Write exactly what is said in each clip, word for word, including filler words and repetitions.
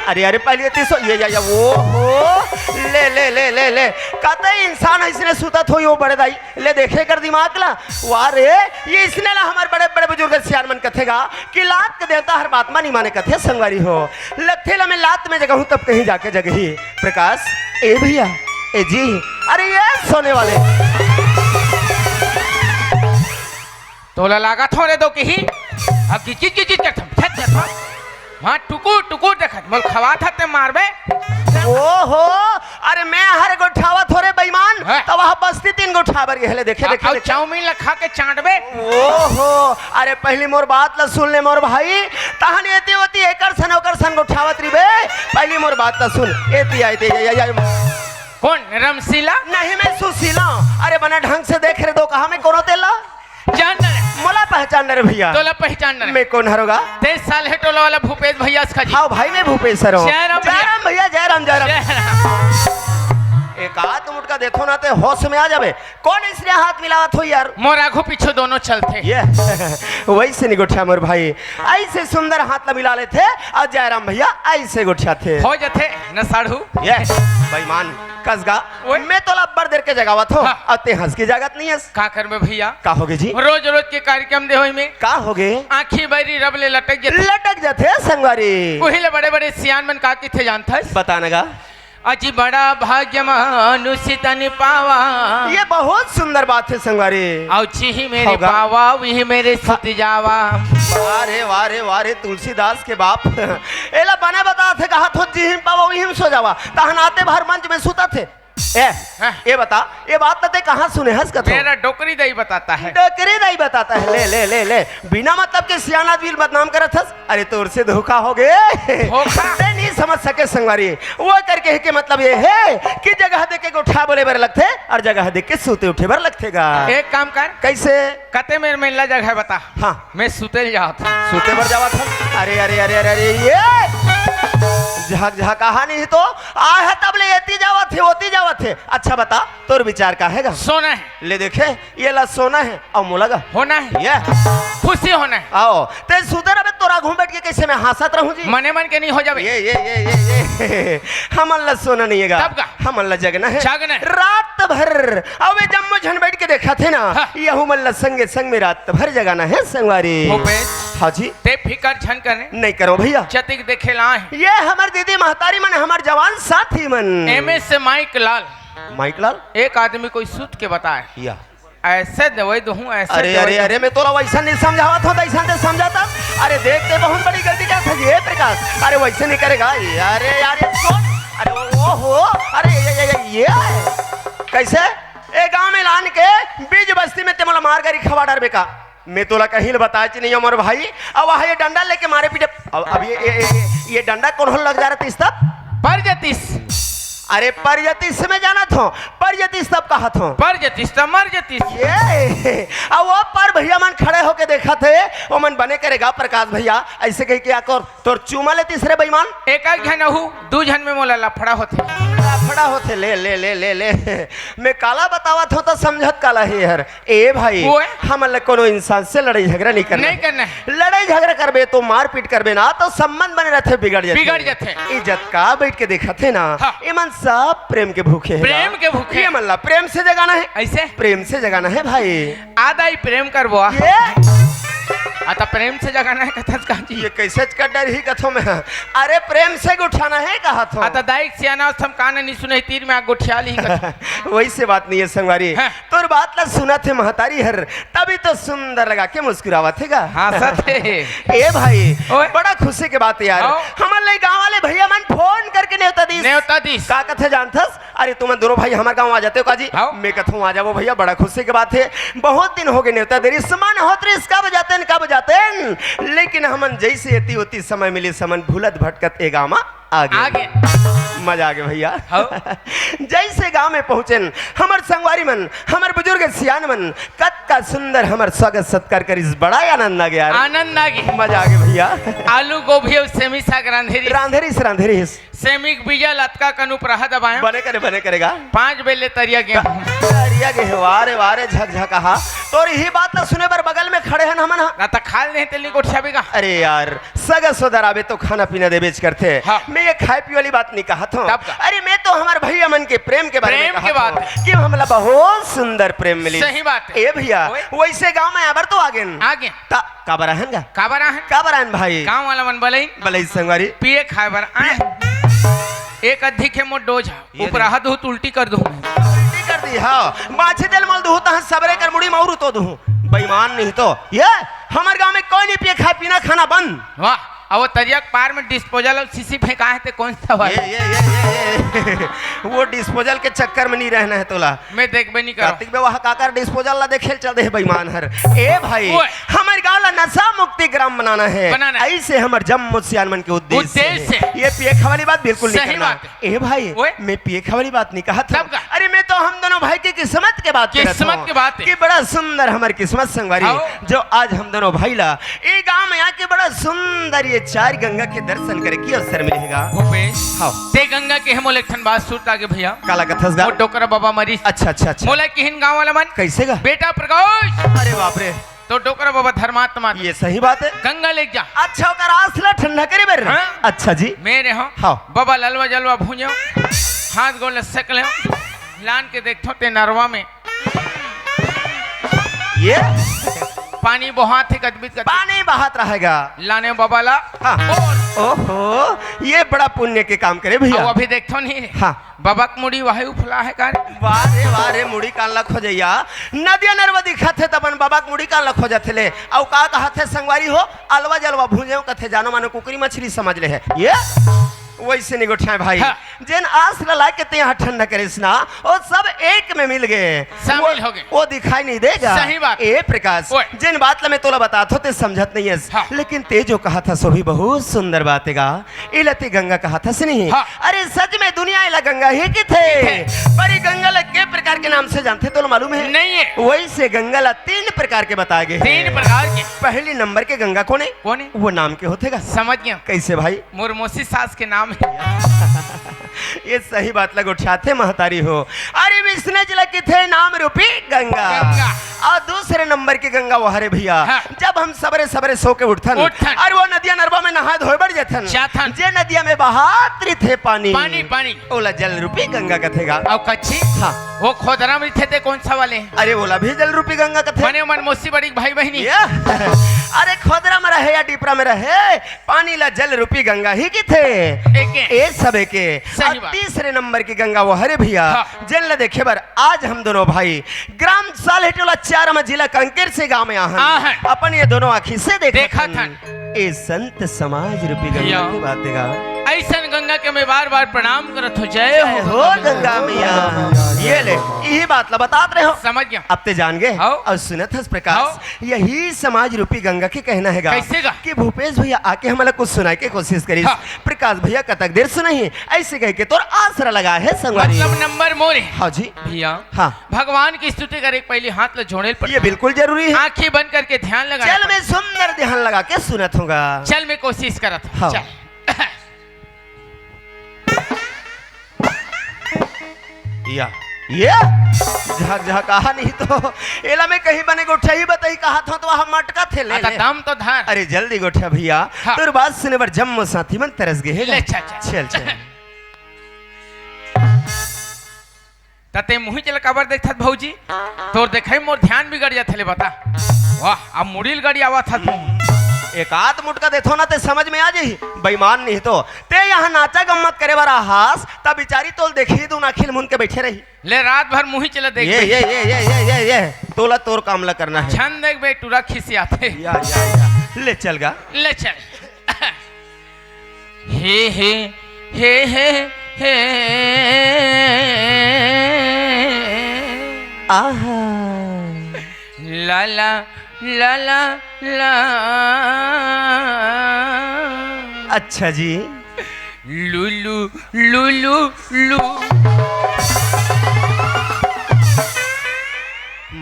अरे, अरे, पहली एती सो, ये, ये, ये, ओ हो, ले, ले, ले, ले, ले, कतई इंसान अइसने सुतत होही ओ बड़े दाई, ले देखे कर दिमाग ला, वाह रे, ये इसने ला हमर बड़े, बड़े बुजुर्ग सियान मन कथे गा, कि लात के देवता हर बात मा नहीं माने कथे संगवारी हो, लगथे ला मैं लात में जगाहूँ तब कहीं जाके जगही, प्रकाश, ए भैया, ए जी, अरे ये सोने वाले। तोला लागत हो रे दो किही? अब किचित किचित करथम, छत करथम। वहाँ टुकुर टुकुर देखत, मोल खवात हते मारबे। ओहो, अरे मैं हर गोठावत हो रे बेईमान, हैं? त वहाँ बस्ती तीन गोठाबर गेहे ले, देखे, देखे, अउ देखे। चाउमीन ला खा के चाटबे। ओहो, अरे पहली मोर बात ला सुन ले मोर भाई, तहन एती ओती एकर सन ओकर सन गोठावत रहिबे। पहली मोर बात ला सुन, एती आ, एती आ, आ, आ, आ। कौन? रमशीला? नहीं, मैं सुशीला। अरे बने ढंग से देख रे दो, कहा मैं कोनो तेला? जान न रे। मोला पहचान न रे भैया। तोला पहचान न रे। मैं कौन हरों गा? तेईस साल हे टोला वाला भूपेश भैया से खजी। हाँ भाई, मैं भूपेश हरों। जय राम भैया। जय राम भैया, जय राम, जय राम। जय राम। एक आध मुटका देथो ना ते होश में आ जाबे। कौन इसने हाथ मिलावत हो यार? मोर आघू पीछू दोनों चलथे। ये वैसे नहीं गोठिया मोर भाई, ऐसे सुंदर हाथ ला मिला लेथे अउ जयराम भैया ऐसे गोठियाथे। हो जथे न साढ़ू। ये बेईमान। कस गा, ओए। मैं तोला अब्बड़ देर के जगावत हो, हाँ। अउ ते हंस के जागत नहीं हस। का करबे भैया? का होगे जी? रोज रोज के कार्यक्रम दे होई में। का होगे? आँखी बैरी रब ले लटक जथे। लटक जथे संगवारी। उही ले बड़े बड़े सियान मन का किथे जानथस? बता न गा। अजी बड़ा भाग्य मानुष तन पावा। ये बहुत सुंदर बात है संगवारी। अउ जिही मेरे होगा। पावा, उही मेरे हाँ। सुत जावा। वाह रे, वाह रे, वाह रे, तुलसीदास के बाप। एला बने बता थे, कहा थो जिही पावा, उही में सो जावा। तहन आते भर मंच में सुता थे। ए, हाँ। ये बता, ये बात तो ते कहाँ सुने हस कथो? मेरा डोकरी दाई बताता है। डोकरी दाई बताता है, ले, ले, ले, ले। बिना मतलब के सियान आदमी ल बदनाम करत हस। अरे तोर से धोखा होगे। धोखा? ते नहीं समझ सके संगवारी। वो कर कहे के मतलब ये है कि जगह देख के गोठा बोले बर लगथे अउ जगह देख के सूते उठे बर लगथे गा। एक काम कर। कैसे? कते मेर मेला जगह बता। हाँ। मैं सुते ल जावत हूँ। सुते बर जावत हूँ। अरे, अरे, अरे, अरे, अरे, ये झकझकाहा नहीं तो आहे तब ले एती जावत हे, ओती जावत हे। अच्छा बता, तोर विचार का हे गा? सोना है। ले देखे, ये ला सोना है, अउ मोला गा? होना है। ये। खुशी होना है। आओ, ते सुते रहे तोर आघू बैठ के कैसे मैं हंसत रहूं जी? मने मन के नहीं हो जावे। ये, ये, ये, ये, ये। हमन ला सोना नहीं है गा। तब का? हमन ला जगना है। जागना है। रात भर। अउ ये जम्मो झन बैठ के देखा थे ना, हाँ। यहू मन ला संगे संग में रात भर जगाना है संगवारी। भूपेश। हाँ जी। ते फिकर झन करे। नहीं करो भैया। जतिक देखे ला आए। ये हमर दीदी महतारी मन, हमर जवान साथी मन। एमे से माइक लाल। माइक लाल? एक आदमी कोई सूत के बताए। या। ऐसे दवाई दूँ, ऐसे अरे, दवाई अरे, दूँ। अरे, मैं तोला वैसा नहीं समझावत हूँ, तो ऐसा नहीं समझाता। अरे, देख, ते बहुत बड़ी गलती करत हे, ये प्रकाश। अरे, वैसे नहीं करेगा। अरे, यार, ये कौन? अरे, ओ, ओ, हो, अरे, ये, ये, ये, ये, ये। कैसे? ए गांव में लान के बीच बस्ती में ते मोला मार गारी खवा डरबे का? मैं तोला कहीं ल बताच नहीं हूँ, मोर भाई। अब वहाँ ये डंडा लेके मारे पीटे। अब, अब ये, ये, ये, ये, ये डंडा कौन हो लग जा रहा था इस तब? पर जतीस। अरे, पर जतीस में जाना था, पर जतीस तब कहा था। पर जतीस तब मर जतीस। ये, अब वो पर भैया मन खड़े होके देखा थे, वो मन बने करेगा प्रकाश भैया, ऐसे कही कि आकर तोर चूमा लेतीस रे बेईमान। एक एक झन अहू, दू झन में मोला लफड़ा होथे। लफड़ा होथे, ले, ले, ले, ले, ले। मैं काला बतावत हूँ तो समझत काला हे हर। ए भाई, ओए। हमन ला कोनो इंसान से लड़ाई झगड़ा नहीं करना नहीं है। करना है। लड़ाई झगड़ा करबे तो मारपीट करबे ना तो संबंध बने रहथे, बिगड़ जाथे। बिगड़ जाथे। इज्जत का बैठ के देखत हे ना, हाँ। ये मन सब प्रेम के भूखे हे प्रेम ना। के भूखे। ये मन ला प्रेम से जगाना है। ऐसे? प्रेम से जगाना है भाई। आदा ही प्रेम करबो आ। ये? आ त प्रेम से जगाना है कथस का जी? ये कैसे कर डरही कथो मैं? अरे प्रेम से उठाना है कहा थो। आ त दाई सियाना अस हम कान नहीं सुने तीर में आ गोठिया ली कथो। वैसे बात नहीं है संगवारी। हाँ। तोर बात ला सुनत हे महतारी हर, तभी तो सुंदर लगा के मुस्कुरावत हे गा। हाँ, सच है। ए भाई, ओए। बड़ा खुशी के बात है यार। आओ। हमर ले गांव वाले भैया मन फोन करके नेवता दीस। नेवता दीस। का कथे जानथस? अरे तुमन दोनों भाई हमर गांव आ जाते हो का जी? आओ। मैं कथूं आ जाबो भैया, बड़ा खुशी के बात है। बहुत दिन हो गए नेवता दे रिस, मन होत रिस कब जातेन, कब जातेन। लेकिन हमन जैसे एती ओती समय मिले, समन भूलत भटकत ए गांव मा आगे। आगे। मजा आगे भैया। हाँ। जैसे गांव में पहुंचेन, हमर संगवारी मन, हमर बुजुर्ग सियान मन, कतका सुंदर हमर स्वागत सत्कार करिस, बड़ा आनंद आ गया। आनंद आ गया। मजा आ गया भैया। आलू गोभी अउ सेमी साग रांधे रिस। रांधे रिस, रांधे रिस। सेमी के बीजा लतका कनु प्रहा दबायो। बने करे, बने करेगा। पाँच बेले तरिया गेहूं। या गे हे, वाह रे, वाह रे, झकझकाहा। तोर इही बात ला सुने बर बगल में खड़े हन हमन हा। ना त खा ले नहीं तेली गोठिया भी का। अरे यार, सगा सोदर आबे तो खाना पीना देबेच करथे। हाँ। मैं ये खाए पिए वाली बात नहीं कहत हूँ। तब का? अरे, मैं तो हमर भैया मन के प्रेम के बारे में प्रेम के कहत बात हूँ है। कि हमला बहुत सुंदर प्रेम मिली। सही बात है। ए भैया, ओए। वैसे गांव में आबर तो आ गेन। आ गेन। त काबर आहन गा? काबर आहन? काबर आहन भाई? गांव वाला मन बलई। बलई संगवारी। पिए खाए बर आए। एक अधिक है मोर डोज हा। ये ऊपर देख। हाथ धो तो उल्टी कर दूं। उल्टी कर दी, हाँ। माछी तेल मल दूं, तहां सबरे कर मुड़ी मौरू तो दूं। बेईमान नहीं तो। ये हमर गांव में कोई नहीं पिए खाए, पीना खाना बंद। वाह, अब वो तरिया के पार में डिस्पोजल और शीशी फेंका है, ते कौन सा वाला? ये, ये, ये, ये, ये। वो डिस्पोजल के चक्कर में नहीं रहना है तोला। मैं देखबे नहीं करो। कार्तिक बे वहाँ काकर डिस्पोजल ला देखे चल दे बेईमान हर। ए भाई, ओए। हमर गांव ला नशा मुक्ति ग्राम बनाना है। बनाना है। ऐसे हमर जम्मो सियान मन के उद्देश्य उद्देश्य है। है। ये पिए खाए वाली बात बिल्कुल नहीं सही करना। बात है। ए भाई, ओए। मैं पिए खाए वाली बात नहीं कहत हूँ। तब का? अरे, मैं तो हम दोनों भाई के किस्मत के बात करत किस्मत हूँ के बात है। कि बड़ा सुंदर हमर किस्मत संगवारी, आओ। जो आज हम दोनों भाई ला ए गांव में आके बड़ा सुंदर ये चार गंगा के दर्शन करे के अवसर मिलेगा। भूपेश, हाँ। ते गंगा के हे मोला एक ठन बात सुरता गे भैया। काला कथस गा? वो डोकरा बाबा मरीस। अच्छा, अच्छा, अच्छा। मोला किहिन गांव वाला मन। कैसे गा? बेटा प्रकाश। अरे बाप रे। तो डोकरा बाबा धर्मात्मा। ये सही बात है। गंगा ले जा। अच्छा, ओकर आस ला ठंडा करे बर। हाँ। अच्छा जी। मेरे हो। हाँ। बाबा ललवा जलवा भूंजो। हाथ गोड़ ले सेक ले। लान के देखथो ते नरवा में। ये? पानी बहात हे गदबिद गदबिद। पानी बहात रहेगा। लाने बाबा ला। हाँ। और ओहो, ये बड़ा पुण्य के काम करे भैया। अब अभी देखथो नहीं। हाँ। बाबा के मुड़ी वही उफला है का रे? वाह रे, वाह रे, मुड़ी कान ला खोजैया। नदिया नरवा दिखत हे तबन बाबा के मुड़ी कान ला खोजत हे ले। अउ का कहत हे संगवारी हो? अलवा जलवा भूंजे कथे, जानो मानो कुकरी मछली समझ ले है। ये? वैसे नहीं गोठियाए भाई। हाँ। जेन आस ला लाके ते यहाँ ठंडा करेस ना, वो सब एक में मिल गए। शामिल वो, हो गए। वो दिखाई नहीं देगा। सही बात। ए प्रकाश, ओए। जेन बात ला मैं तोला बतात हो, ते समझत नहीं है। हाँ। लेकिन ते जो कहत हस, वो भी बहुत सुंदर बात है गा। इला ते गंगा कहत हस नहीं। हाँ। अरे सच में दुनिया इला गंगा ही किथे। किथे। पर ये गंगा ला के प्रकार के नाम से जानथे, तोला मालूम है? नहीं है। वैसे गंगा ला तीन प्रकार के बताए गए हैं। तीन प्रकार के। पहली नंबर के गंगा कोने? कोने? वो नाम के होथे गा। समझ गया। कैसे भाई? मोर मौसी सास के नाम है। ये सही बात ला गोठियाथे महतारी हो। अरे विष्णु जी ला किथे नाम रूपी गंगा। गंगा। और दूसरे नंबर की गंगा वो हरे भैया। हाँ। जब हम सबरे सबरे सो के उठथन, उठथन। और वो नदिया नरवा में नहाए धोए बर जाथन। जाथन। जे नदिया में बहात रहिथे पानी। पानी, पानी। ओला जल रूपी गंगा कथे गा। अउ कच्ची? हाँ। वो खोदरा में थे ते कौन सा वाले? अरे ओला भी जल रूपी गंगा कथे। मने मन मौसी बड़ी भाई बहिनी। ये? अरे खोदरा में रहे या डिपरा में रहे, पानी ला जल रूपी गंगा ही किथे। एके। ए सबे के। सही अब बात। तीसरे नंबर की गंगा वो हरे भैया, हाँ। जेन ला देखे बर आज हम दोनों भाई ग्राम सालहेटोला चारमा जिला कांकेर से गांव में आहन। आहन। अपन ये दोनों आँखी से देखत देखत हन। हन। ए संत समाज रूपी गंगा भैया। की बात देगा। ऐसन गंगा के मैं बार बार प्रणाम करत हूँ। जय जय हो हो गंगा मैया। ये ले, यही बात ला बतात रहे हो। समझ गया। अब ते जान गए। हाँ। और सुनत हस प्रकाश, हाँ। यही समाज रूपी गंगा के कहना है गा कैसे गा? कि भूपेश भैया आके हमला कुछ सुनाए के कोशिश करिस। हाँ। प्रकाश भैया कतक देर सुनाही, ऐसे कह के तोर आसरा लगा है संगवारी। मतलब नंबर मोर है। हाँ जी। भैया, हाँ। भगवान की स्तुति करे के पहले हाथ ला जोड़े ल पड़ता ये है। बिल्कुल जरूरी है। आँखें बंद करके ध्यान लगाना चल, पड़ता मैं सुंदर ध्यान लगा के सुनत हूँ गा। चल, मैं कोशिश करत हूँ। हाँ। चल। या, ये? झकझकाहा नहीं तो, एला मैं कहीं बने गोठियाही बताही कहा था तो हम मटका थे ले, आ, त ले। दम तो धर। अरे जल्दी गोठिया भैया, हाँ। तोर बात सुने बर जम्मो साथी मन तरस गए हे ले, गा। चल, चल। चल, चल। त ते मुही चल काबर देखथस भौजी? तोर देखई मोर ध्यान बिगड़ जाथे ले बता। वाह, अब मुड़ील गाड़ी आवत हत। एक आध मुटका देथो ना ते समझ में आ जाही। बेईमान नहीं तो ते यहाँ नाचा गम्मत करे बर आहास, तब बिचारी तोल देखी दू ना खिल मुन के बैठे रही। ले रात भर मुही चला देख ये, बे। ये, ये, ये, ये, ये, ये। तोला तोर काम ला करना है। छन देख बे, टूरा खिसियाथे। या, या, या। ले चल गा। ले चल। हे, हे, हे, हे, हे। आहा। ला, ला, ला, ला, ला। अच्छा जी। लू, लू, लू, लू, लू।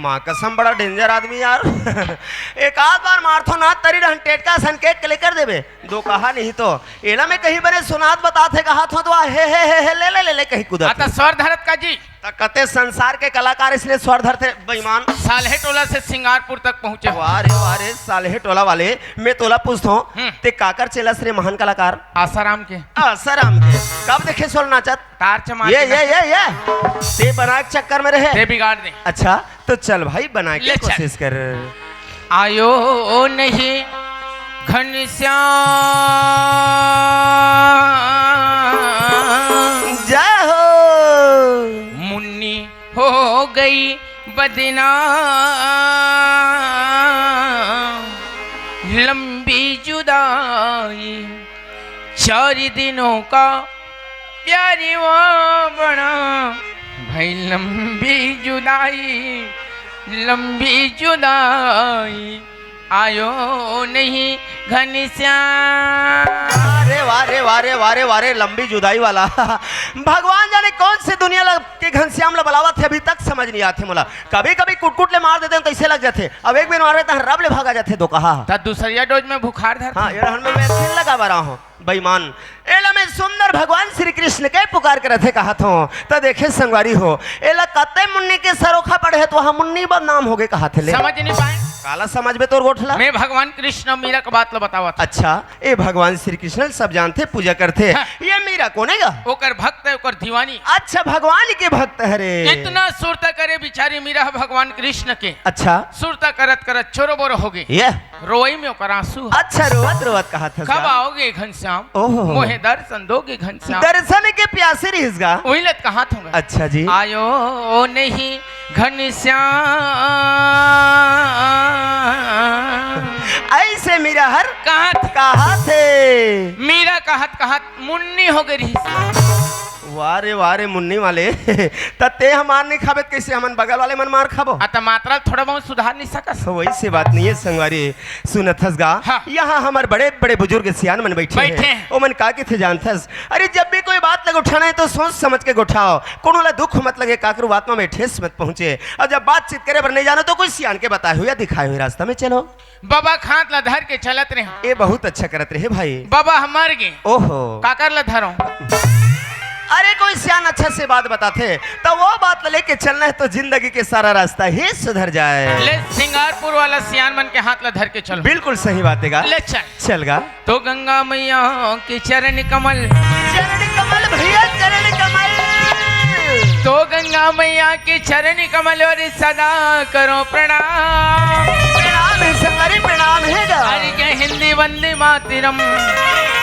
माँ कसम, बड़ा डेंजर आदमी यार। एक आध बार मारथो ना, तरी रहन टेटका सन के क्लिक कर देबे। दो कहा नहीं तो एला मैं कहीं बने सुनात बतात हे, कहा थो तो आ, हे, हे, हे, हे, ले, ले, ले, ले, कहीं कूदत आता हे। स्वर धरत का जी। त कते संसार के कलाकार इसलिए स्वर धरथे, बेईमान। साल्हे टोला से सिंगारपुर तक पहुंचे। वाह रे, वाह रे, साल्हे टोला वाले, मैं तोला पूछथो, हम्म। ते काकर चेलस रे महान कलाकार? आसाराम के। आसाराम के। कब देखे सोल नाचत? तार चमार ये, के ये, नाचत। ये, ये। ते बना के चक्कर में रहे। ते बिगाड़ दे। अच्छा, तो चल भाई, बना के ले चल। कोशिश कर। आयो नहीं घनश्याम। जय हो। मुन्नी हो गई बदनाम, लंबी जुदाई, चार दिनों का प्यारी वो बना, भाई लंबी जुदाई, लंबी जुदाई, आयो नहीं घनश्याम। अरे वाह रे, वाह रे, वाह रे, वाह रे, लंबी जुदाई वाला। भगवान जाने कौन से दुनिया ला के घनश्याम ला बलावत हे, अभी तक समझ नहीं आथे मोला। कभी-कभी कुटकुट ले मार देथे त अइसे लग जाथे, अब एक बेर मारबे त रब ले भागा जाथे दो कहा। त दूसरिया डोज में बुखार धर। हाँ, ये रहन में मैं फिर लगा बरा हूँ। बेईमान, एला मैं सुंदर भगवान श्री कृष्ण के पुकार करत हे कहत हूँ। त देखे संगवारी हो, एला कते मुन्नी के सरोखा पड़े हे त वहाँ मुन्नी बदनाम हो गए कहत हे ले। समझ नहीं पाए। काला समझबे तोर गोठला? मैं भगवान कृष्ण अउ मीरा के बात ल बतावत हूँ। अच्छा, ए भगवान श्री कृष्ण ल सब जानथे, पूजा करथे। हाँ। ये मीरा कोन हे गा? ओकर भक्त हे, ओकर दीवानी। अच्छा, भगवान के भक्त हरे। इतना सुरता करे बिचारी मीरा ह भगवान कृष्ण के। अच्छा। सुरता करत करत चोरो बोरो हो गई। ये? रोई में ओकर आंसू ह। अच्छा, रोवत रोवत कहत हस कब गा? आओगे घनश्याम? ओहो। मोहे दर्शन दोगे घनश्याम? दर्शन के प्यासी रहिस गा। वही लत कहत हूँ गा। अच्छा जी। आयो नहीं घनश्याम। ऐसे मीरा हर कहत। कहत हे। मीरा कहत कहत मुन्नी हो गई रहिस। वाह रे, वाह रे, मुन्नी वाले। त ते ह मार नहीं खाबे त कैसे हमन बगल वाले मन मार खाबो? आ, त मात्रा ल थोड़ा बहुत सुधार नहीं सकस? वैसे बात नहीं है संगवारी। सुनत हस गा? हाँ। यहाँ हमर बड़े बड़े बुजुर्ग सियान मन बैठे बैठे हैं। हैं। ओमन का कथे जानथस? अरे, जब भी कोई बात लग उठाना है तो सोच समझ के उठाओ। कोनो ला दुख मत लगे, काकरो आत्मा में ठेस मत पहुँचे। और जब बातचीत करे बर नहीं जानो तो कोई सियान के बताए हो या दिखाए हुए रास्ता में चलो। बबा खात ला धर के चलत रहे। ए बहुत अच्छा करत रहे भाई। बबा ह मर गे। ओहो। काकर ला धरो? अरे कोई सियान अच्छा से बात बताथे, त वो बात ला लेके चलना है तो जिंदगी के सारा रास्ता ही सुधर जाए। ले सिंगारपुर वाला सियान मन के हाथ ला धर के चलो। बिल्कुल सही बात है गा। ले चल। चल गा। तो गंगा मैया के चरण कमल। चरण कमल भैया, चरण कमल। तो गंगा मैया के चरण कमल और सदा करो प्रणाम। प्रणाम है संगवारी, प्रणाम है गा। अरे जय हिंदी वंदे मातरम।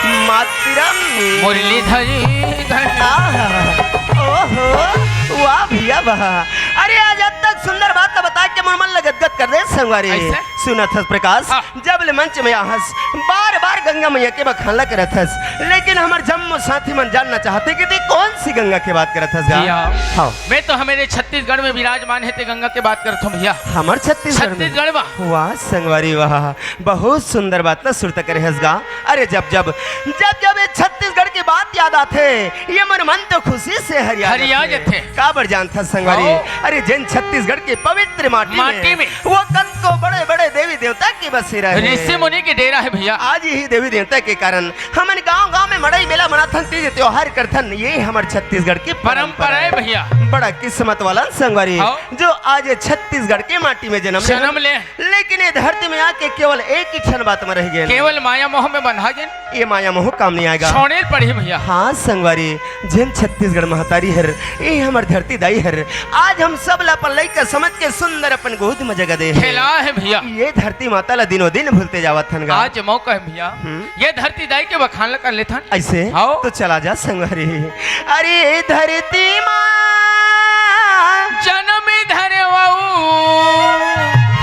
मातरम। मुरलीधर घन। आहा, ओहो, वाह भैया वाह। अरे आज अतक सुंदर बात तो बता के मोर मन ला गदगद कर दे संगवारी। ऐसे? सुनत हस प्रकाश, हाँ। जब ले मंच में आहस, बार-बार गंगा मैया के बखान ला करत हस, लेकिन हमर जम्मो साथी मन जानना चाहथे कि ते कौन सी गंगा के बात करत हस गा? भैया, हाँ। मैं तो हमारे छत्तीसगढ़ में विराजमान है, ते गंगा के बात करत हूँ भैया। हमर छत्तीसगढ़ में? छत्तीसगढ़ में। वाह संगवारी वाह, बहुत सुंदर बात ला सुरता करे हस गा। अरे जब जब, जब जब ये छत्तीसगढ़ की बात याद आथे, ये मोर मन तो खुशी से हरिया हरिया जाथे। जाथे। काबर जानथस संगवारी? हाँ। अरे जेन छत्तीसगढ़ के पवित्र माटी माटी में, में। वो कतको बड़े-बड़े देवी देवता के बसेरा हे। ऋषि मुनि के डेरा हे भैया। आज इही देवी देवता के कारण हमन गांव-गांव में मड़ई मेला मनाथन, तीज त्योहार करथन। ये हमर छत्तीसगढ़ के परंपरा परंपरा हे हे। भैया। बड़ा किस्मत वाला संगवारी, हाँ। जो आज ये छत्तीसगढ़ के माटी में जन्म ले। जन्म ले। लेकिन ये धरती में आके केवल एक ही ठन बात में रह गए। केवल माया मोह में बंधा गए। ये माया मोह काम नहीं आएगा। छोड़े पड़ी भैया। हाँ संगवारी, जेन छत्तीसगढ़ महतारी हर, ये हमर धरती दाई हर, आज हम सब ला अपन लइका समझ के सुंदर अपन गोद में जगह दे हे। खेला हे भैया। ये धरती माता ला दिनों दिन भूलते जावत हन गा। आज मौका हे भैया। हम्म। ये धरती दाई के बखान ला कर लेथन। ऐसे? हाँ। तो चला जा संगवारी। अरे धरती माँ। जन्म धरवाऊ।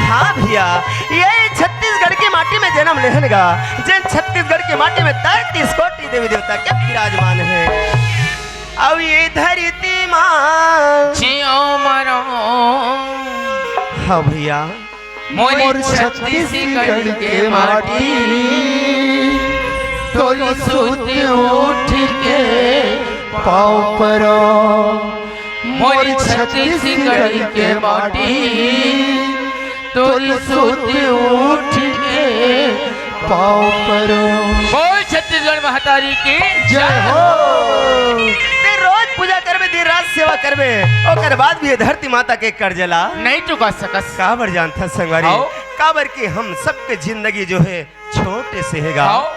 हाँ भैया, ये छत्तीसगढ़ की माटी में जन्म लेहन गा, जेन छत्तीसगढ़ की माटी में तैंतीस कोटि देवी देवता के विराजमान हे। अब ये धरती माँ। जियो मरो। हाँ भैया। मोर मोर छत्तीसगढ़ के माटी, तोरी सूत उठ के पाँव परो। मोरी छत्तीसगढ़ी के माटी, तोरी सुध उठ के पाँव परो। बोल छत्तीसगढ़ महतारी की जय हो। ते रोज पूजा करबे, दिन रात सेवा करबे, ओकर बाद भी ये धरती माता के कर्जा ला नहीं चुका सकस। काबर जानथस संगवारी? आओ। काबर कि हम सबके जिंदगी जो है छोटे से हे गा। आओ।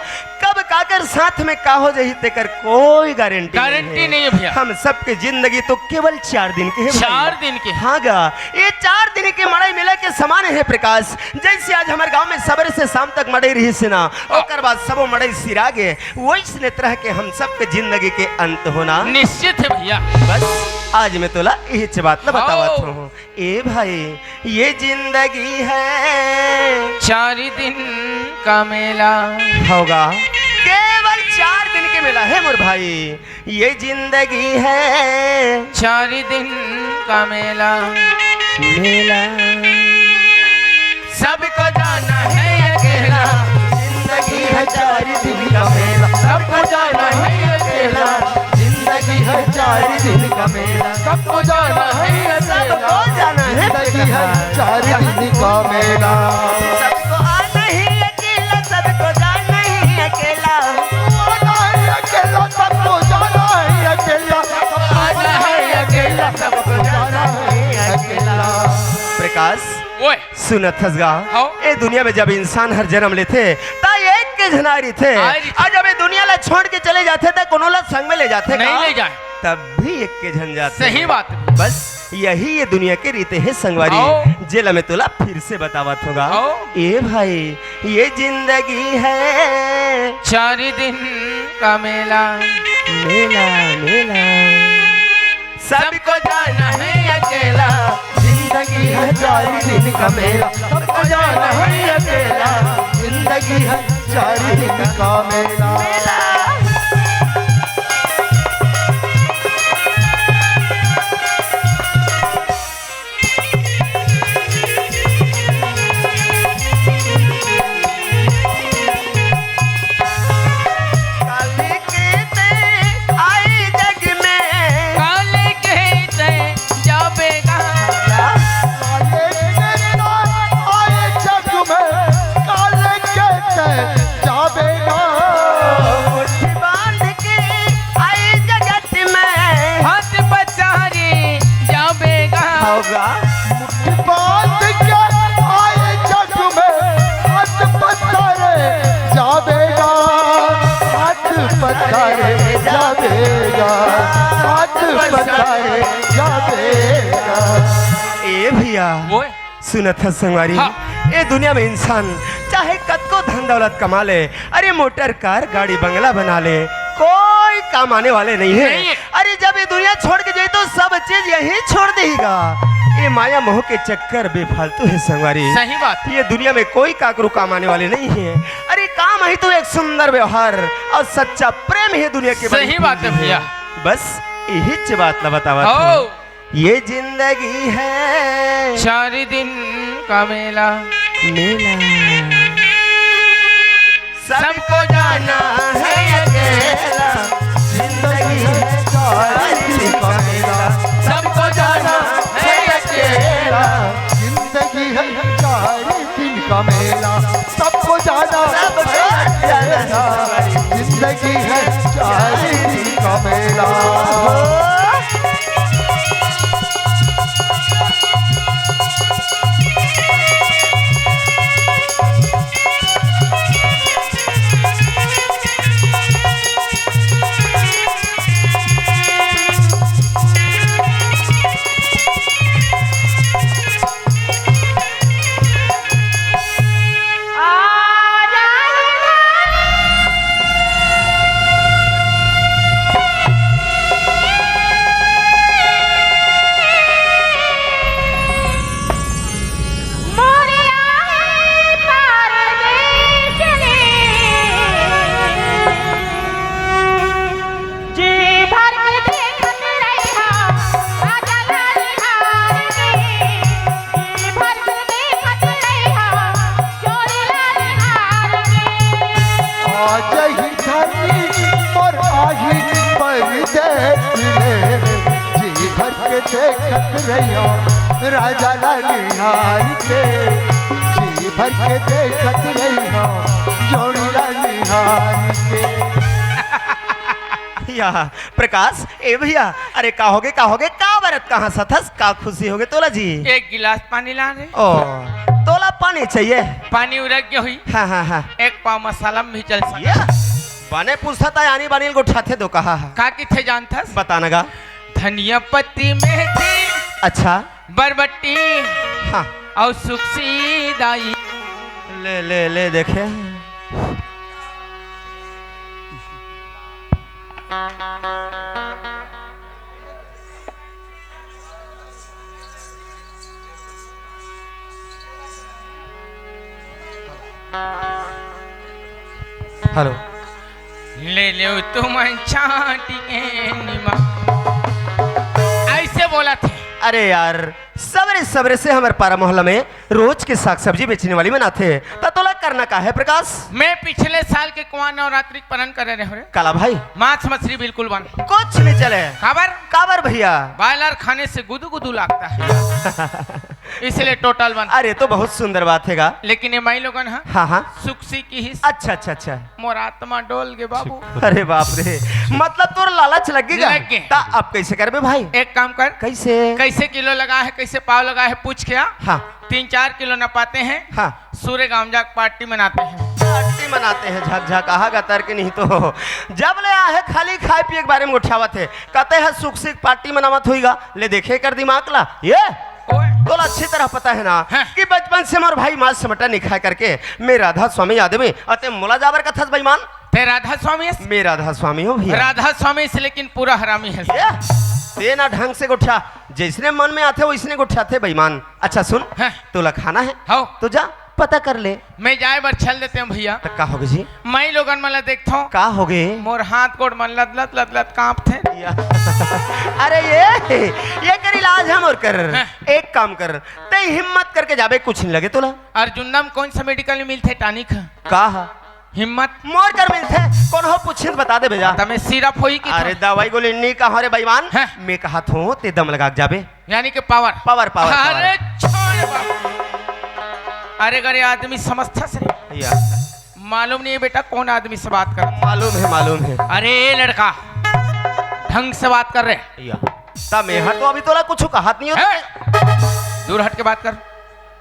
कब काकर साथ में का हो जाही, तेकर कोई गारंटी गारंटी नहीं है। नहीं है भैया। हम सबके जिंदगी तो केवल चार दिन के हे भाई। चार दिन के। हाँ गा, ये चार दिन के मड़ई मेला के समान है प्रकाश। जैसे आज हमर गांव में सबेरे से शाम तक मड़ई रहिस हे ना, हाँ। ओकर बाद सबो मड़ई सिरा गे, वैसने तरह के हम सबके जिंदगी के अंत होना निश्चित है भैया। बस आज मैं तोला इहिच बात ला बतावत हाँ। हूँ। ए भाई, ये जिंदगी है चार दिन का मेला। होगा। केवल चार दिन के मेला है मोर भाई। ये जिंदगी है चार दिन का मेला। मेला। सबको जाना है अकेला। जिंदगी है चार दिन का मेला। सबको जाना है अकेला। जिंदगी है चार दिन का मेला। सबको जाना है अकेला। सबको जाना है जिंदगी है अकेला। चार दिन का मेला। सबको आना ही अकेला, सबको जाना ही अकेला। आना ही अकेला, सबको जाना ही अकेला। सबको आना ही अकेला, सबको जाना ही अकेला। प्रकाश, ओए। सुनत हस गा? हाँ। ए दुनिया में जब इंसान हर जन्म लेथे, त एक के झन आय रहिथे। आय रहिथे। अउ जब ए दुनिया ला छोड़ के चले जाथे, त कोनो ला संग में ले जाथे नहीं का? ले जाए। तब भी एक के झन जाथे। सही बात। बस यही ये दुनिया के रीते हे संगवारी, आओ। जेला मैं तोला फिर से बतावत हों गा। आओ। ए भाई, ये जिंदगी है चार दिन का मेला। मेला, मेला। सबको जाना है अकेला। जिंदगी है चार दिन का मेला। सबको जाना है अकेला। जिंदगी है चार दिन का मेला। मेला। काली के ते आई जग में। काली के ते जाबे गा। काली के ते आई जग में। काली के ते जाबे गा। मुट्ठी बांध के आई जगत में। हाथ पसारे जाबे गा। होगा। मुट्ठी बांध के आए जग में, हाथ पसारे जाबे गा, हाथ पसारे जाबे गा, हाथ पसारे जाबे गा। ए भैया, ओए। सुनत हस संगवारी, हाँ। ए दुनिया में इंसान चाहे कतको धन दौलत कमा ले, अरे मोटर कार गाड़ी बंगला बना ले, कोई काम आने वाले नहीं है। नहीं है। अरे जब ये दुनिया छोड़ के जाई तो सब चीज यहीं छोड़ देही गा। ये माया मोह के चक्कर बेफालतू है संगवारी। सही बात। ये दुनिया में कोई काकरू काम आने वाले नहीं है। अरे काम ही तो एक सुंदर व्यवहार अउ सच्चा प्रेम है दुनिया के बड़ी सही बात है पूंजी भैया। बस यही बात ला बतावत हो। हूँ। ये जिंदगी है चार दिन का मेला। मेला। सबको जाना है अकेला। जिंदगी है चार दिन का मेला। सबको जाना है अकेला। जिंदगी है चार दिन का मेला। सबको जाना सबको है जाना अकेला। जिंदगी है चार दिन का मेला। जी भर के देखत रहिहा, राजा ला निहार के। जी भर के देखत रहिहा, चोरी ला निहार के। आ जही धनी मोर आही परदेस ले, जी भर के देखत रहियो राजा ला निहार के, जी भर के देखत रहियो जोड़ी ला निहार के। या प्रकाश, ए भैया, अरे का होगे, का होगे, का बरत कहाँ सथस, का खुशी होगे तोला जी? एक गिलास पानी ला रे। ओ, तोला पानी चाहिए? पानी उरक गया हुई। हाँ, हाँ, हाँ। एक पाव मसाला में भी चल सकता। या, बने पूछता था, यानी बानी ल गोठाथे दो कहा है। का किथे जानथस? बता न गा। धनिया पत्ती मेथी, अच्छा। बरबट्टी हाँ। अउ सुक्सी दाई। ले, ले, ले देखे। हेलो। ले लेव तुमन चांटी के निमा। ऐसे बोलथे। अरे यार, सबरे सबरे से हमर पारा मोहल्ला में रोज के साग सब्जी बेचने वाली मन आथे, त तोला करना का है प्रकाश? मैं पिछले साल के कुआं नवरात्रि के पारण करे रहे हो रे। काला भाई। मांस मछली बिल्कुल बंद। कुछ नहीं चले। काबर? काबर भैया? बॉयलर खाने से गुदू गुदू लगता है। इसलिए टोटल बंद। अरे, तो बहुत सुंदर बात है गा। लेकिन ये माई लोगन हा हाँ, हाँ। सुक्सी किहिस। अच्छा, अच्छा, अच्छा। मोर आत्मा डोल गे बाबू। अरे बाप रे, मतलब तोर लालच लग गे गा? लग गे। ता अब कैसे करबे भाई? एक काम कर। कैसे? कैसे किलो लगा है, कैसे पाव लगा है, पूछ के आ। हाँ। तीन चार किलो नपाते हैं। हाँ। सूर्य गांव जाके पार्टी मनाते हैं। पार्टी मनाते हैं, झकझक आहा गा तर के नहीं तो। जब ले आहे खाली खाए पिए के बारे में गोठियावत हे, कते ह सुख से पार्टी मनावत होई गा। ले देखे कर दिमाग ला, ये ओए। तोला अच्छी तरह पता है ना हाँ। कि बचपन से मोर भाई मांस मटन नहीं खाए करके मैं राधा स्वामी आदमी, अते मोला जाबर कथस बेईमान। ते राधा स्वामी हस? मैं राधा स्वामी हूँ भैया। राधा स्वामी से लेकिन पूरा हरामी है। ये, ते ना ढंग से गोठिया, जैसने मन में आथे वैसने गोठियाथे बेईमान। अच्छा सुन, हाँ। तोला खाना है हाँ। तो जा पता कर ले। मैं जाए बर छल देते हूँ भैया। त का होगे जी? मैं लोगन मन ला देखथों। का होगे? मोर हाथ गोड़ मन लत लत लत लत कांपथे। या। अरे ये, ये कर इलाज हम और कर। हाँ। एक काम कर, ते हिम्मत करके जाबे, कुछ नहीं लगे तोला। अर्जुंदा में कौन सा मेडिकल में मिलथे टॉनिक? का हा? हिम्मत। मोर कर मिलथे, कोनो पूछिन बता दे बेजा। त मैं सिरप होई कि अरे थोड़ा? दवाई गोली नी कहा रे बेईमान। हैं? मैं कहा थो ते दम लगा के जाबे। यानी कि पावर। पावर, पावर, अरे पावर। छोड़ बाबू। अरे अगर ये आदमी समझता से या। मालूम नहीं है बेटा कौन आदमी से बात कर। मालूम है, मालूम है। अरे लड़का ढंग से बात कर रहे। या। ता मैं हट तो अभी तोला कुछ कहत नहीं हो। हैं? दूर हट के बात कर।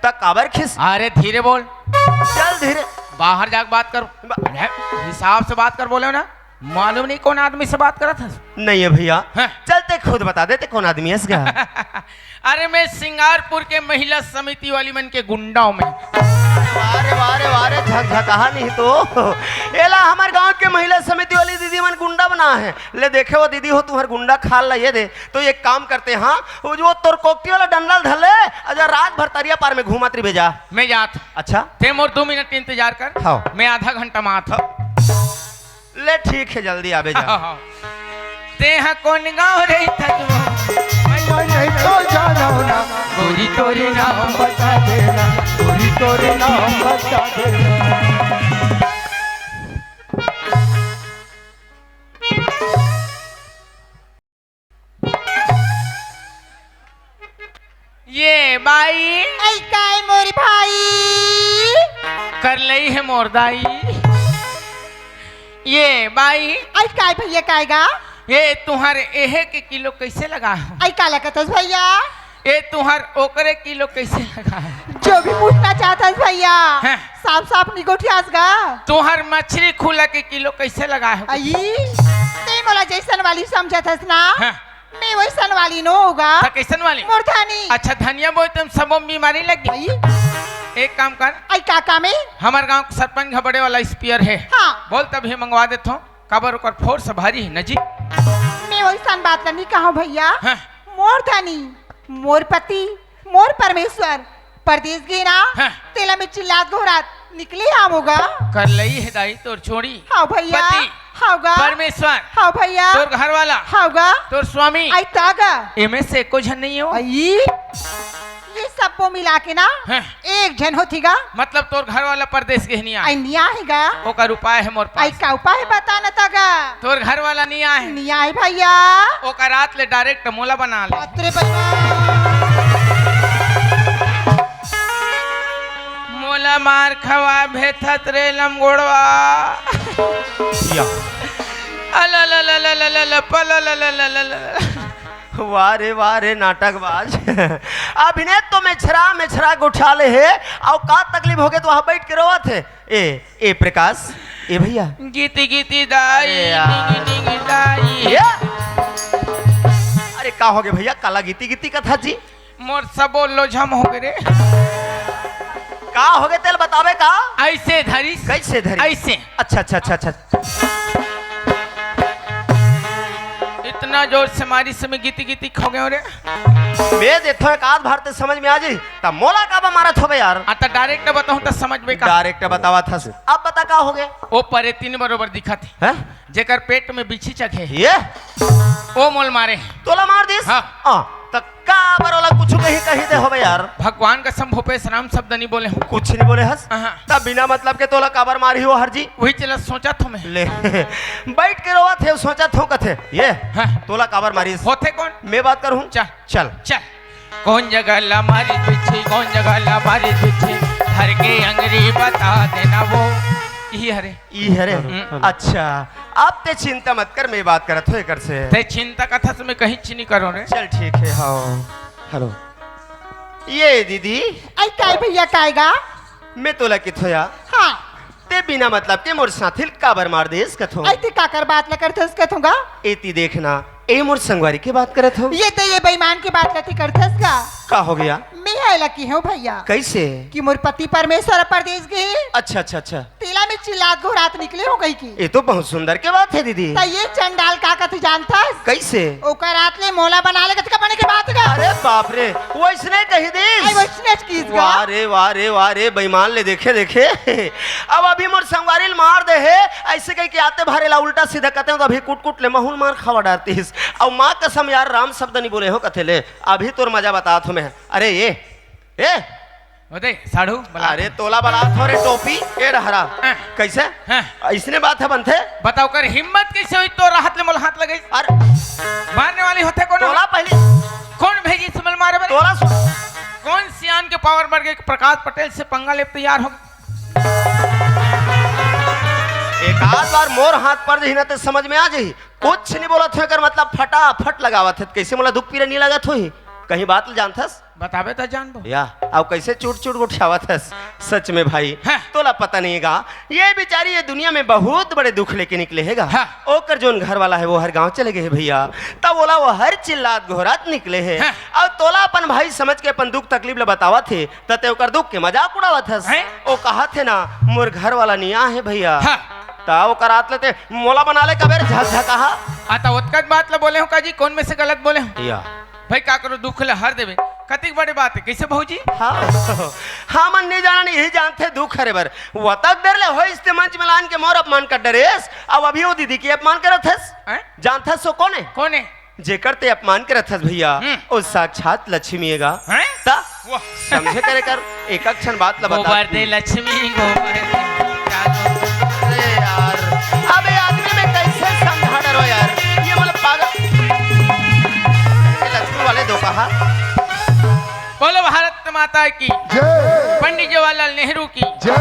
त काबर खिस? अरे धीरे बोल। चल धीरे। बाहर जाके बात कर। ब- अरे, हिसाब से बात कर बोले ना। मालूम नहीं कौन आदमी से बात करत हस। नहीं है भैया। हाँ। चल ते खुद बता दे ते कौन आदमी हस गा। अरे मैं सिंगारपुर के महिला समिति वाली मन के गुंडा हूँ मैं। वाह रे, वाह रे, वाह रे, झकझकाहा नहीं तो। एला हमर गांव के महिला समिति वाली दीदी मन गुंडा बना है। ले देखे वो दीदी हो तुम्हार गुंडा खाल ला ये दे। तो एक काम करते हाँ, वो जो तोर कोकटी वाला डंडा ल धर ले, अजा रात भर तरिया पार में घूमत रहिबे जा। मैं जात। अच्छा। ते मोर दो मिनट इंतजार कर। हाँ। मैं आधा घंटा में आत हूँ। ले ठीक है, जल्दी आबे जा। हाँ, हाँ। ते हा कौन गाँव रे थतुआ? मैं नहीं तो जाना ना। गोरी तोरे नाम बता देना, गोरी तोरे नाम बता देना। ये बाई। ऐ काय मोर भाई? कर लई है मोर दाई। ये बाई। ऐ काय भैया काय गा? ये तुहर एहे के किलो कैसे लगा हो? ऐ का लगत हस भैया? ये तुहर ओकरे किलो कैसे लगा हो? जो भी पूछना चाहत हस भैया। हाँ। साफ साफ निगोठियास गा। तुहर मछली खुला के किलो कैसे लगा हो? आई, ते मोला जैसन वाली समझत हस ना? हाँ। मैं वैसन वाली नो होगा। त कैसन वाली? मोर धनी। अच्छा, धनिया बोए तुम सबो बीमारी लग गई। आई। एक काम कर। आई का काम है? हमार गांव के सरपंच घबड़े वाला स्पीयर है। हाँ। बोल तभी मंगवा देत हूँ। काबर ओकर फोर्स भारी है न जी। मैं वैसन बात ला नहीं कहा भैया। हाँ। मोर धनी, मोर पति, मोर परमेश्वर, परदेस गे ना, हाँ। तेला में चिल्लात घोरात निकले आमोगा। कर लई है दाई तोर छोड़ी। हाँ भैया, पति, हाँ गा। परमेश्वर, हाँ भैया। तोर घर वाला, हाँ गा। तोर स्वामी, आई ता गा। एमे से एको झन नहीं हो। आई, ये सबो मिला के ना हैं। एक झन होती गा। मतलब तोर घर वाला परदेस गे हे, नइ आय? अई नइ आय गा। ओकर उपाय हे मोर पास। अई का उपाय हे, बता न त गा। तोर घर वाला नइ आय हे। नइ आय भइया। ओकर आत ले direct मोला बना ले। अतरे बइया। मोला मार खवा भेथत रे लमगोड़वा। या। अला ला ला ला ला ला ला, पला ला ला ला ला ला। वाह रे, वाह रे, नाटकबाज। अभिनेत तो मेछरा, मेछरा गोठिया ले हे, अउ का तकलीफ होगे त वहाँ बइठ के रोवत हे। ए, ए प्रकाश, ए भइया। गीती गीती दाई, अरे यार। निंगी निंगी दाई। ए? अरे का होगे भइया, काला गीती गीती कथस जी? मोर सबो लोझम होगे रे। का होगे तेला बताबे का? अइसे धरिस। कइसे धरिस? अइसे। अच्छा, अच्छा, अच्छा, अच्छा। अतना जोर से मारिस, मैं गीती गीती खो गेंव रे। मैं देथंव एक आध बार त समझ में आ जाही, त मोला काबर मारत होबे यार? आ, त direct बताहूँ त समझबे का? Direct बतावत हस। अब बता का होगे? ओ परे तीन बरोबर दिखत हे। हैं? जेकर पेट में बिच्छी चघे हे। ये? ओ मोला मारे हे। तोला मार दिस? हाँ। आ, त काबर ओला कुछु कही, कही दे होबे यार? भगवान कसम भूपेश राम शब्द नइ बोले हँव। कुछु नइ बोले हस? हाँ। त बिना मतलब के तोला काबर मारही ओ हर जी? उहीच ला सोचत हँव मैं। ले। बइठ के रोवत हे, सोचत हँव कथे। ये? हाँ। तोला काबर मारिस? होथे कोन? मैं बात करहूँ? चल। चल। चल। कोन जगह ला मारिस बिच्छी, कोन जगह ला मारिस बिच्छी, धर के अंगरी बता देना वो। इही हरे। इही हरे? हम्म। अच्छा, अब तें चिंता मत कर, मैं बात करत हँव एकर से। तें चिंता कथस, मैं कहींच नइ करों रे। चल ठीक हे, हाँ। हेलो। ये दीदी। अई काय भइया, काय गा? मैं तोला कथों या। हाँ। तें बिना मतलब के मोर साथी ल काबर मार देस कथों? अई तें काकर बात ला करथस कथों गा? एती देख ना, ए मोर संगवारी के बात करत हँव। ये तें ये बेईमान के बात ला तें करथस गा? का होगे? मैं एला कहेंव भइया। कइसे? कि मोर पति परमेश्वर परदेस गे हे। अच्छा, अच्छा, अच्छा। तेला मैं चिल्लात गोहरात निकले हँव कहिके। ए तो बहुत सुंदर के बात हे दीदी। त ये चंडाल का कथे जानथस? कइसे? ओकर आत ले मोला बना ले कथे का बने के बात गा। अरे बाप रे, वइसने कहि दिस? अई वइसने कहिस गा। वाह रे, वाह रे, वाह रे, बेईमान ले देखे, देखे। अब अभी मोर संगवारी ल मार दे हे, अइसे कहिके आते भर एला उल्टा सीधा कथे हँव, त अभी कुट कुट ले महूँ ल मार खवा डारतिस। अउ माँ कसम यार, राम शब्द नइ बोले हँव कथे ले, अभी तोर मजा बतात हँव मैं। अरे ये, ए, ओ दे, साढ़ू, बला। अरे, तोला बलात हँव रे टोपी, ए डहरा। हाँ। कइसे? हाँ। अइसने बात हे बनथे? बता ओकर हिम्मत कइसे होइस तोर हाथ ले मोला हाथ लगइस? अरे। मारने वाली होथे कोन? तोला पहिली। कोन भेजिस मोला मारे बर? तोला सु- कोन सियान के power बढ़ गे, प्रकाश पटेल से पंगा ले तैयार हो? एक आध बार मोर हाथ पड़ जाही ना त समझ में आ जाही। कुछु नइ बोलत हँव, एकर मतलब फटाफट लगावत हे। कइसे मोला दुख पीरा नइ लागत होही? कहीं बात ल जानथस? बताबे त जानबो। या, अउ कइसे चुट चुट गोठियावत हस? सच में भाई, हाँ। तोला पता नइ हे गा, ये बिचारी ये दुनिया में बहुत बड़े दुख लेके निकले हे गा। हाँ। ओकर जोन घर वाला हे, वो हर गाँव चले गे हे भइया, त ओला वो हर चिल्लात गोहरात निकले हे। हाँ। अउ तोला अपन भाई समझ के अपन दुख तकलीफ ल बतावत हे, त तें ओकर दुख के मजाक उड़ावत हस। हैं? ओ कहत हे ना, मोर घर वाला नइ आय हे भइया। हाँ। त ओकर आत ले तें मोला बना ले कबे रे झकझकाहा। आ, त ओतकन बात ल बोले हँव का जी, कोन में से गलत बोले हँव? या। भाई, काकरो दुख ल हर देबे, कतिक बड़े बात हे। कइसे भौजी? हाँ, हमन नइ जानन, इही जानथे दुख हरे बर। ओतक देर ले होइस ते मंच में लान के मोर अपमान कर डरेस, अउ अभी ओ दीदी के अपमान करत हस। हैं? जानथस ओ कोन हे? कोन हे? जेकर तें अपमान करत हस भइया, हम्म। ओ साक्षात लक्ष्मी हे गा। हैं? त वाह। समझे करे कर, एक एक ठन बात ल बता। गोबर दे लक्ष्मी, गोबर दे। अरे यार, अबे आदमी मैं कइसे समझा डरों यार? ये मतलब पागल। ये लक्ष्मी वाले दो कहा। बोलो भारत माता की। जय। पंडित जवाहरलाल नेहरू की। जय।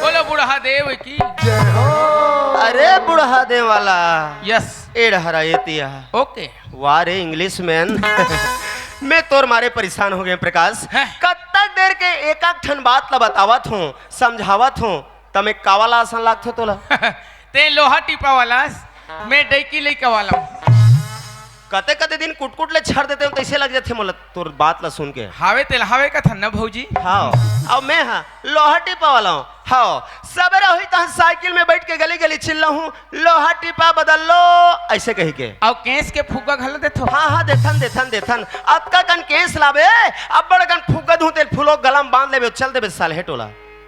बोलो बूढ़ा देव की। जय हो। अरे बूढ़ा देव वाला। Yes। ए डहरा एती आ। OK। वाह रे English man। मैं तोर मारे परेशान हो गेंव प्रकाश। हैं? कतक देर के एक एक ठन बात ल बतावत हँव, समझावत हँव, त मैं का वाला असन लागथँव तोला? तें लोहा टीपा वाला अस, मैं डइकी लइका वाला हँव। कते कते दिन कुटकुट ले छर देते हँव, तइसे लग जाथे मोला तोर बात ल सुन के। हावे तेला हावे कथन न भौजी। हाँ, अउ मैं हा लोहा टीपा वाला हँव। हाँ, सबेरे होही तहन साइकिल में बइठ के गली गली चिल्लाहूँ, "लोहा टीपा बदल लो," अइसे कहिके। अउ केस के फुग्गा घलो देथो? हाँ, हाँ, देथन, देथन, देथन। अतका कन केस लाबे, अब्बड़ कन फुग्गा दूहूँ, तेला फुलो गला म बांध लेबे, चल देबे साले टोला।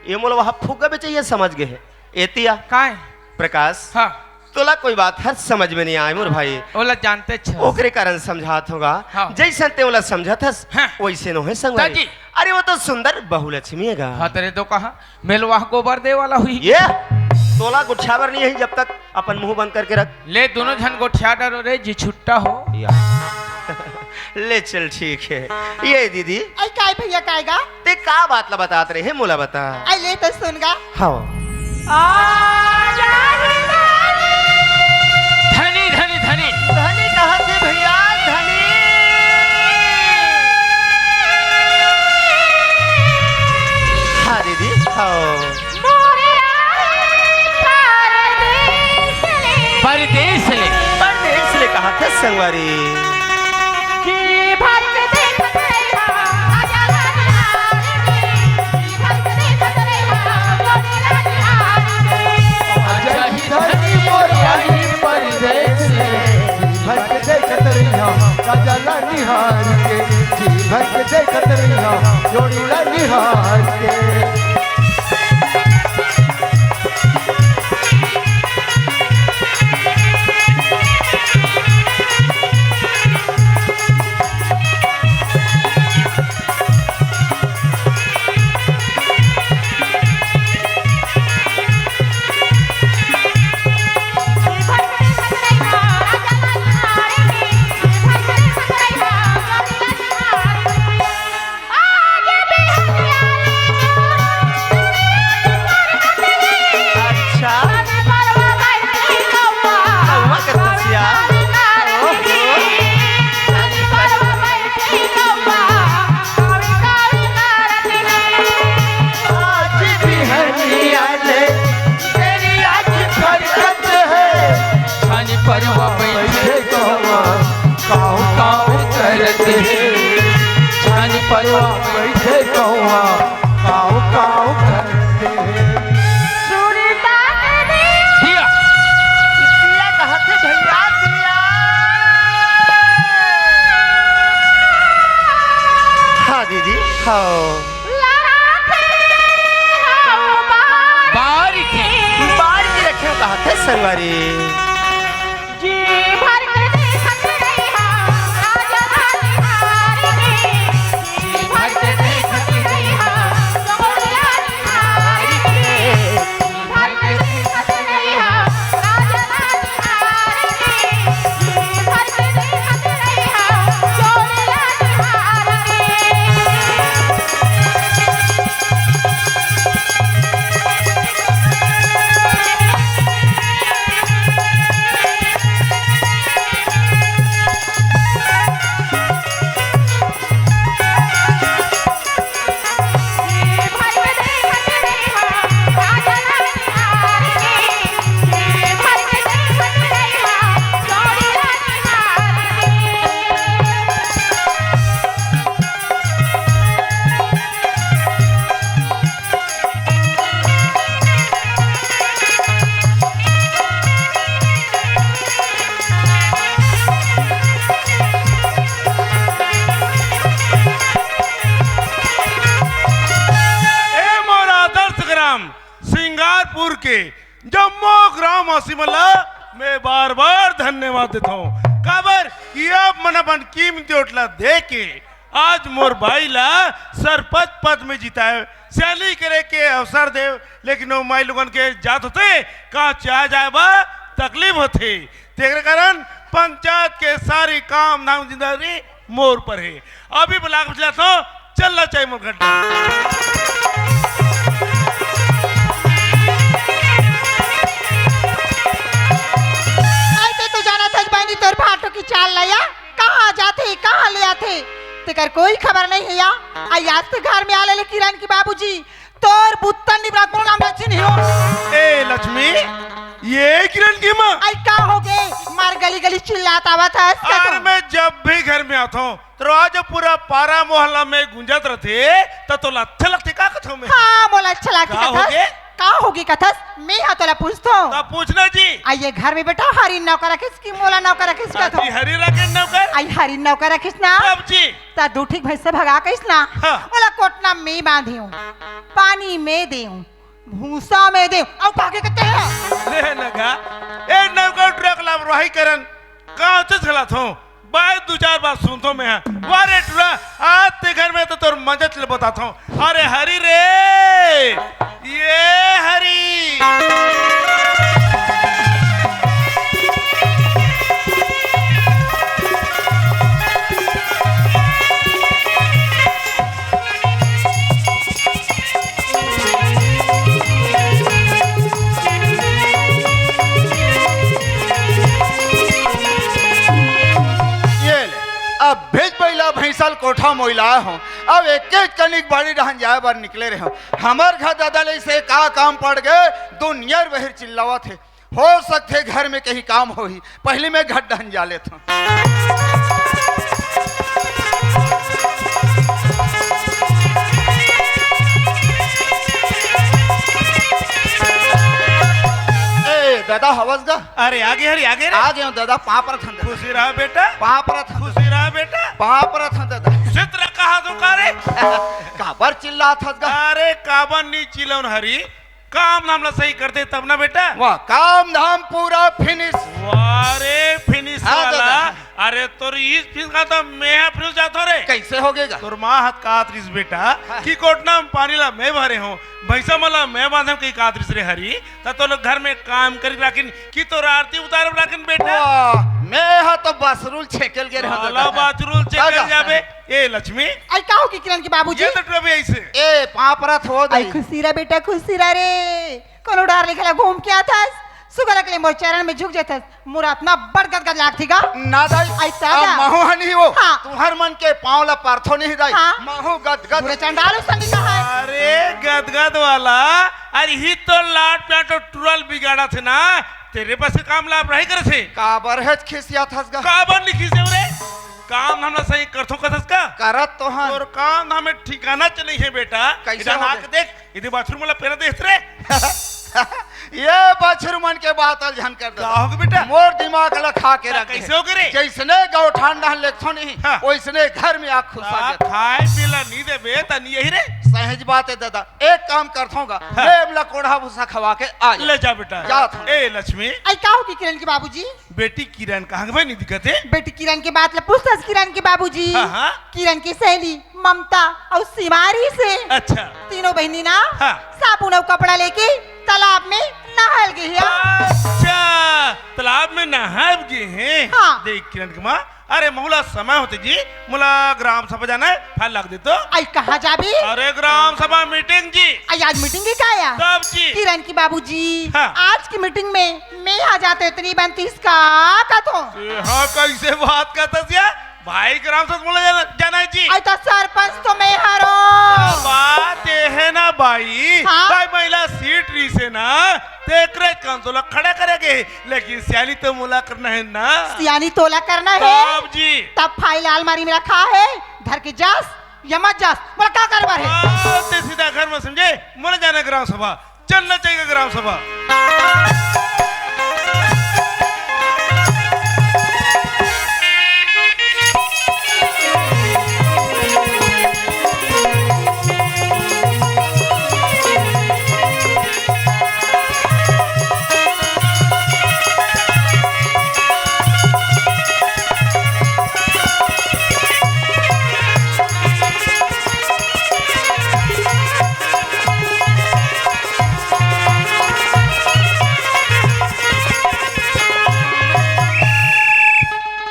ये मोला वहाँ फुग्गा बेचइया समझ गे हे। एती आ। काय? प्रकाश। हाँ। तोला कोई बात हर समझ में नहीं आए मोर भाई। ओला जानते छ। ओकरे कारण समझात होगा। हाँ। जैसन ते ओला समझत हस, हाँ। वैसे नोहे संगवारी। दादी। अरे वो तो सुंदर बहुलक्ष्मी हेगा। हाँ, तेरे तो कहा, मेलवाह गोबर दे वाला हुई। ये तोला गुठियावर नहीं है जब तक अपन मुंह बंद करके रख। ले, दोनों झन गोठिया डरो रे, जी छुट्टा हो। या। ले चल, ठीक है। ये दीदी। आई काय भैया, काय गा? ते का बात ला बतात रहे हे, मोला बता। आई ले तो सुन गा। हाँ। धनी, धनी, धनी। धनी कहाँ थे भैया, धनी? हाँ दीदी, हाँ। मोरे आए परदेस ले। परदेस ले। परदेस ले कहाँ थे संगवारी? जी भर के देखत रहिहा, राजा ला निहार के। जी भर के देखत रहिहा, जोड़ी ला निहार के। आजा ही धनी मोर आही परदेस ले। जी भर के देखत रहिहा, राजा ला निहार के। जी भर के देखत रहिहा, जोड़ी ला निहार के। अच्छा। कौवा के तसिया। ओहो। आज बिहनिया ले तेरी आज फरकत है। छानी परवा बैठे कौवा, काऊ काऊ करत हे। छानी परवा बैठे कौवा, काऊ काऊ करत हे। सुरता के दिया। दिया। दिया कहत हे भैया, दिया। हाँ दीदी, हाँ। लड़ाते हो बार बार के। बार के रखे हो कहत हे संगवारी। जी भर के देखत रहिहा, राजा ला निहार के। जी भर के देखत रहिहा, जोड़िया निहार के। जी भर के देखत रहिहा, राजा ला निहार के। जी भर के देखत रहिहा, जोड़िया निहार के। ए मोर आदर्श ग्राम सिंगारपुर के जम्मो ग्रामवासी मन ला मैं बार-बार धन्यवाद देथंव, काबर कि आप मन अपन कीमती वोट ला दे के आज मोर भाई ला सरपंच पद में जिताए, सैली करे के अवसर देव, लेकिन वो माई लोगन के जात होते, कहाँ चाह जाए बा, तकलीफ होते। तेकर कारण पंचायत के सारी काम धाम जिम्मेदारी मोर पर हे। अभी बुला के बतलाथंव, चल ला चाहे मोर घर। अइसे तो जानत हस बहिनी तोर भाटो के चाल ला या, कहाँ जाथे, कहाँ ले आथे, तेकर कोई खबर नहीं हे या। आई आज तो घर में आले ले किरण के बाबूजी, तोर बुत्तन निबरात मोर नाम लक्ष्मी नहीं हो। ए लक्ष्मी, ये किरण की माँ? आई का हो गे? मार गली गली चिल्लात आवत हस का अरे तू? मैं जब भी घर में आथंव, तो आज पूरा पारा मोहल्ला में गूंजत रथे, त तोला अच्छा लगथे का कथंव मैं? हाँ, मोला अच्छा लगथे का कथस। हो गे? का हो गे कथस? मैं हा तोला पूछथंव। त पूछना जी। आई ये घर में बेटा हरी नौकर रखिस कि मोला नौकर रखिस का हाँ जी, तू? हरी रखे नौकर। आई हरी नौकर रखिस ना? तब जी। त दू ठीक भैंसा भगा कहिस ना? हाँ। ओला कोटना में बांधियो, पानी में देव, भूसा में दे, अउ काके कहते हैं? ले लगा, ए नौकर ट्रक लापरवाही करन, का चीज खिलात हो? बाय दू चार बार सुनथो मैं, वाह रे टुरा, आज ते घर में तो तोर मजा चले बताथो। अरे हरी रे, ये हरी। ये ले, अब भेज बइला भैंसा ल कोठा मोइला हो। अब एकेच कनिक बाड़ी डहन जाए बर निकले रहे हो। हमर घर ददा ले से का काम पड़ गए, दुनिया बहिर चिल्लावत हे। हो सकथे घर में कहीं काम होही, पहली मैं घर डहन जा लेत हूँ। ए दादा, हवस गा? अरे आगे हरी, आगे रे। आ गए हो दादा, पाँव परत हन दादा। खुशी रहा बेटा। पाँव परत हन खुशी रहा बेटा। पाँव परत हन दादा। चित्र कहा तो का रे? काबर चिल्लात हस गा? अरे काबर नी चिल्लाउन हरी, काम धाम ला सही करते तब ना बेटा। वाह, काम धाम पूरा फिनिश। वाह रे फिनिश हाँ, वाला। दादा। अरे तोर इस फिनिश का तो मैं फिनिश जाता रे। कैसे हो गएगा? तोर माँ हाथ का आतरिस बेटा हाँ। कि कोटना में पानी ला मैं भरे हूँ, भैंसा मला मैं बांधे हूँ, कहीं का आतरिस रे हरी, त तोर घर में काम करी राखिन कि तोर आरती उतारे राखिन बेटा। वाह, मैं हा तो बासरुल छेकेल गे रहूँ साला दादा। बासरुल छेकेल जाबे। ए लक्ष्मी। आई का हो कि किरण के बाबूजी? ये तो टोपी ऐसे। ए पाँव परत हो आई दई। खुशी रह बेटा, खुशी रह रे। कोनो डार लिखला घूम के आथस, सुगला के लिए मोर चरण में झुक जाथस। मोर आत्मा बड़ गदगद लागथे गा। ना दाई, आई ता अब गा। महू हनी हो। हाँ। तुहर मन के पाँव ला परथो नहीं दाई। हाँ। महू गदगद। पूरे चंडाल उस संगी का है। अरे गदगद वाला, अरे ही तो लाट प्याट टुरल बिगाड़ा थे ना, तेरे बस के काम लाभ रही करे थे। काबर है खिसिया थस गा? काबर नहीं खिसे रे? काम हमला सही करथो कथस का? करत तो हन। और काम हमें ठिकाना च नहीं है बेटा। कैसे इधर हो आके गए? देख, इधर बाथरूम वाला पहले देख रे। ये बछरू मन के बात अल झन कर दे। का हो गे बेटा? मोर दिमाग ला खा के का रख दे। कैसे हो गे रे? जैसने गौठान डहन लेथो नहीं, हाँ। वैसने घर में आग खुसा का जाता। खाए पीला नी देबे त नी यही रे। सहज बात है दादा, एक काम करथों गा, हाँ। मैं एमला कोढ़ा भूसा खवा के आ जा। ले जा बेटा। जात हूँ। ए लक्ष्मी। आई का हो कि किरण के बाबूजी? बेटी किरण कहाँ के भाई नहीं दिखत है? बेटी किरण के बात ला पूछथस किरण के बाबूजी। हाँ, हाँ। किरण की सहेली ममता अउ सिमारी से। अच्छा। तीनों बहिनी ना हाँ। साबुन अउ कपड़ा लेके तालाब में नहाल गे हे। अच्छा, तालाब में नहाब गे हे। हाँ। देख किरण के माँ, अरे मोला समय होथे जी, मोला ग्राम सभा जाना है, फाइल लाग दे तो। आई कहाँ जाबे? अरे ग्राम सभा मीटिंग जी। आई आज मीटिंग ही का या? तब जी। किरण की बाबूजी, हाँ। आज की मीटिंग में मैं हा जाते इतनी बनतीस का कथो। ए, हाँ, कैसे बात करता जी? भाई ग्राम सभा मोला जाना, जाना है जी। आई तो सरपंच तो मैं हरो। बात ये है ना भाई, हाँ? भाई महिला सीट रही से ना, तेकरे कंसोला खड़ा करेगे, लेकिन सियानी तो मोला करना है ना। सियानी तोला करना है? तब जी। तब फाइल अलमारी में रखा है, धर के जास या मत जास, मोला का करे बर हे? हाँ, ते सीधा घर में समझे, मोला जाना ग्राम सभा, चलना चाहिए ग्राम सभा।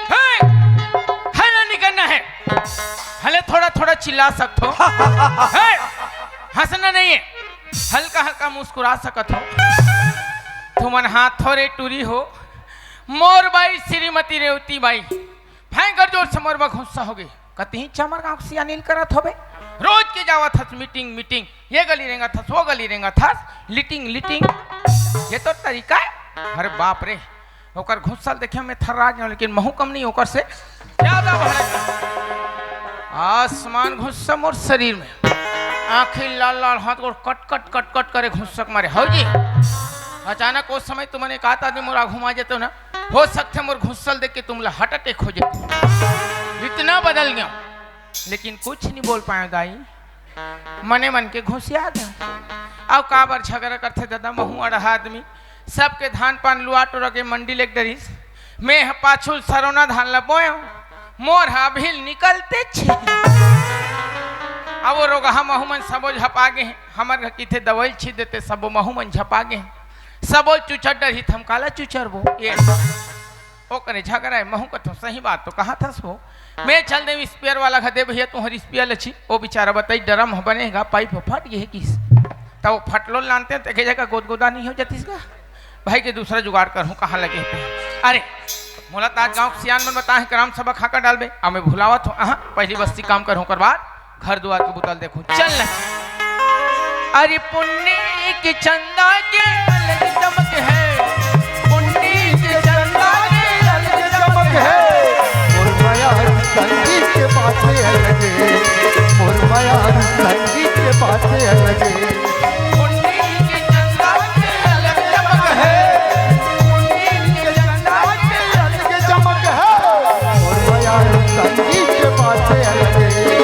हे! हल्ला नहीं करना है। हले थोड़ा थोड़ा चिल्ला सकत हो। हे! हंसना नहीं है, हल्का हल्का मुस्कुरा सकत हो। तुमन हाथ थोरे टूरी हो। मोर बाई श्रीमती रेवती बाई, भयंकर जोर से मोर बा गुस्सा हो गई। कतही चमर गांव से अनिल करत होबे। रोज के जावत हस मीटिंग, मीटिंग, ये गली रेंगत हस, वो गली रेंगत हस, लिटिंग, लिटिंग। ये तो तरीका है। अरे बाप रे, ओकर घुसल देखे में थर्रा जाऊं, लेकिन महू कम नहीं ओकर से ज्यादा भड़क। आसमान घुस्सा मोर शरीर में, आंखी लाल लाल, हाथ गोड़ कट कट कट कट करे घुस्सक मारे। हो जी, अचानक उस समय तुमने कहा था मोर आगू मा जेतो ना, हो सकथे मोर घुस्सल देख के तुमला हार्ट अटैक हो जाए। इतना बदल गया, लेकिन कुछ नहीं बोल पाए दाई, मने मन के घुसिया गया। अउ काबर झगरा करथे ददा, महूं अड़हा आदमी। सबके धान पान लुआ टोरा के मंडी लेग डरिस, मैं ह पाछू सरोना धान ल बोएंव, मोर ह अभी निकलते छे। अब वो रोगहा महूं मन सबो झपा गे हे, हमर घर किथे दवाई छींच देते, सबो महूं मन झपा गे हे, सबो चुचर डरही, त हम काला चुचरबो? ये ओकरे झगरा हे, महूं कथों, सही बात तो कहत हस वो। मैं चल देंव स्पेयर वाला घर, दे भैया तुंहर स्पेयर ल छी। ओ बेचारा बताइस ड्रम ह बने हे गा, पाइप ह फट गे हे किस। त वो फटलो ल लानतेंव, त एके जगह गोदगोदा नइ हो जातिस गा। भाई के दूसरा जुगाड़ करहूं, कहां लगे हे ते। अरे, मोला त आज गांव के सियान मन बताए हे, ग्राम सभा खाका डालबे, अब मैं भुलावत हों। अहां, पहिली बस्ती काम करहूं, ओकर बाद घर दुआर के बुता ल देखहूं। चल न। अरे पुन्नी के चंदा के अलग चमक हे, पुन्नी के चंदा के अलग चमक हे। मोर मया संगीत के बाते अलग हे, मोर मया संगीत के बाते अलग हे। पुन्नी के चंदा के अलग चमक हे, पुन्नी के चंदा के अलग चमक हे। मोर मया संगीत के बाते अलग हे,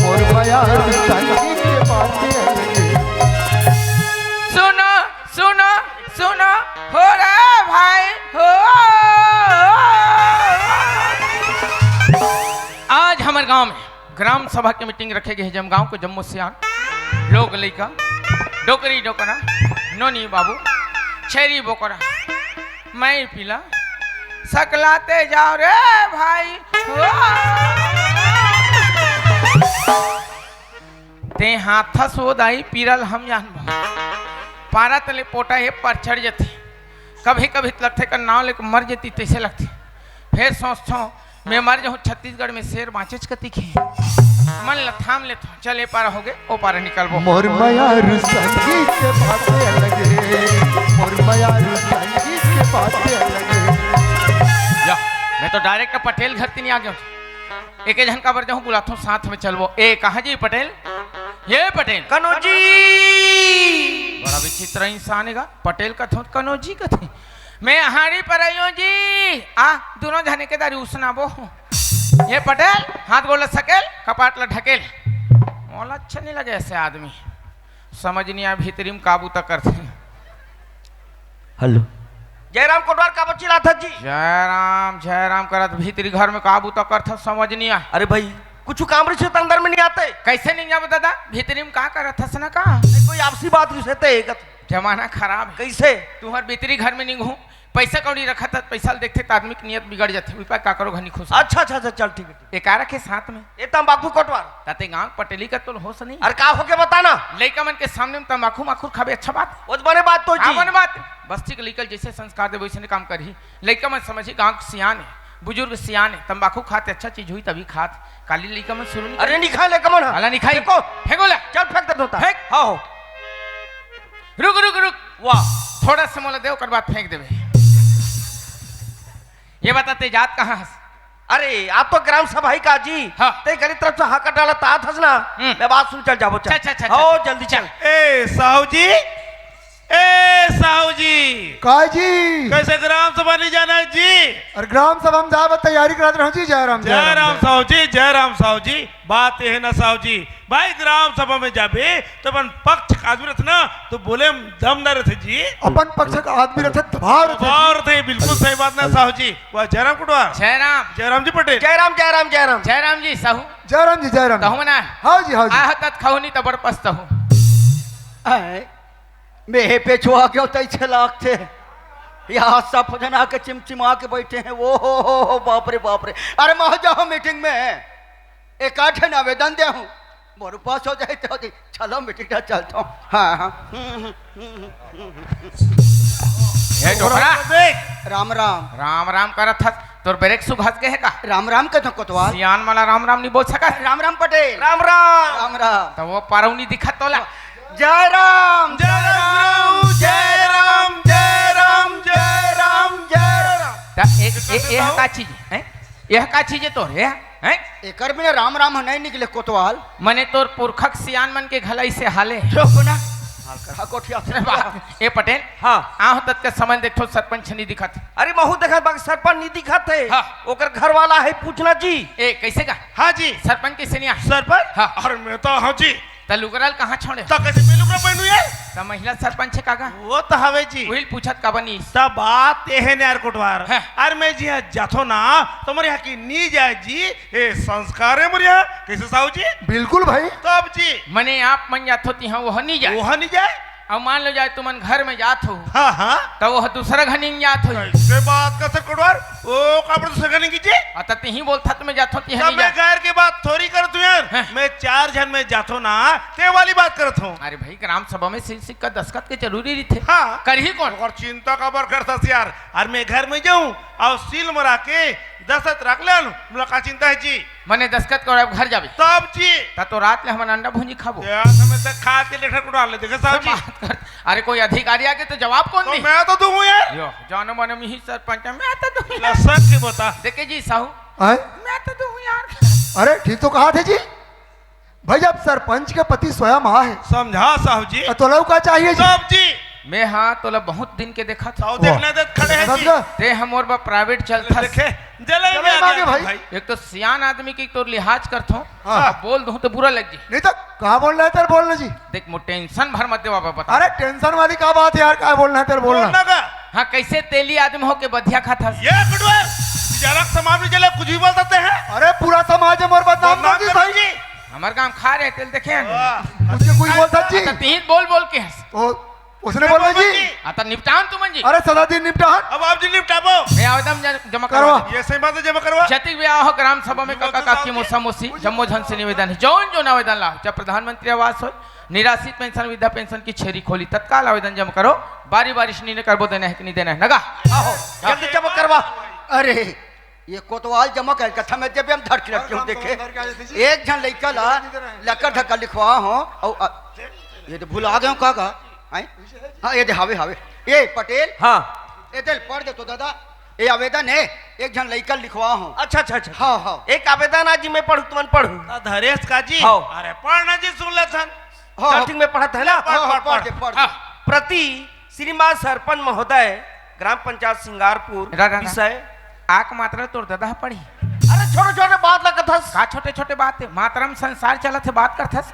मोर मया संगीत के बाते अलग हे। सुनो, सुनो, सुनो, हो रे भाई, हो। आज हमर गांव में ग्राम सभा के मीटिंग रखे गे हे, जम गांव के जम्मो सियान लोग, लइका, डोकरी डोकरा, नोनी बाबू, छेरी बोकरा, मैं पीला, सकलाते जाव रे भाई। ते हाथस ओ दाई पीरा ल हम जानबो। पारा तले पोटा हे पर चढ़ जथे। कभी-कभी त लगथे कर नाव लेके मर जती तइसे लगथे। फेर सोचथों, मैं मर जाहूं, छत्तीसगढ़ में शेर बांचेच कतिक हे। मन ल थाम लेथों, चल ए पारा होगे, ओ पारा निकलबो। मोर मया संगीत के बाते अलग हे, मोर मया संगीत के बाते अलग हे। या, मैं तो direct पटेल घर तिनी आ गेंव। एके झन काबर जाहूं, बुलाथों, साथ में चलबो। ए, कहां जी पटेल? ये पटेल। कनौजी। बड़ा विचित्र इंसान हे गा, पटेल कथों त कनौजी कथे। मैं हाड़ी पर आयो जी। आ, दूनों झन एके दारी उसनाबो। ये पटेल, हाथ गोड़ ल सकेल, कपाट ल ढकेल। मोला अच्छा नइ लगे अइसे आदमी। समझ नइ आय, भीतरी म का बूता करथे। हेलो। जयराम कोटवार, काबर चिल्लाथस जी? जयराम, जयराम करत भीतरी घर में का बूता करथस, समझ नइ आय। अरे भाई, कुछू काम रहिस त अंदर में नइ आते। कइसे नइ जाबो ददा? भीतरी में का करथस न का? नहीं, कोई आपसी बात रहिस ते कथों। जमाना खराब हे। कइसे? तुंहर भीतरी घर में निंगहूं, पइसा कौड़ी रखत हस, पइसा ल देखथे त आदमी के नियत बिगड़ जाथे। उपाय का करो, घनी खुश। अच्छा, अच्छा, अच्छा, चल, ठीक हे, ठीक। ए का रखे साथ में? ए तंबाकू कोटवार। त ते गांव पटेली का तो होस नहीं। अरे का होगे बता ना? लइका मन के सामने में तंबाकू माखुर खाबे, अच्छा बात? ओ त बने बात तो का जी। बने बात? बस्ती के लइका ल जइसे संस्कार देबे वइसने काम करही। लइका मन समझही, गांव के सियान हे, बुजुर्ग सियान हे, तंबाकू खाथे, अच्छा चीज होही तभी खाथे। काली लइका मन शुरू नइ अरे करे। नइ खाय लइका मन ह। काला नइ खाय। फेंको। फेंको ला। चल फेंक दे धोता। फेंक। हां हो। रुक, रुक, रुक। वाह। थोड़ा सा मोला दे, ओकर बाद फेंक देबे। ये बता, ते जात कहां हस? अरे, आप तो ग्राम सभा ही का जी। हां। ते गली तरफ से हांका डालत आत हस ना। हम्म। मैं बात सुन, चल जाबो, चल। चल, चल, चल, हो, चल। जल्दी चल। ए, साहू जी, ए, साहू जी। का जी? कइसे ग्राम सभा नइ जाना हे जी? अरे, ग्राम सभा में जाए बर तैयारी करत रहूं जी। जय राम, जय राम, जय राम। साहू जी, जय राम साहू जी। बात ये हे ना साहू जी, भाई, ग्राम सभा में जाबे त अपन पक्ष के आदमी रथे ना, त बोले में दम ना रथे जी। अपन पक्ष के आदमी रथे, दबाव रथे जी। दबाव रथे, बिल्कुल सही बात ना साहू जी। वाह, जयराम कोटवार। जयराम। जयराम जी पटेल। जयराम, जयराम, जयराम। जयराम जी साहू। जयराम जी, जयराम। तहूं ना? हां जी, हां जी। आह तत खाहू नहीं त बड़ पछताहू। आय, मैं हे पेछुआ क्यों तइसे लागथे? यहां सब जना के चिमचिमा के बइठे हे। ओ हो हो हो, बाप रे, बाप रे। अरे, मैं जाहूं मीटिंग में। एकाठन आवेदन देहूं, मोर पास हो जाए तो जी। चलो मीटिंग ला चलथों। हां, हां। हे डोकरा। देख। राम राम। राम राम करत हस, तोर ब्रेक शू घस गे हे का? राम राम कथों कोतवाल। सियान मन ला राम राम नइ बोल सकस? राम राम पटेल। राम राम। राम राम। त ओ पारा नइ दिखत तोला? जय राम, जय राम, जय राम, जय राम, जय राम, जय राम। त एक, ए, ए, का चीज हे? हैं? यह का चीज हे तोर, ए? हैं? एकर बिना राम राम ह नहीं निकले कोतवाल। मने तोर पुरखा के सियान मन के घला इसे हाले। चुप ना। हाल कर, हा कोठिया से। अरे बाप, ए पटेल। हां। आंव तक के समय देखथों सरपंच नइ दिखत। अरे महूं देखत बाकी सरपंच नइ दिखत हे। हां। ओकर घर वाला हे पूछना जी। ए, कइसे का? हां जी। सरपंच कइसे नइ आय? सरपंच? हां। अरे मैं तो हां जी। त लुगरा ल कहाँ छोड़े? त कइसे मैं लुगरा पहनू यार? त महिला सरपंच हे काका? वो त हवे जी। उहिल पूछत का बनी? त बात ये हे न यार कोटवार। हाँ। अरे मैं जी हाँ जाथो ना, त मोर यहाँ की नी जाय जी। ए संस्कार हे मोर यहाँ। कइसे साहू जी? बिल्कुल भाई। तब जी। मने आप मन जाथो तिहाँ वो नी जाय। वो नी जाय। अब मान लो जाय तुमन घर में जात हो। हाँ, हाँ। त वो दूसरा घनी जात हो। कइसे बात करथस कोटवार? ओ काबर दूसरा घनी की जी? अ त तिही बोलथस त मैं जाथो तिहाँ तब नी मैं जाय। घर के बात थोड़ी करत हूँ यार। हाँ। मैं चार झन में जाथो ना, ते वाली बात करत हूँ। अरे भाई, ग्राम सभा में सील सिक्का दस्तखत के जरूरी रहिथे। हाँ। करही कोन? ओकर चिंता काबर करथस यार? अरे मैं घर में जाहूँ अउ सील मरा के दस्तखत रख ले आनहूँ, मोला का चिंता हे जी? मने दस्तखत करवाय बर घर जाबे? तब जी। त तो रात ले हमन अंडा भुंजी खाबो। यार, हमें त खात के लेठर को डाल ले, देखे साहब जी। बात कर। अरे कोई अधिकारी आगे त जवाब कोन तो दी? मैं तो दूँ यार। यो, जानो मानो मिही सरपंच हे, मैं तो दूँ यार। लसन के बता। देखे जी साहू। आय? मैं तो दूँ यार। अरे ठीक तो कहथे जी। भाई, जब सरपंच के पति स्वयं आय हे। समझा साहू जी। त तोला का चाहिए जी? सब जी। मैं हाँ तोला बहुत दिन के देखत हँव। अउ देखना दे खड़े हे जी। समझा? ते ह मोर बर private चलथस। देखे, जलई में जलई आ में आ गया गया भाई। भाई। एक तो सियान आदमी के तोर लिहाज करथों, हाँ। अब बोल दूँ त बुरा लग जी। नहीं त का बोलना हे तेरे बोलना जी। देख, मोर tension भर मत दे बाबा, बता। अरे tension वाली का बात हे यार, का बोलना हे तेरे बोलना। बोलना का? हाँ, कइसे तेली आदमी होके बधिया खाथस? ये कुटुआर, बेचारा समाज में चले, कुछ भी बोल सकते हैं। अरे पूरा समाज में मोर बदनाम बदनाम कर दी कर भाई। दी। हमर गाँव खा रहे तेल देखे हैं। वाह। उसके कोई बोलथस जी? अ त तिही बोल बोल के हँस। ओ, उसने बोलना जी? अ त निपटान तुमन जी। अरे सदा दिन निपटान। अब आप जी निपटाबो। मैं आवेदन ज-, जमा करवा करवा। देंव। ये सही बात हे, जमा करवा। जतिक भी आए हो ग्राम सभा में, काका काकी, मौसा मौसी, जम्मो झन से निवेदन हे, जौन जौन आवेदन लाव, चाहे प्रधानमंत्री आवास हो, निराश्रित पेंशन, वृद्धा पेंशन की छेरी खोली, तत्काल आवेदन जमा करो। बारी बारी से नी करबो, देना हे कि नी देना हे, नगा? आहो, जल्दी जमा करवा। अरे, ये कोतवाल जमा कर कथा में जब हम धड़की लड़की हूँ, देखे। एक झन लइका ला लकर धक्का लिखवा हो, अउ, अ, ये तो भुला गए हो, का, का? हैं? हाँ, ये दे, हावे, हावे। ये पटेल। हाँ। ये दे, पढ़ दे तो दादा। ये आवेदन हे, एक झन लइका लिखवा हो। अच्छा, अच्छा, अच्छा। हाँ, हाँ। एक आवेदन आज मैं पढ़ूँ, तुमन पढ़ू। आ, धरेश का जी? हाँ। अरे, पढ़ना जी, सुन ले थन। हाँ, चल, हाँ। ठीक, मैं पढ़त हे ना? पढ़, हाँ, हाँ, पढ़, पढ़ पढ़। दे, पढ़ दे। हाँ। प्रति श्रीमान सरपंच महोदय, ग्राम पंचायत सिंगारपुर, रा, रा, रा। विषय। आक मात्रा तोर ददा ह पढ़ी। अरे, छोटे-छोटे बात ला कथस। का छोटे-छोटे बात हे? मात्रा में संसार चलत हे, बात करथस।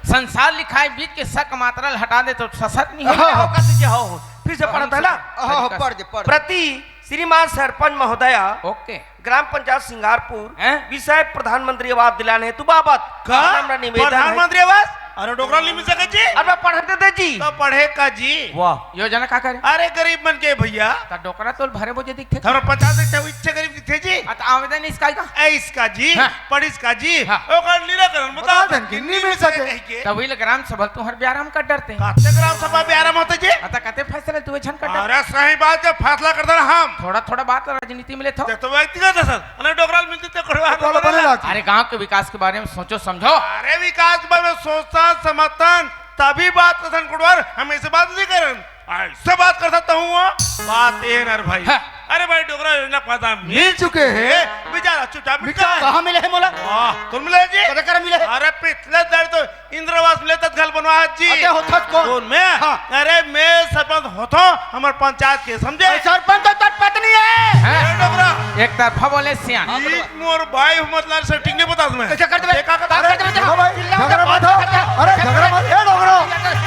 संसार लिखाय बीच के सक मात्रा ल हटा दे तो ससक नहीं हो। हाँ, हाँ, कथी के हो, हो। फिर से पढ़त हे ना? हाँ, हाँ, तरीका से। पढ़ दे, पढ़ दे। प्रति श्रीमान सरपंच महोदया, ओके। ग्राम पंचायत सिंगारपुर, हैं? विषय प्रधानमंत्री आवास दिलाने हेतु बाबत। का? हमरा निवेदन हे। प्रधानमंत्री आवास? अरे डोकरा ल नी मिल सके जी। अरे मैं पढ़त हे जी। तो पढ़े का जी? वाह। योजना का करे? अरे गरीब मन के भैया। त डोकरा तोल भरे बोझे दिखथे। हमरा पचास से छह इच्छा गरीब दिखथे जी। अ त आवेदन इसका का? ए इसका जी। हाँ। पढ़िस का जी। हाँ। ओकर निराकरण बता बता देन कि नी मिल सके कहिके। तब वही ले ग्राम सभा तुहर ब्याराम कर डरते। कते ग्राम सभा ब्याराम होथे जी? अ त कते फैसला तू झन कर डर। अरे सही बात हे, फैसला कर देना हम। थोड़ा-थोड़ा बात राजनीति में लेथो। ते तो व्यक्तिगत हे सर। अरे डोकरा ल मिलती तो करवा तो बोलो, बोलो ना। अरे गांव के विकास के बारे में सोचो समझो। अरे विकास के बारे में सोचथन समझथन तभी बात करथन कुटवार, हम ऐसे बात नहीं करन। ऐसे बात कर सकता हूँ वो? बात ये ना रे भाई। हाँ। अरे भाई डोकरा योजना के पैसा मिल मिल चुके हैं। बेचारा चुपचाप मिल मिल चुके हैं। कहाँ मिले हे मोला? वाह, तुम मिले जी? कदे कर मिले हे? अरे पिछले दर तो इंदिरा आवास मिले तत्काल बनवा जी। अरे होथस कोन? कोन मैं? हाँ। अरे मैं सरपंच होथो, हमर पंचायत के समझे? अरे सरपंच तो तोर पत्नी हे। हैं? अरे डोकरा। एक तरफा बोले सियान। हाँ, ई बोलो। मोर भाई मतलब setting नहीं बता तुम्हें। कैसे कर देबे? देखा कर। अरे, देखा कर। हाँ भाई, झगड़ा मत हो। अरे, झगड़ा मत, ए डोकरा,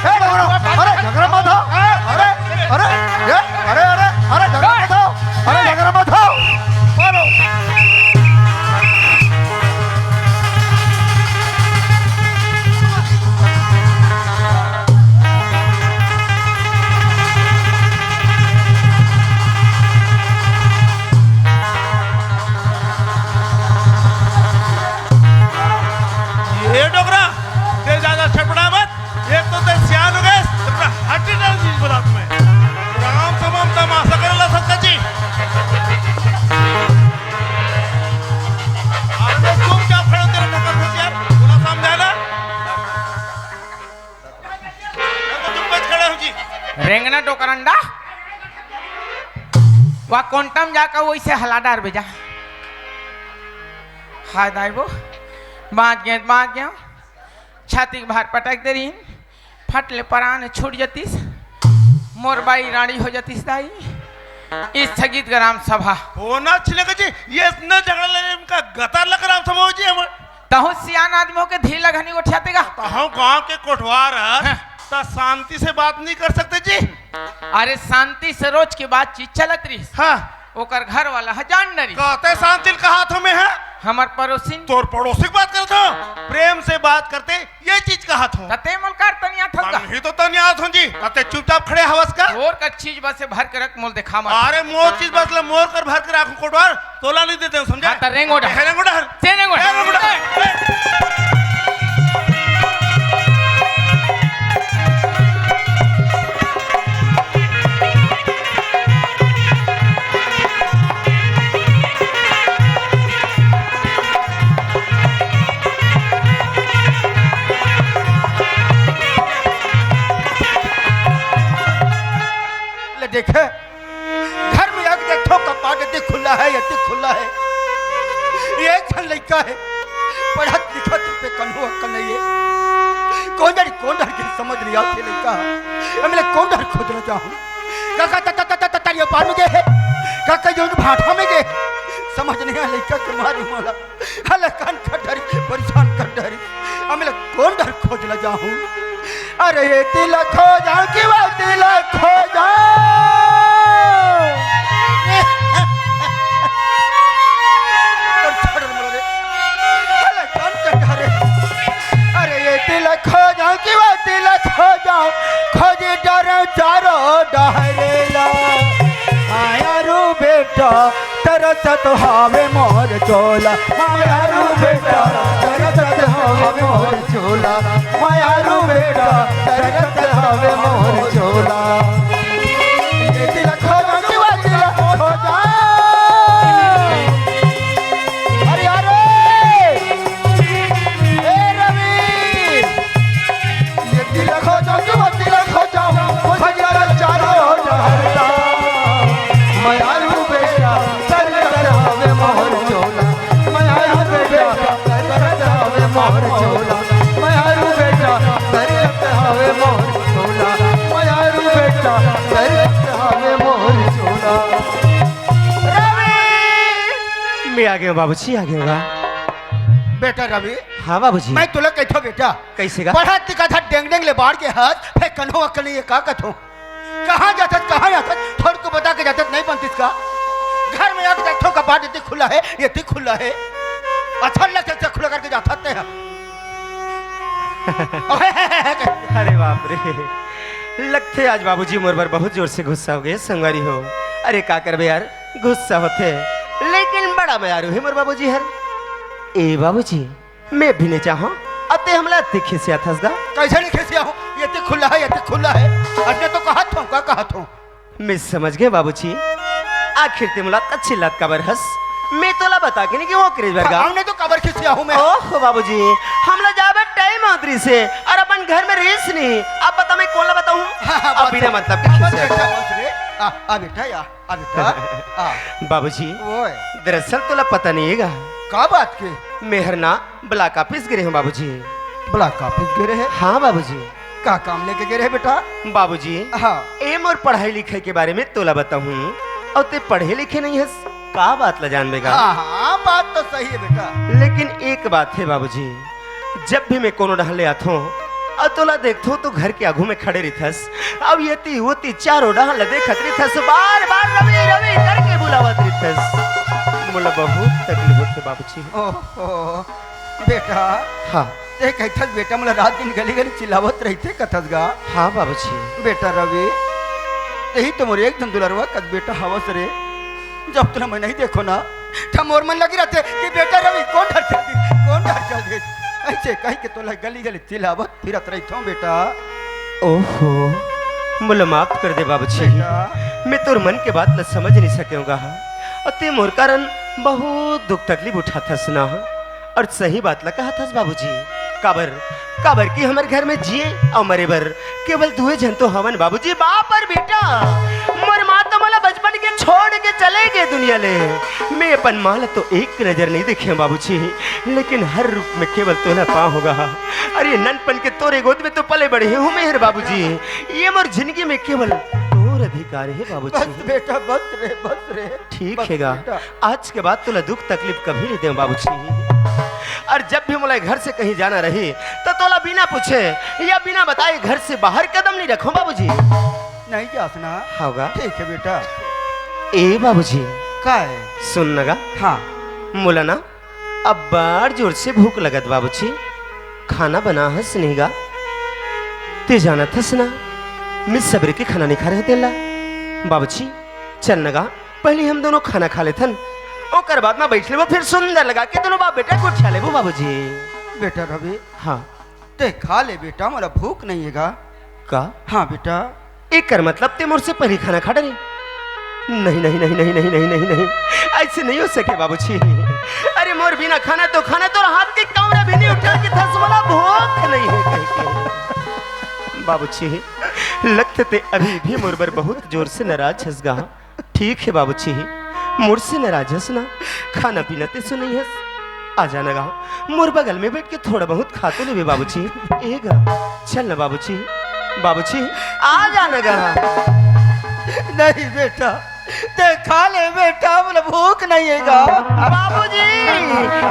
ए डोकरा, अरे, झगड़ा मत हो। अरे, अरे, ए, अरे, अरे, अरे, झगड़ा मत हो। अरे, झगड़ा मत हो। मारो। ये डोकरा, ते ज्यादा छटपटा मत। एक तो ते सियान हो गए, तेरा हड्डी डाल दी बता तुम्हें। राम समाम तमाशा करे ला सकता जी। अरे चुपचाप खड़े हो, तेरे पकड़ में यार, पूरा समझा ना। मैं तो चुप खड़े हूँ जी। रेंगना डोकरंडा, वा कोंटम जाकर वैसे हला डार बेजा। हाय दाई वो, बाँच गया, बाँच गया। छाती के भार पटक दे रही, फट ले परान छूट जतिस, मोर बाई रानी हो जतिस दाई। स्थगित ग्राम सभा। होना छिले जी, ये इतने झगड़ा ले इनका गतार लग ग्राम सभा हो जी हम। तहूँ सियान आदमी होके धीर लगनी गोठियाते गा। तहूँ गांव के कोटवार हर, हाँ। त शांति से बात नहीं कर सकते जी? अरे शांति से रोज के बातचीत चलत रहिस। हाँ। ओकर घर वाला ह जान डरिस। कहते शांति ले कहात हों मैं ह? हमर पड़ोसिन। तोर पड़ोसी के बात करत हों? प्रेम से बात करते ये चीज कहात हों। त तैं मोला काबर तनियाथस गा? तहीं तो तनियात हों जी। त तैं चुपचाप खड़े हवस का? तोर का चीज बस हे भर के रख, मोला देखा मत। अरे मोर चीज बस ले, मोर कर भर के राखहूं कोटवार, तोला नहीं देते हों, समझे? हाँ, त रेंगो डहर। हे रेंगो डहर। तैं रेंगो हे रेंगो डहर। डहर। ले देखे, घर में आके देखथों, कपाट एती खुला हे, एती खुला हे। एक झन लइका हे, पढ़त लिखत हे, फेकनहू अकल नइ हे। कोन डहर, कोन डहर गे, समझ नइ आत हे लइका। अब मैं कोन डहर खोज ल जाहूं? काका, त, त, त, त, त, तरिया पार में गे हे। काका, जो भाठा में गे। समझ नइ आय लइका के मारे मोला। हलकान कर डरिस, परेशान कर डरिस। अब मैं कोन डहर खोज ल जाहूं? अरे एती ल खोजांव कि ओती ल खोजांव। अरे छोड़ रे मोला रे। हलकान कर डरिस। अरे एती ल खोजांव कि ओती ल खोजांव, खोजे डरेंव चारों डहरे ला। माया रू बेटा तरसत हवे मोर चोला, माया रू बेटा तरसत हवे मोर चोला, माया रू बेटा तरसत हवे मोर चोला। एती ल खोजांव कि ओती ल खोजांव। अरे, अरे! ए रवि! एती ल खोजांव कि ओती ल खोजांव, खोजे डरेंव चारों डहरे ला। माया रू बेटा तरसत हवे मोर चोला, माया रू बेटा तरसत हवे मोर चोला, माया रू बेटा तरसत हवे मोर चोला, माया रू बेटा तरसत हवे मोर चोला। रवि! मैं आ गेंव बाबूजी, आ गेंव बा। बेटा रवि, हाँ बाबूजी। मैं तोला कहिथों बेटा, कइसे गा? पढ़त लिखत हस, डेंग डेंग ले बाढ़ गे हस, फेकनहू अकल नइ हे, का कहिथों? कहाँ जाथस, कहाँ जाथस? थोरको बता के जाथस, नइ बनतिस का? घर में आके देखथों, कपाट एती खुला हे, एती खुला हे। अच्छा लगथे, खुला करके जाथस तैं ह। अरे बाप रे, लगथे आज बाबूजी मोर बर बहुत जोर से गुस्सा हो गे संगवारी हो। अरे का करबे यार, गुस्सा होथे, लेकिन बड़ा मयारू हे मोर बाबूजी हर। ए बाबूजी, मैं भी नइ चाहंव, अते हमला अति खिसियाथस गा। कइसे नइ खिसियाहूं? एती खुला हे, एती खुला हे। अतने तो कहत हों, का कहत हों? मैं समझ गेंव बाबूजी, आखिर तैं मोला अतका चिल्लात काबर हस? मैं तोला बता के नइ गेंव ओकरे बर गा। हाँ, हमने तो काबर खिसियाहूं मैं। ओहो बाबूजी, हमला जाए बर टाइम होत रहिसे अउ अपन घर में रहिस नहीं। अब बता मैं कोन ला बताहूं? हाँ, हाँ, अब बिना मतलब के खिसियात हस। बस रे। आ, आ बेटा, आ। अरे का? आ। बाबूजी, ओए। दरअसल तोला पता नइ हे गा। का बात के? मैं हर ना block office गे रहेंव बाबूजी। Block office गे रहे? हाँ बाबूजी। का काम लेके गे रहे बेटा? बाबूजी, हाँ। ए मोर पढ़ाई लिखाई के बारे में तोला बताहूं, अउ तैं पढ़े लिखे नइ हस, का बात ला जानबे गा? हाँ, हाँ, बात तो सही हे बेटा। लेकिन एक बात हे बाबूजी, जब भी मैं कोनो डहर ले आथों अउ तोला देखथों त घर के आगू में खड़े रहिथस, अउ एती ओती चारों डहर ला देखत रहिथस, बार बार रवि रवि करके बुलावत रहिथस। मोला बहुत तकलीफ होथे बाबूजी। ओहो, बेटा। हाँ। तैं कहिथस बेटा मोला रात दिन गली गली चिल्लावत रहिथे कथस गा। हाँ बाबूजी। बेटा रवि, तहीं तो मोर एक धन दुलरवा कस बेटा हवस रे। जब तोला मैं नइ देखों ना, त मोर मन लगे रहिथे कि बेटा रवि कोन डहर चल दिस, कोन डहर चल दिस। अइसे कहिके तोला गली गली चिल्लावत फिरत रहिथों बेटा। ओहो, मोला माफ कर दे बाबूजी। बेटा। मैं तोर मन के बात ला समझ नइ सकेंव गा। अउ तैं मोर कारण बहुत दुख तकलीफ उठाथस ना। अउ सही बात ला कहथस बाबूजी। काबर, काबर कि हमर घर में जिए अउ मरे बर केवल दुए झन तो हवन बाबूजी, बाप अउ बेटा। मोर माँ तो मोला बचपन के छोड़ के चले गे दुनिया ले। मैं अपन माँ ला तो एक नजर नइ देखेंव बाबूजी, लेकिन हर रूप में केवल तोला पाहूं गा। अरे ननपन के तोरे गोद में तो पले बढ़े हंव मैं हर बाबूजी। ए मोर जिनगी में केवल तोर अधिकार हे बाबूजी। बस बेटा, बस रे, बस रे। ठीक हे गा। बेटा। आज के बाद तोला दुख तकलीफ कभी नइ देंव बाबूजी। अउ जब भी मोला घर से कहीं जाना रही, त तोला बिना पूछे या बिना बताए घर से बाहर कदम नहीं रखों बाबूजी। नहीं जास ना। होगा। ठीक है बेटा। ए बाबूजी। का है? सुन न गा। हाँ। मोला ना अब्बड़ जोर से भूख लगत बाबूजी। खाना बना हस नहीं गा? ते जानत हस ना, मैं सबेरे के खाना नहीं खा रहे तेला। बाबूजी, चल न गा, पहले हम दोनों खाना खा लेथन, ओकर बाद में बैठ लेबो, फिर सुंदर लगा के दोनों बाप बेटा गोठिया लेबो बाबूजी। बेटा रवि। हाँ। ते खा ले बेटा, मोला भूख नहीं है गा। का? हाँ बेटा। एकर मतलब ते मोर से पहले खाना खा डरे? नहीं, नहीं, नहीं, नहीं, नहीं, नहीं, नहीं, नहीं, ऐसे नहीं हो सके बाबूजी। अरे मोर बिना खाना तो खाना, तोर हाथ के कौड़ा भी नहीं उठा के थस, मोला भूख नहीं है कह के। बाबूजी, लगथे ते अभी भी मोर बर बहुत जोर से नाराज हस गा। ठीक है बाबूजी, मोर से नाराज हस ना, खाना पीना ते सुनई हस। आ जा न गा, मोर बगल में बैठ के थोड़ा बहुत खा तो लेबे बाबूजी। ए गा, चल न बाबूजी, बाबूजी, आ जा न गा। नहीं बेटा, ते खा ले बेटा, मोला भूख नहीं है गा। बाबूजी,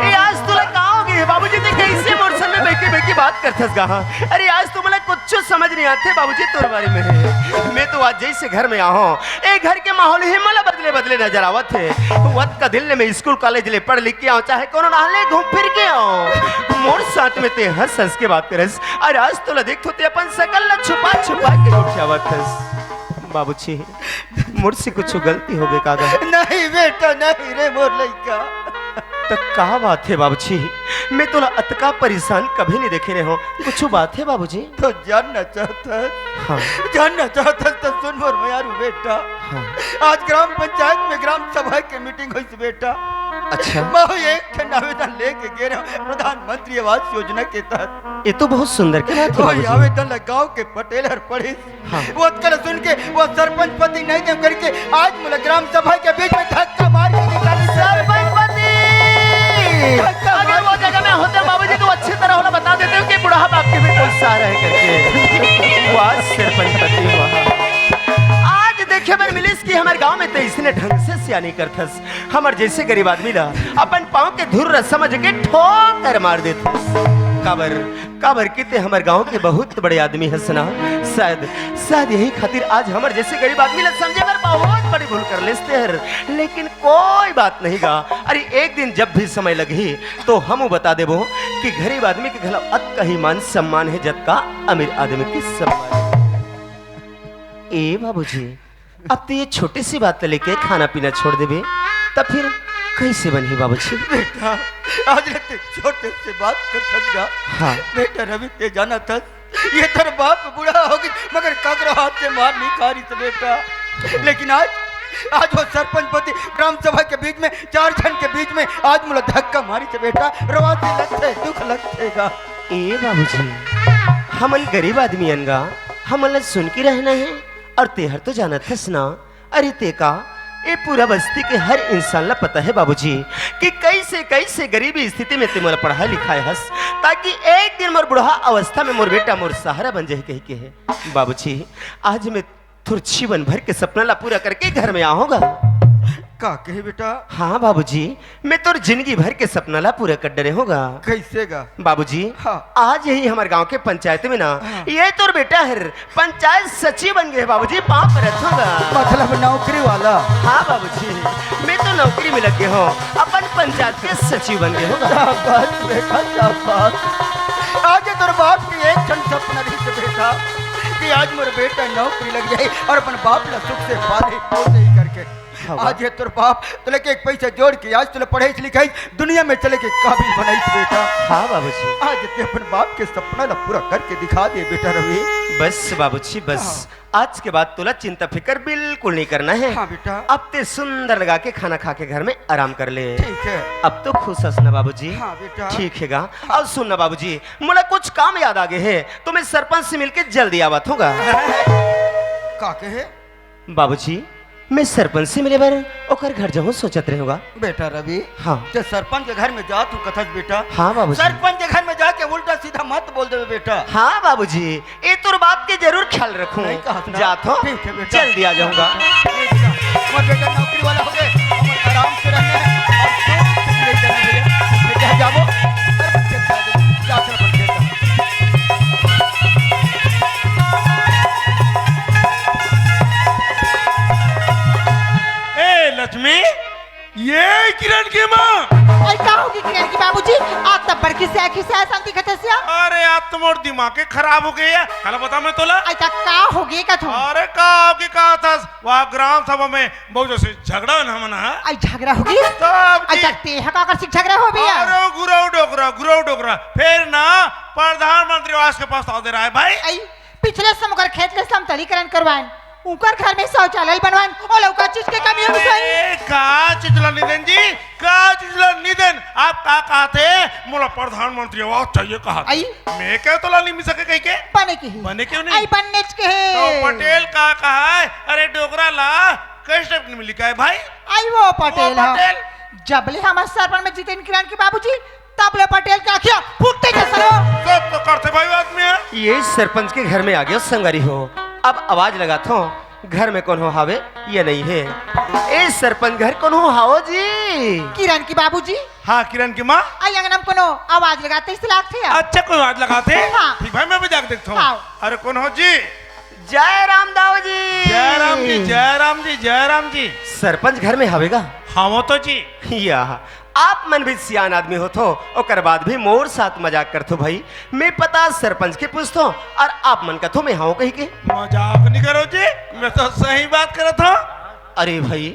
ये आज तोला का हो गे? बाबूजी, ते कैसे मोर संग में बैठ के, बैठ के बात करथस गा? हाँ? अरे आज तो मोला कुछ समझ नहीं आथे बाबूजी तोर बारे में। मैं तो आज जैसे घर में आहों, ए घर के माहौल ही मोला बदले बदले नजर आवत हे। वत का दिन ले मैं स्कूल कॉलेज ले पढ़ लिख के आहों, चाहे कोनो डहर ले घूम फिर के आहों, मोर साथ में ते हंस हंस के बात करस। अरे आज तोला देखथों ते अपन सकल ला छुपा छुपा के गोठियावत हस। बाबूजी, मोर से कुछ गलती हो गे का गा? नहीं बेटा, नहीं रे मोर लइका। त का बात हे बाबूजी? मैं तोला अतका परेशान कभी नहीं देखे रहे हों। कुछ बात हे बाबूजी? तो जानना चाहत हस? हाँ। जानना चाहत हस त सुन मोर मयारू बेटा। हाँ। आज ग्राम पंचायत में ग्राम सभा के मीटिंग होइस बेटा। अच्छा। मैं एक ठन आवेदन लेके गे रहे हों प्रधानमंत्री आवास योजना के तहत। ये तो बहुत सुंदर के बात हे बाबूजी। आवेदन ला गाँव के पटेल हर पढ़िस। हाँ। वो अतका ला सुन के वो सरपंच पति नहीं देव करके आज मोला ग्राम सभा के बीच में धक्का मार के निकाल दिया। सरपंच पति! धक्का अगर मार वो जगह में होते बाबूजी तो अच्छी तरह होला बता देते हो कि बुढ़ा बाप के भी कोई सहारा है करके। वाह सरपंच पति वाह। आज देखे बर मिलिस कि हमर गांव में ते इसने ढंग से सियानी करथस। हमर जैसे गरीब आदमी ला अपन पाँव के धूर समझ के ठोकर मार देथस। काबर काबर कि ते हमर गांव के बहुत बड़े आदमी हस ना। शायद, शायद यही खातिर आज हमर जैसे गरीब आदमी ला समझे बर बहुत बड़ी भूल कर लेस ते हर। लेकिन कोई बात नहीं गा। अरे एक दिन जब भी समय लगही तो हमू बता देबो कि गरीब आदमी के घला अतका ही मान सम्मान हे जतका अमीर आदमी के सम्मान हे। ए बाबूजी, अब तो ये छोटी सी बात लेके खाना पीना छोड़ देबे, तब फिर कैसे बनही बाबूजी? बेटा, आज ले ते छोटे से बात करथस गा। हाँ। बेटा रवि, ते जानथस, ये तोर बाप बूढ़ा हो गे, मगर ककरो हाथ से मार नहीं खा रहिस बेटा। लेकिन आज, आज वो सरपंच पति ग्राम सभा के बीच में, चार झन के बीच में आज मोला धक्का मारिस बेटा। रोवा से लगथे, दुख लगथे गा। ए बाबूजी, हमन गरीब आदमी अन गा, हमन ला सुन के रहना हे। अउ तेहर तो जानत हस ना, अरे ते का, ए पूरा बस्ती के हर इंसान ला पता हे बाबूजी कि कैसे कैसे गरीबी स्थिति में ते मोला पढ़ाए लिखाए हस, ताकि एक दिन मोर बुढ़ा अवस्था में मोर बेटा मोर सहारा बन जाही कहि के हे। बाबूजी, आज मैं तोर जीवन भर के सपना ला पूरा करके घर में आहों गा। का कहे बेटा? हाँ बाबूजी, मैं तोर जिंदगी भर के सपना ला पूरा कर डरे हों गा। कैसे गा? बाबूजी, हाँ। आज यही हमर गांव के पंचायत में ना, हाँ। ये तोर बेटा हर पंचायत सचिव बन गे बाबूजी, पाँव परत हों गा। मतलब नौकरी वाला? हाँ बाबूजी, मैं तो नौकरी में लग गे हों, अपन पंचायत के सचिव बन गे हों गा। शाबाश बेटा, शाबाश। आज तोर बाप के एक ठन सपना रहिस बेटा कि आज मोर बेटा नौकरी लग जाए अउ अपन बाप ला सुख से पाले पोसे ही करके। हाँ। आज ये तोर बाप तोला एक एक पैसा जोड़ के आज तोला पढ़ाइस लिखाइस, दुनिया में चले के काबिल बनाइस बेटा। हाँ बाबूजी। आज ते अपन बाप के सपना ला पूरा करके दिखा दे बेटा रवि। बस बाबूजी बस, हाँ। आज के बाद तोला चिंता फिकर बिल्कुल नहीं करना हे। हाँ बेटा। अब ते सुंदर लगा के खाना खा के घर में आराम कर ले। ठीक हे। अब तो खुश हस ना बाबूजी? हाँ बेटा। ठीक हे गा। हाँ। अउ सुन ना बाबूजी, मोला कुछ काम याद आ गे हे, तो मैं सरपंच से मिलके जल्दी आवत हों गा। का कहे? बाबूजी, मैं सरपंच से मिले बर ओकर घर जाहूं सोचत रहे हों गा। बेटा रवि, हाँ। ते सरपंच के घर में जात हों कथस बेटा। हाँ बाबूजी। सरपंच के घर में जाके उल्टा सीधा मत बोल देबे बेटा। हाँ बाबूजी, ए तोर बात के जरूर ख्याल रखहूं। नहीं कहत ना। जात हों, ठीक हे बेटा। जल्दी आ जाहूं गा। ठीक हे। मोर बेटा नौकरी वाला हो गे, अब आराम से रहना हे। अउ जो ले जाना भैया, बेटा जाबो। किरण के माँ। अई का होगे किरण के बाबूजी? आज तब बड़की से आँखी से ऐसा दिखत हस या? अरे, आज तो मोर दिमाग के खराब होगे या। काला बता मैं तोला। अई त का होगे कथों? अरे, का होगे का थस? वहाँ ग्राम सभा में बहुत जैसे झगड़ा होना हमन हा। अई झगड़ा होगे? तब अई जी। त तेहा का कर सिक झगड़ा होबे या? अरे, ओ गुरव डोकरा, गुरव डोकरा। फेर ना प्रधानमंत्री आवास के प्रस्ताव दे रहा है भाई। अई पिछले साल ओकर खेत ले समतलीकरण करवाएन, ओकर घर में शौचालय बनवाएन, ओला का चीज के कमी होगे सही? अरे, का चीज ला नी देन जी, का चीज ला नी देन? आप का कहत हे, मोला प्रधानमंत्री आवास चाहिए कहत हे। अई? मैं कहे तोला नी मिल सके कहिके? बने के ही। बने क्यों नहीं? अई बन्नेच के हे। तो पटेल का कहा है, अरे डोकरा ला कैसे नी मिली का हे भाई? अई वो पटेल वो हा। पटेल। जब ले हमर सरपंच में जीतेन किरण के बाबूजी, तब ले पटेल के आँखिया फूटते के सरो। सब तो करते भाई आदमी है। ये सरपंच के घर में आ गयो संगरी हो। अब आवाज लगाथों, घर में कोनो हावे या नहीं हे? ए सरपंच घर कोनो हावो जी? किरण के बाबूजी। हाँ, किरण के माँ। अई अंगना में कोनो आवाज लगाते अइसे लागथे या? अच्छा, कोई आवाज लगाथे? हाँ। ठीक भाई, मैं भी जाके देखता हूँ। हाँ। अरे, कोनो हो जी? जय राम दाऊ जी। जय राम जी, जय राम जी, जय राम जी। सरपंच घर में हवे गा? हाँ, वो तो जी। या, आप मन भी सियान आदमी होथो, ओकर बाद भी मोर साथ मजाक करथो भाई। मैं पता सरपंच के पूछथो अउ आप मन कथो मैं हवं कहिके। मजाक नहीं करो जी, मैं तो सही बात करत हूँ। अरे भाई,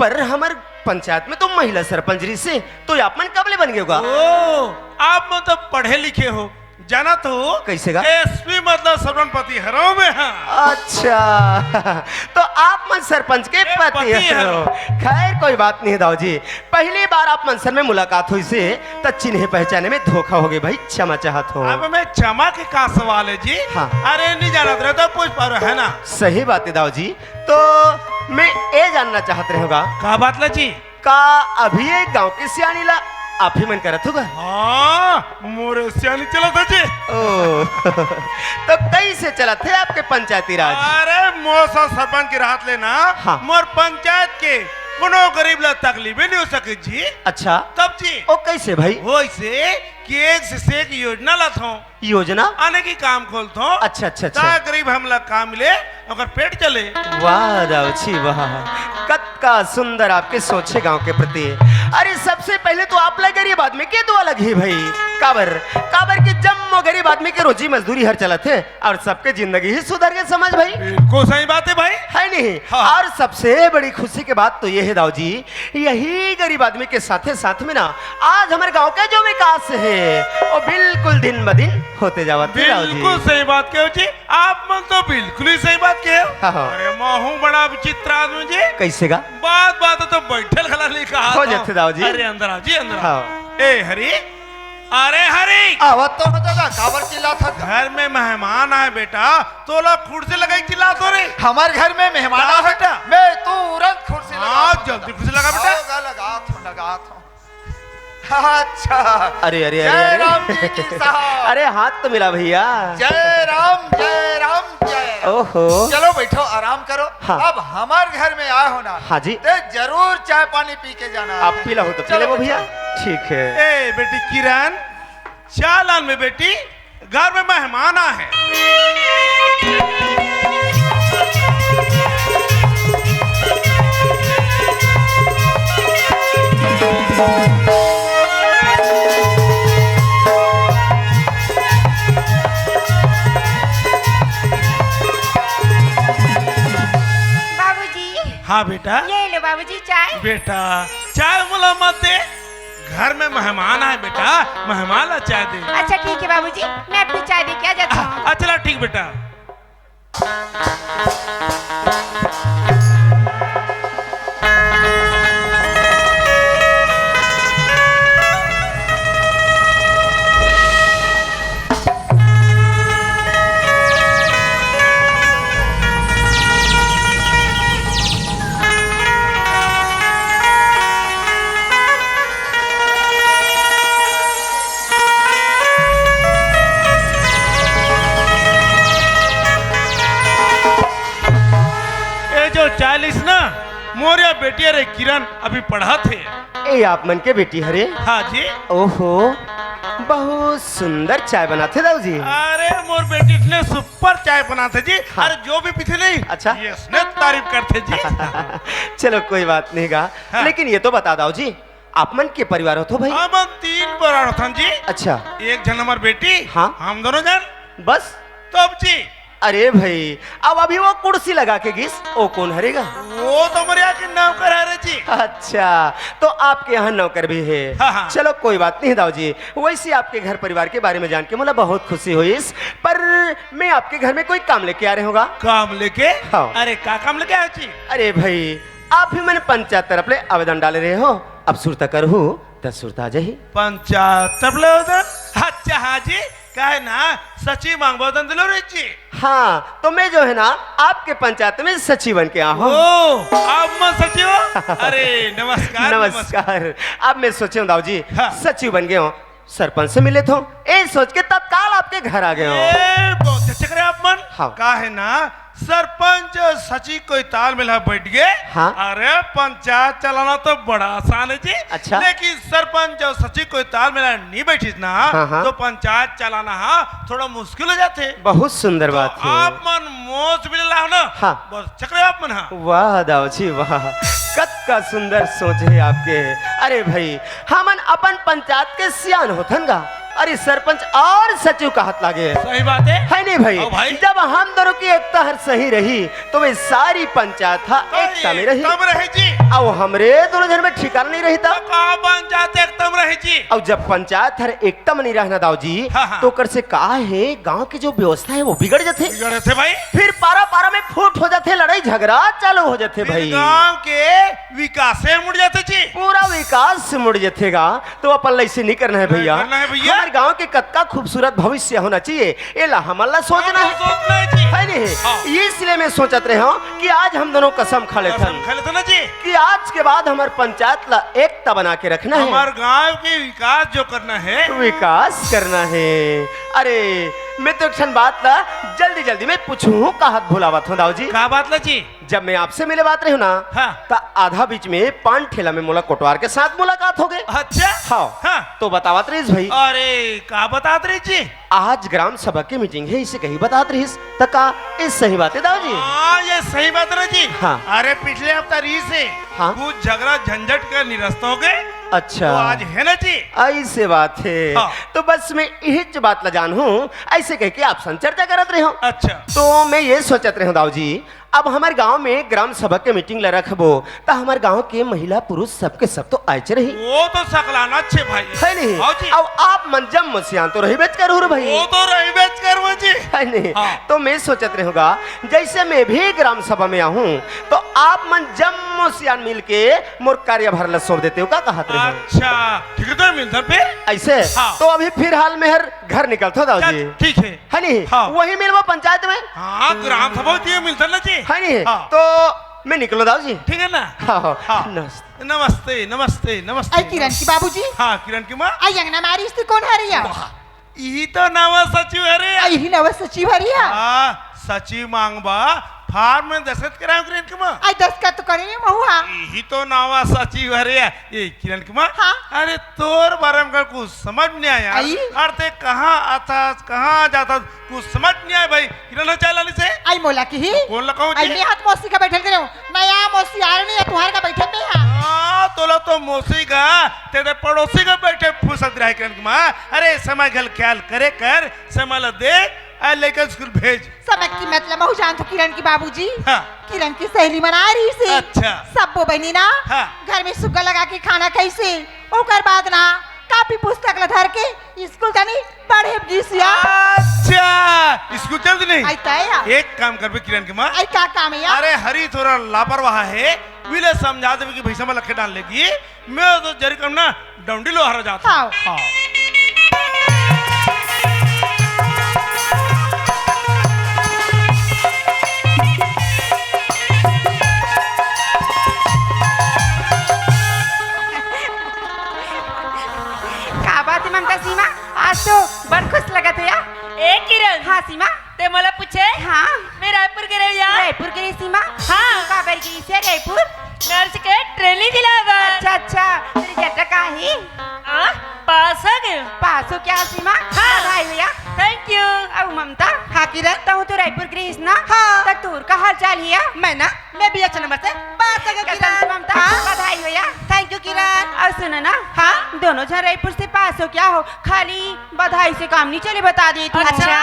पर हमर पंचायत में तो महिला सरपंच रहिसे, तो आप मन कब ले बन गए गा? ओ, आप मन तो पढ़े लिखे हो, जानत हो? कैसे गा? एसपी मतलब सरपंच पति हरव में, हाँ। अच्छा, तो आप मन सरपंच के ए, पति पति हरव। हरव। खैर, कोई बात नहीं दाऊ जी, पहली बार आप मन से में मुलाकात होइसे, त चिन्हे पहचाने में धोखा होगे भाई, क्षमा चाहत हूँ। अब में क्षमा के का सवाल है जी? हाँ। अरे नहीं जानत रहे तो पूछ पारो, है ना? सही बात है दाऊ जी, तो मैं ये जानना चाहत रहूँगा। का बात ला जी? का अभी ये गांव के सियानी ला आप ही मन करत होगा? हाँ, मोरे सियानी चलत हे जी। ओ, तो कैसे चलत हे आपके पंचायती राज? अरे, मोर साथ सरपंच के रहत ले ना, हाँ। मोर पंचायत के कोनो गरीब ला तकलीफ ही नहीं हो सके जी। अच्छा। तब जी। ओ, कैसे भाई? वैसे कि एक से एक योजना लाथों। योजना? आने की काम खोलथों। अच्छा, अच्छा, अच्छा। ता गरीब हमला काम मिले, ओकर पेट चले। वाह दाऊ जी, वाह। कतका सुंदर आपके सोच हे गांव के प्रति। अरे, सबसे पहले तो आप ला गरीब आदमी के दुआ लगही भाई। काबर, काबर कि जम्मो गरीब आदमी के रोजी मजदूरी हर चलत हे अउ सबके जिंदगी ही सुधर गे समझ भाई। बिल्कुल सही बात है भाई। है नहीं? हाँ। अउ सबसे बड़ी खुशी के बात तो ये हे दाऊ जी, यही गरीब आदमी के साथे साथ में ना आज हमर गांव के जो विकास हे, वो बिल्कुल दिन ब दिन होते जावत हे दाऊ जी। बिल्कुल सही बात कहे हो जी, आप मन तो बिल्कुल ही सही बात कहे हो। हाँ, हाँ। अरे महू बड़ा विचित्र आदमी जी। कैसे गा? बात बात तो बैठल खड़ा नहीं कहा हो तो। जाथे दाऊ जी। अरे अंदर आओ जी, अंदर आओ। हाँ। ए हरी, अरे हरी। आवत तो हो दादा, काबर चिल्लात हस? घर में मेहमान आए बेटा, तोला कुर्सी लगाई चिल्लात हो रे। हमर घर में मेहमान का आए बेटा? मैं तुरंत कुर्सी हाँ, लगा जल्दी कुर्सी लगा बेटा। आओ गा, लगात हूँ, लगात हूँ। अच्छा। अरे, अरे, अरे, जय अरे। राम जी की साहब। अरे, हाथ तो मिला भैया। जय राम, जय राम, जय राम। ओहो। चलो बैठो, आराम करो। हाँ। अब हमर घर में आए हो ना, हाँ जी। ते जरूर चाय पानी पी के जाना आप है। पी लो तो पी चलो लो भैया। बच्चा। ठीक है। ए बेटी किरण, चाय लान में बेटी, घर में मेहमान आ है। बाबूजी। हाँ बेटा। ये लो बाबूजी चाय। बेटा, चाय मोला मत दे। घर में मेहमान आए बेटा, मेहमान ला चाय दे। अच्छा ठीक है बाबूजी, मैं अपनी चाय दे के आ जाता हूँ। हाँ, अच्छा ठीक बेटा। ए जो चालीस ना, मोर या बेटी हरे किरण अभी पढ़त हे। ए आप मन के बेटी हरे? हाँ जी। ओहो, बहुत सुंदर चाय बनाथे दाऊ जी। अरे मोर बेटी इतने सुपर चाय बनाथे जी। हाँ। अरे जो भी पीथे नहीं, अच्छा। ये इसने तारीफ करथे जी। चलो कोई बात नहीं गा, हाँ। लेकिन ये तो बता दाऊ जी, आप मन के परिवार होथो भाई? हमन तीन परिवार होथन जी। अच्छा। एक झन हमर बेटी, हाँ। हम दोनों झन। बस? तब जी। अरे भाई, अब अभी वो कुर्सी लगा के गिस, वो कोन हरे गा? वो तो हमर यहाँ के नौकर हरे जी। अच्छा, तो आपके यहाँ नौकर भी है। हाँ, हाँ। चलो कोई बात नहीं दाऊ जी, वैसे आपके घर परिवार के बारे में जान के मोला बहुत खुशी होइस, पर मैं आपके घर में कोई काम लेके आ रहे हूँ गा। काम लेके? हाँ। अरे का काम लेके आए जी? अरे भाई, आप ही मन पंचायत तरफ ले आवेदन डाले रहे हो, अब सुरता करहू त सुरता आ जाही। पंचायत तरफ ले आवेदन? अच्छा हाँ जी, काहे ना, सचिव मांगबो आवेदन दिलो रे जी। हाँ, तो मैं जो है ना, आपके पंचायत में सचिव बन के आया हूँ। ओ, आप मन सचिव हो? अरे नमस्कार, नमस्कार। नमस्कार। अब मैं सोचे हूँ दाऊ जी, हाँ। सचिव बन गए हो, सरपंच से मिले थो, ए सोच के तत्काल आपके घर आ गए हो। ए, बहुत अच्छे करे आप मन। हाँ। का है ना, सरपंच सचिव कोई तालमेल ह बैठ गए। हाँ। अरे पंचायत चलाना तो बड़ा आसान है जी। अच्छा। लेकिन सरपंच और सचिव कोई तालमेल नहीं बैठिस ना, हाँ, हाँ। तो पंचायत चलाना हा थोड़ा मुश्किल हो जाथे। बहुत सुंदर तो बात है। आप मन मोस भी लाओ ना। हाँ। बस चक्र आप मन हा। वाह दाऊ जी वाह, कतका सुंदर सोच है आपके। अरे भाई, हमन अपन पंचायत के सियान होथन गा, अरे सरपंच और सचिव कहत लागे। सही बात है। है नहीं भाई? ओ भाई। जब हम दोनों की एकता हर सही रही, तो वे सारी पंचायत हा तो एकता में रही। एकता में रही जी। अब हमरे दोनों जन में ठिकाना नहीं रही था। तो का पंचायत एकता में रही जी? अब जब पंचायत हर एकता में नहीं रहना दाऊ जी, हाँ, हाँ। तो ओकर से का है, गांव की जो व्यवस्था है वो बिगड़ जाथे। बिगड़ जाथे भाई। फिर पारा पारा में फूट हो जाथे, लड़ाई झगड़ा चालू हो जाथे फिर भाई। गांव के विकास से मुड़ जाथे जी। पूरा विकास से मुड़ जाथे गा। तो अपन ला ऐसे नहीं करना है नहीं भैया। करना है भैया। हमारे गांव के कतका खूबसूरत भविष्य होना चाहिए, एला हमन ला सोचना है। सोचना है जी। है नहीं? हाँ। इसलिए मैं सोचत रहे हूँ कि आज हम दोनों कसम खा लेथन। कसम खा लेथन ना जी। कि आज के बाद हमारे पंचायत ला एकता बना के रखना है। हमारे गांव के विकास जो करना है। विकास करना है। अरे, मैं तो एक ठन बात ला जल्दी जल्दी में पूछूं, का हाथ भुलावत हूँ दाऊ जी? का बात ला जी? जब मैं आपसे मिले बात रही हूँ ना, हाँ। त आधा बीच में पान ठेला में मोला कोटवार के साथ मुलाकात हो गए। अच्छा? हाँ। हाँ। तो बतावत रहीस भाई। अरे, का बतात रहीस जी? आज ग्राम सभा की मीटिंग है, इसे कही बतात रहीस। त का इस सही बात है दाऊ जी? हाँ, ये सही बात है जी। हाँ। अरे, पिछले हफ्ता रहीस हे। हाँ। कुछ झगड़ा झंझट के निरस्त हो गए। अच्छा। तो आज है ना जी? ऐसे बात है। हाँ। तो बस मैं यही बात ला जान हूँ, ऐसे कह के आप सन चर्चा करत रहे हो। अच्छा। तो मैं ये सोचत रहे हूँ दाऊ जी, अब हमर गांव में ग्राम सभा के मीटिंग ला रखबो, त हमर गांव के महिला पुरुष सबके सब तो आयच रही। वो तो सकलाना छे भाई। है नहीं? हाँ जी। अब आप मन जम्मो सियान तो रहिबेच करहू रे भाई। वो तो रहिबेच करबो जी। है नहीं? हाँ। तो मैं सोचत रहूंगा, जैसे मैं भी ग्राम सभा में आहूं, तो आप मन जम्मो सियान मिलके मोर कार्यभार ला सौंप देते हो, का कहत रहे हो? अच्छा, ठीक है, तो मिलथन फिर। ऐसे? हाँ। तो अभी फिलहाल मैं हर घर निकलत हो दाऊ जी। ठीक है। है नहीं? हाँ। वही मिलबो पंचायत में। हाँ, ग्राम सभा होती है, मिलथन ना जी। है नहीं? हाँ। तो मैं निकलो दाऊ जी। ठीक है ना? हाँ, हाँ। हाँ। नमस्ते। नमस्ते, नमस्ते, नमस्ते। आई किरण की बाबूजी। हाँ, किरण की माँ। आई अंगना मारी इस्ती कोन हरिया? वाह, इही तो नवा सचिव हरे। आई ही नवा सचिव हरिया। हाँ, सचिव मांगबा, फार्म में दस्तखत करायो किरण की माँ। आई दस्तखत तो करे महुआ। इही तो नवा सचिव हरे। ए किरण की माँ। हाँ। अरे तोर बारे में कुछ समझ नहीं आया। आई? अरे ते कहाँ आथस, कहाँ जाथस, कुछ समझ नहीं आया भाई। किरण ह चाय लानिस हे? आई मोला किही। कोन ला कहूँ आई जी? मैं हाथ मौसी का बैठल करे हूँ। नया मौसी आ रही है, तुम्हारे का बैठल नहीं है। हाँ, तोला तो मौसी का, तेरे पड़ोसी का बैठे फुसत रहे किरण की माँ। अरे समय घल ख्याल करे कर, समय ला दे, आ लेकर स्कूल भेज। समय की मतलब महू जानत हो किरण की बाबूजी। हाँ। किरण की सहेली मन आय रहीस हे। अच्छा। सबो बहिनी ना हाँ। घर में सुग्गा लगा के खाना खाइस हे। ओकर बाद ना कापी पुस्तक ला धर के स्कूल तनी पढ़े गिस या। अच्छा, स्कूल चल दी नहीं? आई तय या। एक काम करबे किरण की माँ। आई का काम है या? अरे हरी थोड़ा लापरवाह है, विले समझा देबे कि भैंसा में लखे डाल लेगी। मैं तो जरी कम ना डंडी लोहारा जात हूँ। हाँ। हाँ। का बात है ममता सीमा, आज तो बड़ खुश लगत हो या। ए किरण। हाँ सीमा। ते मोला पूछे? हाँ। मैं रायपुर गे रहेंव या। रायपुर गे सीमा? हाँ। काबर गे से रायपुर? नर्स के ट्रेनिंग दिलाए बर। अच्छा, अच्छा। तेरी जतरा का ही? हाँ, पास हो गए। पास हो क्या सीमा? हाँ। बधाई हो या। Thank you। अब ममता। हाँ किरण, तहूँ तो रायपुर गे रहीस ना? हाँ। त तोर का हाल चाल है या? मैं ना, मैं भी अच्छे नंबर से पास हो गए किरण। ममता, हाँ। बधाई हो या। Thank क्यों किरण? अउ सुनो ना, हाँ? दोनों झन रायपुर से पास हो क्या हो? खाली बधाई से काम नहीं चले, बता देत हूँ। अच्छा।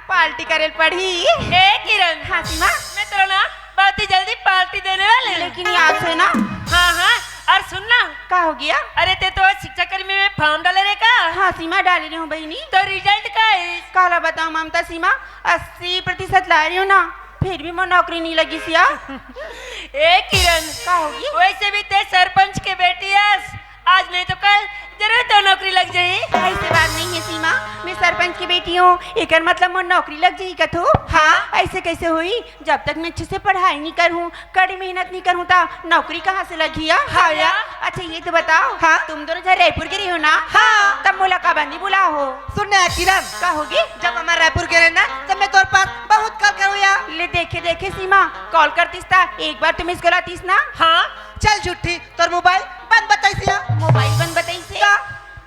पार्टी करे ल पड़ही। ए किरण, हाँ सीमा। मैं तोला ना बहुत ही जल्दी पार्टी देने वाली हूँ। लेकिन याद से ना। हाँ हाँ। अउ सुन ना। का हो गया? अरे ते तो शिक्षा कर्मी में फॉर्म डाले रहे का? हाँ सीमा, डाले रहे हूँ बहिनी। तो रिजल्ट का है? काला बताओ ममता सीमा, अस्सी प्रतिशत ला रही हूँ ना, फिर भी मोर नौकरी नहीं लगिस या। ए किरण, का होगी? वैसे भी ते सरपंच के बेटी हस, आज नहीं तो कल जरूर तो नौकरी लग जाही। ऐसे बात नहीं है सीमा, मैं सरपंच की बेटी हूँ, एकर मतलब मोर नौकरी लग जाही कथू? हाँ। ऐसे कैसे हुई? जब तक मैं अच्छे से पढ़ाई नहीं करूँ, कड़ी मेहनत नहीं करूँ, तो नौकरी कहाँ से लगी या? हाँ या। अच्छा ये तो बताओ, हाँ? तुम दोनों जहाँ रायपुर गे रहे हो ना, हाँ। तब मोला काबर नहीं बुलाए हो? सुन ना किरण, का होगी? जब हमन रायपुर गे रहे ना, तब मैं तोर पास बहुत कॉल करूँ या। ले देखे देखे सीमा, कॉल करतिस ता एक बार तो मिस कॉल आतिस ना। हाँ। चल झूठी, तोर मोबाइल बंद बताइस या। मोबाइल बंद बताइस हे? का?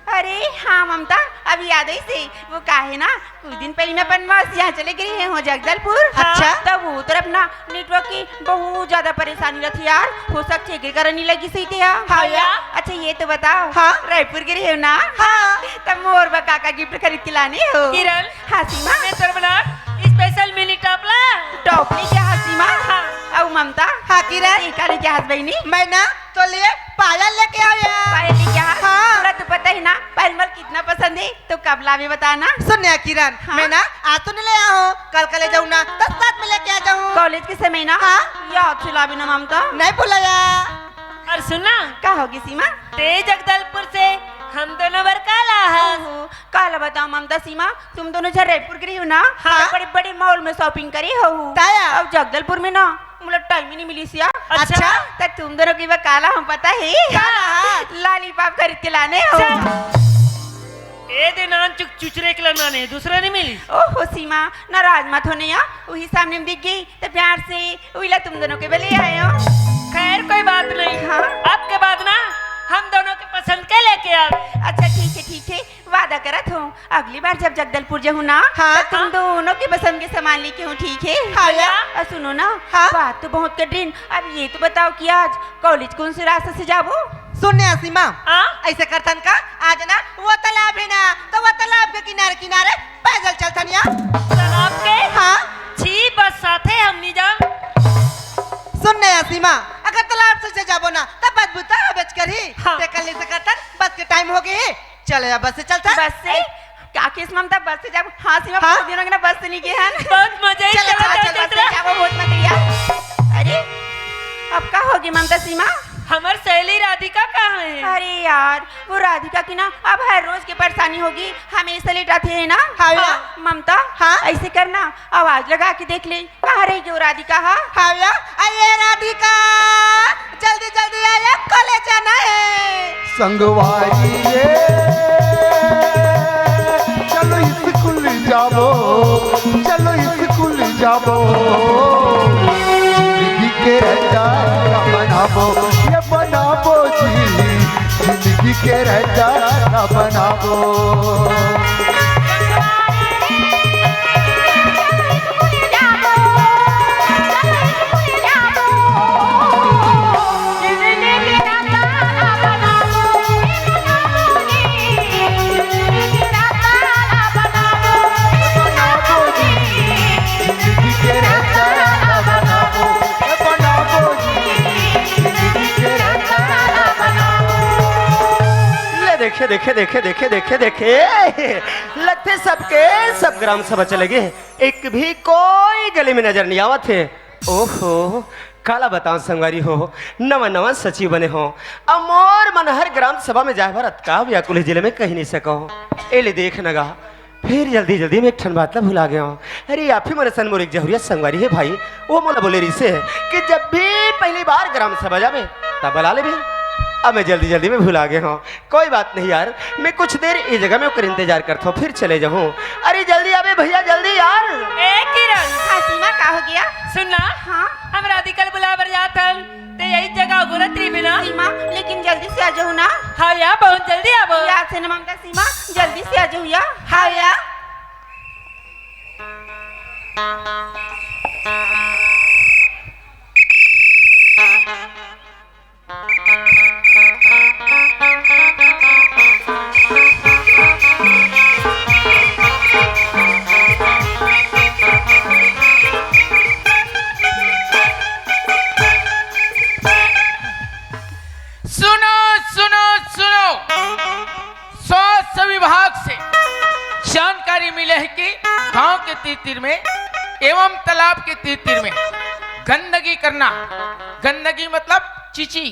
अरे हाँ ममता, अभी याद आइस हे। वो का हे ना, कुछ दिन पहले मैं अपन मौसी यहाँ चले गे रहेंव जगदलपुर। अच्छा। तब वो तरफ ना नेटवर्क की बहुत ज्यादा परेशानी रहिथे यार, हो सकथे एकर कारण नहीं लगिस होही ते हा। हाँ या। अच्छा ये तो बताओ, हाँ। रायपुर गे रहेव ना? हाँ। तब मोर बर का का गिफ्ट खरीद के लाने हो? किरण, हाँ सीमा। मैं तोर बर ना स्पेशल मिनी टॉप ला। टॉप लेके आ सीमा। हाँ। अउ ममता? हाँ किरण। ये का लेके आ बहिनी? मैं ना तोर लिए पायल लेके आएंव। पायल लेके आ? हाँ। तोला तो पता ही ना, पायल मोला कितना पसंद हे, तो कब लाबे बता ना। सुन ना किरण, हाँ? मैं ना आज तो नहीं ले आएंव, कल का ले जाऊँ ना, तो साथ में लेके आ जाऊँ। कॉलेज के समय ना? हाँ। याद से लाबे ना ममता। नहीं भुलाएंव। अउ सुन ना। का होगे सीमा? ते जगदलपुर से हम दोनों बर का ला हस? ओहो, काला बताओ ममता सीमा, तुम दोनों झन रायपुर गे रहेव ना, हाँ। तो बड़े-बड़े मॉल में शॉपिंग करे होहू। ताया। अउ जगदलपुर में ना, मोला टाइम ही नहीं मिलिस या। अच्छा। त तुम दोनों के बर का लाहूँ पता हे? का लाहस? लॉलीपॉप खरीद के लाने हों। चल। ए दे नान चुक चुचरे के ला नाने, दूसरा नहीं मिलिस। ओहो सीमा, नाराज मत हो ना या, वही सामने में दिख गे, त प्यार से वही ला तुम दोनों के बर ले आएंव। खैर कोई बात नहीं। हाँ। अब के बाद ना हम दोनों के पसंद के लेके आबे। अच्छा ठीक हे, ठीक हे, वादा करत हों, अगली बार जब जगदलपुर जाहूँ ना, हाँ। त तुम दोनों के पसंद के सामान लेके आहूँ, ठीक हे? हाँ या। अउ सुनो ना, हाँ। बात तो बहुत कर रही, अब ये तो बताओ कि आज कॉलेज कौन से रास्ता से जाबो? सुन ना सीमा, हाँ? ऐसे करथन का, आज ना वो तालाब हे ना, त वो तालाब के किनारे किनारे पैदल चलथन या। तालाब के? हाँ। छी, बस साथे हम नहीं जान। सुन ना सीमा, अगर तालाब से जाबो ना, त बदबू तो आबेच करही। हाँ। ते कल ऐसे करथन, बस के टाइम होगे हे, चल या बस से चलथन। बस से? का केस ममता, बस से जाबो? हाँ सीमा, हाँ? बहुत दिन होगे ना बस से नहीं गे हन। बहुत मजा आई, चलो, चलो, चलो, चलो, चलो, बस से चलो। जाबो, बहुत मजा आई। अरे, अब का होगे ममता सीमा? हमर सहेली राधिका कहाँ हे? अरे यार, वो राधिका की ना अब हर रोज के परेशानी होगे, हमेशा लेट आथे हे ना। हाँ, हाँ। ममता, हाँ? ऐसे करना, आवाज लगा के देख ले, कहाँ रहिगे वो राधिका हा? हाँ या, अरे राधिका, जल्दी जल्दी आ या, कॉलेज जाना हे। संगवारी रे, चलो स्कूल जाबो, चलो स्कूल जाबो। जिंदगी के रचना बनाबो, ये बनाबो जी, जिंदगी के रचना बनाबो। ले देखे, देखे, देखे, देखे, देखे, देखे, लगथे सबके सब ग्राम सभा चले गे, एक भी कोई गली में नजर नहीं आवत हे। ओहो, काला बताओ संगवारी हो, नवा नवा सचिव बने हो, अब मोर मन हर ग्राम सभा में जाए बर अतका व्याकुल हे, जिले में कही नहीं सको। ए ले देख न गा, फिर जल्दी जल्दी में एक ठन बात ला भुला गया हूँ। अरे आप ही मोर सन मोर एक जहुरिया संगवारी हे भाई, वो मोला बोले रहिसे कि जब भी पहली बार ग्राम सभा जाबे तब बला लेबे। अब मैं जल्दी जल्दी में भुला गया हूँ। कोई बात नहीं यार, मैं कुछ देर ये जगह में ओकर इंतजार करता हूँ, फिर चले जाऊँ। अरे जल्दी आबे भैया, जल्दी यार। ए किरण। हाँ सीमा, का हो गया? सुन ना। हाँ। हम राधिका ल बुलाए बर जात हन, ते यही जगह उगरत रहिबे ना। सीमा, लेकिन जल्दी से आ जाहू ना। हाँ या, बहुत जल्दी आबो। याद से ना ममता सीमा, जल्दी से आ जाहू या। हाँ या। विभाग से जानकारी मिले हे कि गांव के तीर तीर में एवं तालाब के तीर तीर में गंदगी करना, गंदगी मतलब चीची,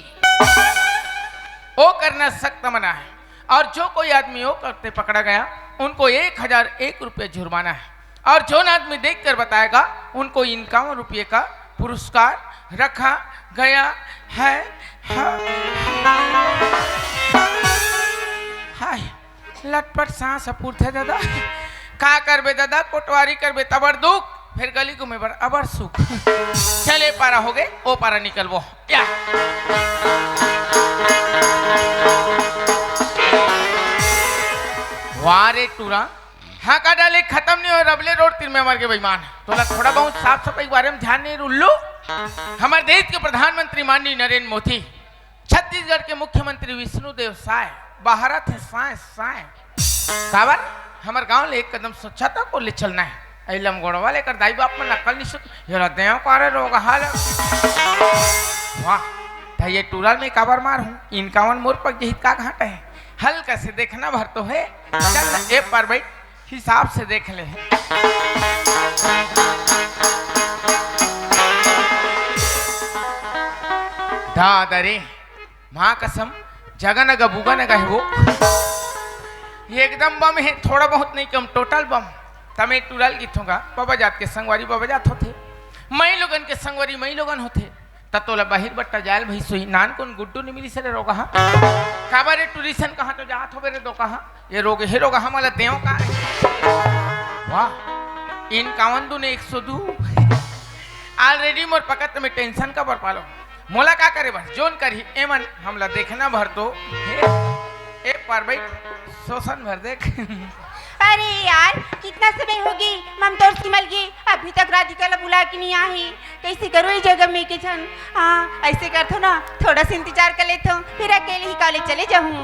वो करना सख्त मना है। और जो कोई आदमी वो करते पकड़ा गया, उनको एक हजार एक रुपये जुर्माना है। और जोन आदमी देख कर बताएगा, उनको इक्यावन रुपये का पुरस्कार रखा गया है। हाँ। हाय, लटपट सांस फूलथे दादा। का करबे दादा, कोटवारी करबे तबर दुख, फिर गली घूमे बर अबर सुख। चल, ए पारा हो गे, ओ पारा निकलबो। या। वाह रे टूरा, हाँ का डाले खत्म नहीं हो, रबले रोड तीर में मर के बेईमान। तोला थोड़ा बहुत साफ सफाई के बारे में ध्यान नहीं, उल्लू। हमारे देश के प्रधानमंत्री माननीय नरेंद्र मोदी, छत्तीसगढ़ के मुख्यमंत्री विष्णुदेव साय, बहारत है साय साय। काबर? हमर गांव ले एक कदम स्वच्छता को ले चलना है। ऐ लमगोड़वा लेकर दाई बाप मन अक्कल नहीं सुत, ये ला देव कारे रोग हाल। वाह, त ये टूरा ल मैं काबर मारहूं, इक्यावन मोर पग जहित का घाटा है। हल्का से देखना भर तो है। चल ना, ए पर बैठ, हिसाब से देख ले। दादा रे, माँ कसम, जगह न गबूगा न गहे वो। ये एकदम बम है, थोड़ा बहुत नहीं कम, टोटल बम। त मैं टूरा ल किथों गा, बाबा जात के संगवारी बाबा जात होथे, मई लोगन के संगवारी मई लोगन होथे। त तोला बहिर बट्टा जायल भई सोई, नान कोन गुड्डू नि मिलिस रे रोगहा। काबर रे टूरी सन कहाँ तो जात होबे रे दोगहा। ये रोग हे रोगहा, मला देव का रे। वाह, इक्यावन दूने एक सौ दू। Already मोर पकत में tension काबर पालो। मोला का करे बर, जोन करही एमन हमला देखना भर तो। हे, ए पर बैठ, शोषण भर देख। अरे यार, कितना समय होगे, ममतोर सिमल गे, अभी तक राधिका ला बुला के नहीं आही। कैसे करो ये जगह में के झन? हाँ, ऐसे करथो ना, थोड़ा सा इंतजार कर लेथो, फिर अकेले ही college चले जाहूँ।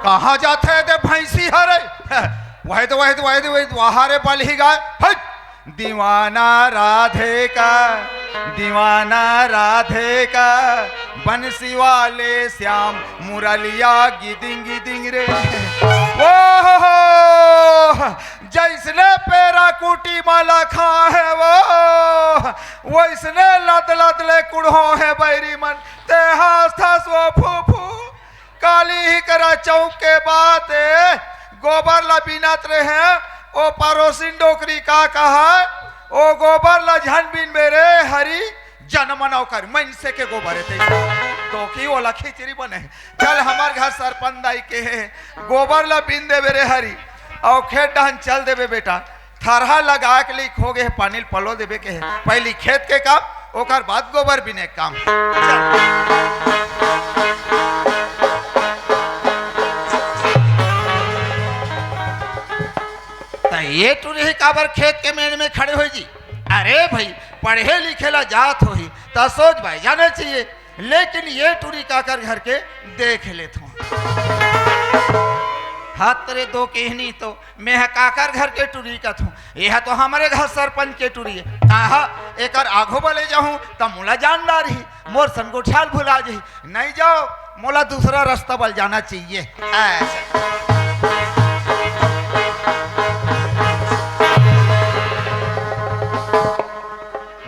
कहाँ जाथे दे भैंसी हरे? वही तो, वही तो, वही तो, वही तो, वहाँ रे बलही गाय। हट! दीवाना राधे का, दीवाना राधे का, बंसी वाले श्याम मुरलिया गिदिंग गिदिंग रे। ओ हो हो, जैसने पेरा कुटी माला खा है वो, वैसने लत लत ले कुढ़ो है बैरी मन। ते हास थास वो फू फू, काली ही करा चौक के बात, गोबर ला बीनत रहे, ओ पड़ोसिन डोकरी का कहा, ओ गोबर ला झन बीनबे रे हरी, जनमन ओकर मनसे के गोबर हे ते। तो की ओला खिचड़ी बने। चल हमर घर सरपंच दाई के हे, गोबर ला बीन देबे रे हरी, अउ खेत डहन चल देबे बेटा। थरहा लगा के ले खो गे हे, पानी ल पलो देबे के हे। पहली खेत के काम, ओकर बाद गोबर बीने के काम। चल। त ये टूरी ही काबर खेत के मेड़ में खड़े होई जी? अरे भाई, पढ़े लिखे ला जात होही, त सोच भाई जाना चाहिए। लेकिन ये टूरी काकर घर के देख लेथों। हाथ रे दो कहनी तो मैं ह काकर घर के टूरी कथों, ये ह तो हमरे घर सरपंच के टूरी हे। कहा एकर आघो बले जाहूं त मोला जान डारही, मोर सन गोठियाल भुला जही। नहीं जाओ, मोला दूसरा रास्ता बल जाना चाहिए। ऐसा।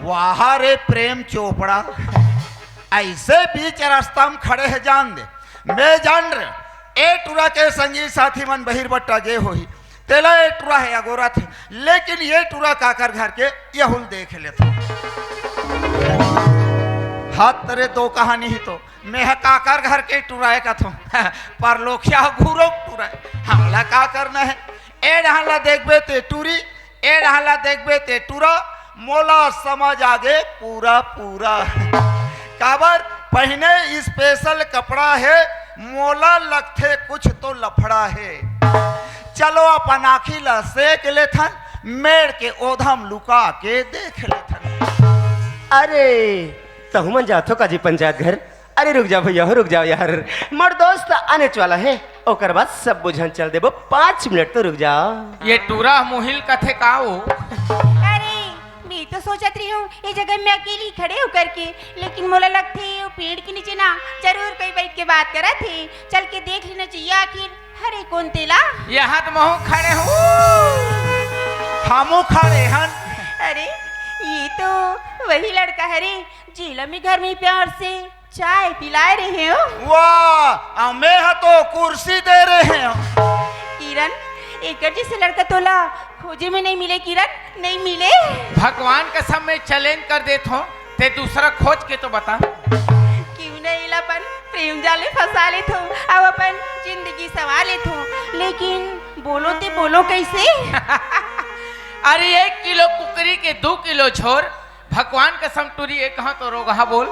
वाह रे प्रेम चोपड़ा, ऐसे बीच रास्ता में खड़े हे, जान दे। मैं जान रहे, ए टूरा के संगी साथी मन बहिर बट्टा गे होही, तेला ए टूरा हे अगोरत हे, लेकिन ये टूरा काकर घर के यहुल देख लेथों। हाथ रे दो कहनी ही तो, मैं ह काकर घर के टूरा हे कथों, परलोखिया घूरो टूरा हे, हमला का करना हे? ए डहन ला देखबे ते टूरी, ए डहन ला देखबे ते टूरा, मोला समझ आगे पूरा पूरा। काबर पहिने special कपड़ा हे, मोला लगथे कुछ तो लफड़ा हे। चलो अपन आँखी ला सेक लेथन, मेड़ के ओधम लुका के देख लेथन। अरे, तहु मन जाथो का जी पंचायत घर? अरे रुक जाओ भैया हो, रुक जाओ यार, मोर दोस्त आनेच वाला हे, ओकर बाद सब बुझन चल देबो, पाँच मिनट तो रुक जाओ। ये टूरा मुहिल कथे का वो? अरे, ये तो सोचत रही हूँ, ये जगह में अकेली खड़े होकर के, लेकिन मोला लगथे वो पेड़ के नीचे ना जरूर कोई बैठ के बात करत हे। चल के देख लेना चाहिए आखिर। अरे कौन तेला? यहाँ तो महू खड़े हूँ। हमू खड़े हन। अरे ये तो वही लड़का हरे, जेला मैं घर में प्यार से चाय पिलाए रहे हो। वाह, अउ मैं ह तो कुर्सी दे रहे हो। किरण, एकर जैसे लड़का तोला खोजे में नहीं मिले किरण, नहीं मिले। भगवान कसम, मैं चैलेंज कर देत हूँ, ते दूसरा खोज के तो बता। क्यों नहीं, अपन प्रेम जाल में फंसा लेत हूँ, अब अपन जिंदगी संवार लेत हूँ, लेकिन बोलो ते बोलो कैसे? अरे, एक किलो कुकरी के दू किलो झोर, भगवान कसम टूरी, एक हाथ तो रोगहा बोल।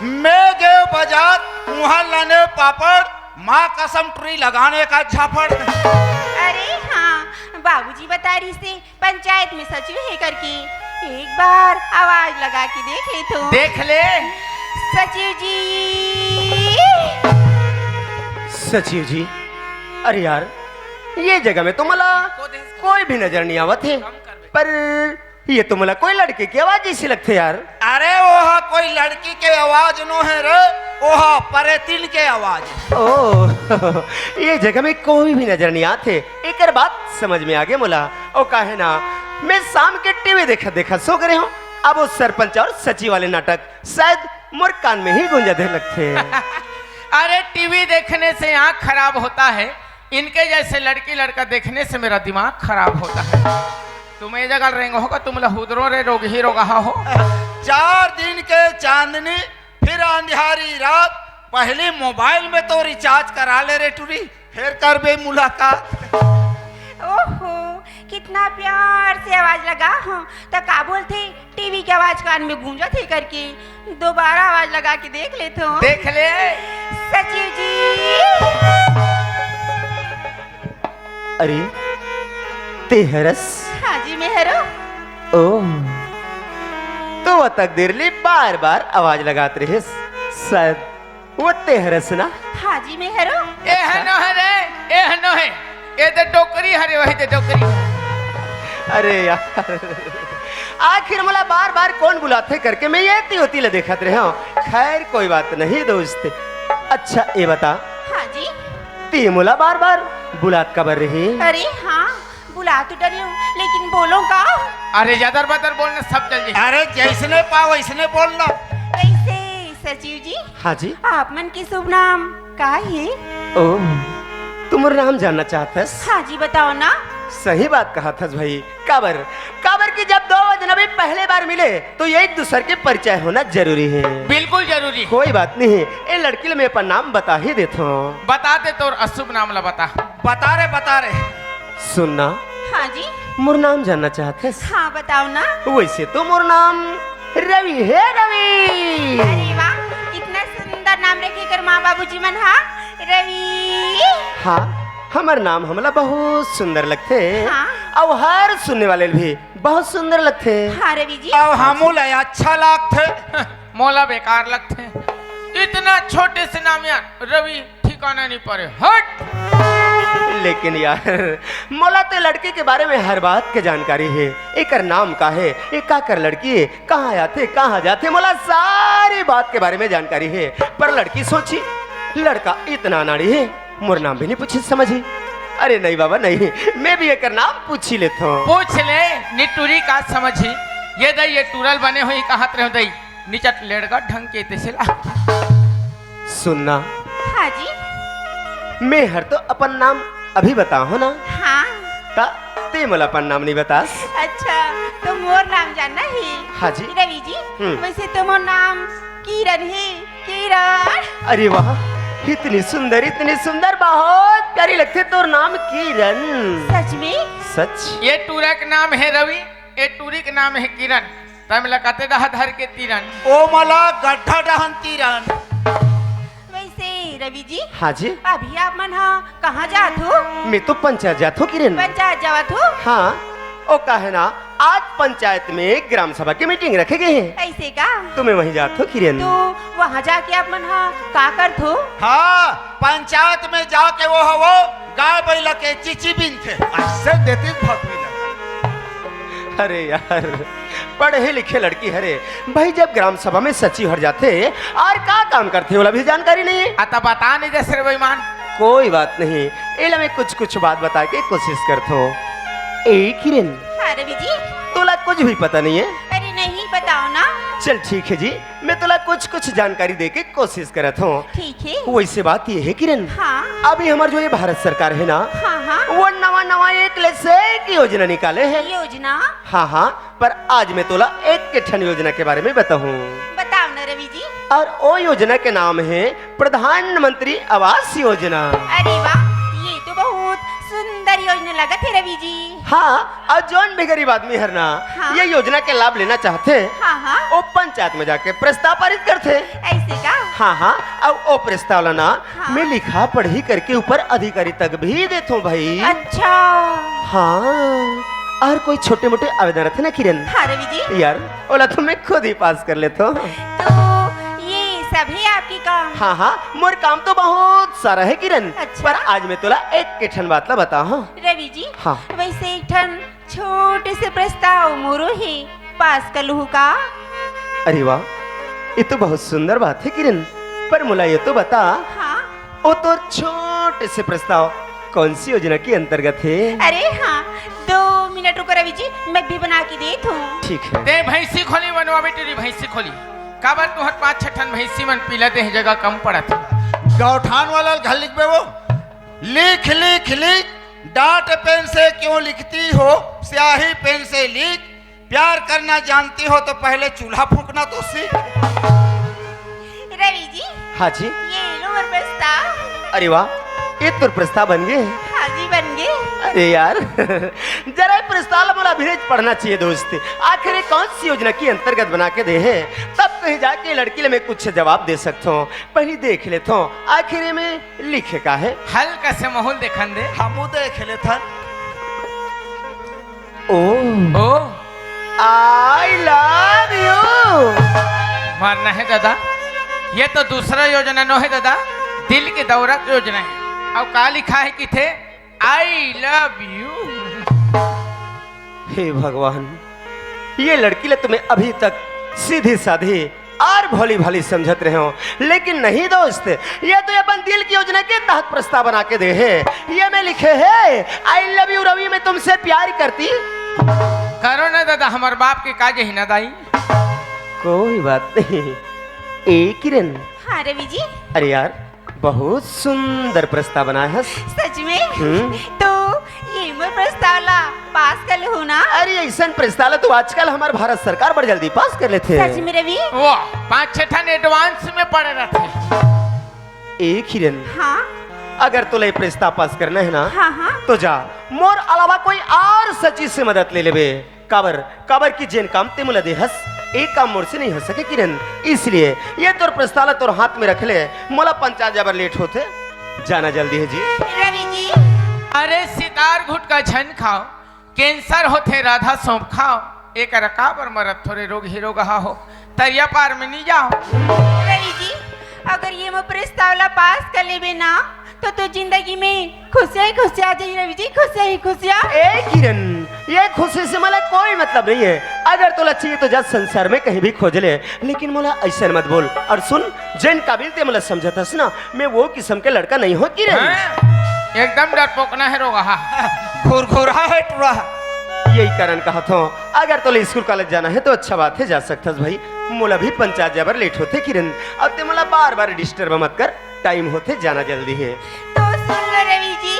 मैं गए बाजार, वहाँ लाने पापड़, माँ कसम टूरी लगाने का झापड़। अरे हाँ, बाबूजी बता रही से पंचायत में सचिव है करके, एक बार आवाज लगा के देख ले तो। देख ले। सचिव जी। सचिव जी, अरे यार, ये जगह में तो मला कोई भी नजर नहीं आवत है, पर ये तो मला कोई लड़के के आवाज जैसी लगथे यार। अरे, ओहा कोई लड़की के आवाज नो है रे, ओहा परेतिन के आवाज। ओ, ये जगह में कोई भी नजर नहीं आथे, एकर बात समझ में आगे मोला। ओ काहे ना, मैं शाम के टीवी देखत देखत सो गए हूँ। अब वो सरपंच और सचिव वाले नाटक शायद मोर कान में ही गूंजा दे लगथे। अरे, टीवी देखने से आँख खराब होता है, इनके जैसे लड़की लड़का देखने से मेरा दिमाग खराब होता है। तुम ये जगह रेंगो होगा, तुम लहुदरो रे रोगही रोगहा हो। चार दिन के चांदनी, फिर अंधियारी रात, पहली मोबाइल में तो रिचार्ज करा ले रे टूरी, फिर करबे मुलाकात। ओहो, कितना प्यार से आवाज लगा हो, तो का बोलथे, टीवी के आवाज कान में गूंजत हे करके दोबारा आवाज लगा के देख लेत हो। देख ले। सचिव जी। अरे, ते हरस? हाँ जी, मैं हरो। ओ, तो वो तकदीर ली बार-बार आवाज लगात रहिस। शायद वो ते हरस ना? हाँ जी, मैं हरो। ए हनो हरे, ए हनो है। ए तो डोकरी हरे, वही तो डोकरी। अरे यार, आखिर मोला बार-बार कौन बुलाथे करके मैं ये ती ओती ले देखत रहे हूँ। खैर, कोई बात नहीं दोस्त। अच्छा, ये बता। हाँ जी। ते मोला बार-बार बुलात काबर रहे? अरे हाँ, बुला तो डरे हूँ, लेकिन बोलो का? अरे, जदर बदर बोलना, सब चल जाए। अरे, जैसने पाओ वैसने बोलना। कैसे सचिव जी? हाँ जी। आप मन के शुभ नाम का हे? ओ, तू मोर नाम जानना चाहत हस? हाँ जी, बताओ ना। सही बात कहत हस भाई। काबर, काबर कि जब दो अजनबी पहले बार मिले तो एक दूसर के परिचय होना जरूरी है। बिल्कुल जरूरी। कोई बात नहीं, ए लड़की ले मैं अपन नाम बता ही देत हूँ। बता दे, तोर अशुभ नाम ला बता। बता रे, बता रे। सुनना। हाँ जी। मोर नाम जानना चाहत हस? हाँ, बताओ ना। वैसे तो मोर नाम रवि हे, रवि। अरे वाह, कितना सुंदर नाम रखे कर माँ बाबूजी मन हा, रवि। हाँ, हमर नाम हमला बहुत सुंदर लगथे। हाँ। अउ हर सुनने वाले ल भी बहुत सुंदर लगथे। हाँ रवि जी। अउ हमू ला अच्छा लागथे। मोला बेकार लगथे। इतना छोटे से नाम यार, रवि। ठिकाना नहीं परे, हट। लेकिन यार, मोला तो लड़की के बारे में हर बात के जानकारी हे। एकर नाम का हे, ए काकर लड़की हे, कहाँ आथे, कहाँ जाथे, मोला सारी बात के बारे में जानकारी हे। पर लड़की सोची, लड़का इतना अनाड़ी हे, मोर नाम भी नहीं पूछी समझी। अरे नहीं बाबा नहीं, मैं भी एकर नाम पूछी लेत हूँ। पूछ ले, निटुरी का समझी। ये दई, ये टूरल बने हुई कहत रहे दई। निचट लेड़गा ढंग के तैसे ला। सुनना। हाँ जी। मैं हर तो अपन नाम अभी बताहूँ ना। हाँ। ता ते मोला अपन नाम नहीं बतास। अच्छा, तो मोर नाम जानना हे। हाँ जी। रवि जी, हम्म। वैसे तो मोर नाम किरण हे, किरण। अरे वाह, इतनी सुंदर, इतनी सुंदर, बहुत प्यारी लगथे तोर नाम किरण। सच में? सच। ये टूरा के नाम हे रवि, ये टूरी के नाम हे किरण। तम लकते डहा धर के तीरन। ओ मला गड्ढा डहन तीरन। वैसे रवि जी, हाँ जी। अभी आप मन हा कहाँ जात हो? मैं तो पंचायत जात हो किरण। पंचायत जावत हो? हाँ, ओ काहे ना, आज पंचायत में ग्राम सभा की मीटिंग रखे गए हैं। ऐसे का? तो मैं वहीं जात हो किरण। तो वहाँ जाके आप मन हा का करत हो? हाँ, पंचायत में जाके वो हवो गाय बैला के चिची बिनथे। ऐसे देती भगवी लगा। अरे यार, पढ़े लिखे लड़की हरे भाई, जब ग्राम सभा में सचिव हर जाथे, और का काम करथे, ओला भी जानकारी नहीं है। अता बता नहीं दे रे बेईमान। कोई बात नहीं, एला मैं कुछ कुछ बात बता के कोशिश करथो। ए किरण, हाँ रवि जी। तोला कुछ भी पता नहीं है? अरे नहीं, बताओ ना। चल ठीक है जी, मैं तोला कुछ कुछ जानकारी दे के कोशिश करत हूँ। ठीक है। वैसे बात ये है किरण, हाँ। अभी हमार जो ये भारत सरकार है ना, हाँ, हाँ। वो नवा नवा एक ले से एक योजना निकाले है। योजना? हाँ, हाँ, पर आज मैं तोला एक के ठन योजना के बारे में बताहूँ। बताओ ना रवि जी। और ओ योजना के नाम है प्रधानमंत्री आवास योजना। अरे वाह, ये तो बहुत सुंदर योजना लगत है रवि जी। हाँ, और जौन भी गरीब आदमी हर ना हाँ। ये योजना के लाभ लेना चाहथे, हाँ, हाँ। वो पंचायत में जाके प्रस्ताव पारित करथे। ऐसे का? हाँ, हाँ, और वो प्रस्ताव ला ना हाँ। मैं लिखा पढ़ी करके ऊपर अधिकारी तक भी देथो भाई। अच्छा। हाँ, और कोई छोटे मोटे आवेदन रथे ना किरण? हाँ रवि जी। यार, ओला तो मैं खुद ही पास कर लेथो। तो ये सब है आपके काम? हाँ, हाँ, मोर काम तो बहुत सारा है किरण, अच्छा। पर आज मैं तोला एक के ठन बात ला बताहूँ। रवि जी, हाँ। वैसे एक ठन छोटे से प्रस्ताव मोरो हे, पास कर लूहू का? अरे वाह, ये तो बहुत सुंदर बात है किरण, पर मोला ये तो बता, हाँ। वो तोर छोटे से प्रस्ताव कौन सी योजना के अंतर्गत है? अरे हाँ, दो मिनट रुको रवि जी, मैं भी बना के देत हूँ। ठीक है। ते भैंसी खोली बनवा बेटी रे, भैंसी खोली। काबर तुहर पाँच छह ठन भैंसी मन पीला दे जगह कम पड़त हे। गौठान वाला घर लिखबे वो, लिख लिख लिख, डाट पेन से क्यों लिखती हो, स्याही पेन से लिख, प्यार करना जानती हो तो पहले चूल्हा फूंकना तो सीख। रवि जी। हाँ जी। ये लो मोर प्रस्ताव। अरे वाह, ये तोर प्रस्ताव बन गए? हाँ जी, बन गए। अरे यार, जरा ये प्रस्ताव ला मोला अभी पढ़ना चाहिए दोस्त। आखिर ये कौन सी योजना के अंतर्गत बना के दे है, तब कहीं जाके लड़की ले मैं कुछ जवाब दे सकता हूँ। पहले देख लेता हूँ आखिर ये में लिखे का है। हल्का से माहौल देखन दे। हमू देख लेथन। ओ। ओ। I love you। मरना है दादा, ये तो दूसरा योजना नो है दादा, दिल के दौरा के योजना है। अब का लिखा है किथे? I love you। हे भगवान, ये लड़की ले तुम्हें अभी तक सीधी साधी और भोली भाली समझत रहे हो, लेकिन नहीं दोस्त, ये तो अपन दिल की योजना के तहत प्रस्ताव बना के दे है। ये में लिखे है, "I love you रवि, मैं तुमसे प्यार करती।" करो ना दादा, हमार बाप के काज ही ना दाई। कोई बात नहीं। ए किरण। हाँ रवि जी। अरे यार, बहुत सुंदर प्रस्ताव बनाए हस। सच में? हम्म। तो ये मोर प्रस्ताव ला पास कर लेहू ना? अरे, ऐसन प्रस्ताव ला तो आजकल हमार भारत सरकार बड़ जल्दी पास कर लेथे। सच में रवि? वो पाँच छह ठन advance में पड़े रहथे। ए किरण, हाँ? अगर तोला ये प्रस्ताव पास करना है ना, हाँ, हाँ। तो जा, मोर अलावा कोई और सचिव से मदद ले लेबे। काबर, काबर कि जेन काम ते मोला देहस, ए काम मोर से नहीं हो सके किरण। इसलिए ये तोर प्रस्ताव ला तोर हाथ में रख ले, मोला पंचायत जाबर लेट होथे, जाना जल्दी है जी। रवि जी। अरे सितार घुटका झन खाओ, cancer होथे राधा सौंफ खाओ, एकर काबर मरत थोरे रोग ही रोगहा हो, तरिया पार में नहीं जाओ। रवि जी, अगर ये मोर प्रस्ताव ला पास कर लेबे ना, तो तू जिंदगी में खुशियां ही खुशियां आ जाई रवि जी, खुशियां ही खुशियां। ए किरण, ये खुशी से मोला कोई मतलब नहीं है। अगर तोला चाहिए तो जा संसार में कहीं भी खोज ले, लेकिन मोला ऐसा मत बोल। और सुन, जेन काबिल ते मोला समझत हस ना, मैं वो किस्म के लड़का नहीं हो किरण। हाँ? एकदम डरपोकना है रोगहा। घुरघुरा है टुरा। यही कारण कहत हों, अगर तोला स्कूल कॉलेज जाना है तो अच्छा बात है, जा सकथस भाई। मोला भी पंचायत जाबर लेट होथे किरण, अब ते मोला बार बार डिस्टर्ब मत कर। टाइम होथे, जाना जल्दी है। तो सुन लो रवि जी,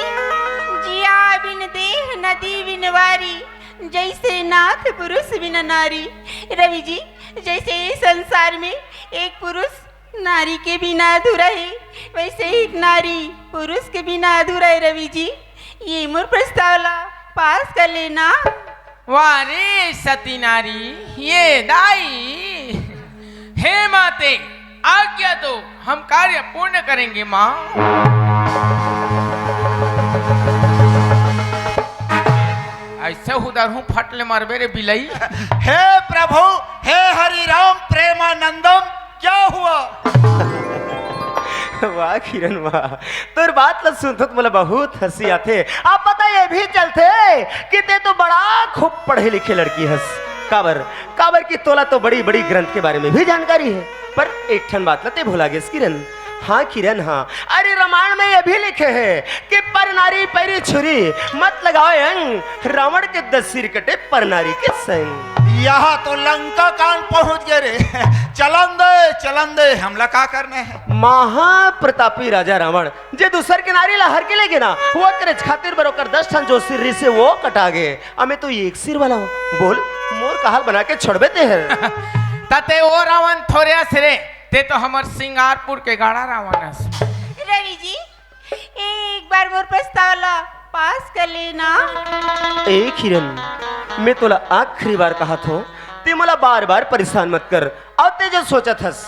जिया बिन देह नदी बिन वारी, जैसे नाथ पुरुष बिन नारी। रवि जी, जैसे ये संसार में एक पुरुष नारी के बिना अधूरा है, वैसे ही एक नारी पुरुष के बिना अधूरा है। रवि जी, ये मोर प्रस्ताव ला पास कर लेना। वाह रे सती नारी, ये दाई। हे माते, आज्ञा दो, हम कार्य पूर्ण करेंगे माँ। ऐसे उधर हूँ, फट ले मरबे रे बिलई। हे प्रभु, हे हरि राम प्रेमानंदम, क्या हुआ? वाह किरण वाह, तोर बात ल सुनथों त मोला बहुत हंसी आथे। अब पता ये भी चलथे कि ते तो बड़ा खूब पढ़े लिखे लड़की हस। काबर, काबर कि तोला तो बड़ी बड़ी ग्रंथ के बारे में भी जानकारी है। पर एक ठन बात ल ते भुला गेस किरण। हाँ किरण हाँ, अरे रामायण में ये भी लिखे है कि पर नारी पैरी छुरी, मत लगाओ अंग, रावण के दस सिर कटे पर नारी के संग। यहाँ तो लंका कांड पहुंच गए रे। चलन दे, चलन दे, हमला का करने है। महाप्रतापी राजा रावण जे दूसर के नारी ला हर के ले गे ना, वो करे खातिर बर ओकर दस ठन जो सिर रिसे वो कटा गे। अमे तो एक सिर वाला हो। बोल, मोर का हाल बना के छोड़बे ते हर। तते ओ रावण थोरे अस रे, ते तो हमर सिंगारपुर के गाड़ा रावण अस। रवि जी, एक बार मोर प्रस्ताव ला पास कर लेना। ए किरण, मैं तोला आखिरी बार कहा थो, ते मोला बार बार परेशान मत कर। अउ ते जो सोचत हस,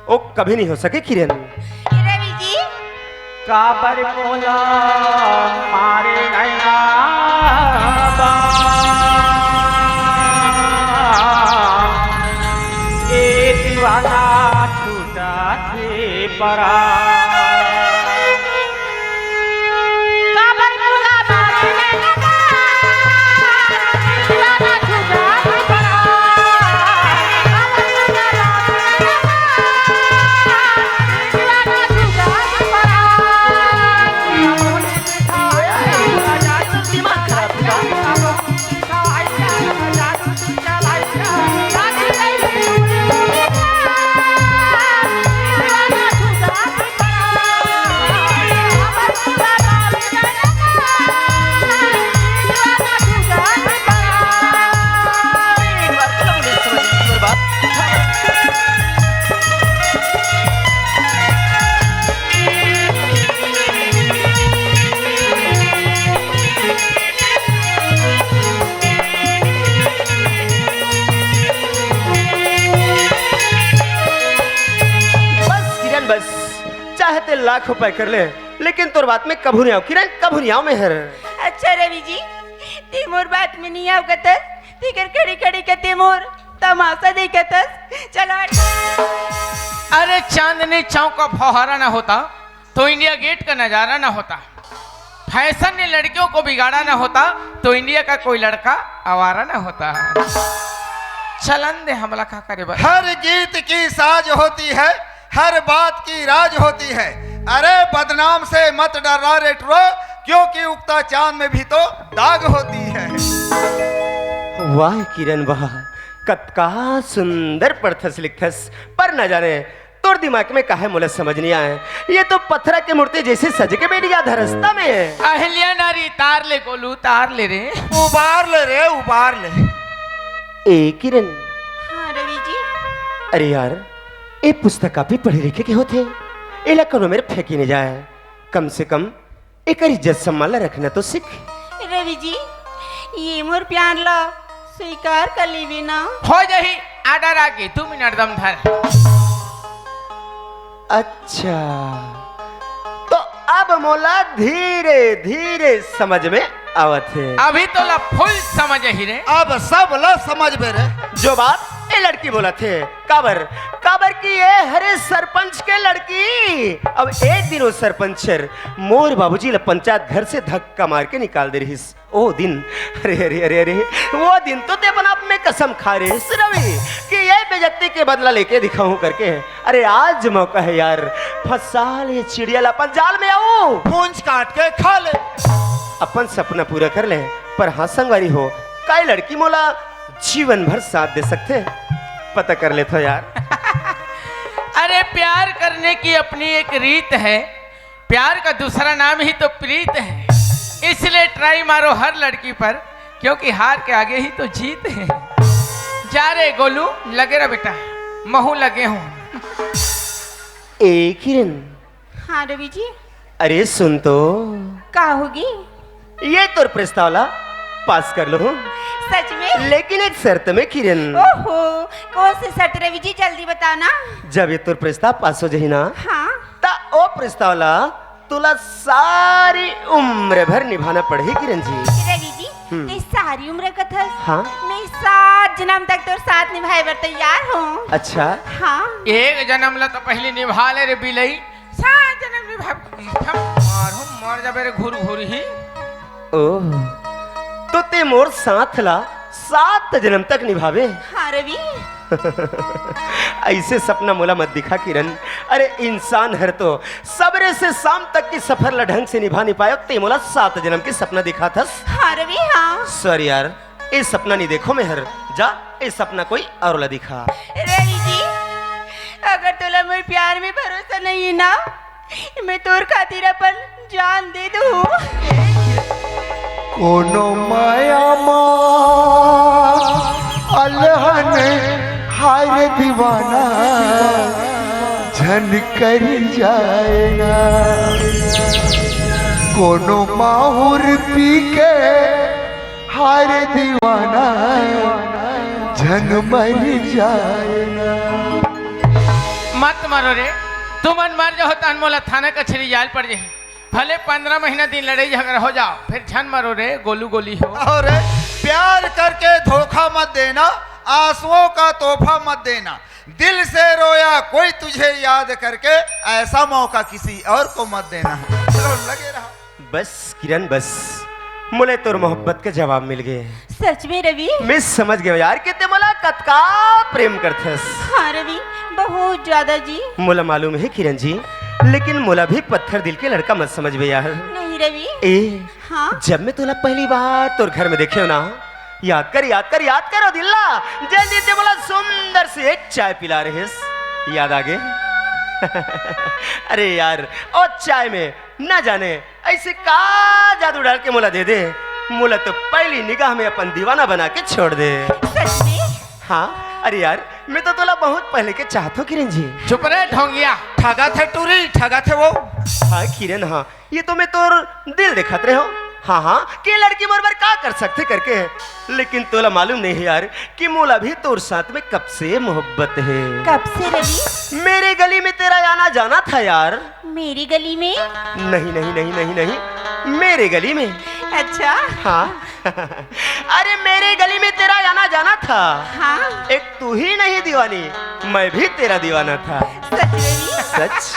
ओ कभी नहीं हो सके किरण। रवि जी, काबर मोला मारे नैना बा, ए दीवाना छूटा थे परा। बस किरण बस, चाहे ते लाख उपाय कर ले, लेकिन तोर बात में कभू नहीं आओ किरण, कभू नहीं आओ मैं हर। अच्छा रवि जी, ते मोर बात में नहीं आओ कतस, तेकर खड़ी खड़ी कते मोर तमाशा देखतस। चलो हट। अरे चांदनी चौक का फौहारा ना होता तो इंडिया गेट का नजारा ना होता। फैशन ने लड़कियों को बिगाड़ा ना होता तो इंडिया का कोई लड़का आवारा ना होता। चलन दे, हमला का करे बस। हर गीत की साज होती है, हर बात की राज होती है। अरे बदनाम से मत डरा रे टुरो, क्योंकि उगता चांद में भी तो दाग होती है। वाह किरण वाह, कतका सुंदर पढ़थस लिखथस, पर न जाने तोर दिमाग में काहे मोला समझ नहीं आए। ये तो पत्थरा के मूर्ति जैसे सज के बैठ गया था रास्ता में। अहिल्या नारी तार ले गोलू, तार ले रे। उबार ले रे, उबार ले। ए किरण। हाँ रवि जी। अरे यार, ए पुस्तक कापी पढ़े लिखे के होथे, एला कोनो मेर फेंकी नहीं जाए। कम से कम एकर इज्जत सम्मान ला रखना तो सीख। रवि जी, ये मोर प्यार ला स्वीकार कर लेवे ना। हो जाही, आर्डर आगे, दू मिनट दम धर। अच्छा, तो अब मोला धीरे धीरे समझ में आवत हे। अभी तो ला फुल समझ ही रे। अब सब ला समझ में रे। जो बात ए लड़की बोलत हे, काबर, काबर कि ए हरे सरपंच के लड़की। अब एक दिन वो सरपंच हर मोर बाबूजी ला पंचायत घर से धक्का मार के निकाल दे रहिस। ओ दिन, अरे, अरे, अरे, अरे, वो दिन तो ते अपन आप में कसम खा रहे रवि कि ये बेइज्जती के बदला लेके दिखाऊं करके। अरे, आज मौका है यार, फंसा ले चिड़िया ला अपन जाल में आऊ। पूंछ काट के खा ले। अपन सपना पूरा कर ले, पर हाँ संगवारी हो, काय लड़की मोला जीवन भर साथ दे सकथे? पता कर लेथो यार। अरे प्यार करने की अपनी एक रीत है, प्यार का दूसरा नाम ही तो प्रीत है, इसलिए ट्राई मारो हर लड़की पर, क्योंकि हार के आगे ही तो जीत है। जा रे गोलू, लगे रह बेटा, महू लगे हूँ। ए किरण, हाँ रवि जी। अरे सुन तो, का होगी? ये तोर प्रस्ताव ला पास कर लूं, सच में? लेकिन एक शर्त में किरण। ओहो, कौन सी शर्त रवि जी, जल्दी बताना। जब ये तोर प्रस्ताव पास हो जाही ना, हाँ। ता ओ प्रस्ताव ला तोला सारी उम्र भर निभाना पड़ही किरण जी। रवि जी, हम्म। ते सारी उम्र कथस। हाँ। मैं सात जन्म तक तोर साथ निभाए बर तैयार हूँ। अच्छा, हाँ। एक जन्म ला तो पहले निभा ले रे बिलई। फप, फप, मारो, मर जाबे रे घुरघुरही। ओह, तो ते मोर साथ ला सात जन्म तक निभावे? हाँ रवि। अइसे सपना मोला मत दिखा किरण। अरे इंसान हर तो सबरे से शाम तक के सफर ला ढंग से निभा नहीं पाए, ते मोला सात जन्म के सपना दिखाथस। हाँ रवि, हाँ। सॉरी यार, ए सपना नहीं देखों मैं हर। जा, ए सपना कोई और ला दिखा। रवि जी, अगर तोला मोर प्यार में भरोसा नहीं है ना, मैं तोर खातिर अपन जान दे दूँ। कोनो माया मा अलहन हाय दीवाना, झन कर जाए ना। कोनो माहुर पी के हाय दीवाना, झन मर जाए ना। मत मरो रे, तुमन मर जाओ तहन मोला थाना कचहरी जाए ल पड़ जाही। भले पंद्रह महीना दिन लड़ाई झगड़ा हो जाओ, फिर झन मरो रे, गोलू गोली हो। अरे, प्यार करके धोखा मत देना, आंसुओं का तोहफा मत देना। दिल से रोया कोई तुझे याद करके, ऐसा मौका किसी और को मत देना। चलो, लगे रहो। बस किरण, बस, मोला तोर मोहब्बत के जवाब मिल गए। सच में रवि? मैं समझ गया यार कि ते मोला कतका प्रेम करथस। हाँ रवि, बहुत ज्यादा जी। मोला मालूम है किरण जी, लेकिन मोला भी पत्थर दिल के लड़का मत समझबे यार। नहीं रवि। ए, हाँ? जब मैं तोला पहली बार तोर घर में देखे हो ना, याद कर, याद कर, याद कर ओ दिल ला, जल्दी से मोला सुंदर से एक चाय पिला रहेस, याद आ गे? अरे यार, ओ चाय में ना जाने ऐसे का जादू डाल के मोला दे दे, मोला तो पहली निगाह में अपन दीवाना बना के छोड़ दे। सच में? हाँ, अरे यार, मैं तो तोला बहुत पहले के चाहत हो किरण जी। चुप रे ढोंगिया, ठगा थे टूरी, ठगा थे वो। हाँ किरण, हाँ, ये तो मैं तोर दिल देखत रहे हो। हाँ हाँ, के लड़की मोर बर का कर सकथे करके है, लेकिन तोला मालूम नहीं है यार कि मोला भी तोर साथ में कब से मोहब्बत है। कब से रवि? मेरे गली में तेरा आना जाना था यार। मेरी गली में? नहीं नहीं नहीं नहीं नहीं, मेरे गली में। अच्छा। हाँ। अरे मेरे गली में तेरा आना जाना था। हाँ। एक तू ही नहीं दीवानी, मैं भी तेरा दीवाना था। सच रवि? सच।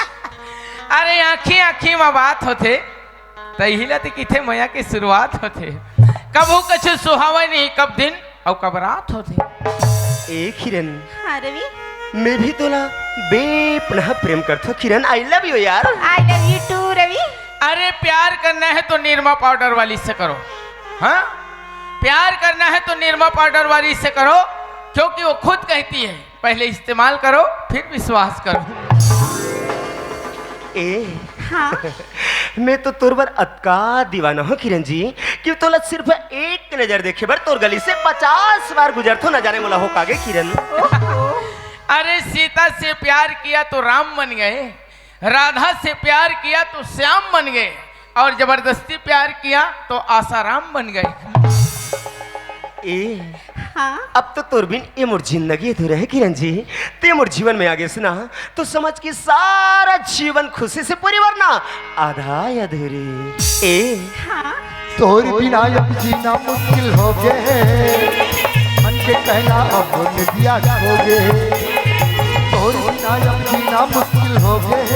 अरे आँखी आँखी में बात होथे, तही ला ते किथे मया के शुरुआत होथे। कभू कछु सुहावय नहीं, कब दिन अउ कब रात होथे। ए किरण, हाँ रवि। मैं भी तोला बेपनाह प्रेम करथो किरण, I love you यार। I love you too रवि। अरे प्यार करना है तो निरमा पाउडर वाली से करो। हाँ, प्यार करना है तो निरमा पाउडर वाली से करो, क्योंकि वो खुद कहती है पहले इस्तेमाल करो, फिर विश्वास करो। ए, हाँ। मैं तो तोर बर अतका दीवाना हूँ किरण जी, कि तोला सिर्फ एक नजर देखे बर तोर गली से पचास बार गुजरथो, न जाने मोला हो कागे किरण। ओहो। अरे सीता से प्यार किया तो राम बन गए, राधा से प्यार किया तो श्याम बन गए, और जबरदस्ती प्यार किया तो आसाराम बन गए। ए, हाँ? अब तो तोर बिन ये मोर जिंदगी अधूरा है किरण जी। ते मोर जीवन में आ गेस ना, तो समझ के सारा जीवन खुशी से पूरी वरना आधा अधूरी। ए, हाँ? तोर बिना अब जीना मुश्किल हो गए, मन के कहना अब नदिया खो गए। तोर बिना अब जीना मुश्किल हो गए,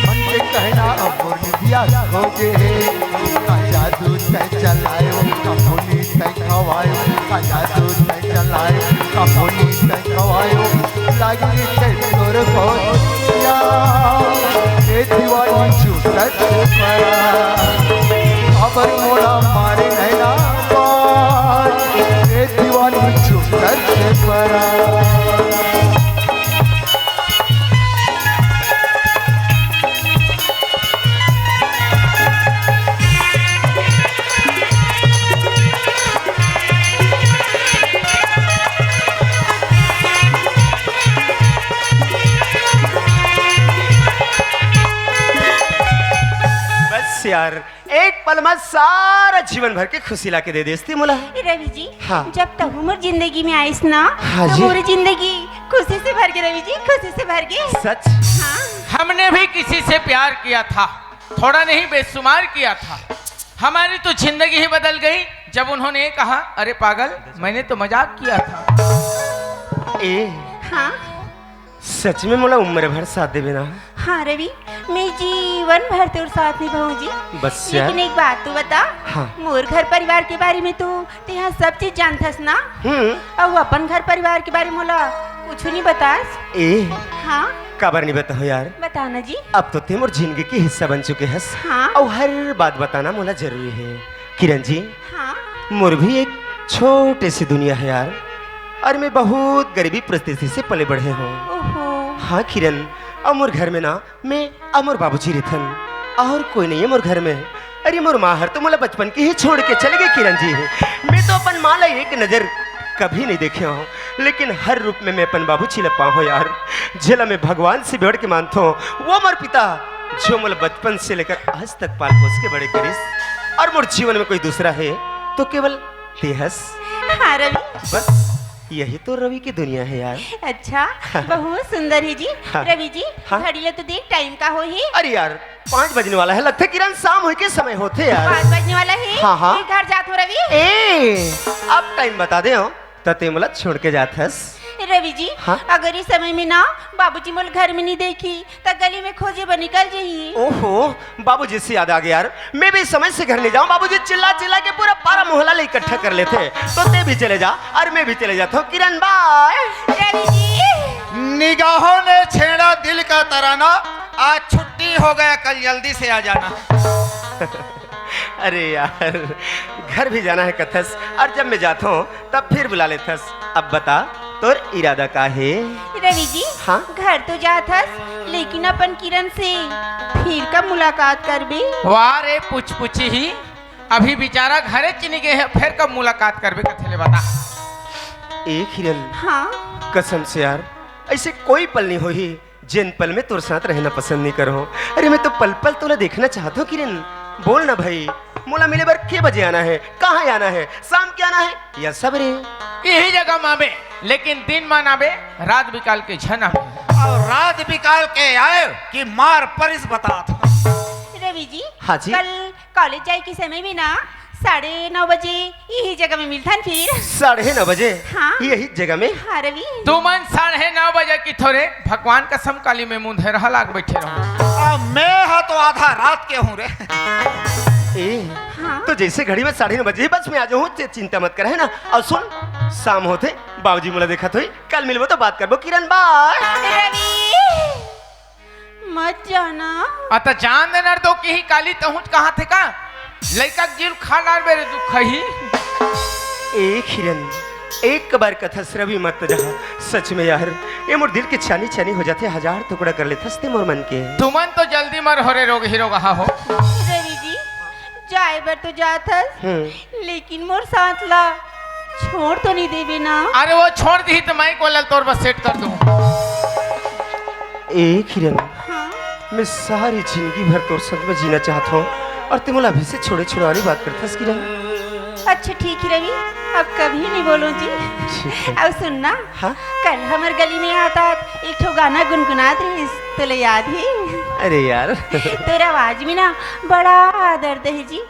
मन के कहना अब नदिया खो गए। का जादू तै चलायो, का भोली तै खवायो, का जादू तै चलायो, का भोली तै खवायो। लागी के तोर भोलिया, ए दीवानी छूटत परा। अबर मोला मारे नैना पार, ए दीवानी छूटत परा। बस यार, एक पल में सारा जीवन भर के खुशी ला के दे देस ते मोला। ए रवि जी, हाँ। जब तहूँ मोर जिंदगी में आइस ना, हाँ तो जी। मोर जिंदगी खुशी से भर गे रवि जी, खुशी से भर गे। सच? हाँ। हमने भी किसी से प्यार किया था, थोड़ा नहीं बेशुमार किया था। हमारी तो जिंदगी ही बदल गई जब उन्होंने ये कहा, "अरे पागल, मैंने तो मजाक किया था।" ए, हाँ। सच में मोला उम्र भर साथ देबे ना? हाँ रवि, मैं जीवन भर तोर साथ निभाऊं जी। बस यार। लेकिन एक बात तो बता, हाँ। मोर घर परिवार के बारे में तो तेहा सब चीज जानथस ना? हम्म। अउ अपन घर परिवार के बारे में मोला कुछ नहीं बतास? ए, हाँ। काबर नहीं बताओ यार? बता ना जी। अब तो ते मोर जिंदगी के हिस्सा बन चुके हस। हाँ। अउ हर बात बताना मोला जरूरी है। किरण जी, हाँ। मोर भी एक छोटे सी दुनिया है यार, और मैं बहुत गरीबी परिस्थिति से पले बढ़े हूँ। ओहो। हाँ किरण, अउ मोर घर में ना मैं अउ मोर बाबूजी रहिथन, और कोई नहीं है मोर घर में। अरे मोर माँ हर तो मोला बचपन के ही छोड़ के चले गए किरण जी। मैं तो अपन माँ ला एक नजर कभी नहीं देखे हूँ, लेकिन हर रूप में मैं अपन बाबूजी ला पाहूँ यार, जेला मैं भगवान से बढ़ के मानथो। वो मोर पिता जो मोला बचपन से लेकर आज तक पाल पोस के बड़े करिस और मोर जीवन में कोई दूसरा है तो केवल तेहस। हाँ रवि। बस यही तो रवि की दुनिया है यार। अच्छा, बहुत सुंदर है जी। हाँ। रवि जी, हाँ। घड़ी ला तो देख, टाइम का होही? अरे यार, पाँच बजने वाला है, लगथे किरण शाम होय के समय होथे यार। पाँच बजने वाला है? हाँ, हाँ। मैं घर जात हो रवि। ए, अब टाइम बता दे हो, त ते मोला छोड़ के जात हस। रवि जी, हाँ? अगर इस समय में ना बाबूजी मोला घर में नहीं देखी, त गली में खोजे बर निकल जाही। ओहो, बाबूजी से याद आ गया यार, मैं भी समय से घर नहीं जाऊँ। बाबूजी चिल्ला चिल्ला के पूरा पारा मोहल्ला ले इकट्ठा कर लेथे, तो ते भी चले जा और मैं भी चले जाता हूँ। किरण, बाय। रवि जी। निगाहों ने छेड़ा दिल का तराना, आज छुट्टी हो गया, कल जल्दी से आ जाना। अरे यार, घर भी जाना है कथस, और जब मैं जाता हूँ तब फिर बुला लेथस। अब बता, तोर इरादा का है? रवि जी, हाँ? घर तो जात हस, लेकिन अपन किरण से फिर कब मुलाकात करबे? वाह रे पुचपुची ही, अभी बेचारा घरे च नहीं गए है, फिर कब मुलाकात करबे कथे ले बता। ए किरण, हाँ? कसम से यार, ऐसे कोई पल नहीं होही जेन पल में तोर साथ रहना पसंद नहीं करो। अरे मैं तो पल पल तोला देखना चाहता हूँ किरण। बोल ना भाई, मोला मिले बर के बजे आना है, कहाँ आना है, शाम के आना है या सबरे? यही जगह में आबे, लेकिन दिन मान आबे, रात बिकाल के झन आबे। और रात बिकाल के आए कि मार परिस बतात। रवि जी, हाँ जी। कल कॉलेज जाए के समय में ना साढ़े नौ बजे यही जगह में मिलथन फिर। साढ़े नौ बजे? हाँ। यही जगह में? हाँ रवि। तुमन साढ़े नौ बजे की थोरे भगवान कसम काली में मुंह धरहा लाग बैठे रहो। आ, मैं हा तो आधा रात के हूँ रे। ए, हाँ? तो जैसे घड़ी में साढ़े नौ बजे बस मैं आ जाऊँ, चि-, चिंता मत कर, है ना? और सुन, शाम होते बाबूजी मोला देखत होई, कल मिलबो तो बात करबो। किरण, बाय। रवि। मत जाना। अत जान दे नर दो की ही काली तहुत कहा थे का? लइका के जीव खा डार मेरे दुख ही। ए किरण, एक बार कथस रवि मत जा। सच में यार, ये मोर दिल के छानी छानी हो जाथे, हजार टुकड़ा कर लेथस ते मोर मन के। तुमन तो जल्दी मर हो रे रोग ही रोग हा हो। रवि जी, जाए बर तो जात हस, हम्म। लेकिन मोर साथ ला छोड़ तो नहीं देबे ना? अरे वो छोड़ दी तो मैं कोलल तोर बस सेट कर दूं। ए किरण, हाँ? मैं सारी जिंदगी भर तोर संग में जीना चाहत हूँ और ते मोला अभी से छोड़े छोड़े वाली बात करथस किरण। अच्छा ठीक है रवि, अब कभी नहीं बोलूं जी। ठीक है। अब सुन ना, हाँ? कल हमर गली में आत आत एक ठो गाना गुनगुनात रहिस, तोला याद है? अरे यार। तोर आवाज में ना बड़ा दर्द है जी,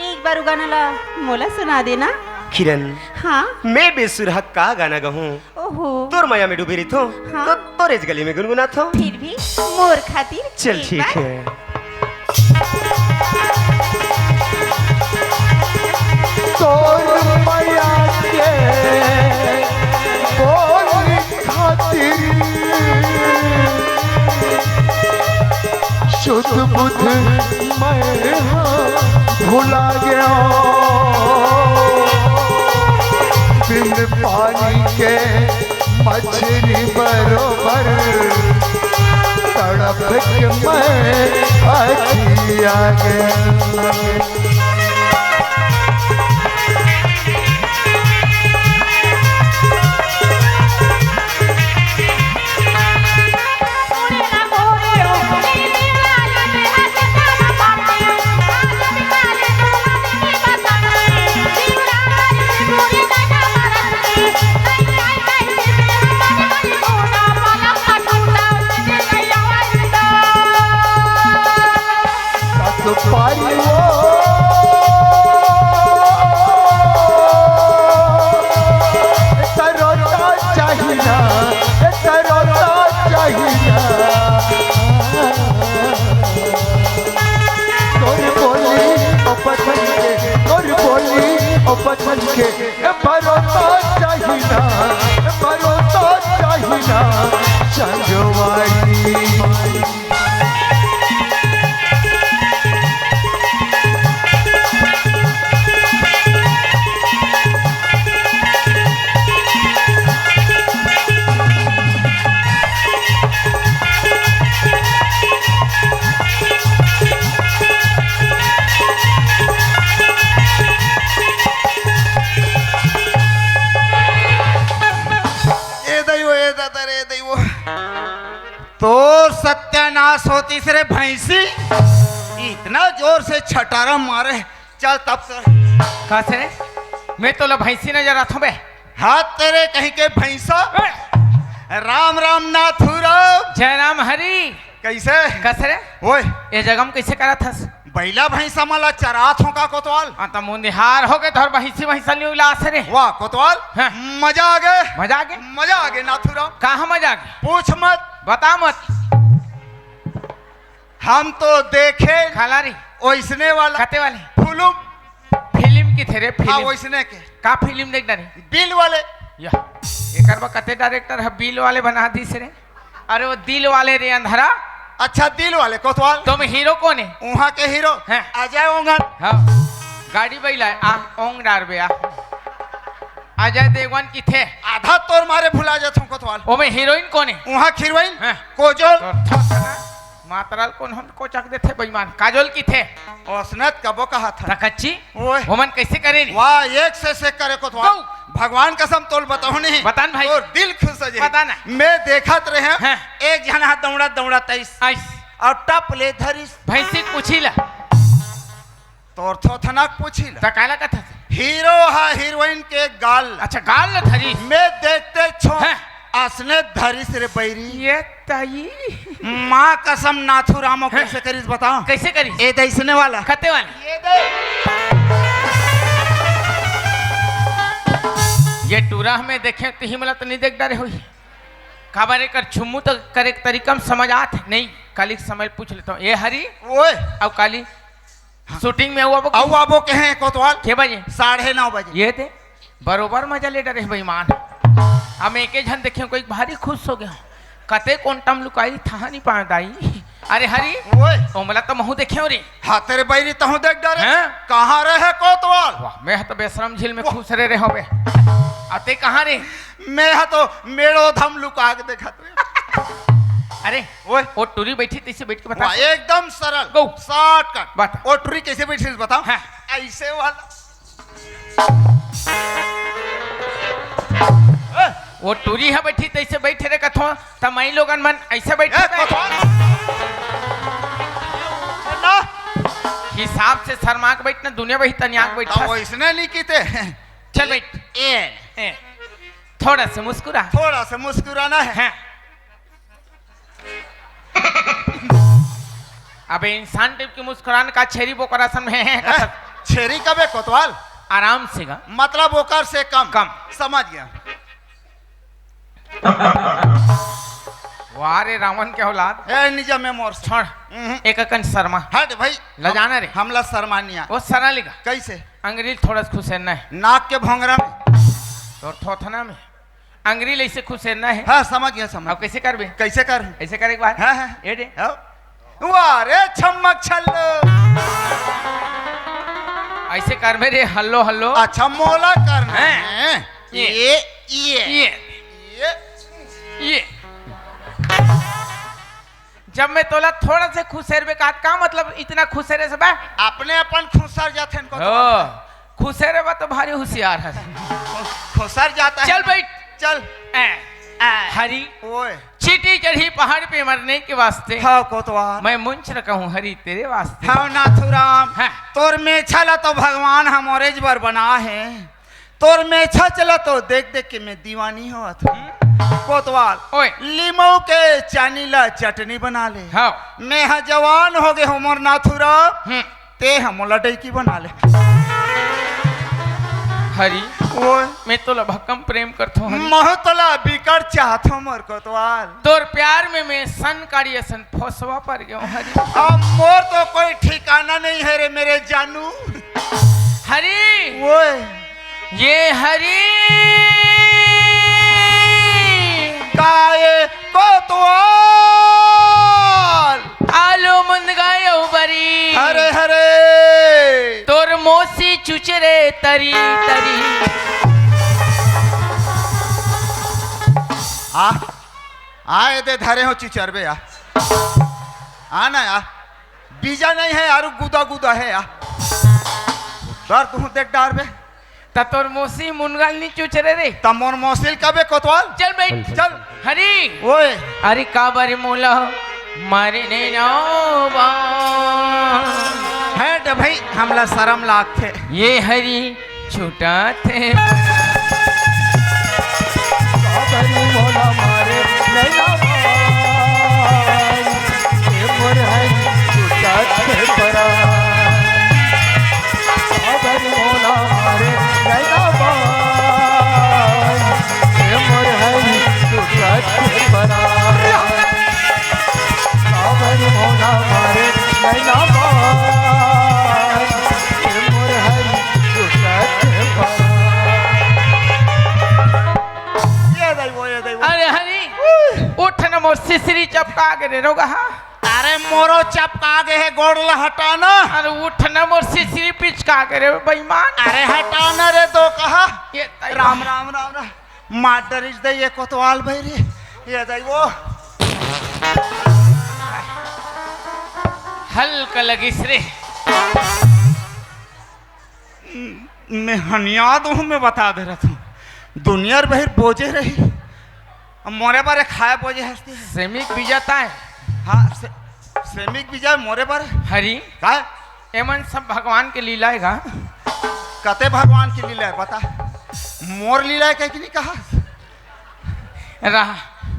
एक बार वो गाना ला मोला सुना देना। किरण, हाँ? मैं बेसुरहा का गाना गाहूँ? ओहो। तोर मया में डूबे रहिथो, हाँ? तो तोरेज गली में गुनगुनाथो। फिर भी मोर खातिर चल एक ठीक बार। है। तोर मया के बोल खातिर शुद्ध बुद्ध मैं हाँ भुला गया। बिन पानी के मछली बरोबर तड़प के मैं अखिया गया। पारी वो तरोता चाहिना, तरोता चाहिना। बचन के भरोसा चाहिना, भरोसा चाहिना संगवारी। ए दैव, ए दादा रे दैव, तोर सत्यानाश होतिस रे भैंसी। इतना जोर से छटारा मारे, चल तब से। कस रे? मैं तोला भैंसी नजर आथों बे? हाथ तेरे कहीं के भैंसा। ए! राम राम नाथू राम। जय राम हरी। कैसे? कस रे? ओए। ए जगह में कैसे करत हस? बैला भैंसा मन ला चराथों का कोतवाल? हाँ, त मुंदिहार होगे तोर भैंसी भैंसा नी उलास रे। वाह कोतवाल। हाँ। मजा आगे। मजा आगे? मजा आगे नाथू राम। कहाँ मजा आगे? पूछ मत। बता मत। हम तो देखे खाला रे। ओइसने वाला। कते वाले? फुलुम। फिल्म किथे रे? हाँ, फिल्म। ओइसने के। का फिल्म देख डारे? बिल वाले। या, एकर बा कते डायरेक्टर ह बिल वाले बना दिस रे? अरे वो दिल वाले रे अंधरा। अच्छा, दिल वाले कोतवाल। तुम हीरो कौन है? उहाँ के हीरो हैं। अजय ओंगन। हाँ, गाड़ी बैला है, आ ओंग डार बे आ। अजय देवगन किथे? आधा तोर मारे भुला जाथों कोतवाल। ओमे हीरोइन कौन है? उहाँ हीरोइन हैं। कोजोल। तो थोड़ा सा ना, मातराल कोन हम कोचक देथे बेईमान। काजोल किथे? ओसनत कबो कहा था। त कच्ची? ओए। ओमन कैसे करे रे? वाह, एक से से करे कोतवाल। गौ। भगवान कसम तोल बताओ नहीं। बता न भाई। तोर दिल खुश हो जाए। बता ना। मैं देखत रहे हैं, हाँ। एक झन हाथ दौड़ा दौड़ा तैस। आइस। और टप ले धरिस। भैंसी पूछी ला। तोर थोथना पूछी ला। त काला कथा? हीरो हा हीरोइन के गाल। अच्छा, गाल ल धरिस। मैं देखते छो। हाँ। असने धरिस रे बैरी। ये ताई। माँ कसम नाथू रामो हैं? कैसे करिस बता? कैसे करिस? ए दैसने वाला। कते वाले? ये दे। ये टूरा में देखे तिही मला त नहीं देख डारे होई। काबर एकर छुम्मू त करे के तरीका में समझ आत नहीं। काली के समय पूछ लेता हूँ। ए हरी। ओए। अब काली हाँ। शूटिंग में आऊ आबो? आऊ आबो कहे कोतवाल। के बजे? साढ़े नौ बजे। ये दे, बरोबर मजा ले डरे बेईमान। हम एके झन देखे, कोई भारी खुश हो गया। कते कोंटा म लुकाई था नहीं पाए दाई। अरे हरी, ओए। ओमला तो महू देखे रे। हाँ, तेरे बैरी तहूँ देख डरे। हैं? कहाँ रहे कोतवाल? वाह, मैं तो बेशरम झील में वाह। खुश रहे रहे होबे। अते कहाँ रे? मैं हा तो मेड़ो धम लुका के देखत रहे। अरे, ओए। वो टूरी बैठी तैसे बैठ के बता। वाह, एकदम सरल। गौ। शॉर्टकट। बता। वो टूरी कैसे बैठी बता? हाँ। ऐसे वाला। ए, वो टूरी हा बैठी तैसे बैठे रे कथो, त मई लोगन मन ऐसे बैठे ए, बे। कथो। ना। हिसाब से शर्मा के बैठ ना, दुनिया बही तनिया के बैठ। तो वैसने नहीं कीते। चल बैठ। ए। ए। थोड़ा सा मुस्कुरा। थोड़ा सा मुस्कुराना है। हाँ। अबे इंसान टाइप की मुस्कुराने का छेरी बोकरा सन में है। हैं? छेरी कबे कोतवाल? आराम से गा। मतलब ओकर से कम। कम। समझ गया। वाह रे रावण के औलाद। ए, निजा में मोर से। छोड़। हम्म। एक अकन शर्मा। हट भाई। लजाना रे। हमला शर्मा नहीं आ। वो सरा लेगा। कैसे? अंग्रेज थोड़ा सा खुसेरना है। नाक के भोंगरा में। तोर थोथना में। अंग्रेज ऐसे खुसेरना है। हाँ, समझ गया, समझ अब कैसे करबे? कैसे कर? ऐसे कर एक बार। हाँ, हाँ। ये दे। हाँ। वाह रे छम्मक छल्लो। ऐसे करबे रे, हल्लो, हल्लो। अच्छा, मोला करना हैं? है। ये, ये, ये। ये। ये। जब मैं तोला थोड़ा से खुसेरबे का, का मतलब इतना खुसेरे से बे? अपने अपन खुसर जाथे इनको तो। ओ, खुसेरे बा तो भारी होशियार है। खुसर जाता है चल ना। बैठ। चल। ए, ए। हरी, ओए। चींटी चढ़ी पहाड़ पे मरने के वास्ते हाँ, कोतवाल। मैं मुंच रखा हूँ हरी तेरे वास्ते। हाँ, नाथुराम। हाँ। तोर मेछा ला तो भगवान हमरे बर बना है। तोर मेछा चला तो देख देख के मैं दीवानी होवत हूँ। हम्म। कोतवाल, ओए। लीमऊ के चानी ला चटनी बना ले। हाँ। मैं हा जवान हो गए हो मोर नाथुराम। हम्म। ते हा मोला डैकी बना ले। हरी, ओए। मैं तोला भक्कम प्रेम करथो हरी। महू तोला बिकट चाहथो मोर कोतवाल। तोर प्यार में मैं सन काड़ी असन फोसवा पर गयो हरी। अब मोर तो कोई ठिकाना नहीं है रे मेरे जानू। हरी। ओए। ये हरी। काय कोतवाल। आलू मुनगा अउ बरी। हरे हरे। तोर मोसी चुचरे तरी तरी। आ, आ, ए दे धरे हो चुचरबे आ। आ ना आ। बीजा नहीं है यार, गुदा गुदा है आ। डर तू देख डार बे। त तोर मोसी मुनगा ल नी चुचरे रे। त मोर मोसी ल कबे कोतवाल? चल बे। चल। हरी। ओए। अरे काबर मोला मारे नैना बा। हट भाई, हमला शरम लागथे। ये हरी छूटत हे। काबर मोला मारे नैना बा। ए मोर हरी छूटत हे परा। काबर मोला मारे नैना बान, ए मोर हरी छूटत हे परान। काबर मोला मारे नैना बान, ए मोर हरी छूटत हे परान। ये दाई वो, ये दाई वो। अरे हरी, उठ न मोर सिसरी चपका के रे रोगहा। अरे मोरो चपका गे हे, गोड़ ला हटा ना। अरे उठ ना, मोर सिसरी पिचका गे रे बेईमान। अरे हटा ना रे, दो कहा। ये तई राम, राम, राम, राम। मार डरिस दे ये कोतवाल भाई रे। ये दाई वो। हल्का लगिस रे। मैं हनिया दूँ, मैं बता दे रहा था। दुनिया बहिर बोजे रही। अब मोरे बारे खाए बोजे हस्ती है। सेमिक बीजा ताय। हाँ, से-, सेमिक बीजा मोरे बारे। हरी। का? एमन सब भगवान के लीला हे गा। कते भगवान के लीला हे बता। मोर लीला हे कह के नहीं कहा। रहा,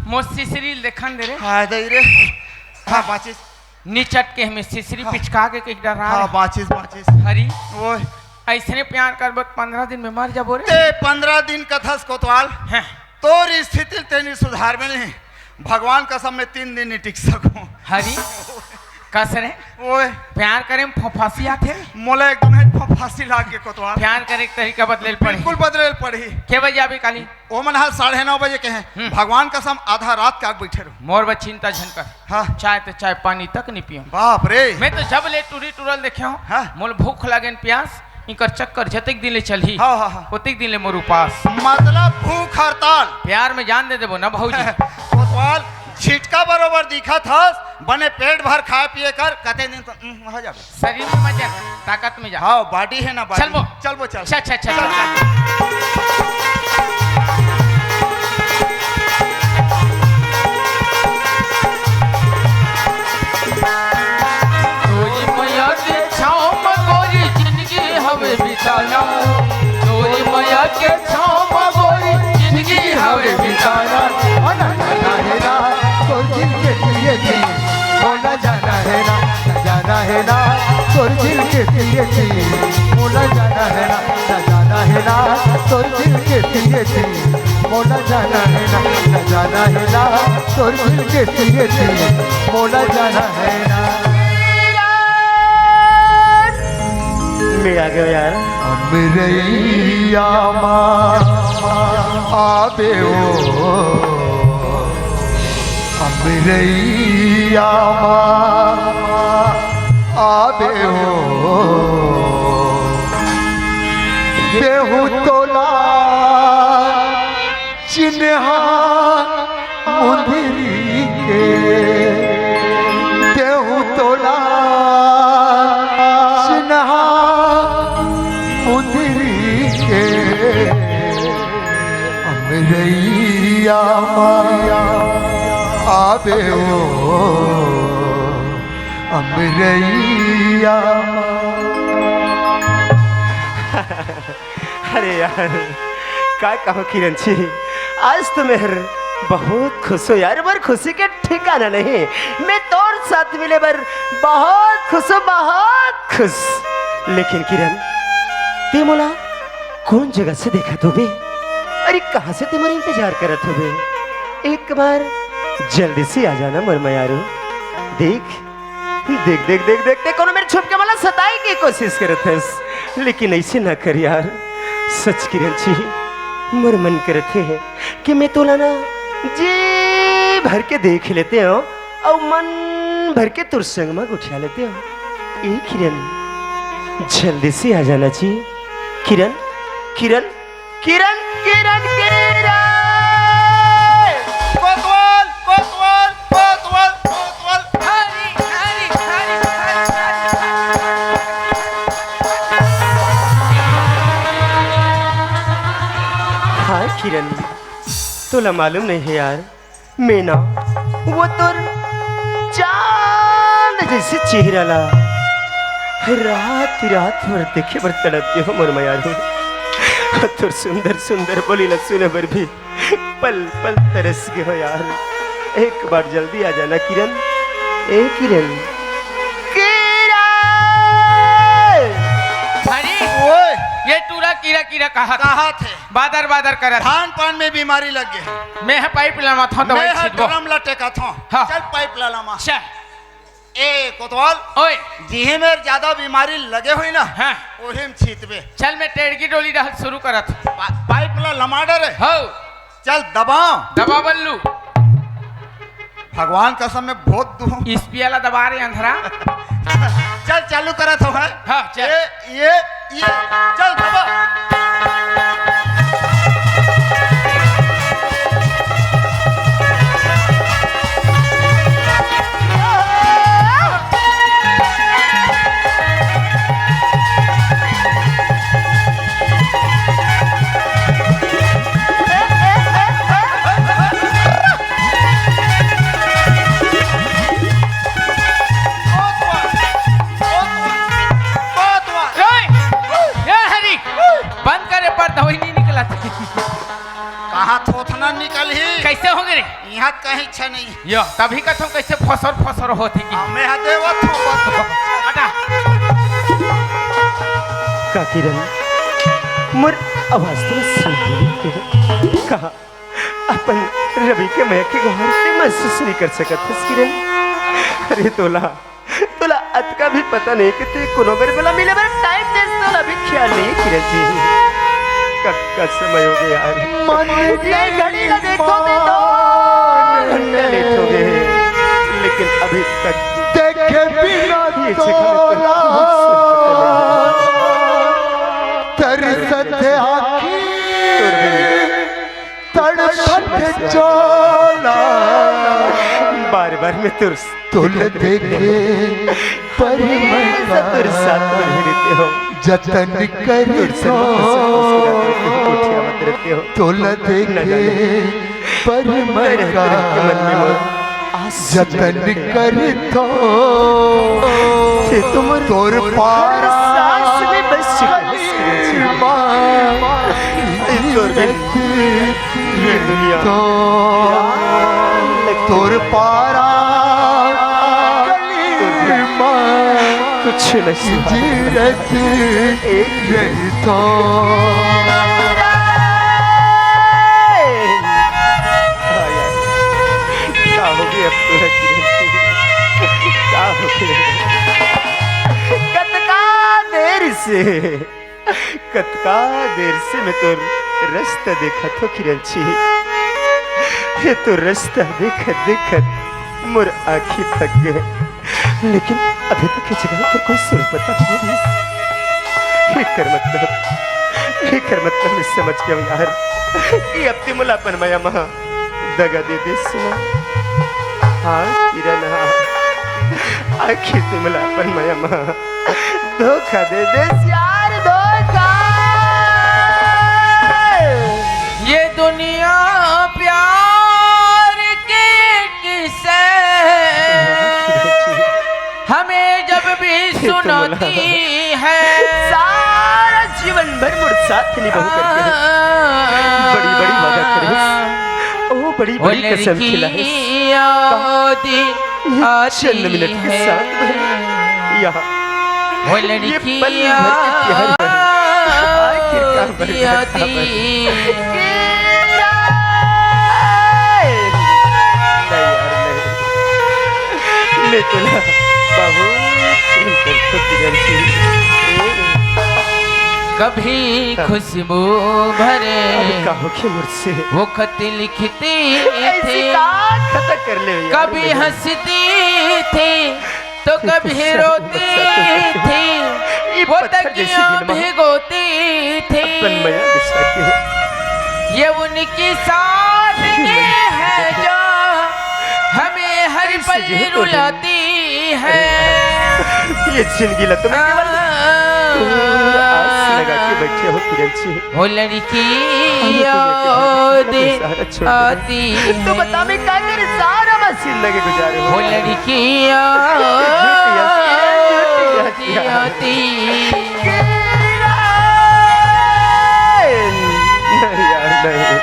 मोर सिसरी देखन दे रे। हाँ, दे रे। हाँ, बाचिस। निचट के हमें सिसरी हाँ। पिचका के कहीं डरा हाँ, रे। बाचिस, बाचिस। हरी। ओए। ऐसने प्यार करबो त पंद्रह दिन में मर जाबो रे। ते पंद्रह दिन कथस कोतवाल। हाँ। तोर स्थिति तेनी सुधार में नहीं। भगवान कसम में तीन दिन नहीं टिक सकूं। हरी। कस रे। ओए। प्यार करे में फफासी आथे। मोला एकदम है फफासी लाग के कोतवाल। प्यार करे के तरीका बदले ल पड़ही। बिल्कुल बदले ल पड़ही। के बजे आबे काली? ओमन हा साढ़े नौ बजे के हैं। हम्म। भगवान कसम आधा रात के आग बैठे रहो। मोर बर चिंता झन कर। हाँ। चाय तो चाय, पानी तक नहीं पियो। बाप रे। मैं तो जब ले टूरी टूरल देखे हूँ, हाँ। मोल भूख लागे न प्यास, इकर चक्कर जतेक दिन ले चलही, हाँ, हाँ, हाँ। ओतेक दिन ले मोर उपास। मतलब भूख हड़ताल। प्यार में जान दे देबो ना भौजी। कोतवाल झिटका बरोबर दिखत हस, बने पेट भर खाए पिए कर, कते दिन तो, उम, हो जाबे। शरीर में मजा, ताकत में जा। हाँ, body है ना, body। चल वो। चल वो, चल। चल, चल, चल, चल। चल। तोरी मया के छाँव म गोरी जिनगी हवे बिताना। तोरी मया के छाँव म गोरी जिनगी हवे बिताना। ओ ना जाना हे ना, तोर दिल के पिए थी। ओ ना जाना हे ना, ना जाना हे ना, तोर दिल के पिए थी। ओ ना जाना हे ना, ना जाना हे ना, तोर दिल के पिए थी। मोला जाना हे ना, ना जाना हे ना, तोर दिल के पिए थी। मोला जाना हे ना। मैं आ गयो यार। अमरैया मा आबे ओ, अमरैया मा आबे ओ, देहू तोला चिन्हा मुंदरी के, देहू तोला चिन्हा मुंदरी के, अमरैया मा आबे ओ, अमरैया मा। अरे यार, का कहो किरण जी, आज तो मैं बहुत खुश हूँ यार, मोर खुशी के ठिकाना नहीं। मैं तोर साथ मिले बर बहुत खुश हूँ, बहुत खुश। लेकिन किरण, ते मोला कौन जगह से देखत होबे? अरे कहाँ से ते मोर इंतजार करत होबे? एक बार जल्दी से आ जाना मोर मयारू। देख, देख, देख, देख, देख, ते कोनो मेर छुप के मोला सताए के कोशिश करत हस, लेकिन ऐसे ना कर यार। सच किरण जी, मोर मन करत हे कि मैं तोला ना जी भर के देख लेते हो अउ मन भर के तोर संग म गोठिया लेते हो। ए किरण, जल्दी से आ जाना जी। किरण, किरण, किरण, किरण, किरण। कोतवाल, कोतवाल, कोतवाल, कोतवाल। हरी, हरी, हरी, हरी, हरी। हाँ किरण, तोला मालूम नहीं है यार, मैं ना वो तोर चांद जैसे चेहरा ला रात रात भर देखे बर तड़प गे हो मोर मयारू। तोर सुंदर सुंदर बोली ला सुने बर भी पल पल तरस गे हो यार। एक बार जल्दी आ जाना किरण, ए किरण, किरण। अरे, ओए, ये टूरा कीरा कीरा कहा था। कहा थे। बादर बादर करत। धान पान में बीमारी लग गई। मैं ह पाइप लमाथों, दवाई मैं ह छिटबो। ड्रम ला टेकाथों। हाँ। चल पाइप ला लमा। चल। ए कोतवाल। ओए। जिहे मेर ज्यादा बीमारी लगे हुई ना। हाँ। ओही में छीतबे। चल मैं टेड़गी डोली डाल शुरू करत। पा, पाइप ला लमा डरे। हो। चल दबा। दबा बल्लू। भगवान कसम मैं बहुत दूं। इस पियाला दबा रे अंधरा। चल चालू करत हो है। हाँ, चल। ये, ये, ये, चल दबा। ए, ए हरी, बंद करे पर दवाई नहीं निकलत। कहाँ थोथना निकल ही? कैसे हो गे रे? यहाँ कहीं छ नहीं। यो, तभी कथों कैसे फसर फसर होती की। हमें हदे वो थोपत। हटा। का किरण, मोर आवाज तो सुन नहीं के कहा अपन रवि के मैं के गोहर से महसूस नहीं कर सकत हस किरण। अरे तोला, तोला अतका भी पता नहीं कि ते कोनो बेर बेला मिले बर टाइम देस, तोला भी ख्याल नहीं किरण जी। कब का समय हो गया यार। मन ये घड़ी ला देखो मैं दो घंटा लेट हो गए, लेकिन अभी तक देखे बिना ये जगह में तोला तरसत आँखी तड़पत चोला। बार बार मैं तुर तुल देखे पर मैं तुर साथ में रहते हो। जतन कर तुर से मुस्कुरा करते हो, कोठिया मत रहते हो। तुल देखे पर मैं मन में वो जतन कर तो तुम तोर पारा सांस में बस चुके हो। ये तोर बिन ये दुनिया तो तोर पारा कुछ नहीं। जीरत एक रही तो का हो गया अब तो? का हो गया? कतका देर से, कतका देर से मैं तो रस्ता देखा थो किरण जी। ये तो रस्ता देखत देखत मोर आँखी थक गए, लेकिन अभी तक ये जगह तो कोई सुर पता नहीं है। एकर मतलब, एकर मतलब मैं समझ गया हूँ यार, कि अब ते मोला अपन मया महा दगा दे दे सुना। हाँ किरण, हाँ, आखिर ते मोला अपन मया महा धोखा दे दे यार, धोखा। ये दुनिया प्यार के किसे हमें जब भी सुनाती है। सारा जीवन भर मोर साथ निभाऊ करके बड़ी बड़ी वादा करिस, ओ बड़ी बड़ी कसम खिलाइस। चंद मिनट के साथ भर यहाँ वो लड़की ये पल भर के प्यार भर आखिरकार भर आती। मैं तो ना बहुत प्रेम करता हूँ किरण जी। कभी खुशबू भरे अब का होखे मुझसे? वो खत लिखती ऐसी थी, का खता कर ले यार कभी मेरे? हंसती थी तो कभी कैसा रोती गुस्सा थी। ये वो पत्थर जैसी तकिया दिल में भिगोती थी। अपन मया बिछा के। ये उनकी सादगी है जो हमें हर कैसे पल जी हो तुम? रुलाती है। ये जिंदगी ला तुम्हें केवल आस लगा के बैठे हो किरण जी। वो लड़की याद आती है। तो बता मैं का करे सारा मैं जिंदगी गुजारे हो। वो लड़की याद आती। किरण! नहीं यार, नहीं।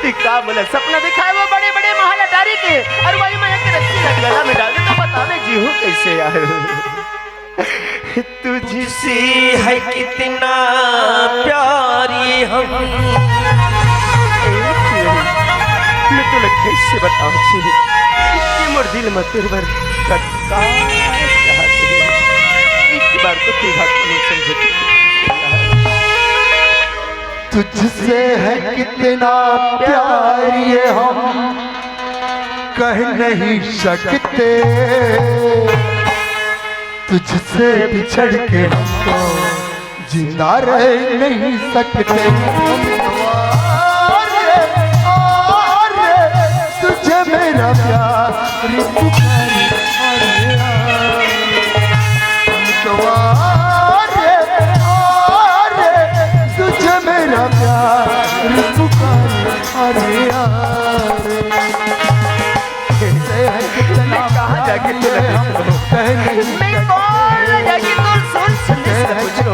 तू का बोला, सपना दिखाए वो बड़े-बड़े महल अटारी के, और वही मैं एक रस्सी ला गला में डाल दे, तो बता मैं जीहूँ कैसे यार? तुझसे है कितना प्यार ये हम। मैं तो लग कैसे बताऊँ जी, कि मोर दिल में तेरे बार तत्काल चाहते हैं। एक बार तो तू बात को समझे। तुझसे है कितना प्यार ये हम कह नहीं सकते, तुझसे बिछड़ के हम तो जिंदा रह नहीं सकते। और, और तुझे मेरा प्यार पुकारे, अरे यार। और, और तुझे मेरा प्यार पुकारे, अरे यार। मैं कहाँ जाके तू लगी? मैं कौन जाके तू सुन, सुन, सुन, सुन।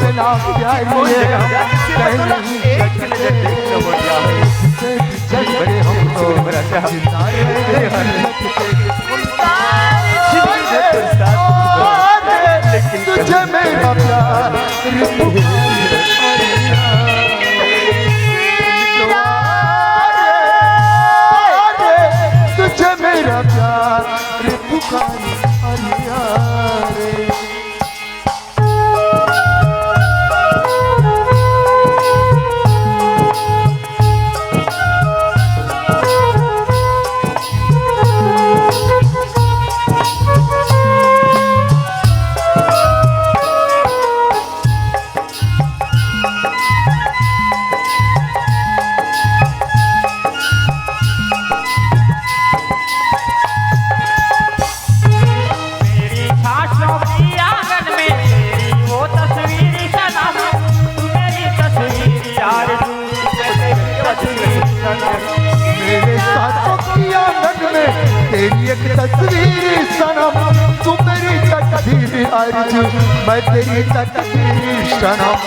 कौन जगह जाके तू लगी? एक नजर देख लो, बोल रहा हूँ। बड़े हम तो जिंदा रहे। लेकिन तुझे मेरा प्यार तुझे मेरा प्यार पुकारे, अरे यार। मेरी सासों की आंगन में तेरी वो तस्वीर सनम, तू मेरी तस्वीर यार, तू मेरी तस्वीर सनम। मेरे सासों की आंगन में तेरी एक तस्वीर सनम, तू मेरी तकदीर आरज़ू, मैं तेरी तकदीर सनम।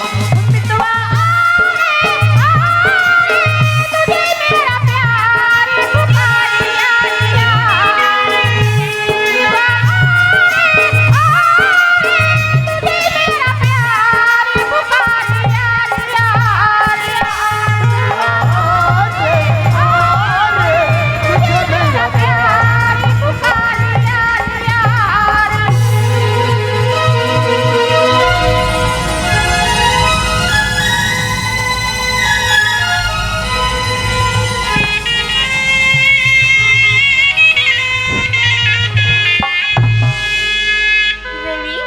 रवि,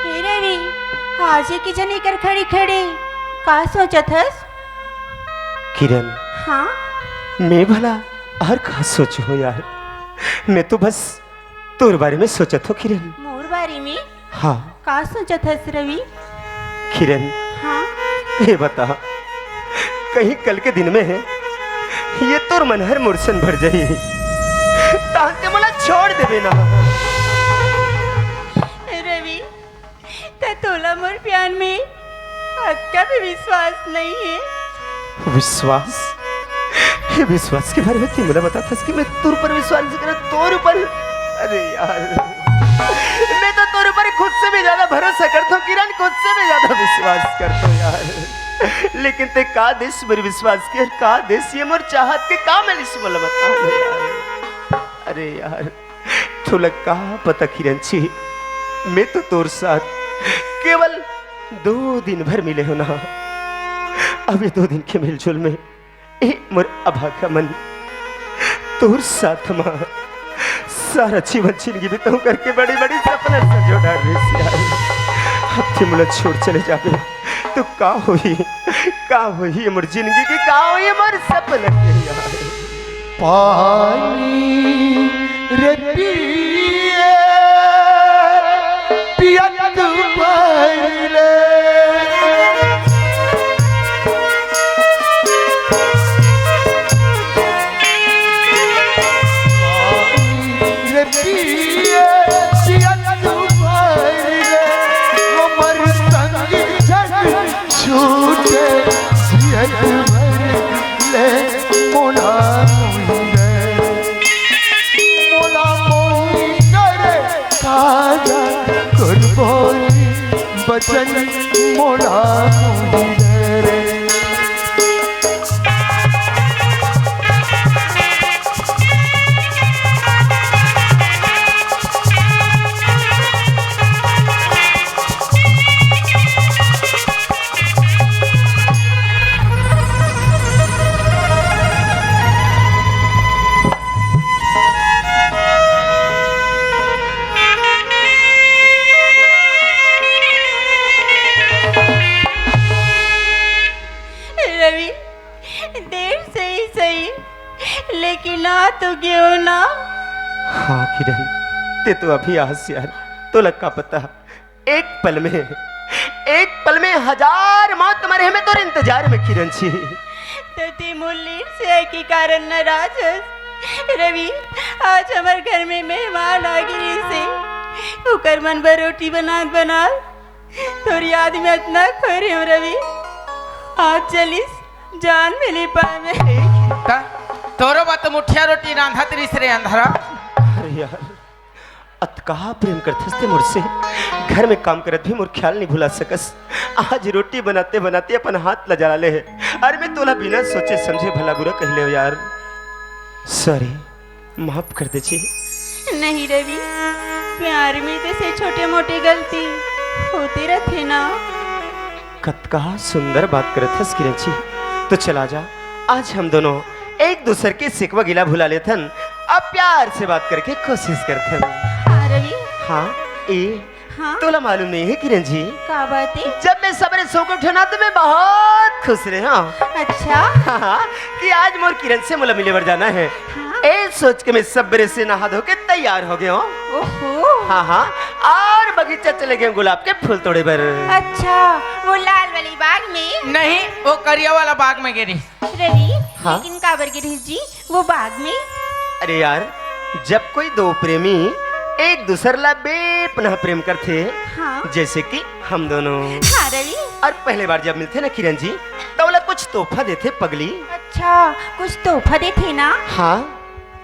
हे रवि, आज ये के जनी कर खड़े खड़े का सोचत हस? किरण, हाँ? मैं भला और का सोचहूँ यार, मैं तो बस तोर बारे में सोचत हूँ किरण। मोर बारे में? हाँ। का सोचत हस रवि? किरण, हाँ? ये बता, कहीं कल के दिन में ये तोर मन हर मोर सन भर जाही, तहां ते मोला छोड़ देबे ना। रवि, त तोला मोर प्यार में अतका भी विश्वास नहीं है। विश्वास? ये विश्वास के बारे में ते मोला बताथस कि मैं तोर ऊपर विश्वास नहीं करत, तोर ऊपर? अरे यार, मैं तो तोर ऊपर खुद से भी ज्यादा भरोसा करता हूँ किरण, खुद से भी ज्यादा विश्वास करता हूँ यार। लेकिन ते का देस मोर विश्वास के, का देस ये मोर चाहत के, का मिलिस मोला बता ना यार। अरे यार, तोला का पता किरण जी, मैं तो तोर साथ केवल दो दिन भर मिले हो ना, अब ये दो दिन के मिलजुल में ए मोर अभागा मन, तोर साथ मा सारा जीवन जिंदगी बिताऊं करके बड़ी बड़ी सपना सजो डार रहे सियार। अब ते मोला छोड़ चले जाबे तो का होही, का होही मोर जिंदगी के, का होही मोर सपना के यार। पानी रे पिए, पियत भर ले। पानी रे पिए, पियत भर ले। हमर संग छन छूटे, जियत भर ले मोला मोही रे। मोला मोही करे, काजा करबो रे, बचन मोला मोही रे। रवि, देर से ही सही, लेकिन आ तो गयो ना। हाँ किरण, ते तो अभी आस यार, तोला का पता, एक पल में, एक पल में हजार मौत मरे हमें तोर इंतजार में किरण जी। तो ते मोर लेट से आए के कारण नाराज हस। रवि, आज हमर घर में मेहमान आ गिरिस हे, ओकर मन बर रोटी बनात बनात तोर याद में अतना खोरे हंव रवि, आज चलिस जान भी नहीं पाए मैं। त तोरो बा तो मुठिया रोटी रांधत रिस रे अंधरा। अरे यार, अतका प्रेम करथस ते मोर से, घर में काम करत भी मोर ख्याल नहीं भुला सकस। आज रोटी बनाते बनाते अपन हाथ ला जला ले हे। अरे मैं तोला बिना सोचे समझे भला बुरा कह ले यार। सॉरी, माफ कर दे जी। नहीं रवि, प्यार में जैसे छोटे मोटे गलती होते रहते ना। कतका सुंदर बात करत हस किरण जी। तो चला जा, आज हम दोनों एक दूसर के सिकवा गिला भुला लेथन, अब प्यार से बात करके कोशिश करथन। हाँ रवि। हाँ, ए, हाँ? तोला मालूम नहीं है किरण जी? का बात है? जब मैं सबरे सो के उठे ना तो मैं बहुत खुश रहे, हाँ। अच्छा? हाँ, हाँ, कि आज मोर किरण से मोला मिले बर जाना है। हाँ? ए सोच के मैं सबरे से नहा धो के तैयार हो गया हूँ। ओहो। हाँ, हाँ, और बगीचा चले गए गुलाब के फूल तोड़े बर। अच्छा, वो लाल वाली बाग में? नहीं, वो करिया वाला बाग में गे रही। रवि, हाँ? लेकिन काबर गे रही जी वो बाग में? अरे यार, जब कोई दो प्रेमी एक दूसर ला बेपनाह प्रेम करथे, हाँ। जैसे कि हम दोनों। हाँ रवि। और पहले बार जब मिलथे ना किरण जी, तो ओला कुछ तोहफा देथे पगली। अच्छा, कुछ तोहफा देथे ना? हाँ,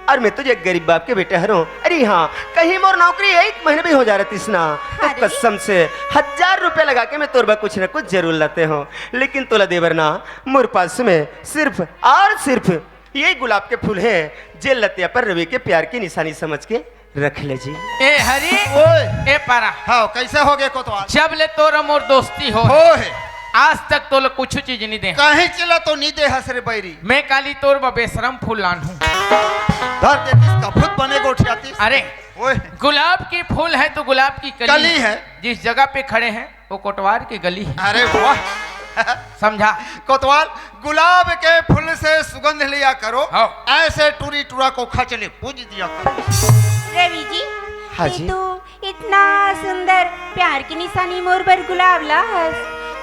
और मैं तो एक गरीब बाप के बेटा हरों। अरे हाँ, कहीं मोर नौकरी एक महीने भी हो जा रहतीस ना, तो हाँ रवि। कसम से हजार रुपया लगा के मैं तोर बर कुछ न कुछ जरूर लाते हंव, लेकिन तोला देबर ना मोर पास में सिर्फ और सिर्फ ये गुलाब के फूल हे, जे लतिया पर रवि के प्यार की निशानी समझ के रख ले जी। ए हरी, ओए। ए पारा। हाँ, कैसे हो गए कोतवाल? जब ले तोर मोर दोस्ती हो, हो है। आज तक तोला कुछ चीज नहीं दे। कहीं चिल्ला तो नहीं दे हस रे बैरी। मैं काली तोर बर बेशरम फूल लान हूँ। धर देतीस का भूत बने गोठियातीस। अरे, ओए। गुलाब की फूल है तो गुलाब की कली कली है। जिस जगह पे खड़े हैं, वो कोटवार की गली है। अरे वाह। समझा? कोतवाल, गुलाब के फूल से सुगंध लिया करो, हाँ। ऐसे टूरी टूरा को खचले पूज दिया करो। रवि जी, हाँ ये जी। तो इतना सुंदर प्यार की निशानी मोर बर गुलाब ला हस,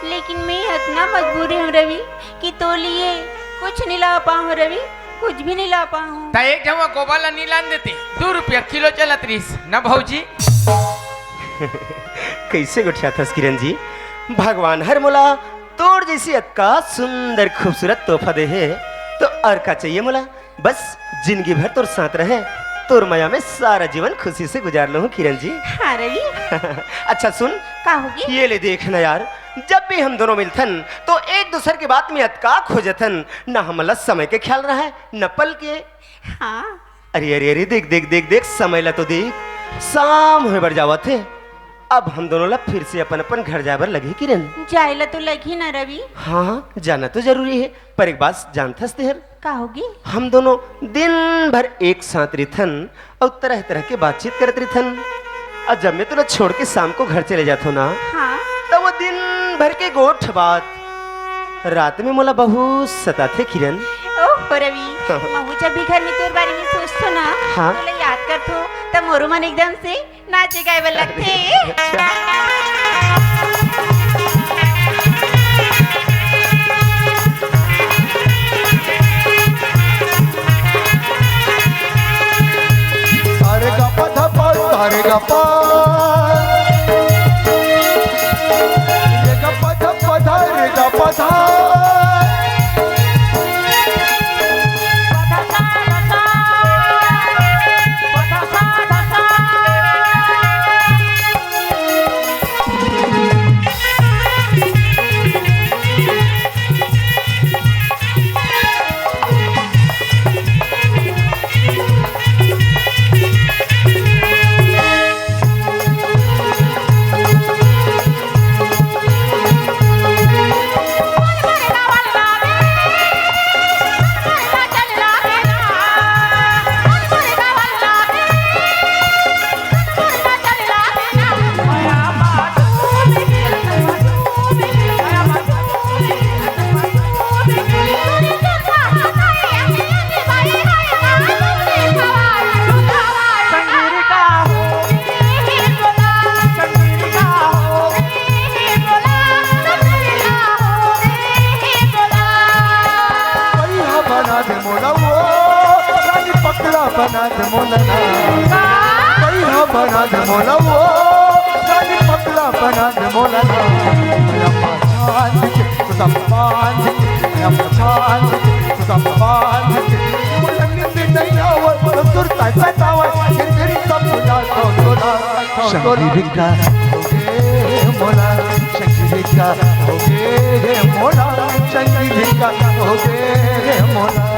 लेकिन मैं इतना मजबूर हूँ रवि कि तो लिए कुछ नहीं ला पाऊँ रवि, कुछ भी नहीं ला पाऊँ। त एक झवा गोबर ला नहीं लान देते, दो रुपया किलो चलत रहीस न भौजी। कैसे गोठियाथस किरण जी? भगवान हर मोला तोर जैसी अतका सुंदर खूबसूरत तोहफा दे हे, तो और का चाहिए मोला? बस जिंदगी भर तोर साथ रहे, तोर मया में सारा जीवन खुशी से गुजार लूं किरण जी। हाँ रवि। अच्छा सुन, का होगे? ये ले देख ना यार, जब भी हम दोनों मिलथन तो एक दूसर के बात में अतका खोजथन, ना हमला समय के ख्याल रहे, न पल के। हाँ। अरे, अरे, अरे, देख, देख, देख, देख, समय ला तो देख, शाम होए बर जावत हे। अब हम दोनों ला फिर से अपन अपन घर जाए बर लगही किरण। जाए ला तो लगही ना रवि। हाँ, हाँ, जाना तो जरूरी है, पर एक बात जानथस तेहर? का होगे? हम दोनों दिन भर एक साथ रिथन अउ तरह तरह के बातचीत करत रिथन, अउ जब मैं तोला छोड़ के शाम को घर चले जाथों ना, हाँ। त वो दिन भर के गोठ बात रात में मोला बहुत सताथे किरण। ओह रवि, महू जब भी घर में तोर बारे में सोचथों ना, हाँ। तोला याद करथों, त मोरो मन एकदम से नाचे गाए बर लगथे। अच्छा। सारे गा पा धा पा, सारे गा पा। ये गा पा धा पा धा, रे गा पा धा। बना दे मोला वो, रानी पकड़ा बना दे मोला ना। कई हा बना दे मोला वो, रानी पकड़ा बना दे मोला ना। मेरा पाछान के, तुझा पान के, मेरा पाछान के, तुझा पान के। मोला नींद नहीं आवे, तो सुरता सतावे, ये तेरी सब बुझा तो तोला। शंगिरिका होगे मोला, शंगिरिका होगे मोला, शंगिरिका होगे मोला।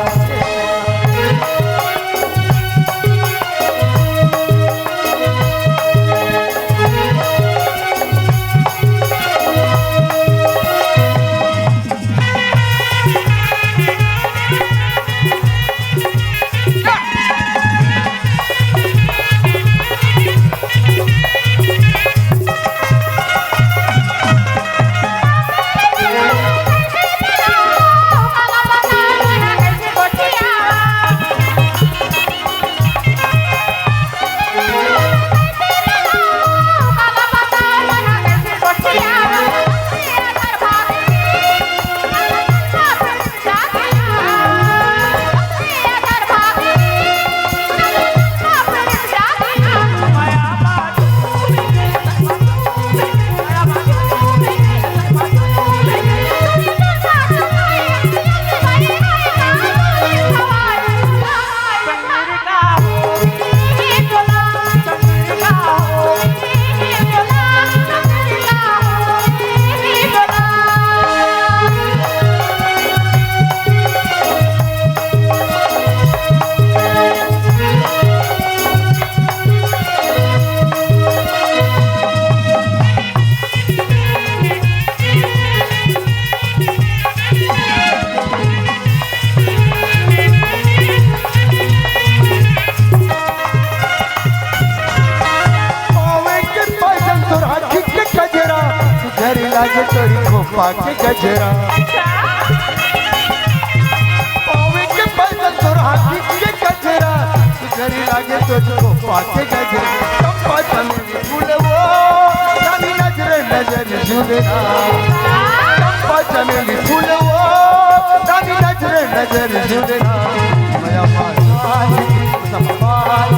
पावे के पायल तोर हाथी के गजरा, सुधर लागे तोरी खोपा के गजरा। पावे के पायल तोर हाथी के गजरा, सुधर लागे तोरी खोपा के गजरा। चंपा चमेली फूल वो, रानी नजर नजर झूलना। चंपा चमेली फूल वो, रानी नजर नजर झूलना। मया पाछान, सब पान,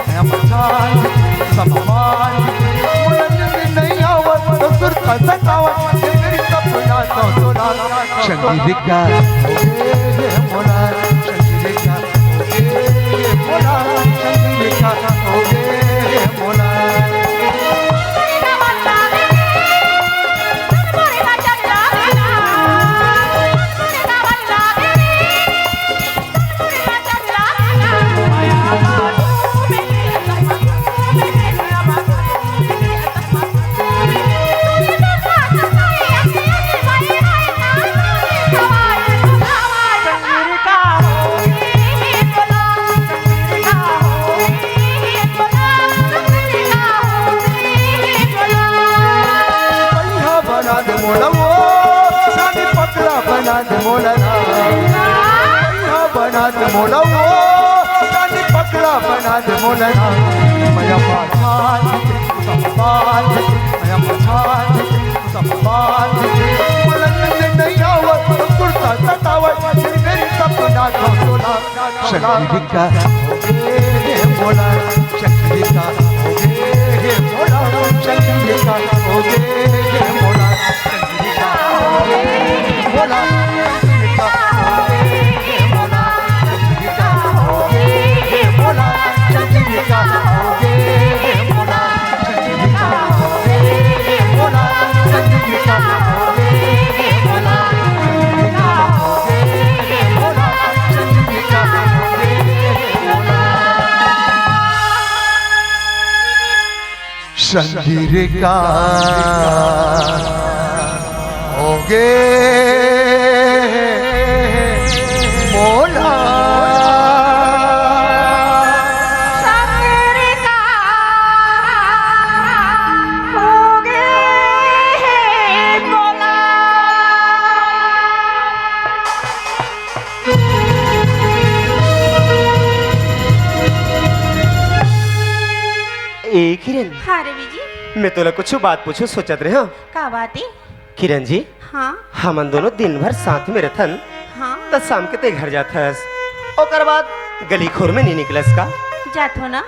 मया पाछान, सब पान। मुला नींद नहीं आवत, तो सुरता सतावत, ये मेरी सपना तो तोला। शंगिरिका होगे मोला, शंगिरिका होगे मोला, शंगिरिका होगे मोला। लवो, रानी पकड़ा बना दे मोला ना। भैया बना दे मोला वो, रानी पकड़ा बना दे मोला ना। मया पाछा, संपाद, मया पाछा, संपाद। पलंग से नहीं आवत, कुर्ता सतावत, फिर मेरी सपना का तोला। शकील का हो गे हे मोला, शकील का हो गे हे मोला, शकील का हो गे हे मोला, शकील का हो गे हे मोला, शकील का हो गे हे मोला, शकील का हो गे हे मोला। संगीर का हो गे मोला। ए किरण, हाँ रवि जी। मैं तोला कुछ बात पूछूं सोचत रहे हंव। का बात हे? किरण जी, हाँ। हमन दोनों दिन भर साथ में रथन, हाँ। त शाम के तैं घर जाथस, ओकर बाद गली खोर में नहीं निकलस का? जाथों ना।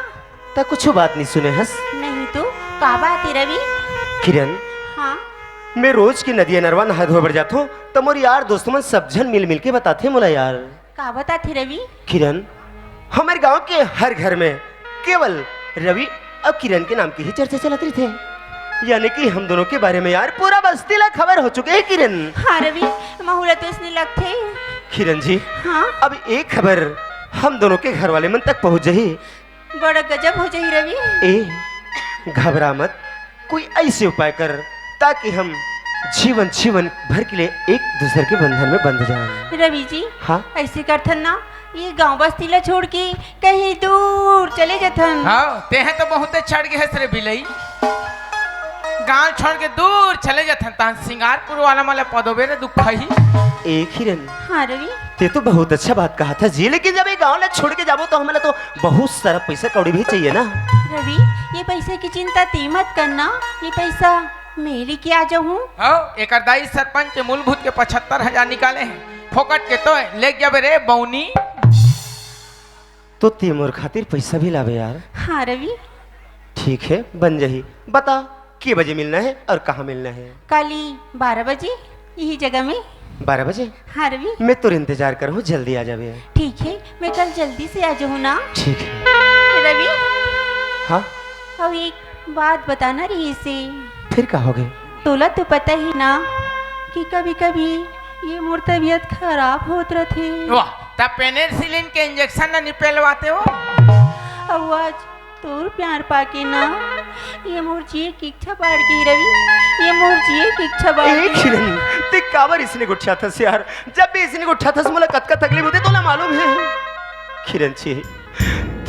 त कुछ बात नहीं सुने हस? नहीं तो, का बात हे रवि? किरण, हाँ। मैं रोज के नदिया नरवा नहाय धोय बर जाथों, त मोर यार दोस्त मन सब झन मिल मिल के बताथे मोला यार। का बताथे रवि? किरण, हमर गांव के हर घर में केवल रवि अउ किरण के नाम के ही चर्चा चलत रहिथे। यानी कि हम दोनों के बारे में यार पूरा बस्ती ला खबर हो चुके हे किरण। हाँ रवि, महू ला तो अइसने लगथे। किरण जी, हाँ? अब ए खबर हम दोनों के घर वाले मन तक पहुंच जाही। बड़ा गजब हो जाही रवि। ए, घबरा मत, कोई ऐसे उपाय कर ताकि हम जीवन जीवन भर के लिए एक दूसर के बंधन में बंध जाएं। रवि जी, हाँ? ऐसे करथन ना, ये गांव बस्ती ला छोड़ के कहीं दूर चले जथन। हाँ, तेहे तो बहुते चढ़ गे हस रे बिलई। गांव छोड़ के दूर चले जथन, तहन सिंगारपुर वाला मन ला पदोबे रे दुखही। ए किरण। हाँ रवि। तैं तो बहुत अच्छा बात कहाथस जी, लेकिन जब ये गांव ला छोड़ के जाबो तो हमला तो बहुत सारा पैसा कौड़ी भी चाहिए ना। रवि, ये पैसे की चिंता तैं मत करना, ये पैसा मैं लेके आ जाहूँ। हव, एकर दाई सरपंच के मूलभूत के पचहत्तर हजार निकाले हे, फोकट के तो लेके जाबे रे बौनी। तो तैं मोर खातिर पैसा भी लाबे यार। हाँ रवि। ठीक हे, बन जाही। बता, के बजे मिलना हे अउ कहाँ मिलना हे? काली बारह बजे, यही जगह में। बारह बजे? हाँ रवि। मैं तोर इंतजार करहूँ, जल्दी आ जाबे। ठीक हे, मैं कल जल्दी से आ जाहूँ ना। ठीक हे। रवि। हाँ? अउ एक बात बताना रहिसे। फिर का हो गे? तोला तो पता ही ना कि कभी-कभी ये मोर तबीयत खराब होत रथे। वाह, त पेनिसिलिन के इंजेक्शन न निपेलवाते हो? अउ आज तोर प्यार पाके ना, ये मोर जिए की इच्छा बाढ़ गे रवि, ये मोर जिए की इच्छा बाढ़ ए गे। किरण, तैं काबर अइसने गोठियाथस यार? जब भी अइसने गोठियाथस, मोला कतका तकलीफ होथे, तोला मालूम हे? किरण जी,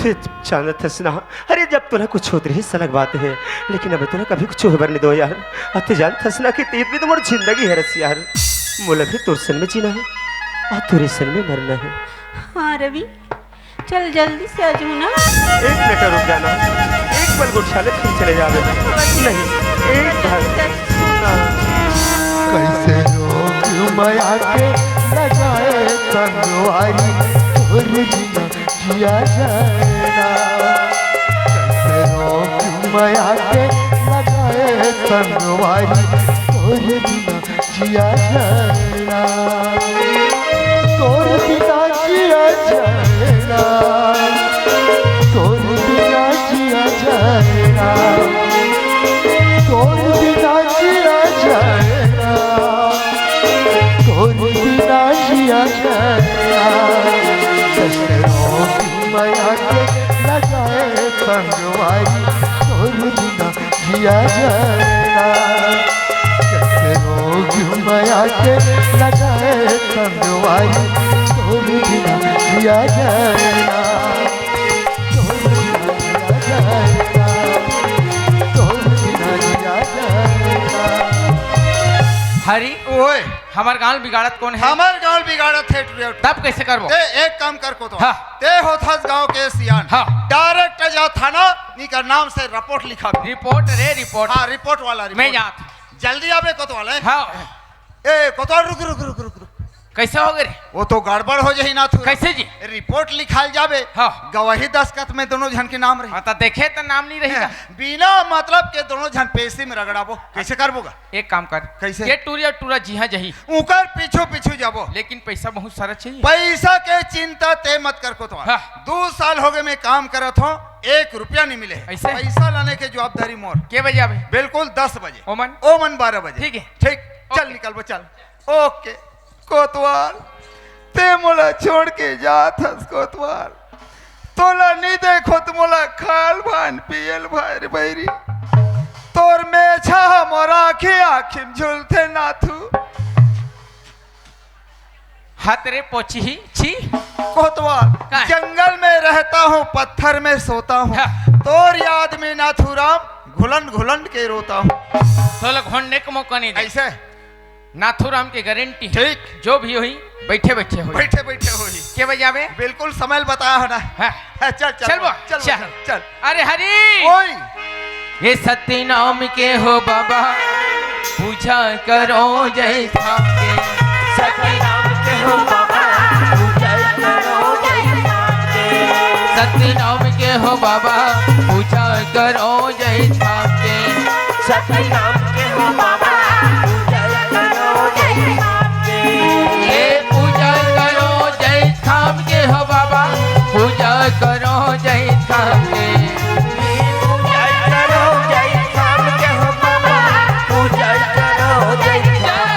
तैं जानत हस ना, अरे, जब तोला कुछ होत रहिस अलग बात हे, लेकिन अब तोला कभी कुछ होय बर नइ दो यार। अउ तैं जानत हस ना कि तैं तो मोर जिंदगी हरस यार। मोला भी तोर संग में जीना हे, अउ तोरे संग में मरना हे। हाँ रवि, चल जल्दी से आ जाहू ना। एक मिनट रुक जाना, एक पल गोठिया ले फिर चले जाबे। नहीं, एक बार। कैसे रोग माया के लगाए संगवारी, तोर बिना जिया जाए ना। कैसे रोग माया के लगाए संगवारी, तोर बिना जिया जाए ना। तोर बिना जिया जाए ना। तोर बिना जिया जाए ना। तोर बिना जिया जाए ना। तोर बिना जिया जाए ना। दसरों की माया के लगाए संगवारी, तोर बिना जिया जाए ना। कैसे रोग माया के लगाए संगवारी, तोर बिना जिया जाए ना। तोर बिना जिया जाए ना। तोर बिना जिया जाए ना। हरी, ओए। हमर गांव बिगाड़त कोन हे? हमर गांव बिगाड़त हे, टुरिया। तब कैसे करबो? ते एक काम कर कोतवाल। हाँ। ते होथस गांव के सियान। हाँ। डायरेक्ट जा थाना, निकर नाम से रिपोर्ट लिखा कर। रिपोर्ट रे, रिपोर्ट। हाँ, रिपोर्ट वाला रिपोर्ट। मैं जात। जल्दी आबे कोतवाल, हैं? हाँ। ए, कोतवाल, रुक, रुक, रुक, रुक, रुक। कैसे हो गए रे? वो तो गड़बड़ हो जाही नाथू। कैसे जी? रिपोर्ट लिखाल जाबे। हाँ। गवाही दस्तखत में दोनों झन के नाम रही। हाँ, तो देखे तो नाम नहीं रहेगा। बिना मतलब के दोनों झन पेशी में रगड़ाबो। कैसे करबो गा? एक काम कर। कैसे? ये टूरा टूरा जी हाँ जही। उकर पीछू पीछू जाबो। लेकिन पैसा बहुत सारा चाहिए। पैसा के चिंता ते मत कर कोतवाल। हाँ। दो साल हो गए मैं काम करत हूँ, एक रुपया नहीं मिले। ऐसे? पैसा लाने के जवाबदारी मोर। के बजे आबे? बिल्कुल दस बजे। ओमन? ओमन बारह बजे। ठीक है। ठीक, चल OK। निकल बो, चल। OK। कोतवाल, ते मोला छोड़ के जात हस कोतवाल। तोला नी देखो त मोला खाल भान पियल भार बैरी। तोर मेछा ह मोर आँखी आँखी म झुलथे नाथू। हाथ रे पोछी, छी। कोतवाल, का? जंगल में रहता हूँ, पत्थर में सोता हूँ। हाँ। तोर याद में नाथूराम घुलन घुलन के रोता हूँ। तोला घोंडे के मौका नहीं दे। ऐसे? नाथूराम के गारंटी हे। ठीक। जो भी होही, बैठे बैठे होही। बैठे बैठे होही। के बजे आबे? बिल्कुल समय ल बताया हो ना। हाँ। हाँ, चल, चल, चल वो, चल वो, चल। चल, चल। अरे हरी। ओए। ये सत्यनाम के हो बाबा, पूजा करो जय थाम के। सत्यनाम के हो बाबा, पूजा करो जय थाम के। सत्यनाम के हो बाबा, पूजा करो जय थाम के। सत्यनाम के हो बाबा, पूजा करो जय थाम के। ए पूजा करो जय थाम के हो बाबा, पूजा करो जय थाम के। ए पूजा करो जय थाम के हो बाबा, पूजा करो जय थाम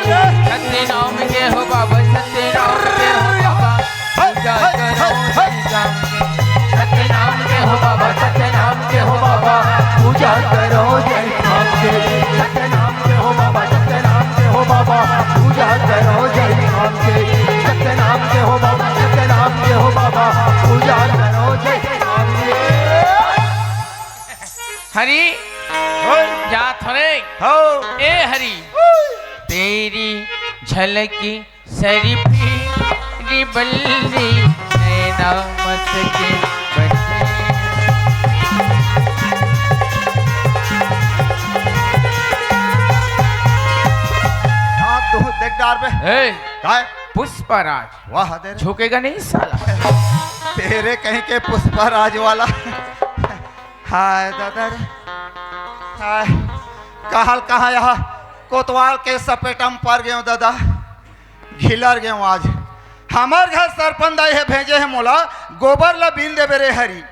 के। सत्यनाम के हो बाबा, सत्यनाम के हो बाबा। पूजा करो जय थाम के। सत्यनाम के हो बाबा, सत्यनाम के हो बाबा, पूजा करो जय थाम के। सत्यनाम के हो बाबा, सत्यनाम के हो बाबा, पूजा करो जय थाम के। सत्यनाम के हो बाबा, सत्यनाम के हो बाबा, पूजा करो जय थाम के। हरी, ओए। जात हरे। हो। ए हरी, ओए। तेरी झलकी सरी पीली बल्ली, नैना मस्के बल्ली। हाँ, तू देख डार पे। ए, काय? पुष्पराज। वाह, दे रे। झुकेगा नहीं साला। तेरे कहीं के पुष्पराज वाला। हाय दादा रे, हाय। कहल कहाँ यहाँ कोतवाल के सपेटा म पर गयो दादा। घिलर गेंव आज। हमर घर सरपंच दाई हे भेजे हे मोला, गोबर ल बीन देबे रे हरी,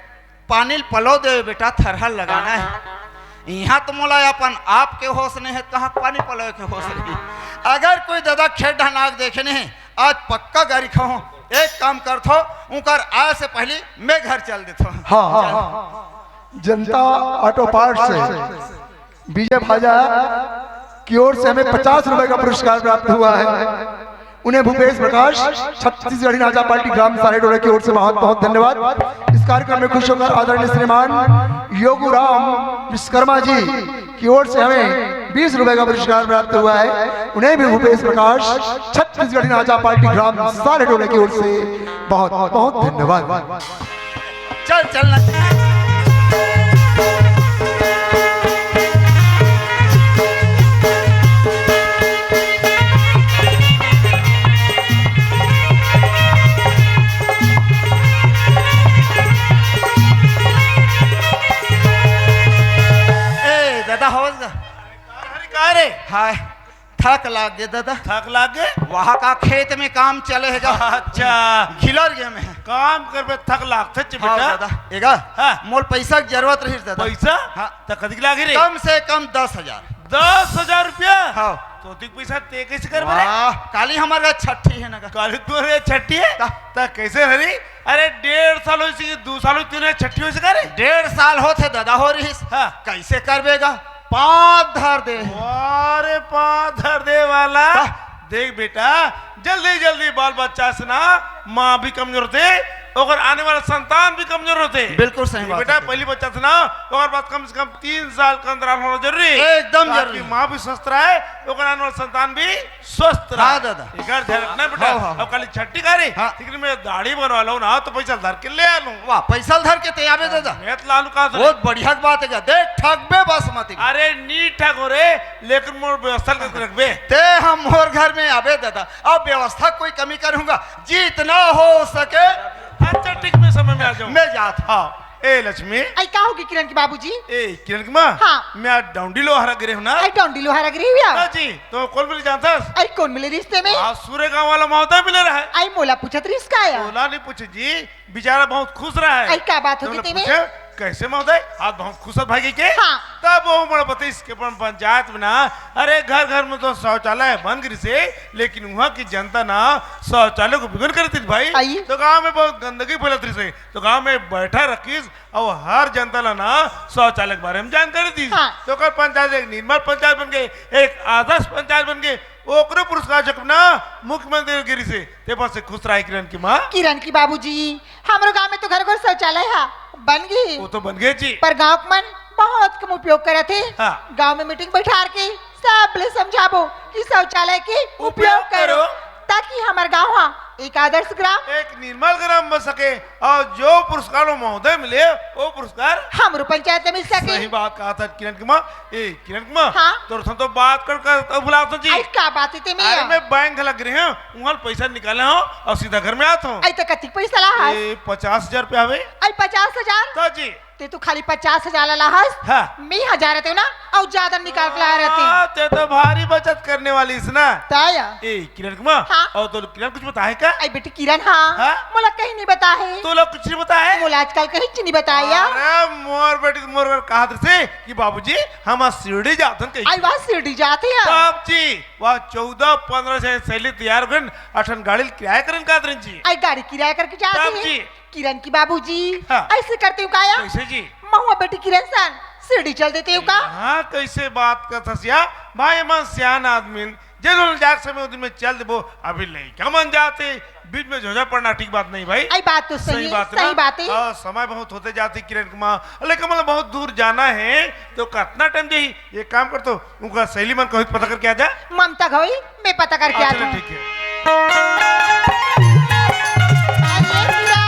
पानी ल पलो देबे बेटा, थरहा लगाना हे। इहाँ तो मोला अपन आप के होश नहीं हे, कहाँ पानी पलो के होश रही। अगर कोई ददा खेत ढनाक देखे नहीं, आज पक्का गारी खाहूँ। एक काम करथो, उनकर आए से पहली मैं घर चल देथो। हाँ, हाँ, हाँ। जनता ऑटो पार्ट्स से विजय भाजा की ओर से हमें पचास रुपए का पुरस्कार प्राप्त हुआ है। उन्हें भूपेश प्रकाश, छत्तीसगढ़ी नाचा पार्टी ग्राम सारेडोला की ओर से बहुत बहुत धन्यवाद। इस कार्यक्रम में खुश होकर आदरणीय श्रीमान योगू राम विश्वकर्मा जी की ओर से हमें बीस रुपए का पुरस्कार प्राप्त हुआ है। उन्हें भी भूपेश प्रकाश, छत्तीसगढ़ी नाचा पार्टी ग्राम सारेडोला की ओर से बहुत बहुत धन्यवाद। चल, चल ना। ए, दादा, हवस गा? अरे, का रे? हाय। थक लाग गे दादा। थक लाग गे? वहाँ का खेत में काम चले हे गा। अच्छा। घिलर गे में। काम करबे थक लागथे च हाँ बेटा। दादा, एगा। हाँ। मोल पैसा के जरूरत रही दादा। पैसा? हाँ। त कतिक लागे रे? कम से कम दस हजार। दस हजार रुपया? हाँ। तो अधिक पैसा ते कैसे करबे रे? वाह, काली हमर गा छठी हे ना गा। काली तोर गा छठी हे? ता। त कैसे हरी? अरे डेढ़ साल होइस कि दू साल होइस तेने छठी होइस का रे? डेढ़ साल होथे दादा हो रहिस। हाँ। कैसे करबे गा? पाँत धर दे। अरे पाँत धर दे वाला। का? देख बेटा, जल्दी जल्दी बाल बच्चा से ना, माँ भी कमजोर थे, ओकर आने वाला संतान भी कमजोर होथे। बिल्कुल सही बात बेटा, है। पहली बच्चा से ना, ओकर बाद कम से कम तीन साल के अंतराल होना जरूरी हे। एकदम ताकि जरूरी। माँ भी स्वस्थ रहे, ओकर आने वाला संतान भी स्वस्थ रहे। हाँ, दादा। एकर ध्यान रखना बेटा। हाँ, हाँ, हाँ। अब खाली छट्टी का रे, हाँ। लेकिन मैं दाढ़ी बनवा लूँ ना, तो पैसा धर के ले आ लूँ। वाह, पैसा धर के ते आबे दादा। मैं तो लालू कहा था। बहुत बढ़िया बात है, देख ठगबे बस मत। अरे नी ठगो रे, लेकिन मोर व्यवस्था करके रखबे। ते हम मोर घर में आबे दादा, अब व्यवस्था कोई कमी करूंगा, जितना हो सके। अच्छा, ठीक, मैं समय में आ जाऊँ। मैं जात हूँ। ए लक्ष्मी। आई का होगे किरण के बाबूजी? ए किरण के माँ। हाँ। मैं आज डौंडी लोहारा गिरे हूँ ना। आई डौंडी लोहारा गिरे हुआ? हाँ जी, तो कौन मिले जानता है? आई कौन मिले रिश्ते में? आज सूर्य गाँव वाला महोदय मिले रहा है। आई मोला पूछत रिस का आया? मोला नहीं पूछे जी, बेचारा बहुत खुश रहा है। आई का बात होगी तो तेमे? पूछे, कैसे महोदय, आज बहुत खुश है भाई के? हाँ। तब वो मोला बताइस के अपन पंचायत में ना, अरे घर घर में तो शौचालय बन गिरिस हे, लेकिन वहाँ की जनता ना शौचालय को बिगन कर दी भाई। आई। तो गांव में बहुत गंदगी फैलत रहिस हे, तो गांव में बैठा रखिस और हर जनता ला ना शौचालय के बारे में जानकारी दी। हाँ। तो ओकर पंचायत एक निर्मल पंचायत बन गए, एक आदर्श पंचायत बन गए, ओकरो पुरस्कार जब ना मुख्यमंत्री गिरिस हे, ते पर से खुश रहा किरण की माँ। किरण की बाबूजी, हमरो गांव में तो घर घर शौचालय हा बन गई। वो तो बन गए जी। पर गांव के मन बहुत कम उपयोग करत हे। हाँ। गांव में मीटिंग बैठार के सब ले समझाबो कि शौचालय के उपयोग उपयोग करो, करो। ताकि हमर गांव हा एक आदर्श ग्राम, एक निर्मल ग्राम बन सके और जो पुरस्कार वो महोदय मिले, वो पुरस्कार हमरो पंचायत में मिल सके। सही बात कहा था किरण की माँ। ए, किरण की माँ, हाँ? तोर से तो बात कर, कर तो बुलाओ तो जी। आई का बात हे तेमे? अरे, मैं बैंक लग रहे हूँ, वहाँ पैसा निकाले हूँ और सीधा घर में आता हूँ। आई तो कतिक पैसा ला हस? ए, पचास हजार रुपया हवे। आई पचास हजार? तो जी। ते तो खाली पचास हजार ला हस। हाँ। मैं हजार रहते हो ना, और ज्यादा निकाल के ला रहते। हाँ, ते तो भारी बचत करने वाली इस ना। ताया। ए, किरण की माँ, हाँ? और तो किरण कुछ बताए का? आई बेटी किरण, हाँ। हाँ? मोला कहीं नहीं बताए। तो लोग कुछ नहीं बताए? मोला आजकल कहीं नहीं बताया। अरे मोर बेटी, मोर घर कहा से कि बाबूजी, हम आज शिरडी जात हन कहीं। आई वाह, शिरडी जात हे या? बाप जी, वह चौदह पन्द्रह से सहेली तैयार होगन, अठन गाड़ी ल किराया करन का दरन जी। आई गाड़ी किराया करके जात तब हे? जी। किरण की बाबूजी, हाँ। ऐसे करते हो काया? कैसे जी? महुआ बेटी किरण सन शिरडी चल देते हो का? हाँ, कैसे बात करथस या? भाई, मन सियान आदमी, जे लोग जाके समय उस दिन में चल देबो, अभी लइका मन जाते, बीच में झोझा पड़ना ठीक बात नहीं भाई। आई बात तो सही सही है, बात सही ना? बात है। हाँ, समय बहुत होते जाते किरण की माँ, लेकिन मतलब बहुत दूर जाना है, तो कितना टाइम जाही? एक काम कर तो, उनका सहेली मन कहीं पता करके आ जा। ममता घोई, मैं पता करके हाँ, आ चलो, जाऊँ। ठीक है। अरे किरण, किरण।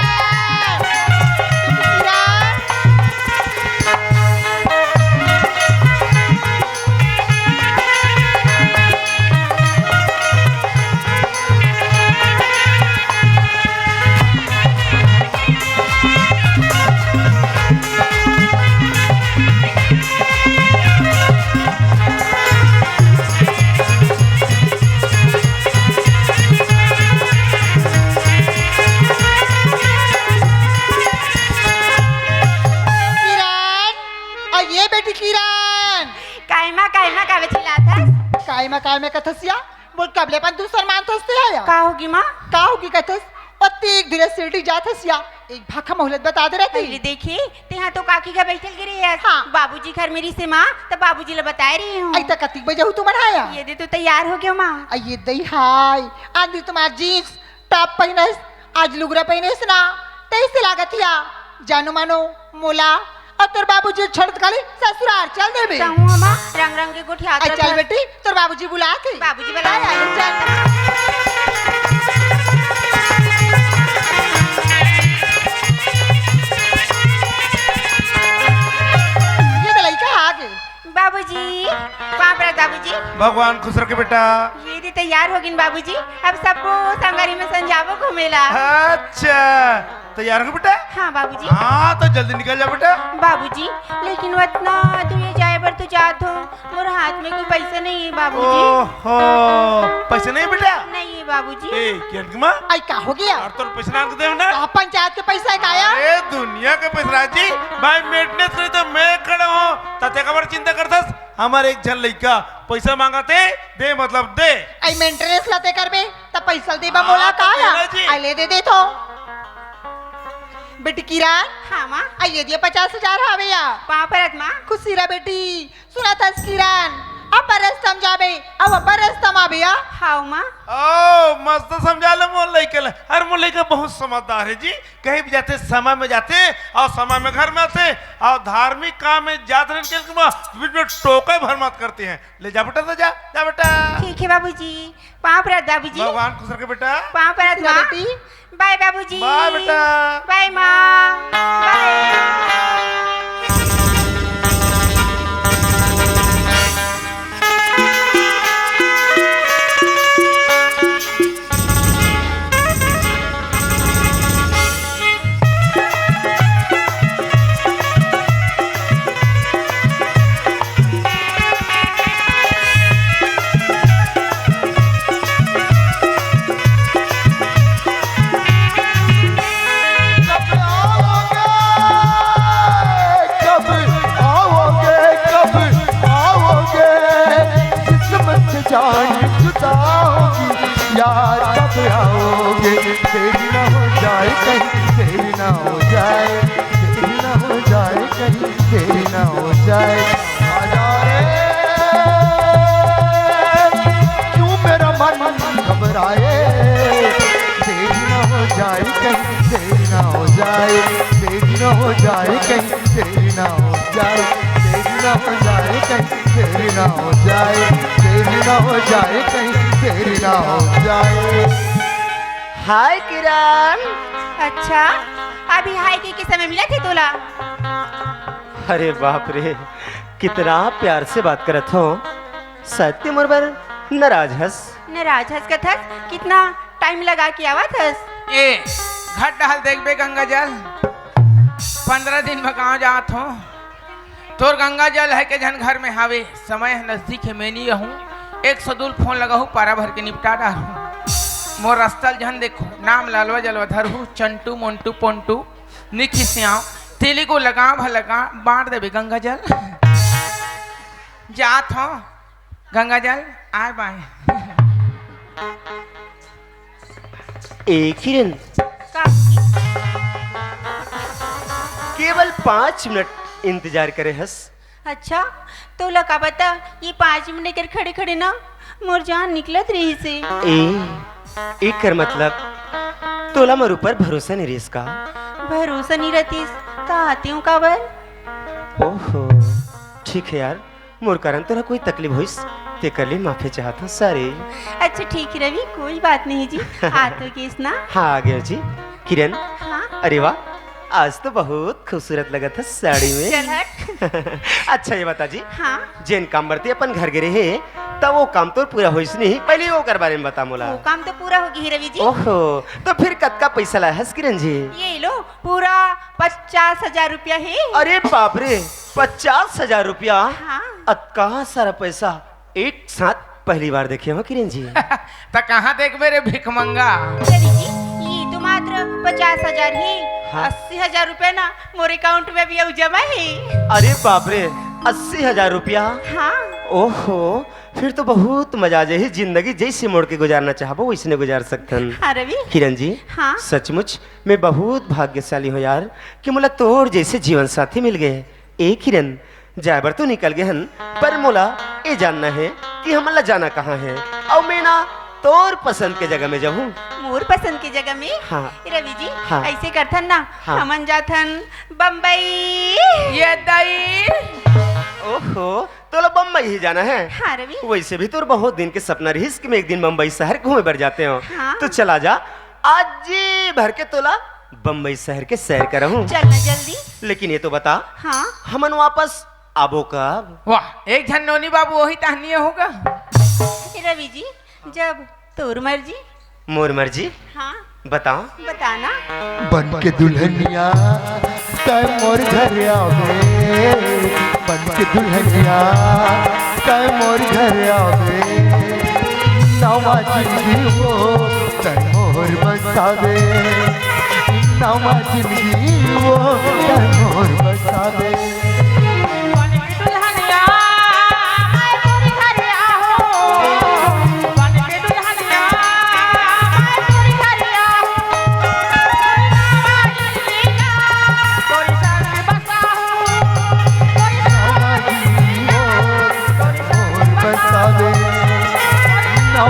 किरण, अउ ये बेटी किरण। काय मा, काय मा, कावे चिल्लाथस? काय मा, काय मा कथस या? बोल, कब ले अपन दूसर मानथस ते हा या? का होगी माँ? का होगी कथस? अतेक दूर शिरडी जाथस या, एक भाखा मोहलत बता दे रहती। अरे देखी, तेहा तो काकी घर बैठल गिरे हस। हाँ। बाबूजी घर मेरी से माँ, त बाबूजी ला बताए रही हूँ। आई त कतिक बजे हो तुमन हा या? ये दे तो तैयार हो गयो माँ। आ ये दई हाय, आंधी तुम्हार जींस टॉप पहिनस, आज लुगरा पहिनस ना, तैसे लागत या। जानो मानो, मोला अउ तोर बाबूजी छोड़ के खाली ससुरार चल देबे। कहूँ हमा रंग रंग के गोठियात आई चल रहत। बेटी, तोर बाबूजी बुलाथे। बाबूजी बुलाए आए, चल। ये तो लइका आ गे। बाबूजी, पाँव परत बाबूजी। भगवान खुश रखे बेटा। ये दे तैयार होगिन बाबूजी, अब सबो संगवारी मन संग जाबो घूमे ला। अच्छा, तैयार हो बेटा? हाँ बाबूजी। हाँ, तो जल्दी निकल जा बेटा। बाबूजी, लेकिन वतना दूर जाए बर तो जात हो, मोर हाथ में कोई पैसा नहीं है बाबूजी। ओहो, पैसा नहीं बेटा? नहीं है बाबूजी। ए, किरण की माँ? आई का हो गया? अउ तोर पैसा ना दे ना? का पंचायत के पैसा है का या? अरे दुनिया के पैसा राजी, भाई मेंटेनेंस करे तो मैं खड़ा हूँ, तते काबर चिंता करथस? हमर एक झन लइका पैसा मांगत हे, दे मतलब दे। आई मेंटेनेंस ला ते करबे, त पैसा ल देबा हाँ, मोला तो का या? देना जी। आई ले दे दे तो। बेटी किरण, हाँ माँ। आई ये दिया पचास हजार हावे या। पाँव परत माँ। खुशी रह बेटी, सुनथस किरण, अब्बड़ रस्ता म जाबे, अउ अब्बड़ रस्ता म आबे, आ? हाव माँ। ओ, मस्त समझा ले मोर लइका ल। अरे, मोर लइका बहुत समझदार हे जी। कहीं भी जाथे, समय में जाथे अउ समय में घर में आथे। अउ धार्मिक काम में जात रहिन के बीच में टोका भर मत करते हैं। ले जा बेटा, ले जा, जा बेटा। ठीक हे बाबूजी, पाँव परत बाबूजी। भगवान खुश रखे बेटा। पाँव परत खुश रह माँ। बेटी। बाय बाबूजी। बाय बेटा। बाय माँ। बाय। कब आओगे, कब आओगे, कब आओगे? किस्मत से जान जुदा होगी यार, कब आओगे? देरी ना हो जाए कहीं, देरी ना हो जाए, देरी ना हो जाए कहीं, देरी ना हो जाए। आ जा रे, क्यों मेरा मन घबराए? देरी ना हो जाए कहीं, देरी ना हो जाए, देरी ना हो जाए कहीं, देरी ना हो जाए, देरी ना हो जाए कहीं, देरी ना हो जाए, देरी ना हो जाए कहीं, देरी ना हो जाए। हाय किरण। अच्छा, अभी हाय के, के समय मिलत हे तोला? अरे बाप रे, कितना प्यार से बात करत हो। शायद ते मोर बर नाराज हस। नाराज हस कथस? कितना टाइम लगा के आवत हस? ए, घर डहर देखबे गंगा जल, पंद्रह दिन में गाँव जात हो। तोर गंगा जल हे के झन घर में हावे, समय ह नजदीक हे, मैं नी रहूं। एक सौ दू ल फोन लगाहूं, पारा भर के निपटा डारहूं। मोर रस्ता ल झन देखो, नाम लालवा जलवा धरहूं, चंटू, मोंटू, पोंटू, नी खिसियाव, तेली को लगा भा लगा, बांट देबे गंगा जल। जात हो गंगा जल, आय बाय। ए किरण, का? केवल पाँच मिनट इंतजार करे हस। अच्छा, तोला का पता, ये पाँच मिनट कर खड़े खड़े ना मोर जान निकलत रहिस हे। ए, एकर मतलब तोला मोर ऊपर भरोसा नहीं रहिस का? भरोसा नहीं रहतिस, त आतेंव काबर? ओहो, ठीक है यार, मोर कारण तोला कोई तकलीफ होइस, तेकर लिए माफी चाहत हूँ, सॉरी। अच्छा ठीक है रवि, कोई बात नहीं जी, आ तो गेस ना। हाँ, आ गयो जी। किरण, हाँ? अरे वाह, आज तो बहुत खूबसूरत लगत हस साड़ी में। चल हट। अच्छा ये बता जी, हाँ? जेन काम बर ते अपन घर गे रहे, त वो काम तो पूरा होइस नहीं, पहले ओकर बारे में बता मोला। वो काम तो पूरा होगे हे रवि जी। ओहो, तो फिर कतका पैसा लाए हस किरण जी? ये लो, पूरा पचास हजार रुपया हे। अरे बाप रे, पचास हजार रुपया? हाँ। अतका सारा पैसा एक साथ पहली बार देखे हो किरण जी। त कहाँ देखबे रे भिखमंगा? रवि जी, ये तो मात्र पचास हजार हे। हाँ। अस्सी हजार रुपया ना मोर अकाउंट में भी अउ जमा हे। अरे बाप रे, अस्सी हजार रुपया? हाँ। ओहो, फिर तो बहुत मजा आ जाही। जिंदगी जैसे मोड़ के गुजारना चाहबो, वैसने गुजार सकथन। हाँ रवि। किरण जी, हाँ। सचमुच मैं बहुत भाग्यशाली हूँ यार, कि मोला तोर जैसे जीवन साथी मिल गए। ए किरण, जाए बर तो निकल गए हन, पर मोला ए जानना है कि हमन ला जाना कहाँ है, अउ मैं ना तोर पसंद के जगह में जाहूँ। मोर पसंद के जगह में? हाँ। रवि जी, हाँ। ऐसे करथन ना, हाँ। हमन जाथन बम्बई। ये दाई। ओहो, तोला बम्बई ही जाना है? हाँ रवि। वैसे भी तोर बहुत दिन के सपना रहिस कि मैं एक दिन बम्बई शहर घूमे बर जाते हूँ। हाँ। तो चला जा, आज जी भर के तोला बम्बई शहर के सैर करहूँ। चल ना जल्दी। लेकिन ये तो बता, हाँ? हमन वापस आबो कब? वाह, एक झन नोनी बाबू वही तहनीय होगा। रवि जी, जब तोर मर्जी। मोर मर्जी? हाँ। बताओ। बताना। बन के दुल्हनिया तै मोर घर आवे, बन के दुल्हनिया तै मोर घर आवे, नवा जिंदगी वो तै मोर बसावे, नवा जिंदगी वो तै मोर बसावे। ए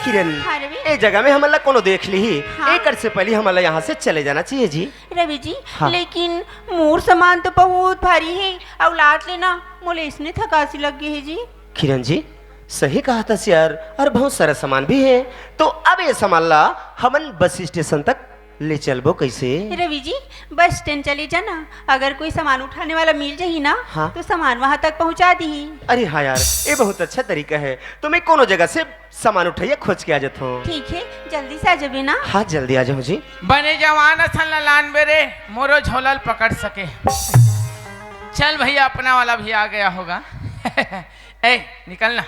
किरण, हाँ रवि। ए जगह में हमन ला कोनो देख लिही। हाँ। एकर से पहले हमन ला यहाँ से चले जाना चाहिए जी। रवि जी, हाँ। लेकिन मोर सामान तो बहुत भारी हे, अउ लात ले ना मोला इसने थकासी लग गई है जी। किरण जी, सही कहा था यार, और बहुत सारा सामान भी है, तो अब ये सामान ला हमन बस स्टेशन तक ले चलबो कैसे? रवि जी, बस स्टैंड चले जाना, अगर कोई सामान उठाने वाला मिल जाही ना, हाँ। तो सामान वहां तक पहुंचा दी। अरे हाँ यार, ये बहुत अच्छा तरीका है, तो मैं कोनो जगह से सामान उठाइया खोज के आ जाता हूँ। ठीक है, जल्दी से आ जाबे ना। हाँ, जल्दी आ जाऊँ जी। बने जवान असन ला लान बे रे, मोरो झोला ल पकड़ सके। चल भैया, अपना वाला भी आ गया होगा। ए, निकल ना।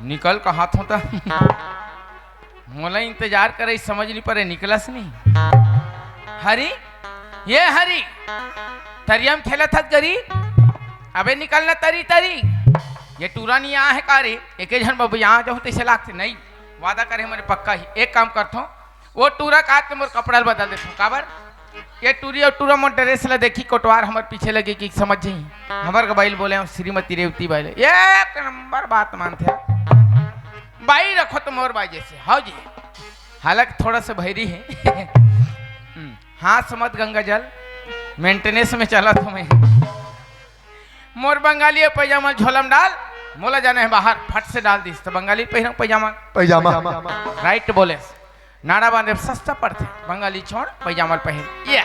निकल कहा थो त। मोला इंतजार करे, समझ नहीं परे, निकलस नहीं। हरी, ये हरी, तरिया में खेलत हस गरी। अबे निकल ना तरी, तरी। ये टूरा नहीं आया है का रे? एके झन बबू यहाँ जाऊँ तैसे लागते नहीं। वादा करे हमरे पक्का ही। एक काम करथो, वो टूरा काट के मोर कपड़ा ल बदल देथो। काबर? ये टूरी और टूरा मोर ड्रेस ला देखी, कोटवार हमर पीछे लगे कि समझ जाही। हमर के बाइल बोले, श्रीमती रेवती बाइल, एक नंबर बात मानथे। बाई रखो तो मोर बाई जैसे, हाओ जी। हालांकि थोड़ा सा भैरी है। हम्म, हाँ, समझ गंगा जल, मेंटेनेंस में चला तो मैं। मोर बंगाली पैजामा झोला में डाल, मोला जाना है बाहर, फट से डाल दिस। तो बंगाली पहिरंग पैजामा। पैजामा। राइट बोले। नाड़ा बांधे सस्ता पड़थे, बंगाली छोड़, पैजामा पहिर। ये।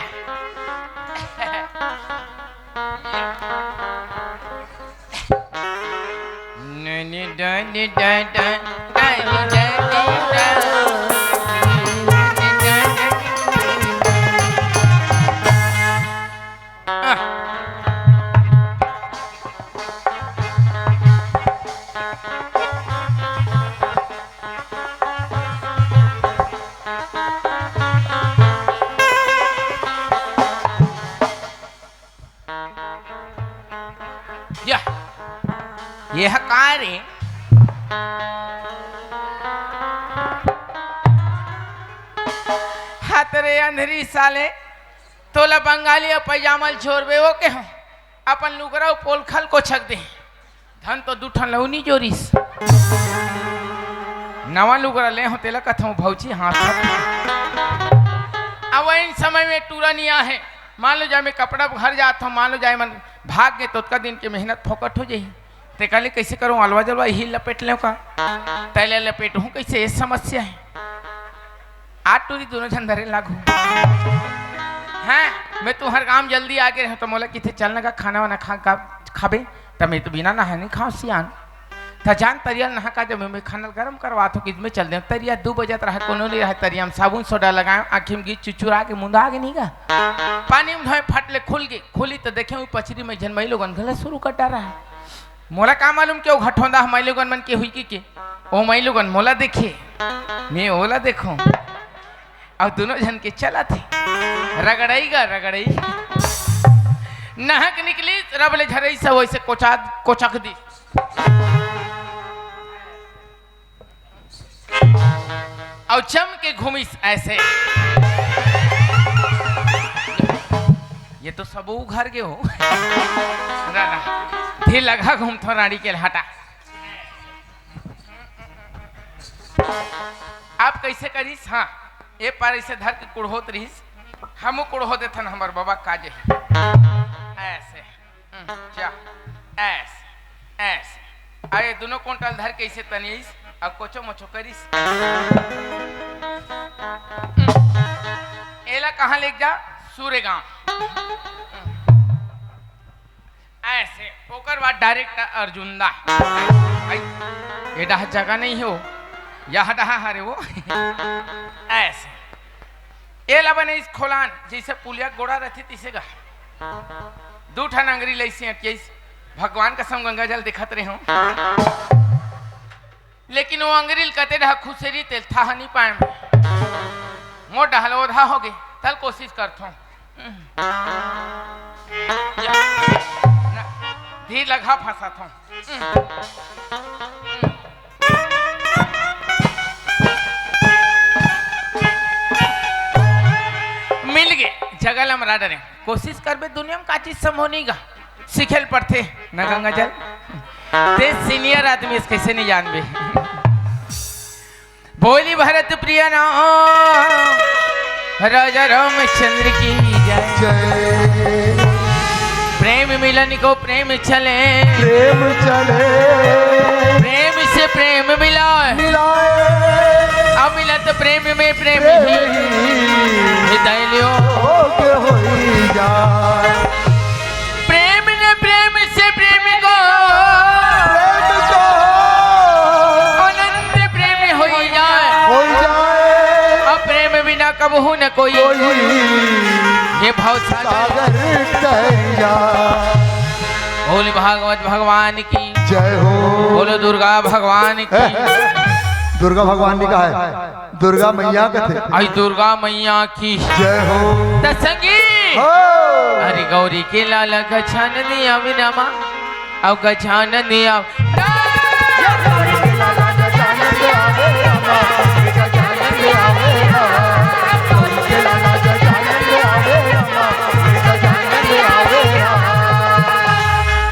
या, ये ह काय रे? हात रे अंधरी साले, तोला बंगाली अउ पैजामा ल झोरबे ओ के हो, अपन लुगरा अउ पोलखल कोचक दे। धन तो दू ठन लउनी जोरिस। नवा लुगरा ले हो तेला कथौं भौजी, हाँसत। अब एन समय में टूरा नी आहे। मान लो जाए मैं कपड़ा घर जात हूँ, मान लो जाए मन भाग गे, तो ओतका दिन के मेहनत फोकट हो जाही। ते कहले, "कैसे करूँ, अलवा जलवा यही लपेट लेव का?" तैले लपेटहूँ कैसे, ये समस्या है। आ टूरी दोनों झन धरे लागू। हैं, मैं तुहर गांव जल्दी आ गे रहूं, तो मोला किथे चल न गा, खाना वाना खा, का, खाबे? त मैं तो बिना नहाए नहीं खाओ सियान। त जान तरिया नहा का, जब मैं खाना गरम करवात हूँ, कि मैं चल दे तरिया, दू बजत रहा, कोनो नहीं रहा तरिया में, साबुन सोडा लगाए, आँखी में गीत चुचुरा के मुंदा आगे नहीं गा। पानी में धोए, फट ले खुल गे, खुली तो देखे हुई पचरी में झन मई लोगन घला शुरू कर डारा है। मोला का मालूम के ओ घटोंदा ह मई लोगन मन के हुई कि के? ओ मई लोगन मोला देखे, मैं ओला देखो। अउ दोनों झन के चलत हे रगड़ई गा रगड़ई। नहक निकली, रब ले झरई से वैसे कोचा, कोचक दी। अउ चम के घूमिस ऐसे। ये तो सब घर के हो। ना, ना। धीर लगा घूमथो रानी के हटा। आप कैसे करिस? हाँ, ए पार ऐसे धर के कुड़होत रहिस, हमू कुड़हो देथन, हमर बाबा का जही। ऐसे। हम्म, जा, ऐस, ऐस। अरे, दोनों कोंटल धर के इसे तनीस, अब कोचो मोचो करिस। एला कहाँ लेके जा? सूर्यगांव। ऐसे, ओकर बाद डायरेक्ट अर्जुंदा। भाई, ये डहा जगह नहीं हो, यह डहा हरे वो। ऐसे। एला बने इस खोलान, जैसे पुलिया गोड़ा रहती, तिसे गा। दू ठन अंगरी लइसे अटकेस, भगवान कसम गंगा जल देखत रहे हो। लेकिन वो अंगरी ल कते डहा खुसेरी तेल था नहीं पाए। मोर डहल ओधा होगे, तल कोशिश करथों। धीर लगा फंसाथों। मिल गे, जगह ल मरा डरे। कोशिश करबे दुनिया में का चीज संभव नहीं गा। सीखे ल पड़थे न गंगा जल। ते सीनियर आदमी से कैसे नहीं जानबे? बोली भरत प्रिय ना राजा रामचंद्र की जय। जय। प्रेम मिलन को प्रेम चले, प्रेम चले। प्रेम से प्रेम मिलाए, मिलाए। अमिलत प्रेम में प्रेम प्रेम ही ही हृदय लियो। रोग होई जाए। प्रेम ने प्रेम से प्रेम को प्रेम को अनंत प्रेम होई जाए। होई जाए। अब प्रेम बिना कबहू न कोई कोई ये भव सागर सागर तैया। बोल भागवत भगवान की जय हो। बोलो दुर्गा भगवान की। दुर्गा भगवान ने कहा है, दुर्गा मैया कथे। आई दुर्गा मैया की जय हो। त संगी हो। अरे गौरी के लाला गजानन आवे रामा, अउ गजानन आवे।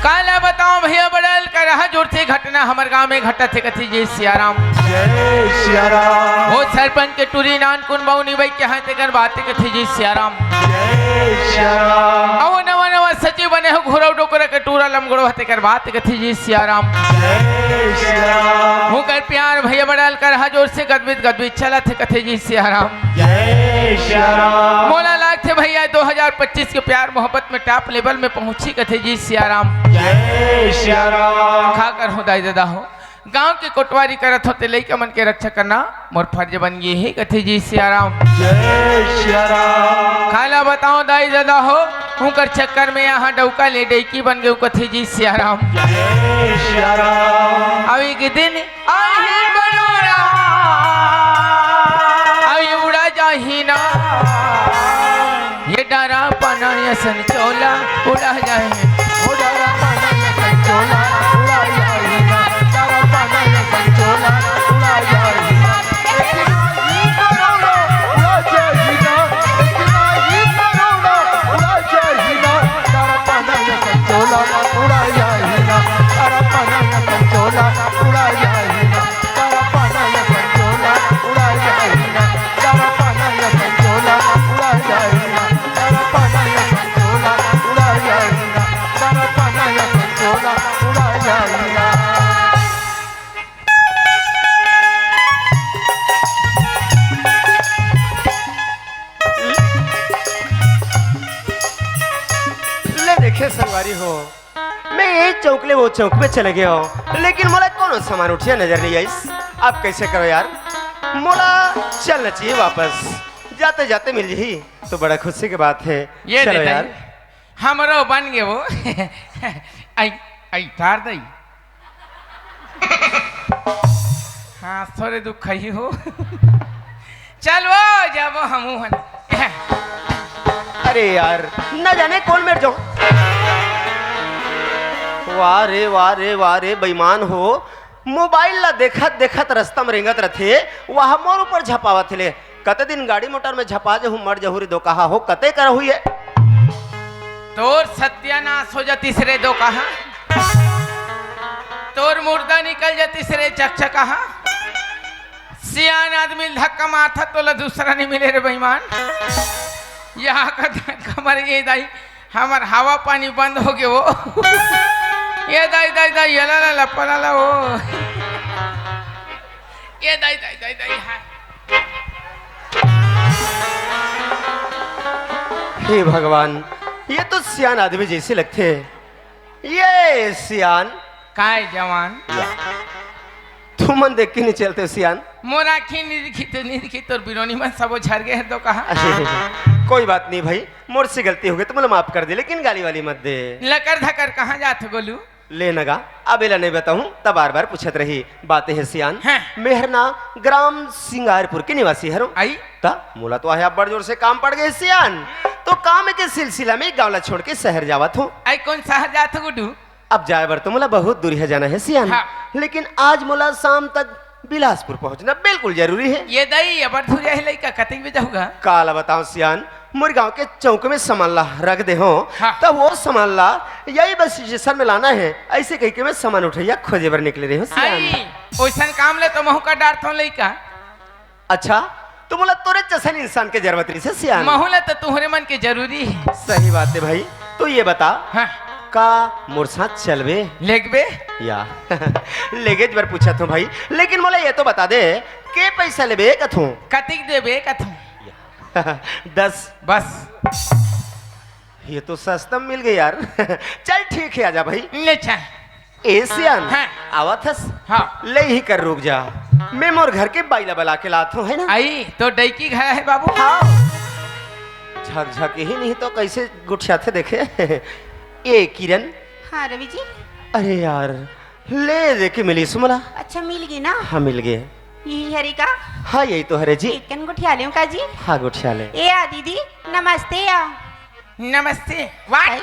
काला बताओ भैया, बड़ल करहा जोर से घटना हमर गांव में घटत हे, कथे जय सिया राम। जय सिया राम। वो सरपंच के टूरी नान कुन बाऊ निबई के हाथ तेकर बात कथे जय सिया राम। जय सिया राम। अउ नवा नवा सचिव बने हो, घुरव डोकरा के टूरा लमगड़ो हते कर बात कथे जय सिया राम। जय सिया राम। हुकर प्यार भैया बड़ल करहा जोर से गदबित गदबित चलत हे, कथे जय सिया राम। जय सिया राम। मोला लागथे भैया दो हज़ार पच्चीस के प्यार मोहब्बत में टॉप लेवल में पहुंची, कथे जय सिया राम। जय सिया राम। का करहूं दाई ददा हो, गांव के कोटवारी करत हों ते लइका मन के रक्षा करना मोर फर्ज बन गे हे, कथे जय सिया राम। जय सिया राम। काला बताओ दाई ददा हो, उनकर चक्कर में यहां डौका ले डैकी बन गे, कथे जय सिया राम। जय सिया राम। अउ एक दिन आही बरोरा, अउ उड़ा जाही ना। ये डारा पाना असन चोला उड़ा जाए। ओ डारा पाना असन चोला उड़ा जाए ना। डारा पाना असन चोला उड़ा जाए ना। लेकिन ये बरोरा उड़ा जाए ना। लेकिन ये बरोरा उड़ा जाए ना। डारा पाना असन चोला उड़ा जाए ना। डारा पाना असन चोला उड़ा जाए ना। ले देखे संगवारी हो, मैं ये चौक ले वो चौक में चले गया हूँ, लेकिन मोला कोनो सामान उठिया नजर नहीं आइस। अब कैसे करो यार, मोला चलना चाहिए वापस, जाते जाते मिल जही तो बड़ा खुशी की बात है। ये चलो दे यार। दई, हमरो बन गे वो। आई, आई तार दई। हाँ, थोड़े दुख खई हो। चल वो, जाबो हमू हन। अरे यार, न जाने कौन मेर जाऊं। वाह रे, वाह रे, वाह रे, बेईमान हो। मोबाइल ला देखत देखत रस्ता में रेंगत रथे, वह मोर ऊपर झपावत हे ले। कते दिन गाड़ी मोटर में झपा जहू, मर जहू रे दोकहा हो, कते करहू ये। तोर सत्यानाश हो जातिस रे दोकहा, तोर मुर्दा निकल जातिस रे चकचकहा। सियान आदमी धक्का मारथा तोला दूसरा नहीं मिले रे बेईमान। यहाँ का धक्का मारे ये दाई, हमर हवा पानी बंद हो गे वो। ये दाई, दाई, दाई, ये ला, ला, ला, पला ला वो। ये दाई, दाई, दाई, दाई, हाँ। हे भगवान, ये तो सियान आदमी जैसे लगथे। ये सियान। काय जवान? तुमन देख के नहीं चलते सियान। मोर आँखी नहीं दिखी तो नहीं दिखी, तोर बिरोनी मन सबो झर गे हे दोकहा। कोई बात नहीं भाई, मोर से गलती हो गई, तुम लोग माफ कर दे, लेकिन गाली वाली मत दे। लकर धकर कहाँ जात हो गोलू? ले नगा, अब एला नहीं बताऊं, तब बार बार पूछत रही। बातें है सियान, हैं। मेहरना ग्राम सिंगारपुर के निवासी हरो। आई? ता मोला तो आहे बड़ जोर से काम पड़ गए सियान, तो काम के सिलसिला में गाँव ला छोड़ के शहर जावत हूँ। आई कौन शहर जात हो गुड्डू? अब जाए बर तो मोला बहुत दूरिहा जाना है सियान, हाँ। लेकिन आज मोला शाम तक बिलासपुर पहुंचना बिल्कुल जरूरी है। ये दई, ये बड़ दूरिहा है लइका, कतई में जाऊंगा? काला बताओ सियान, मोर गांव के चौक में सामान ला रख दे हो, हाँ। तब वो सामान ला यही बस स्टेशन में लाना है, ऐसे कह के मैं सामान उठैया खोजे बर निकले रहे हो सियान। आई, ओइसन काम ले तो महू का डारथों लइका। अच्छा, तो मोला तोरे जैसन इंसान के जरूरत रही से सियान। महू ला तो तुहरे मन के जरूरी है। सही बात है भाई। तो ये बता, हाँ। का मोर साथ चलबे? लेगबे? या लेगेज बर पूछत हूँ भाई, लेकिन मोला ये तो बता दे, के पैसा लेबे कथूँ? कतिक देबे कथूँ? दस। बस। ये तो सस्ता मिल गया यार। चल ठीक है, आजा भाई। ले चल। ए सियान, हाँ। आवत हस? हाँ। ले ही कर रुक जा। मैं मोर घर के बाई ला बला के लात हूँ, है ना? आई, तो डैकी घर है बाबू। हाँ। झकझक ही नहीं तो कैसे गुठियाथे देखे। ए किरण। हाँ रवि जी। अरे यार, ले दे के मिली सुमला। अच्छा मिल गई ना? हाँ मिल गए। यही हरे का? हाँ यही तो हरे जी। एक कन गुठिया लें का जी? हाँ गुठिया ले। ए आ दीदी, नमस्ते आ। नमस्ते। What? आई,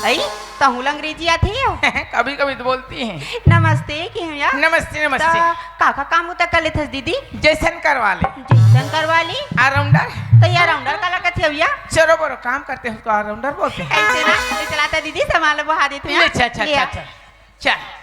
आई, तहूँ ला अंग्रेजी आथे या? कभी कभी तो बोलती हैं। नमस्ते के हूँ या? नमस्ते, नमस्ते। त का का काम उता कर लेथस दीदी? जैसन करवा ले। जैसन करवा ले? All-rounder। त ये all-rounder काला कथे भैया? चलो बोलो, काम करते हैं उसको all-rounder बोलते हैं। ऐसे ना, ये चलाता दीदी, सामान ला बहा देते हैं। ले, अच्छा, अच्छा, ले अच्छा, आ। अच्छा। चल।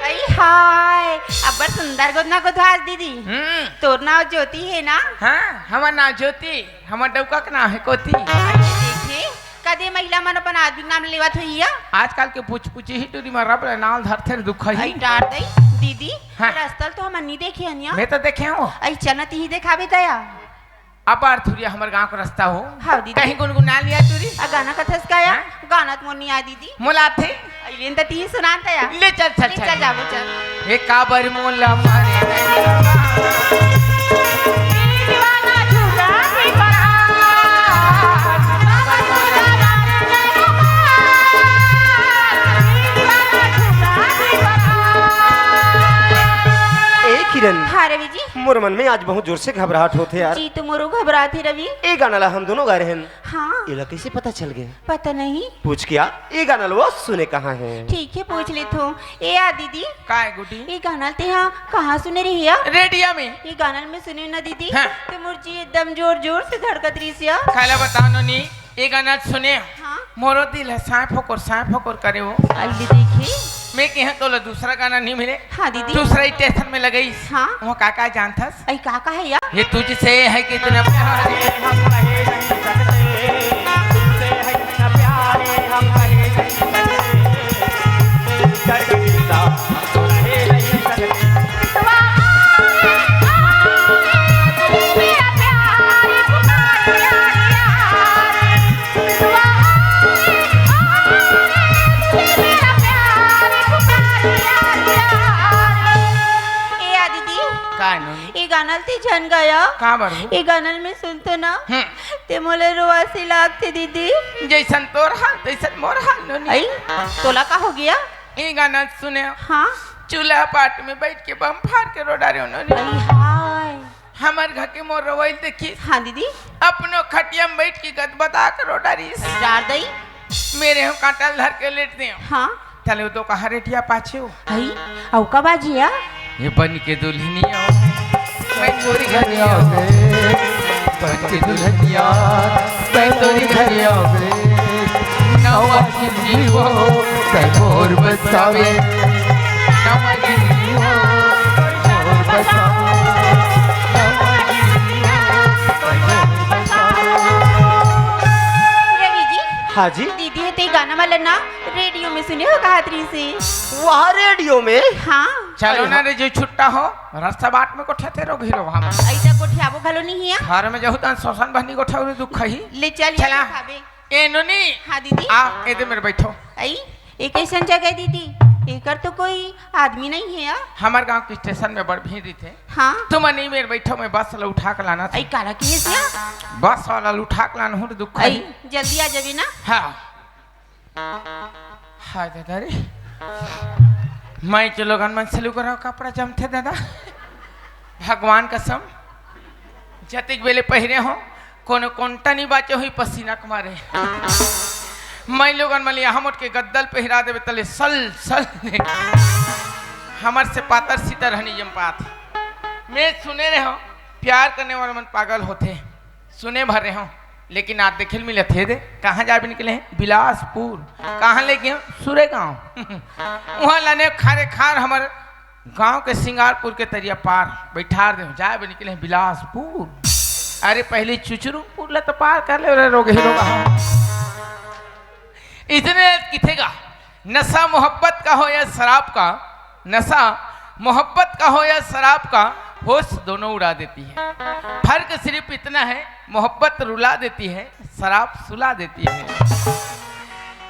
आई हाय, अब्बड़ सुंदर गोदना गोदवास दीदी। हम्म। तोर नाव ज्योति है ना? हाँ, हमर नाव ज्योति, हमर डौका के नाव है कोती। अरे देखे, कदे महिला मन अपन आदमी के नाम लेवत होही या? आजकल के पुछ पुछ ही टूरी में रब ले नाम धरथे रे दुख ही। आई डार दई, दीदी, हाँ। रास्ता ल तो हमन नी देखे हन या। मैं तो देखे हूँ। आई चल ना तिही देखाबे दया। अब्बड़ थुरिया हमर गांव के रास्ता हो। हाँ, दीदी। कहीं गुनगुना लिया टूरी। आ गाना कथस का या? हाँ? गाना त मोर नी आय दीदी। मोला आथे। अइलेन त तिही सुनान त या। ले चल, चल, ले चल। चल, जाबो चल। ए काबर मोला मारे नहीं। ए किरण। हाँ रवि जी। मोर मन में आज बहुत जोर से घबराहट होथे यार। जी, तो मोरो घबराथे रवि। ए गाना ला हम दोनों गा रहे हैं। हाँ। एला कैसे पता चल गए? पता नहीं। पूछ के आ, ए गाना ला वो सुने कहाँ है? ठीक है, पूछ लेथों। ए आ दीदी। का है गुड्डी? ए गाना ल तेहा कहाँ सुने रही या? रेडियो में। ए गाना ल मैं सुने ना दीदी। हाँ। तो मोर जी एकदम जोर जोर से धड़कत रहिस या। काला बताओ नोनी, ए गाना सुने। हाँ। मोरो दिल है सांय फोकोर, सांय फोकोर करे वो। अल्ली देखी। मैं कहे तोला दूसरा गाना नहीं मिले। हाँ दीदी। दूसरा स्टेशन में लगई। हाँ। वो का का जानथस? अई का का है या? ये तुझसे है कितना प्यार है, हम कहे नहीं सकते, तुझसे है कितना प्यार है, हम कहे नहीं सकते, धड़कन सा हम तो रहे नहीं सकते। ए आ दीदी, का नोनी? ए गाना ल ते झन गाया। का बर हो? ए गाना ल मैं सुनतो ना, हम्म। ते मोला रोवासी लागथे दीदी। जैसन तोर हाल, तैसन मोर हाल नोनी। आई, तोला का हो गया? ए गाना ल सुने। हाँ। चूल्हा पाट में बैठ के बम फार के रो डारे नोनी। आई हाय। हमर घर के मोर रोवई ल देखिस। हाँ दीदी। अपनो खटिया में बैठ के गदबदा के रो डारिस। डार दई। मेरे हो कांटा ल धर के लेट दे। हाँ। तले तो कहा रेटिया पाछे हो। हई, अउ का बाजिया? ये बन के दुल्हनिया, मैं तोरी घर आवे। बन के दुल्हनिया, मैं तोरी घर आवे। नवा जिंदगी हो, तै मोर बसावे। नवा जिंदगी हो, तै मोर बसावे। नवा जिंदगी हो, तै मोर बसावे। रवि जी। हाँ जी। दीदी हे ते गाना वाला ना रेडियो में सुने हो कहत रहिसे। वहाँ रेडियो में? हाँ। चलो अरे ना रे, जो छुट्टा हो, रास्ता बाट में गोठियाथे रहो, घिरो हम। ऐसा गोठियाबो घलो नहीं है। घर में जहू तन शोषण बहनी गोठा उरे दुख ही। ले चल, चला। ये खाबे। ए नोनी। हाँ दीदी। आ, ए दे मेरे बैठो। आई, ये कैसन जगह है दीदी? एकर तो कोई आदमी नहीं है यार। हमार गांव के स्टेशन में बड़ भीड़ रहिथे। हाँ। तुम नहीं मेरे बैठो, मैं बस ला उठा के लाना था। आई काला किहे से? बस वाला ला उठा के लाना हूँ, दुख आई, ही। जल्दी आ जाबे ना। हाँ। हाय दादा रे, मैं के लोगन मन से लुगरा कपड़ा जमथे दादा, भगवान कसम, जतिक बेले पहिरे हो, कोनो कोंटा नहीं बाचे हुई पसीना के मारे। मैं लोगन मन यहाँ मोट के गद्दल पहिरा देवे तले सल सल ने। हमर से पातर सीतर हनी जम पात। मैं सुने रहे हो, प्यार करने वाले मन पागल होते। सुने भर रहे हो, लेकिन आज देखे ल मिलत हे दे। कहाँ जाए बर निकले हैं? बिलासपुर। कहाँ ले गए? सुरेगांव। वहाँ लाने खारे खार हमर गांव के सिंगारपुर के तरिया पार बैठार दे, जाए बर निकले हैं बिलासपुर। अरे पहले चुचुरुपुर ला तो पार कर ले रे, रोगही रोगहा। इतने किथे गा, नशा मोहब्बत का हो या शराब का, नशा मोहब्बत का हो या शराब का, होश दोनों उड़ा देती है। फर्क सिर्फ इतना है, मोहब्बत रुला देती है, शराब सुला देती है।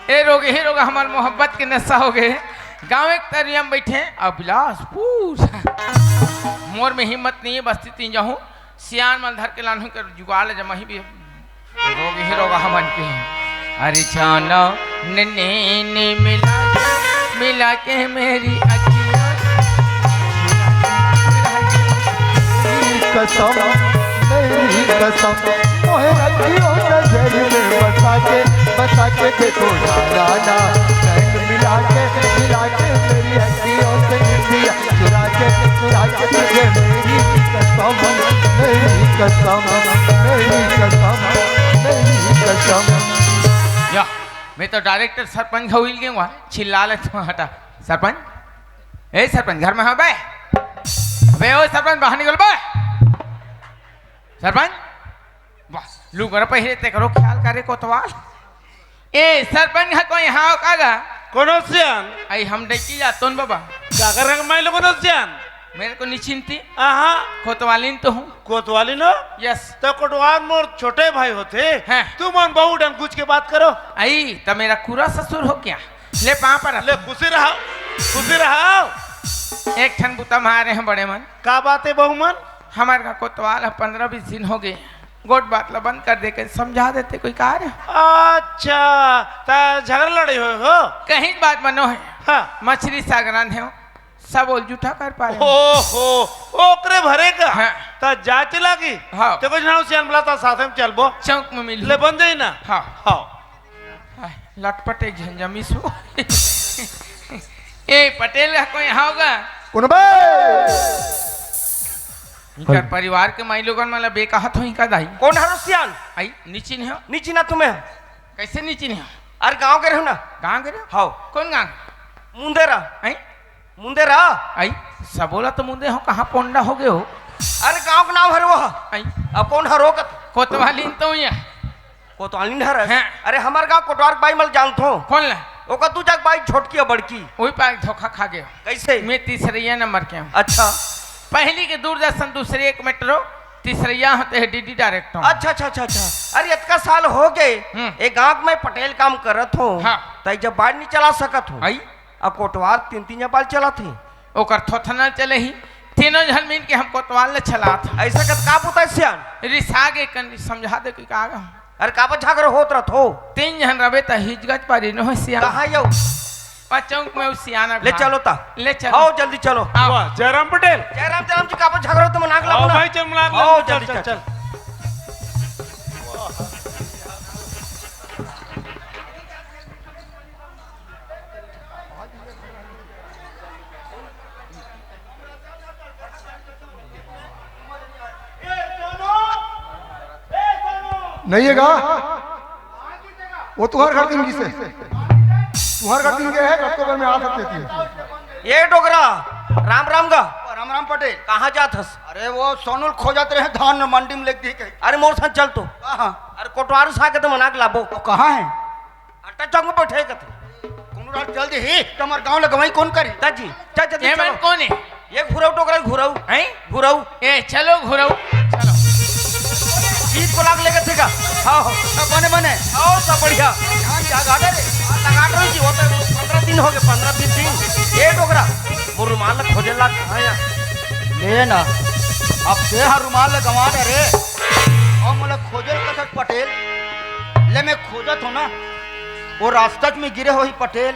ए रोगही रोगहा, हमर मोहब्बत के नशा हो गए। गाँव एक तरिया में बैठे, अब बिलासपुर। मोर में हिम्मत नहीं है, बस्ती तीन जाहूँ। सियान मन धर के लानहूँ कर जुगाड़ ले जमाही भी। रोगही रोगहा मन के। अरे जाना नैने मिला, मिला के मेरी अखियाँ। कसम, मेरी कसम, मोहे रखियो नजर में बसा के, बसा के देखो ना, ना, ना। नैन मिला के, मिला के मेरी अखियों से निंदिया चुरा के, चुरा के तुझे मेरी कसम, मेरी कसम, मेरी कसम, मेरी कसम। या, मैं तो डायरेक्टर सरपंच हो ही गया, चिल्ला ले तुम, हटा। सरपंच, ए सरपंच, घर में हो बे? बे ओ सरपंच, बाहर निकल बे। सरपंच, वाह, लुगरा पहिरे ते करो ख्याल करे कोतवाल। ए, सरपंच ह कोई हाव का गा? कोनो सियान? आई हम डैकी जातोन बाबा। का कर रंग माई लोगों सियान? मेरे को नहीं चिंती। आहा। कोतवालिन तो हूँ। कोतवालिन हो? यस। तो कोटवाल मोर छोटे भाई होते। हैं। तुम मन बहुत डंग कुछ के बात करो। आई, तो मेरा कुरा ससुर हो क्या? ले पाँव पर ले, खुशी रहा, खुशी रहा। एक ठन बुता मारे हैं बड़े मन। का बात है बहू मन? हमारे का कोतवाल ह पंद्रह बीस दिन हो गए, गोठ बात ला बंद कर दे के समझा देते कोई कार। अच्छा, त झगड़ा लड़ाई होय हो? कहीं बात बनो है। हाँ। मछली सागरान है, सब ओल जूठा कर पा रहे। ओहो, ओकरे भरे का? हाँ। त जाए के लागी? हाँ। ते कुछ ना सियान बुला, त साथे में चलबो। चौक में मिल ले बन जाई ना? हाँ। हाँ। हाय, लटपट एक झन जमिस हो। ए, पटेल का कोई हाव गा? कोनो बे? इनकर परिवार के माई लोगन मन ला बे कहत हो, इनका दाई। कोन हरो सियान? आई, नीचिन हो। नीचिन ना तुम्हें? कैसे नीचिन हो? अरे गाँव के रहो ना। गाँव के रहो? हाव। कोन गाँव? मुंदेरा। आई? मुंदेरा। आई, सबोला तो मुंदे हो, कहाँ पोंडा हो गए हो? अरे गाँव के नाम हरो हो। आई। अब कौन हरो कत? कोतवालिन तो या। कोतवालिन हरस? हाँ। अरे हमर गाँव कोटवार के बाई मल जानत हो। कौन ला? ओकर दू जग बाई छोटकी और बड़की। वही पाए धोखा खा गए। कैसे? मैं तीसरैया नंबर के हूँ। अच्छा। पहली के दूरदर्शन, दूसरे एक मेट्रो, तीसरैया होते हैं डीडी डायरेक्ट हूँ। अच्छा, अच्छा, अच्छा, अच्छा। अरे इतका साल हो गए, हम्म। एक गाँव में पटेल काम करत हो, हाँ। तई जब बाढ़ नहीं चला सकत हो। आई। अब कोटवार तीन तीन जबाल चलत हे। ओकर थोथना चले ही, तीनों झन मिल के हम कोतवाल ले चलात हन। ऐसा कत का पुता सियान? रिसा गे कन समझा दे कि का गा। अरे काबर झगड़ा होत रहत हो? तीन झन रबे त हिजगत पारी नो सियान। कहाँ यो? पचौक में उ सियाना ले घाट। चलो ता। ले चलो। आओ जल्दी चलो। आओ। वाह, जयराम पटेल। जयराम, जयराम जी, काबर झगड़ा होत मन आग आओ लगना। भाई, चल, मन आग आओ, लगना, चल, जल्दी चल, चल, चल। चल। नहीं है गा? वो तुहर घर तीन किसे? तुहर घर तीन के है, कतको घर में आ सकते थे। ये डोकरा, राम राम गा। राम राम पटेल। कहाँ जात हस? अरे वो सोनू ल खोजत रहे, धान मंडी में लेके दी कही। अरे मोर संग चल तो। कहाँ? अरे कोटवार उठा के तो मना के लाबो। वो कहाँ है? अट्टा चौक में बैठे कथे। कोनो रात चल देही, त हमर गाँव ल गँवाई कोन करी? दाजी, चल जल्दी ये चलो। मन कोन हे? ये घुरऊ डोकरा घुरऊ। हैं? घुरऊ। ए, चलो घुरऊ। चलो। गीत को लाग लेके ठीक है। हाँ, हाँ। सब बने बने। आओ, सब बढ़िया। ध्यान क्या गाड़े रे? हाँ, लगा रही जी, वो तो पन्द्रह दिन हो गए, पन्द्रह बीस दिन। ये डोकरा, वो रुमाल खोजे लाग कहाँ है? ले ना। अब ते हर रुमाल गँवा दे रे। और मोला खोजे कसक पटेल। ले मैं खोजत हूँ ना। वो रास्ता में गिरे होही पटेल।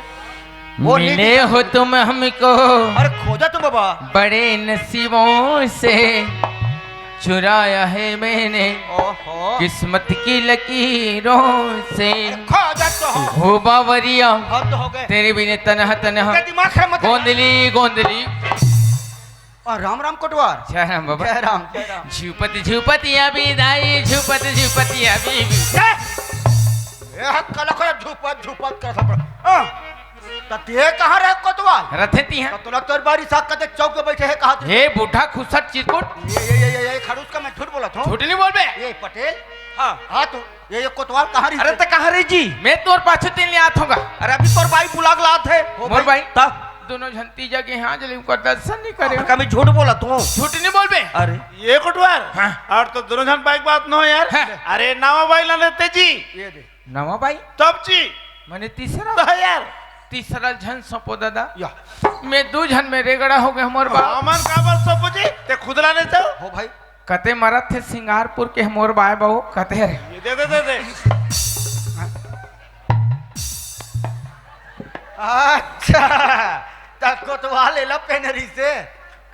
वो नहीं मिले दिखा। हो तुम हमको अरे खोजा तो बाबा। बड़े नसीबों से चुराया है मैंने ओहो। किस्मत की लकीरों से। अरे खोजा तो हो। हो बावरिया, हद हो गए। तेरे बिना तनहा तनहा। तेरा दिमाग खराब मत कर। गोंदली गोंदली। आ, राम राम कोटवार। जय राम बाबा। जय राम, जय राम। झुपत झुपत या बिदाई, झुपत झुपत या बीबी। ए, ए, कला कला झुपत झुपत कर सब। हाँ। त ते कहाँ रहे कोतवाल? रथे तिहाँ। त तोला तोर बारी साग कते चौक पे बैठे हे कहा थे? हे बूढ़ा खुसट चिरकुट। ये, ये, ये, ये, ये खड़ूस का मैं झूठ बोलत हूँ। झूठ नहीं बोलबे। ये पटेल। हाँ। हाँ तो, ये, ये कोतवाल कहाँ रही अरे थे? ते कहाँ रही जी? मैं तोर पाछू तीन ले आत होगा। अरे अभी तोर बाई बुला के लात हे। हो मोर बाई। बाई। ता? दोनों झन तीजा के यहाँ जले उनकर दर्शन नहीं करे। अब कभी झूठ बोलत हूँ। झूठ नहीं बोलबे। अरे। ये कोटवार। हाँ। और तो दोनों झन बाई के बात न हो यार। हाँ। अरे नावा बाई ला लेते जी। ये दे। नवा बाई? तब जी। मैंने तीसरा? तो यार। तीसरा झन सपो दादा। या। मैं दू झन में रेगड़ा हो गए हमर बाप। हमन काबर सपो जी? ते खुद ला ले जाओ। हो भाई। कते मरत थे सिंगारपुर के हमर बाय बाबू, कते रे? ये दे, दे, दे, दे। अच्छा, त कोतवाल एला पहने रहिसे।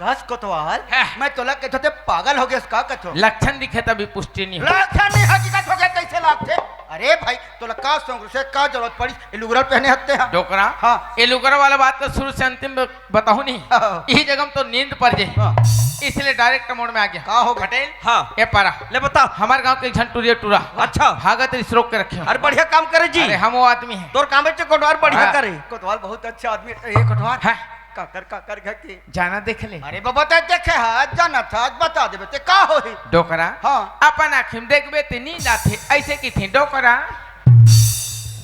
कस कोतवाल, हैं। मैं तोला कथो ते पागल हो गेस का कथो? लक्षण दिखे तभी पुष्टि नहीं हो। लक्षण नहीं हकीकत हो गया, कैसे लागथे? अरे भाई, तोला का संग से का जरूरत पड़ी, ए लुगरा पहने हत्ते हैं? डोकरा? हाँ। ए लुगरा वाला बात तो शुरू से अंतिम ब-, बताऊं नहीं। हाँ। यही जगह में तो नींद पड़ जाए। हाँ। इसलिए direct mode में आ गया। का हो गया? पटेल? हाँ। ए पारा। ले बता। हमारे गांव के एक झन टुरिया टूरा। अच्छा। भागत रिस रोक के रखे हो। अरे बढ़िया काम करे जी। अरे हम वो आदमी हैं। तोर काम है कोटवार बढ़िया हाँ। करे। कोतवाल बहुत अच्छा आदमी है। ए कोटवार। हाँ। काकर, काकर घर के। जाना देख ले। अरे बाबा, ते देखे हा, जाना था, आज बता देबे, ते का होही? डोकरा। हाँ। अपन आँखी में देखबे, ते नींद आथे, ऐसे की थी डोकरा।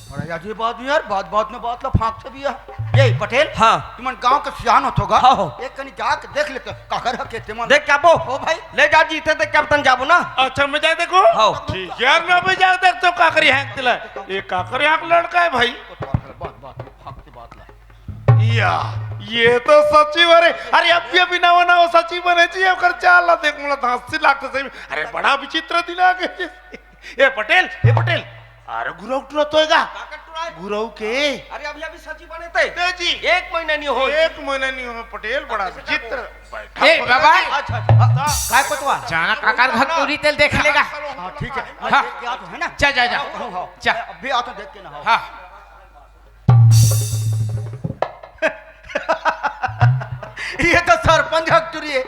अरे यार, ये बात नहीं यार, बात, बात में बात ला फांक से भी है। ये पटेल, हाँ। तुमन गांव के सियान होत होगा। हाँ, हो। एक कनी जाके देख लेते, काकर हके ते मन। देख क्या बो? हो भाई। ले जा जी, इथे देख क्या बतन जाबो ना। अच्छा, मैं जाए देखो। हाँ। ठीक है यार, मैं भी जाए देख तो काकर यहाँ के तिला। ये काकर यहाँ का लड़का है भाई। बात, बात, बात, फांक से बात ला। या, ये तो सची बने। अरे, अभी, अभी नवा, नवा सची बने जी, ओकर चाल ला देख, मोला तो हंसी लागत सही में। अरे, बड़ा विचित्र दिन आ गए। ए पटेल, ए पटेल, अरे, गुरव टुरा तो होएगा। काकर टुरा है? गुरव के। अरे, अभी, अभी सची बने ते। दे जी। एक महीना नहीं हो। एक महीना नहीं हो, पटेल, बड़ा विचित्र। बैठा ए, हो बाबा। जी। अच्छा, अच्छा। हाँ। काय कोतवाल? जाना काकर घर टूरी तेल देख लेगा। हाँ, ठीक है। मैं हाँ। देख के आ तो है ना? जा, जा, जा। हाँ, हाँ। जा। अभी आ तो देख के ना हो। हाँ। ये तो सरपंच हक टुरी है।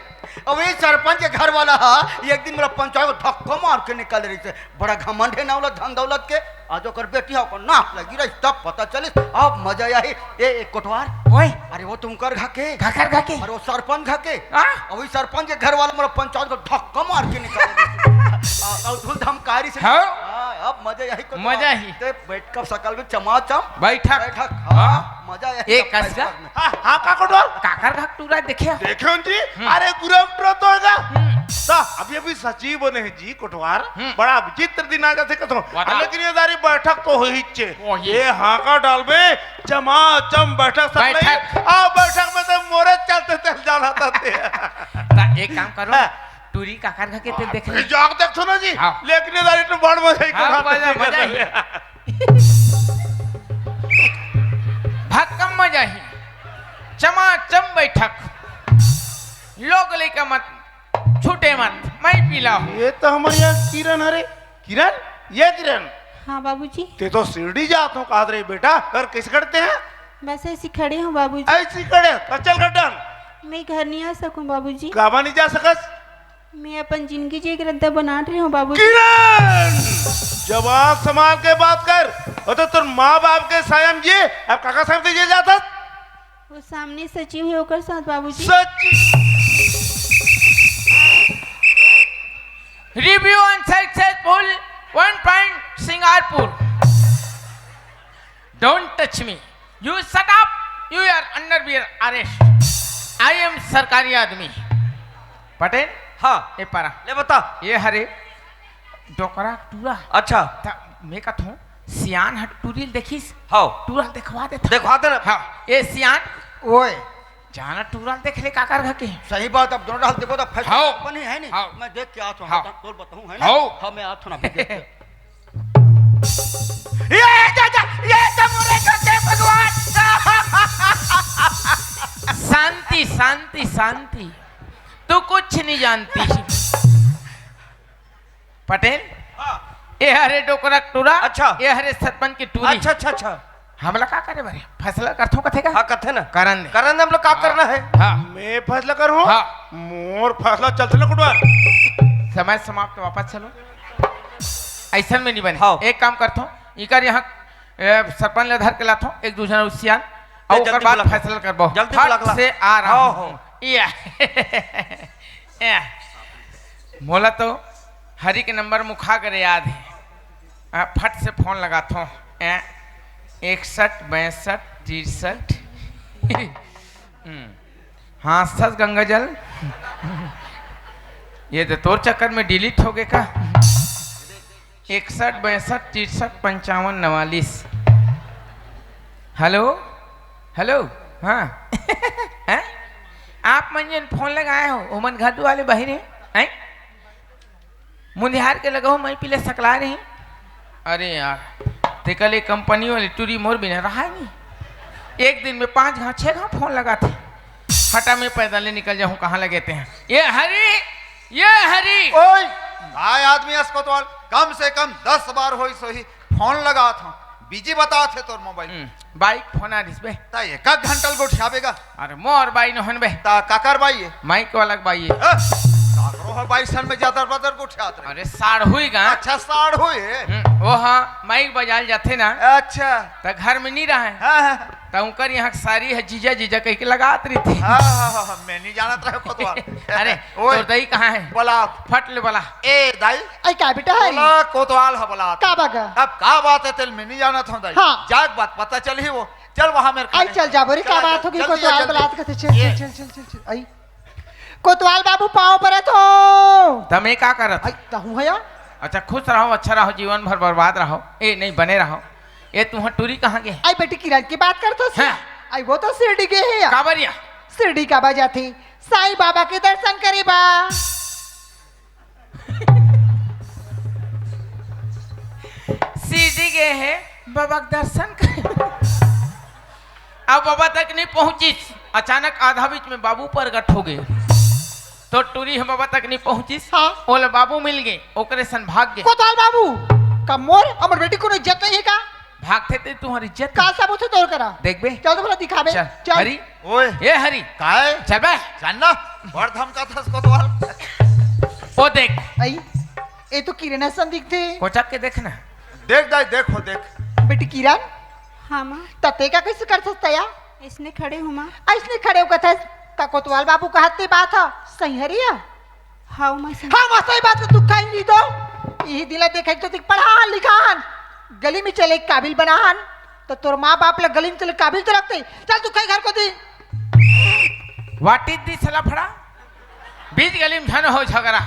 अब ये सरपंच के घर वाला हा, एक दिन मोला पंचायत धक्का मार के निकाल रहिसे। बड़ा घमंड है ना वाला धन दौलत के। आज ओकर बेटी हा, ओकर नाक लगी रही, तब पता चलिस। अब मजा आही। ए, ए, कोटवार। ओए। अरे वो तुमकर घर के। घर, घर, घर के। अरे वो सरपंच घर के। हाँ? अब वही सरपंच के घर वाला मोला पंचायत को धक्का मार के निकाल रहिसे। आ, और धूल धमकारी से। हाँ? हाँ, अब मजा आही कोटवार। मजा आही। ते बैठ कब सकल में चमाचम। बैठक। बैठक, हाँ, हाँ। मजा आही ए, अब कस का? बैठक में। हाँ, हाँ, का कोटवाल? काकर घर टूरा देखे? देखे हूँ जी। हम्म। अरे, गुरव टूरा तो होएगा। हम्म। ता, अभी, अभी सची बने हैं जी, कोटवार। हम्म। बड़ा विचित्र दिन आ जाथे कथो। बता। लेकिन ये दारी बैठक तो होही चे। वही। ये हाँका डालबे, चमाचम बैठक सब बैठक। नहीं। आ, बैठक में तो मोरे चलते चल जाना था ते। ता, एक काम करो। हाँ। टूरी काकर घर के ते देख ले। जाके देखथो ना जी। हाँ। लेकिन ये दारी तो बड़ मजा ही हाँ, करा मजा, मजा ही। भक्कम मजा ही। चमाचम बैठक। लोग लइका मत, छूटे मत, मैं पिला हूँ। ये तो हमारे यहाँ किरण हरे। किरण, ये किरण। हाँ बाबूजी। ते तो शिरडी जात हो, कहा रहे बेटा, और कैसे करते हैं? बस ऐसी खड़े हूँ बाबूजी। ऐसी खड़े, तो चल गड्डन। मैं घर नहीं आ सकूँ बाबूजी। काबा नहीं जा सकस? मैं अपन जिंदगी जी के रद्दा बनात रहे हूँ बाबूजी। किरण, जबान संभाल के बात कर। वो तो तोर माँ बाप के सायम जी, अब काका साहब से ये जाता। वो सामने सचिव है, ओकर साथ बाबूजी। सचिव। Review unsuccessful, one point Singarpur. Don't touch me. You shut up. You are under beer arrest. I am सरकारी आदमी। पटेल? हाँ। ए पारा। ले बता। ये हरे डोकरा टूरा। अच्छा। त मैं कथों, सियान ह टूरी ल देखिस? हाँ। टूरा ल देखवा देता। देखवा देना। हाँ। ए सियान। ओए। जाना टूरा ल देख ले काकर घर के। सही बात, अब दोनों डाल देखो तो फैसला हाँ। बनी है नहीं। हाँ। मैं देख के आता हूँ, हाँ। बता-, तोल बताऊँ है ना? हाँ। हाँ, मैं आता हूँ ना, अभी देख के। ये, ये, ये, ये तो मोरे घर के भगवान। शांति, शांति, शांति। तू कुछ नहीं जानती। पटेल, हाँ। ये हरे डोकरा टूरा, अच्छा। ये हरे सरपंच की टूरी। अच्छा, अच्छा, अच्छा। हमला का करे बर हे? फैसला करथो कथे का? हाँ, कथे ना। करन दे। करन दे, हम लोग का हाँ। करना है? हाँ। मैं फैसला करूँ? हाँ। मोर फैसला चलथे ना कोटवार। समय समाप्त, वापस चलो। अइसन में नहीं बने। हाँ। एक काम करथो, इकर यहाँ, ए, सरपंच ला धर के लाथो, एक दू झन उसियान, ले, अउ ओकर जल्दी बाद बुला। फैसला करबो। जल्दी फट बुला के ला। से आ रहा हाँ, हूँ। हाँ। या। या। मोला तो हरी के नंबर मुखा करे याद हे। आ, फट से फोन लगाथो। ए, इकसठ, बासठ, तिरसठ। हम्म। हाँ, सच गंगा जल। ये तो तोर चक्कर में डिलीट हो गए का? इकसठ, बासठ, तिरसठ, पंचावन, नवालीस। हेलो, हेलो, हाँ। हैं? आप मन जेन फोन लगाए हो, ओमन घर दुआले बहिरे हैं? मुंधियार के लगो, मैं पीले सकला रही। अरे यार, ते कल एक कंपनी वाली टूरी मोर बिना रहा ही नहीं। एक दिन में पांच घाव, छह घाव फोन लगाथे। हटा, मैं पैदल ही निकल जाऊं, कहाँ लगे ते हैं? ये हरी, ये हरी। ओए, काय आदमी अस कोतवाल, कम से कम दस बार होई सोही, फोन लगात हूँ, बिजी बतात हे तोर मोबाइल। हम्म, बाइक फोन आ रिस बे। ता एक आध घंटा ल गोठियाबे गा। अरे मोर बाई नोहन बे। ता काकर बाई हे? माइक वाला के बाई हे। ए, काकरो ह बाई सन में ज्यादा बदर गोठियात रहे। अरे साढ़ हुई गा। अच्छा, साढ़ हुई हे। हम्म, वो हाँ, माइक बजाल जाथे ना। अच्छा। ता घर में नहीं रहे। हाँ, हाँ। ता उनकर यहाँ के सारी है जीजा जीजा कह के लगात रही थी। हाँ, हाँ, हाँ, हाँ, मैं नहीं जानत रहे कोतवाल। अरे, ओए, तोर दाई कहाँ है? बलात। फट ले बला। ए, दाई। आई का बेटा है? बोला, कोतवाल ह बलात। का बागा? अब का बात है तेल में नहीं जानत हूँ दाई। हाँ। जाग बात पता चल ही वो। चल वहाँ मेरे आई खाने। चल जाबो रे, चल, का बात चल, होगी? जल्दी कोतवाल जा, जल्दी। बलात कथे, चल, ये। चल, चल, चल, चल, चल, आई। कोतवाल बाबू पाँव परत हो। तमे का करत? आई, तहूँ है या? अच्छा, खुश रहो, अच्छा रहो, जीवन भर बर्बाद रहो। ए, नहीं, बने रहो। ए, तुहर टूरी कहाँ गे? आई बेटी किरण की बात करत हो? हाँ। आई वो तो शिरडी गे हे या। काबर या? शिरडी काबर जाथे? साईं बाबा के दर्शन करे बा। शिरडी गे हे, बाबा के दर्शन करे। अब बाबा तक नहीं पहुंचिस, अचानक आधा बीच में बाबू प्रगट हो गए। तो टूरी ह बाबा तक नहीं पहुंचिस, हाँ। ओला बाबू मिल गए, ओकरे सन भाग गए। कोतवाल बाबू, का मोर, हमर बेटी कोनो इज्जत नहीं है का? भागथे ते तुम्हारी इज्जत का नहीं। सबूत है तोर करा? देख बे। चल तो बोला दिखाबे। चल, चल। हरी। ओए। ए हरी। काय? चल बे। जानना, बड़ धमका था कोतवाल। ओ देख। आई, ए तो किरण असन दिखथे। कोचक के देख ना। देख दाई, देख हो, देख। बेटी किरण। हाँ माँ। तते का कैसे कर सकता या? इसने खड़े हो माँ। अइसने खड़े हो कथस, का कोतवाल बाबू कहत ते बात ह, सही हरी या? हाँ माँ, सही। हाँ माँ, सही बात ल दुखाई नहीं दो। यही दिला देखे तो दिख पढ़ान लिखान, गली में चले काबिल बनान, तो तोर माँ बाप ल गली में चले काबिल तो रखते। चल दुखाई घर को दी। What is this लफड़ा? बीच गली में झन हो झगड़ा।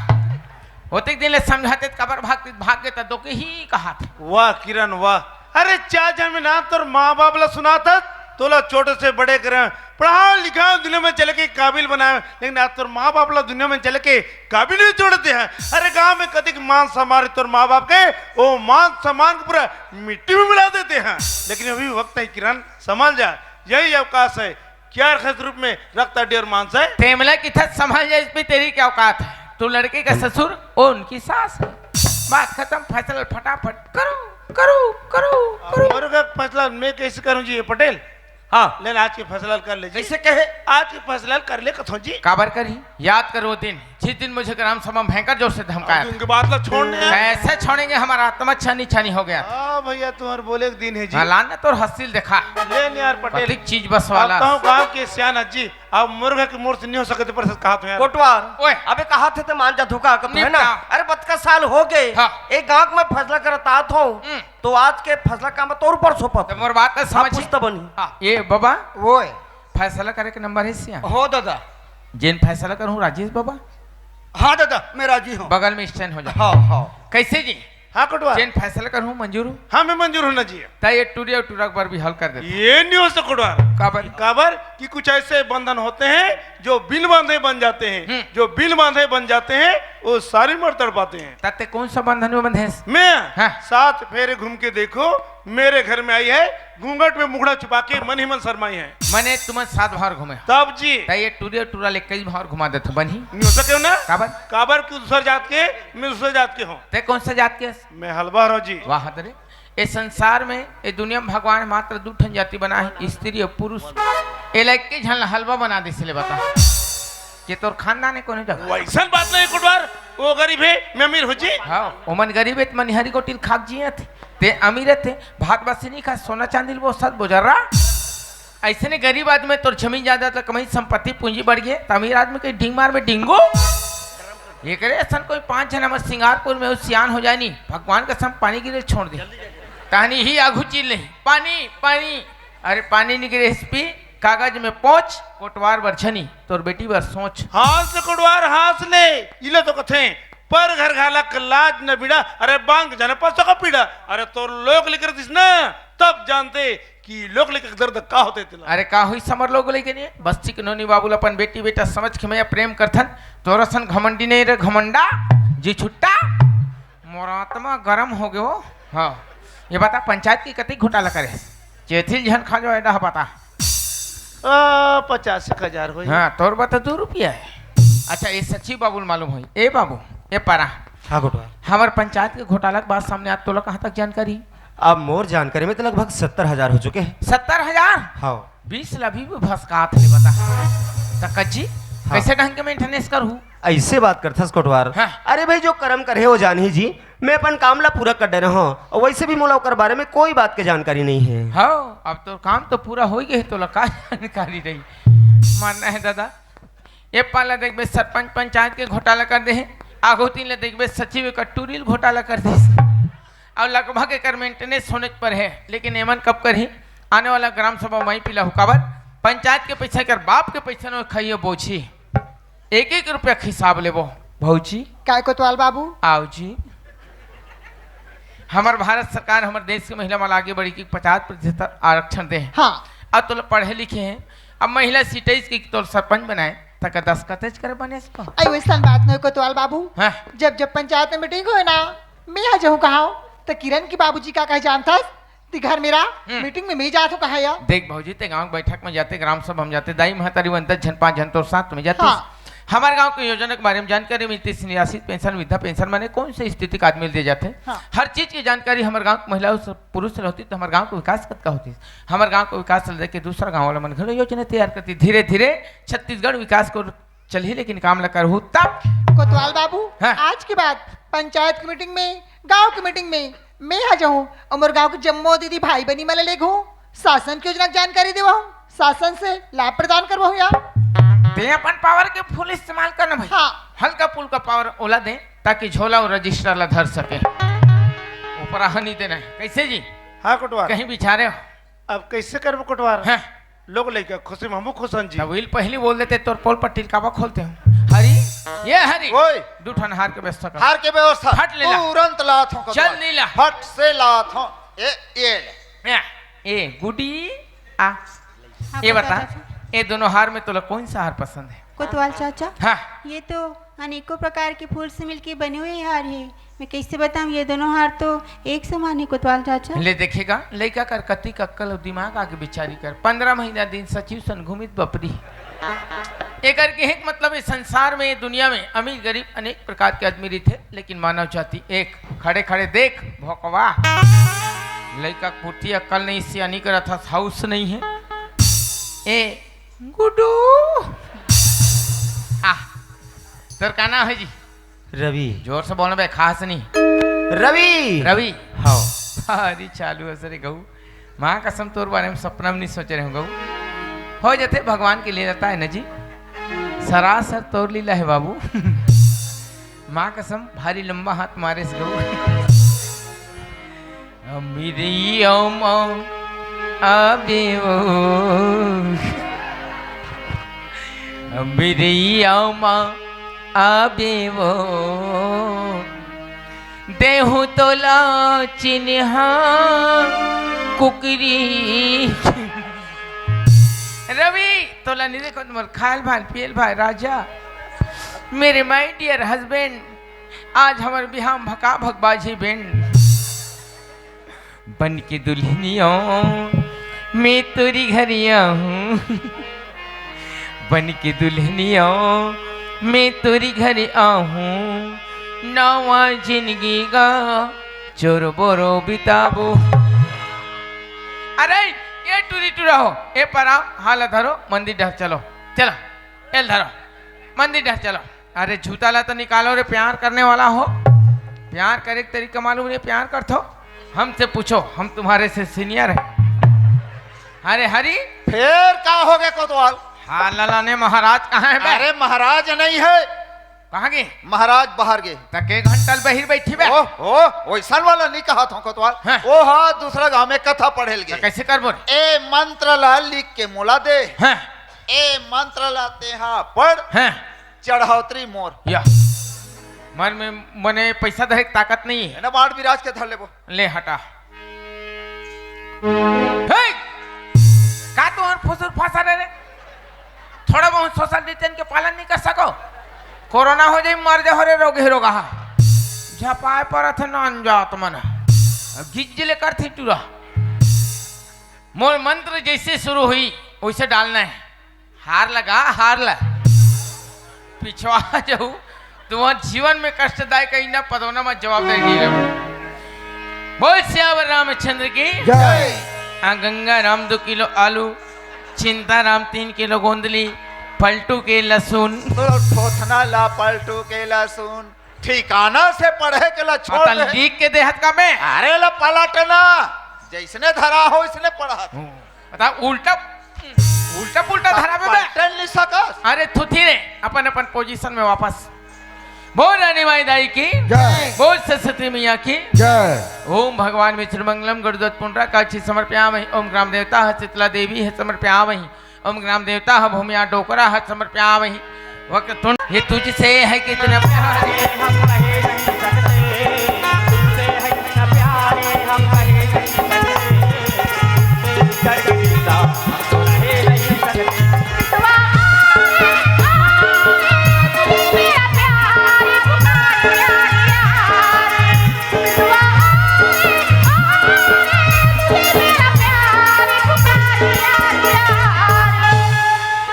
ओतिक दिन ले समझाते त काबर भाग, भाग गे त दो के ही कहा था। वाह किरण वाह। अरे चाचा में ना तोर माँ बाप ला सुनाथस, तोला छोटे से बड़े करे, पढ़ाओ लिखाओ, दुनिया में चले के काबिल बनाए, लेकिन आज तोर माँ बाप ला दुनिया में चले के काबिल भी छोड़ देते हैं। अरे गांव में कतिक मान सम्मान तोर माँ बाप के, वो मान सम्मान को पूरा मिट्टी में मिला देते हैं। लेकिन अभी वक्त है किरण, संभल जा, यही अवकाश है। क्या रखे रूप में रक्त हड्डी और मांस है? तेमला की थत संभल जा, इसमें तेरी क्या औकात है? तू लड़के का ससुर, वो उनकी सास है। बात खत्म, फैसला फटाफट करो, करो, करो, करो। और का फैसला मैं कैसे करूं जी, ये पटेल? हाँ। लेकिन आज के फैसला कर ले जी। कैसे कहे? आज के फैसला कर ले कथो जी। काबर करी? याद करो दिन, जिस दिन मुझे ग्राम सभा में भयंकर जोर से धमकाया। अब उनकी बात ला छोड़ने हैं। कैसे छोड़ेंगे? हमारा आत्मा छानी छानी हो गया। हाँ भैया, तुम्हारे बोले एक दिन है जी। हाँ, लान ना तोर हसील देखा। ले नहीं यार पटेल। कतिक चीज बसवाला। अब कहूँ गाँव के सियान जी, अब मुर्गा के मोर से नहीं हो सकते पर कहा तो यार। कोटवार। ओए। अबे कहा थे तो मान जा धोखा कब है ना? निपटा। अरे बतका साल हो गए। हाँ। एक गाँव में फैसला करत आत हो। हम्म। तो आज के फैसला का मैं तोर ऊपर सौंपत तो हूँ। मोर बात तो अब समझ। कुछ तो बनी। हाँ। ये बाबा। ओए। फैसला करे के नंबर है सिया। हो दादा। जेन फैसला करूँ राजेश बाबा। हाँ दादा, मैं राजी हूँ। बगल में स्टैंड हो जा। हाँ, हाँ। कैसे जी? हाँ कोटवार। जेन फैसला करूँ मंजूर हूँ। हाँ, मैं मंजूर हूँ ना जी। त ये टूरी और टूरा के बर भी हल कर देते। ये नहीं हो सकता कोटवार। काबर? काबर कि कुछ ऐसे बंधन होते हैं जो बिन बांधे बन जाते हैं, हम्म। जो बिन बांधे बन जाते हैं, वो सारी उम्र तड़पाते हैं। तते कौन सा बंधन में बंधे हैं? मैं? हाँ। सात फेरे घूम के देखो, मेरे घर में आई है, घूंघट में मुखड़ा छुपा के मन ही मन शर्माई है। मने तुमन सात भार घूमे। तब जी। त ये टूरी और टूरा ले कई भार घुमा देथो, बनही? नहीं हो सके ना। काबर? काबर कि दूसर जात के, मैं दूसर जात के हूँ। ते कौन सा जात के हस? मैं हलबहर हूँ जी। वाह रे। ए संसार में, ए दुनिया में भगवान मात्र दू ठन जाति बनाए हे, स्त्री अउ पुरुष। एला एक्के झन ला हलवा बना देस, ले बता, के तोर खानदान हे कोनो जगह? वइसन बात नहीं कोटवार, वो गरीब हे, मैं अमीर हो जी। हाँ, ओमन गरीब हे त मनिहारी गोटी ल खा के जियत हे, ते अमीर हे, ते भात बासी नहीं खा, सोना चांदी ल बोसत बोजर्रा। अइसने गरीब आदमी तोर जमीन जायदाद ल कमाई, संपत्ति पूंजी बढ़ गे, त अमीर आदमी के ढींग मार में ढींगो। एकरे असन कोई पांच झन हमर सिंगारपुर में सियान हो जाए नी, भगवान कसम पानी गिरे छोड़ दे। तहनी ही आघू चील नहीं, पानी, पानी। अरे पानी नहीं गिरे एसपी, कागज में पहुंच, कोटवार बर छनी, तोर बेटी बर सोच। हाँस ले कोटवार, हाँस ले, इला तो कथे, पर घर घाला क लाज न बीड़ा, अरे बांग जन पसो का पीड़ा। अरे तोर लोग लेकर दिस ना, तब जानते कि लोग लेकर दर्द का होथे तेला। अरे का होइस हमर लोग लइके नहीं, बस्ती के नोनी बाबू ल अपन बेटी बेटा समझ के मैं प्रेम करथन, तोर असन घमंडी नहीं रे घमंडा, जी छुट्टा, मोर आत्मा गरम हो गयो। हाँ, ये बता पंचायत के कतिक घोटाला करे हस? चेथिल झन खा जो एडा बता। आ, पचास एक हजार होई। हाँ, तोर बता दू रुपया हे। अच्छा, ये सचिव बाबू ल मालूम होई। ए बाबू, ए पारा। हाँ कोटवार। हमर पंचायत के घोटाला के बात सामने आत, तोला कहाँ तक जानकारी? अब मोर जानकारी में तो लगभग सत्तर हजार हो चुके हैं। सत्तर हजार? हाँ। बीस ला भी भसकात हे बता। त कच्ची, हाँ। कइसे ढंग के maintenance करहूँ? अइसे बात करथस कोटवार। हाँ। अरे भाई, जो करम करे हे वो जानही जी, मैं अपन काम ला पूरा कर डरे हंव, अउ वइसे भी मोला ओकर बारे में कोई बात के जानकारी नहीं हे। हाँ, अब तोर काम तो पूरा हो गए हे, तोला का जानकारी रही? मानना हे दादा, ए पाला देखबे सरपंच पंचायत के घोटाला कर दे हे, आघू तीन ले देखबे सचिव एकर टूरी ल घोटाला कर दे हे, अउ लगभग एकर maintenance होने पर हे, लेकिन एमन कब करही? आने वाला ग्राम सभा माई पीला हो, काबर पंचायत के पैसा एकर बाप के पैसा न खाइए बोझी। एक एक रुपया के हिसाब लेबो। भौजी। काय कोतवाल बाबू? आओ जी। हमर भारत सरकार हमर देश के महिला मन आगे बढ़ी के पचास प्रतिशत आरक्षण दे हे। हाँ। अब तोला पढ़े लिखे हे, अब महिला सीटेज के तोला सरपंच बनाए, तक दस कतेज करे बने इसको। अरे वइसन बात नहीं कोतवाल बाबू। हाँ। जब जब पंचायत में मीटिंग होए ना, मैं आ जाऊँ कहा, तो किरण के बाबूजी का कहे जानथस? ती घर मेरा हम्म। मीटिंग में मैं जात हूँ कहा या? देख भौजी, ते गांव के बैठक में जाते, ग्राम सभा में जाते, दाई महतारी मन दस झन पाँच झन तोर साथ में जाते। हाँ। हमर गांव के योजना के बारे में जानकारी मिलती, निराश्रित पेंशन, वृद्धा पेंशन, माने कौन से स्थिति का आदमी दे जाते। हाँ। हर चीज की जानकारी हमर गांव के महिला अउ पुरुष से होती, तो हमर गांव के विकास कतका होती। हमर गांव के विकास ल देख के दूसरा गांव वाला मन घलो योजना तैयार करती। धीरे धीरे छत्तीसगढ़ विकास को चलही, लेकिन काम ल करहू तब। कोतवाल बाबू, हाँ। आज के बाद पंचायत की मीटिंग में, गांव की मीटिंग में मैं आ जाऊं अउ मोर गांव के जम्मो दीदी भाई बहिनी मन ल लेगहूं, शासन की योजना की जानकारी देवहूं, शासन से लाभ प्रदान करवहूं यार। ते अपन पावर के फुल इस्तेमाल करना भाई। हाँ। हल्का फुल्का पावर ओला दे, ताकि झोला अउ रजिस्टर ला धर सके। ऊपर आहा नहीं देना हे। कैसे जी? हाँ कोटवार। कहीं बिचारे हो? अब कैसे करबो कोटवार? हाँ। लोग लइका खुशी में हमू खुश हन जी। तब इल पहली बोल देते, तोर पोल पट्टी काबा खोलते हो? हरी, ये हरी। ओए। दू ठन हार के व्यवस्था कर। हार के व्यवस्था। फट ले ला। तुरंत लात हूँ चल कोतवाल। नीला। फट से लात हूँ। ए, ये ले। ए, ए, गुडी, आ। हाँ, ये बता, चाचा। ये दोनों हार में तोला कौन सा हार पसंद है? कोतवाल चाचा। हाँ। ये तो अनेकों प्रकार के फूल से मिलके बने हुए हार है। मैं कैसे बताऊं, ये दोनों हार तो एक समान है कोतवाल चाचा। ले देखेगा, लइका कर कतिक अक्कल अउ दिमाग आगे बिचारी कर। पंद्रह महीना दिन सचिव सन घूमित बपरी। एकर के एक मतलब, इस संसार में, दुनिया में अमीर गरीब अनेक प्रकार के आदमी रहिथे, लेकिन मानव जाति एक। खड़े खड़े देख भोकवा, लइका के पूर्ति अक्कल नहीं, सियानी करत हस, हाउस नहीं है। ए गुड्डू, आ, तोर का नाम है जी? रवि। जोर से बोल बे, खास नहीं। रवि। रवि। हाँ। अरे चालू है सर गऊ। माँ कसम, तोर बारे में सपना में नहीं सोचे रहे गऊ। हो जाते, भगवान की लीला है ना जी। सरासर तोर लीला है बाबू। माँ कसम, भारी लंबा हाथ मारे से गऊ। अमिरिया मा आबे वो। अमिरिया मा आबे वो। देहु तोला चिन्हा कुकरी। रवि, तोला नहीं देखो, तुम्हार खायल भाई, पियल भाई, राजा। मेरे my dear husband, आज हमर बिहाव भका भक बाजी बैंड। बन के दुल्हनिया मैं तोरी घरी आहूँ। बन के दुल्हनिया मैं तोरी घरी आहूँ। नवा जिंदगी का चोरो बोरो बिताबो। अरे, ये टूरी टूरा हो, ए परा, हाला धरो, मंदिर डहर चलो। चलो, एल धरो, मंदिर डहर चलो। अरे, जूता ला तो निकालो रे, प्यार करने वाला हो। प्यार करे के तरीका मालूम नहीं, प्यार करथो? हमसे पूछो, हम तुम्हारे से सीनियर हैं। अरे हरी। फेर का हो गे कोतवाल? हाँ, लाला ने महाराज कहाँ है बे? अरे, महाराज नहीं है। कहाँ गे? महाराज बाहर गे। त के घंटा ले बहिर बैठी बे? ओह, ओह, वैसन वाला नहीं कहा था कोतवाल। हाँ। ओ हा, दूसरा गांव में कथा पढ़े ल त गे। कैसे करबो रे? ए मंत्र ला लिख के मोला दे। हाँ। ए मंत्र ला तेहा पढ़। हाँ। चढ़ौतरी मोर। या। मन में मने पैसा धरे के ताकत नहीं है। ना, बांट बिराज के धर लेबो। ले हटा। हे! का तुहर फुसुर फसा रे? थोड़ा बहुत सोशल डिस्टेंस के पालन नहीं कर सको? कोरोना हो जाई, मर जा हो रे रोगही रोगहा। झपाए परत हे ना अनजात मन। गिज्ज ले करथे टूरा। मोर मंत्र जैसे शुरू हुई, वैसे डालना है। हार लगा, हार ला। पिछवा जाऊ, तुम्हार जीवन में कष्टदायक है ना, पदवना में जवाबदारी नहीं रहू। बोल सियावर रामचंद्र की जय। आ गंगा राम दो किलो आलू, चिंता राम तीन किलो गोंदली, पलटू के लहसुन। तो थोथना ला पलटू के लहसुन, ठिकाना से पढ़े के ला छोड़ पता दे। लिख के देहत का मैं? अरे ला पलटना, जैसने धरा हो, इसने पढ़त। बता, उल्टा, उल्टा पुल्टा धराबे बे। पलटन नहीं सकस। अरे थुथी रे, अपन अपन पोजीशन में वापस। बोल रानी माई दाई की जय। बोल सरस्वती मैया की जय। ओम भगवान विष्णु मंगलम गरुड़ध्वज पुंडराकाक्षी समर्पयामहि। ओम ग्राम देवता ह शीतला देवी ह समर्पयामहि। ओम ग्राम देवता ह भूमिया डोकरा ह समर्पयामहि। वक्रतुंड, ये तुझसे है कितना प्यार है, हम कह नहीं सकते, तुझसे है कितना प्यार है, हम कह नहीं सकते, तेरी चढ़ गई सा, हम तो रह नहीं सकते।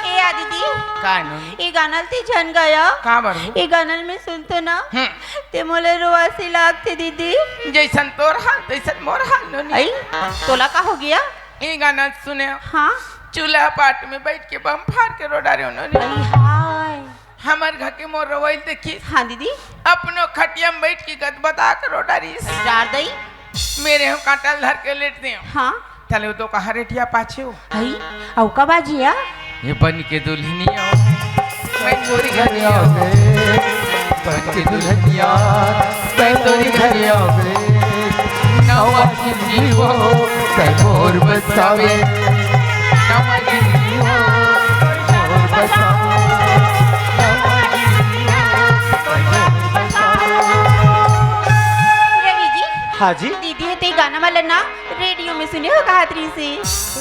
ए आ दीदी, का नोनी? ए गाना ल ते झन गाया। का बर हो? ए गाना ल मैं सुनतो ना, हम्म। ते मोला रोवासी लागथे दीदी। जैसन तोर हाल, तैसन मोर हाल नोनी। आई, तोला का हो गया? ए गाना ल सुने। हाँ। चूल्हा पाट में बैठ के बम फार के रो डारे नोनी। आई हाय। हमर घर के मोर रोवई ल देखिस। हाँ दीदी। अपनो खटिया में बैठ के गदबदा के रो डारिस। जार दई। मेरे हो कांटा ल धर के लेट दे। हाँ। तले तो कहा रेटिया पाछे हो। हई, अउ का बाजिया? ये बन के दुल्हनिया, मैं तोरी घर आवे। बन के दुल्हनिया, मैं तोरी घर आवे। नवा जिंदगी हो, तै मोर बसावे। नवा जिंदगी हो, तै मोर बसावे। नवा जिंदगी हो, तै मोर बसावे। रवि जी। हाँ जी। दीदी हे ते गाना वाला ना रेडियो में सुने हो कहत रहिसे।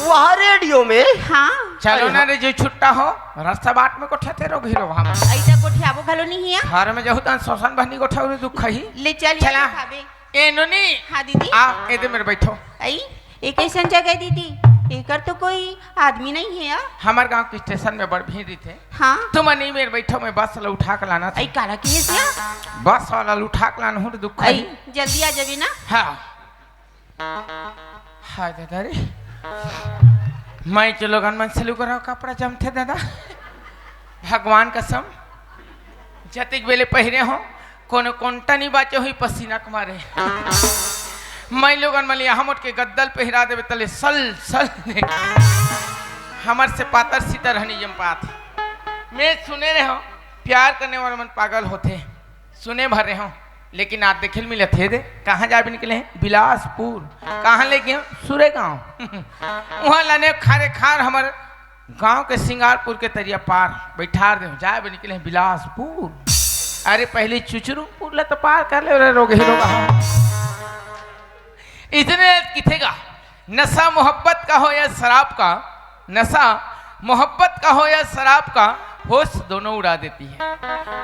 वाह, रेडियो में? हाँ। चलो ना रे, जो छुट्टा हो, रस्ता बाट में गोठियाथे रोगही रोगहा मन। अइसा गोठियाबो घलो नहीं है। घर में जहू तन शोषण बहनी गोठा उरे दुख ही। ले चल, ये चला। खाबे। ए नोनी। हाँ दीदी। आ, ए दे मेरे बैठो। आई, ए कैसन जगह है दीदी? एकर तो कोई आदमी नहीं है यार। हमार गांव के स्टेशन में बड़ भीड़ रहिथे। हाँ। तुम नहीं मेरे बैठो, मैं बस ला उठा के लाना था। आई, काला किहे से? बस वाला ला उठा के लाना हूँ, दुख आई, ही। जल्दी आ जाबे ना। हाँ। हाय दादा रे, मैं जो लोगन मन से लुगरा कपड़ा जमथे दादा, भगवान कसम, जतिक बेले पहिरे हो, कोनो कोंटा नहीं बाचे हुई पसीना के मारे। मैं लोगन मन यहाँ मोट के गद्दल पहिरा देवे तले सल सल ने। हमर से पातर सीतर हनी जम पात। मैं सुने रहे हो, प्यार करने वाला मन पागल होथे। सुने भर रहे हो, लेकिन आज देखे ल मिलत हे दे। कहाँ जाबे निकले हैं? बिलासपुर। कहाँ ले गए हो? सुरेगांव। वहाँ लाने खारे खार हमर गांव के सिंगारपुर के तरिया पार बैठार दे हो। जाबे निकले हैं बिलासपुर। अरे पहले चुचुरुमपुर ला तो पार कर ले रे रोगही रोगहा। इसने किथे का नशा मोहब्बत का हो या शराब का, नशा मोहब्बत का हो या शराब का, होश दोनों उड़ा देती है।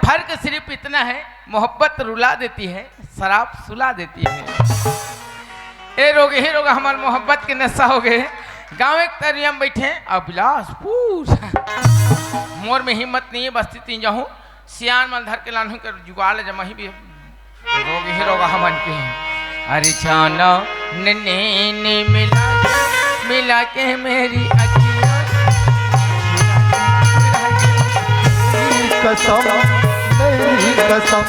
फर्क सिर्फ इतना है, मोहब्बत रुला देती है, शराब सुला देती है। ए रोगही रोगहा मन, मोहब्बत के नशा हो गए। गाँव एक तरिया में बैठे, अब बिलासपुर। मोर में हिम्मत नहीं है, बस्ती तीन जाहूँ, सियान मन धर के लानहूँ कर जुगाड़ जमा ही भी रोगही रोगहा मन के। अरे जाना नैने मिला के, मिला के मेरी अखियों से। कसम, मेरी कसम,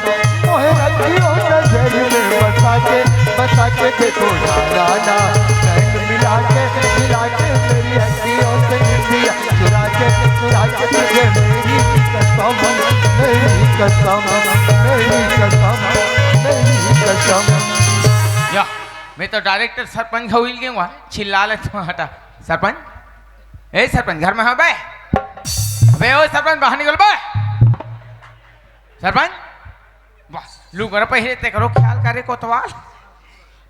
मोहे रखियो नजर में बसा के, बसा के देखो जाना, नैन मिला के, मिला के मेरी अखियों से निंदिया चुरा के, चुरा के तुझे मेरी कसम, मेरी कसम, मेरी कसम, मेरी कसम। या, मैं तो डायरेक्टर सरपंच हो हिल गया हुआ, चिल्ला ले तो हटा। सरपंच, ए सरपंच, घर में हो बे? अबे ओ सरपंच, बाहर निकल बे। सरपंच, बस, लुगरा पहिरे ते करो ख्याल करे कोतवाल।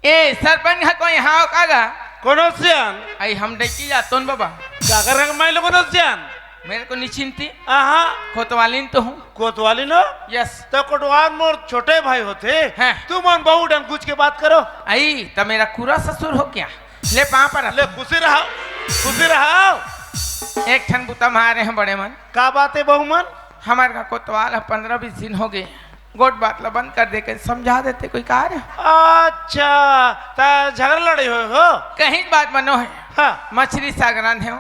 ए, सरपंच ह कोई हाव का गा? कोनो सियान? आई हम डैकी जातोन बाबा। का कर रंग माई लोगों ने सियान? मेरे को नहीं चिंती। आहा। कोतवालिन तो हूँ। कोतवालिन हो? यस। तो कोटवार मोर छोटे भाई होते। हैं। तुमन बहुत डंगूच के बात करो। आई, त मेरा कुरा ससुर हो क्या? ले पाँव पर। ले खुशी रहा, खुशी रहा। एक ठन बुता मारे हैं बड़े मन। का बात है बहू मन? हमार का कोतवाल ह पंद्रह बीस दिन हो गए। गोठ बात ला बंद कर दे के समझा देते कोई कार। अच्छा, त झगड़ा लड़े हुए हो? कहीं बात मनो है। हाँ। मछली सागरान है,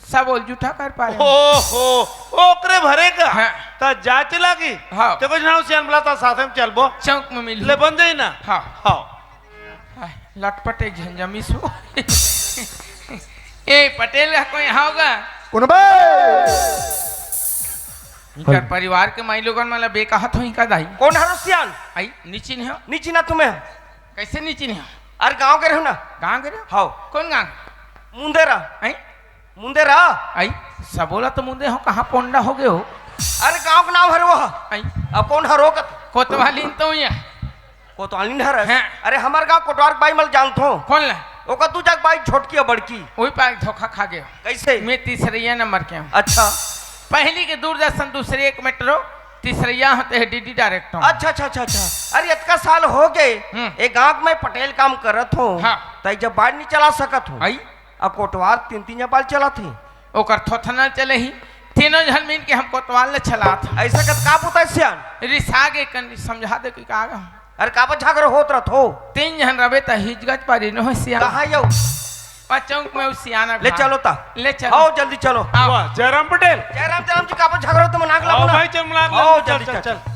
सब ओल जूठा कर पा रहे हैं। ओहो, ओकरे भरे का? हाँ। त जाचे लागी? हाँ। तो कुछ ना सियान बुलाता साथ में चलबो। चौक में मिल ले बन जाई ना? हाँ। हाँ। हाय, लटपट एक झन जमीस हो। ए, पटेल का कोई हाव गा? कौन बे? इनकर परिवार के माई लोगन मन ला बे कहत हो इनका दाई। कौन हरो सियान? आई, नीचिन हो। नीचिन ना तुम्हें। कैसे नीचिन हो? अरे गांव के रहो ना। गांव के रहो? हाव। कौन गांव? मुंदेरा। आई? मुंदेरा। आई, सबोला तो मुंदे हो, कहाँ पोंडा हो गए हो? अरे गांव के नाम हरो हो। आई। अब कौन हरो कत? कोतवालिन तो ये। कोतवालिन हरस? हाँ। अरे, हमर गांव कोटवार के बाई मल जानथो। कौन ला? ओकर दू जग बाई, छोटकी अउ बड़की। वही पास धोखा खा गए। कैसे? मैं तीसरैया नंबर के हूँ। अच्छा। पहली के दूरदर्शन, दूसरे एक मेट्रो, तीसरैया होते हैं डीडी डायरेक्ट हूँ। अच्छा, अच्छा, अच्छा, अच्छा। अरे, इतका साल हो गए, हम्म। ए गांव में पटेल काम करत हो, हाँ। तई जब बाढ़ नहीं चला सकत हो। आई? अब कोटवार तीन तीन जबाल चलत हे। ओकर थोथना चले ही, तीनों झन मिल के हम कोतवाल ले चलात हन। ऐसा कत का पुता सियान? रिसा गे कन समझा दे कि का गा। अरे काबर झगड़ा होत रथ हो? तीन झन रबे त हिजगत पारी नो सियान। कहाँ यौ? पचौक में उ सियाना ले घाट। चलो ता। ले चलो। आओ जल्दी चलो। आओ। वाह, जयराम पटेल। जयराम, जयराम जी, काबर झगड़ा होत मन आग आओ लागो ना। भाई, चल मन आग आओ, लागो, चल, जल्दी चल, चल। चल।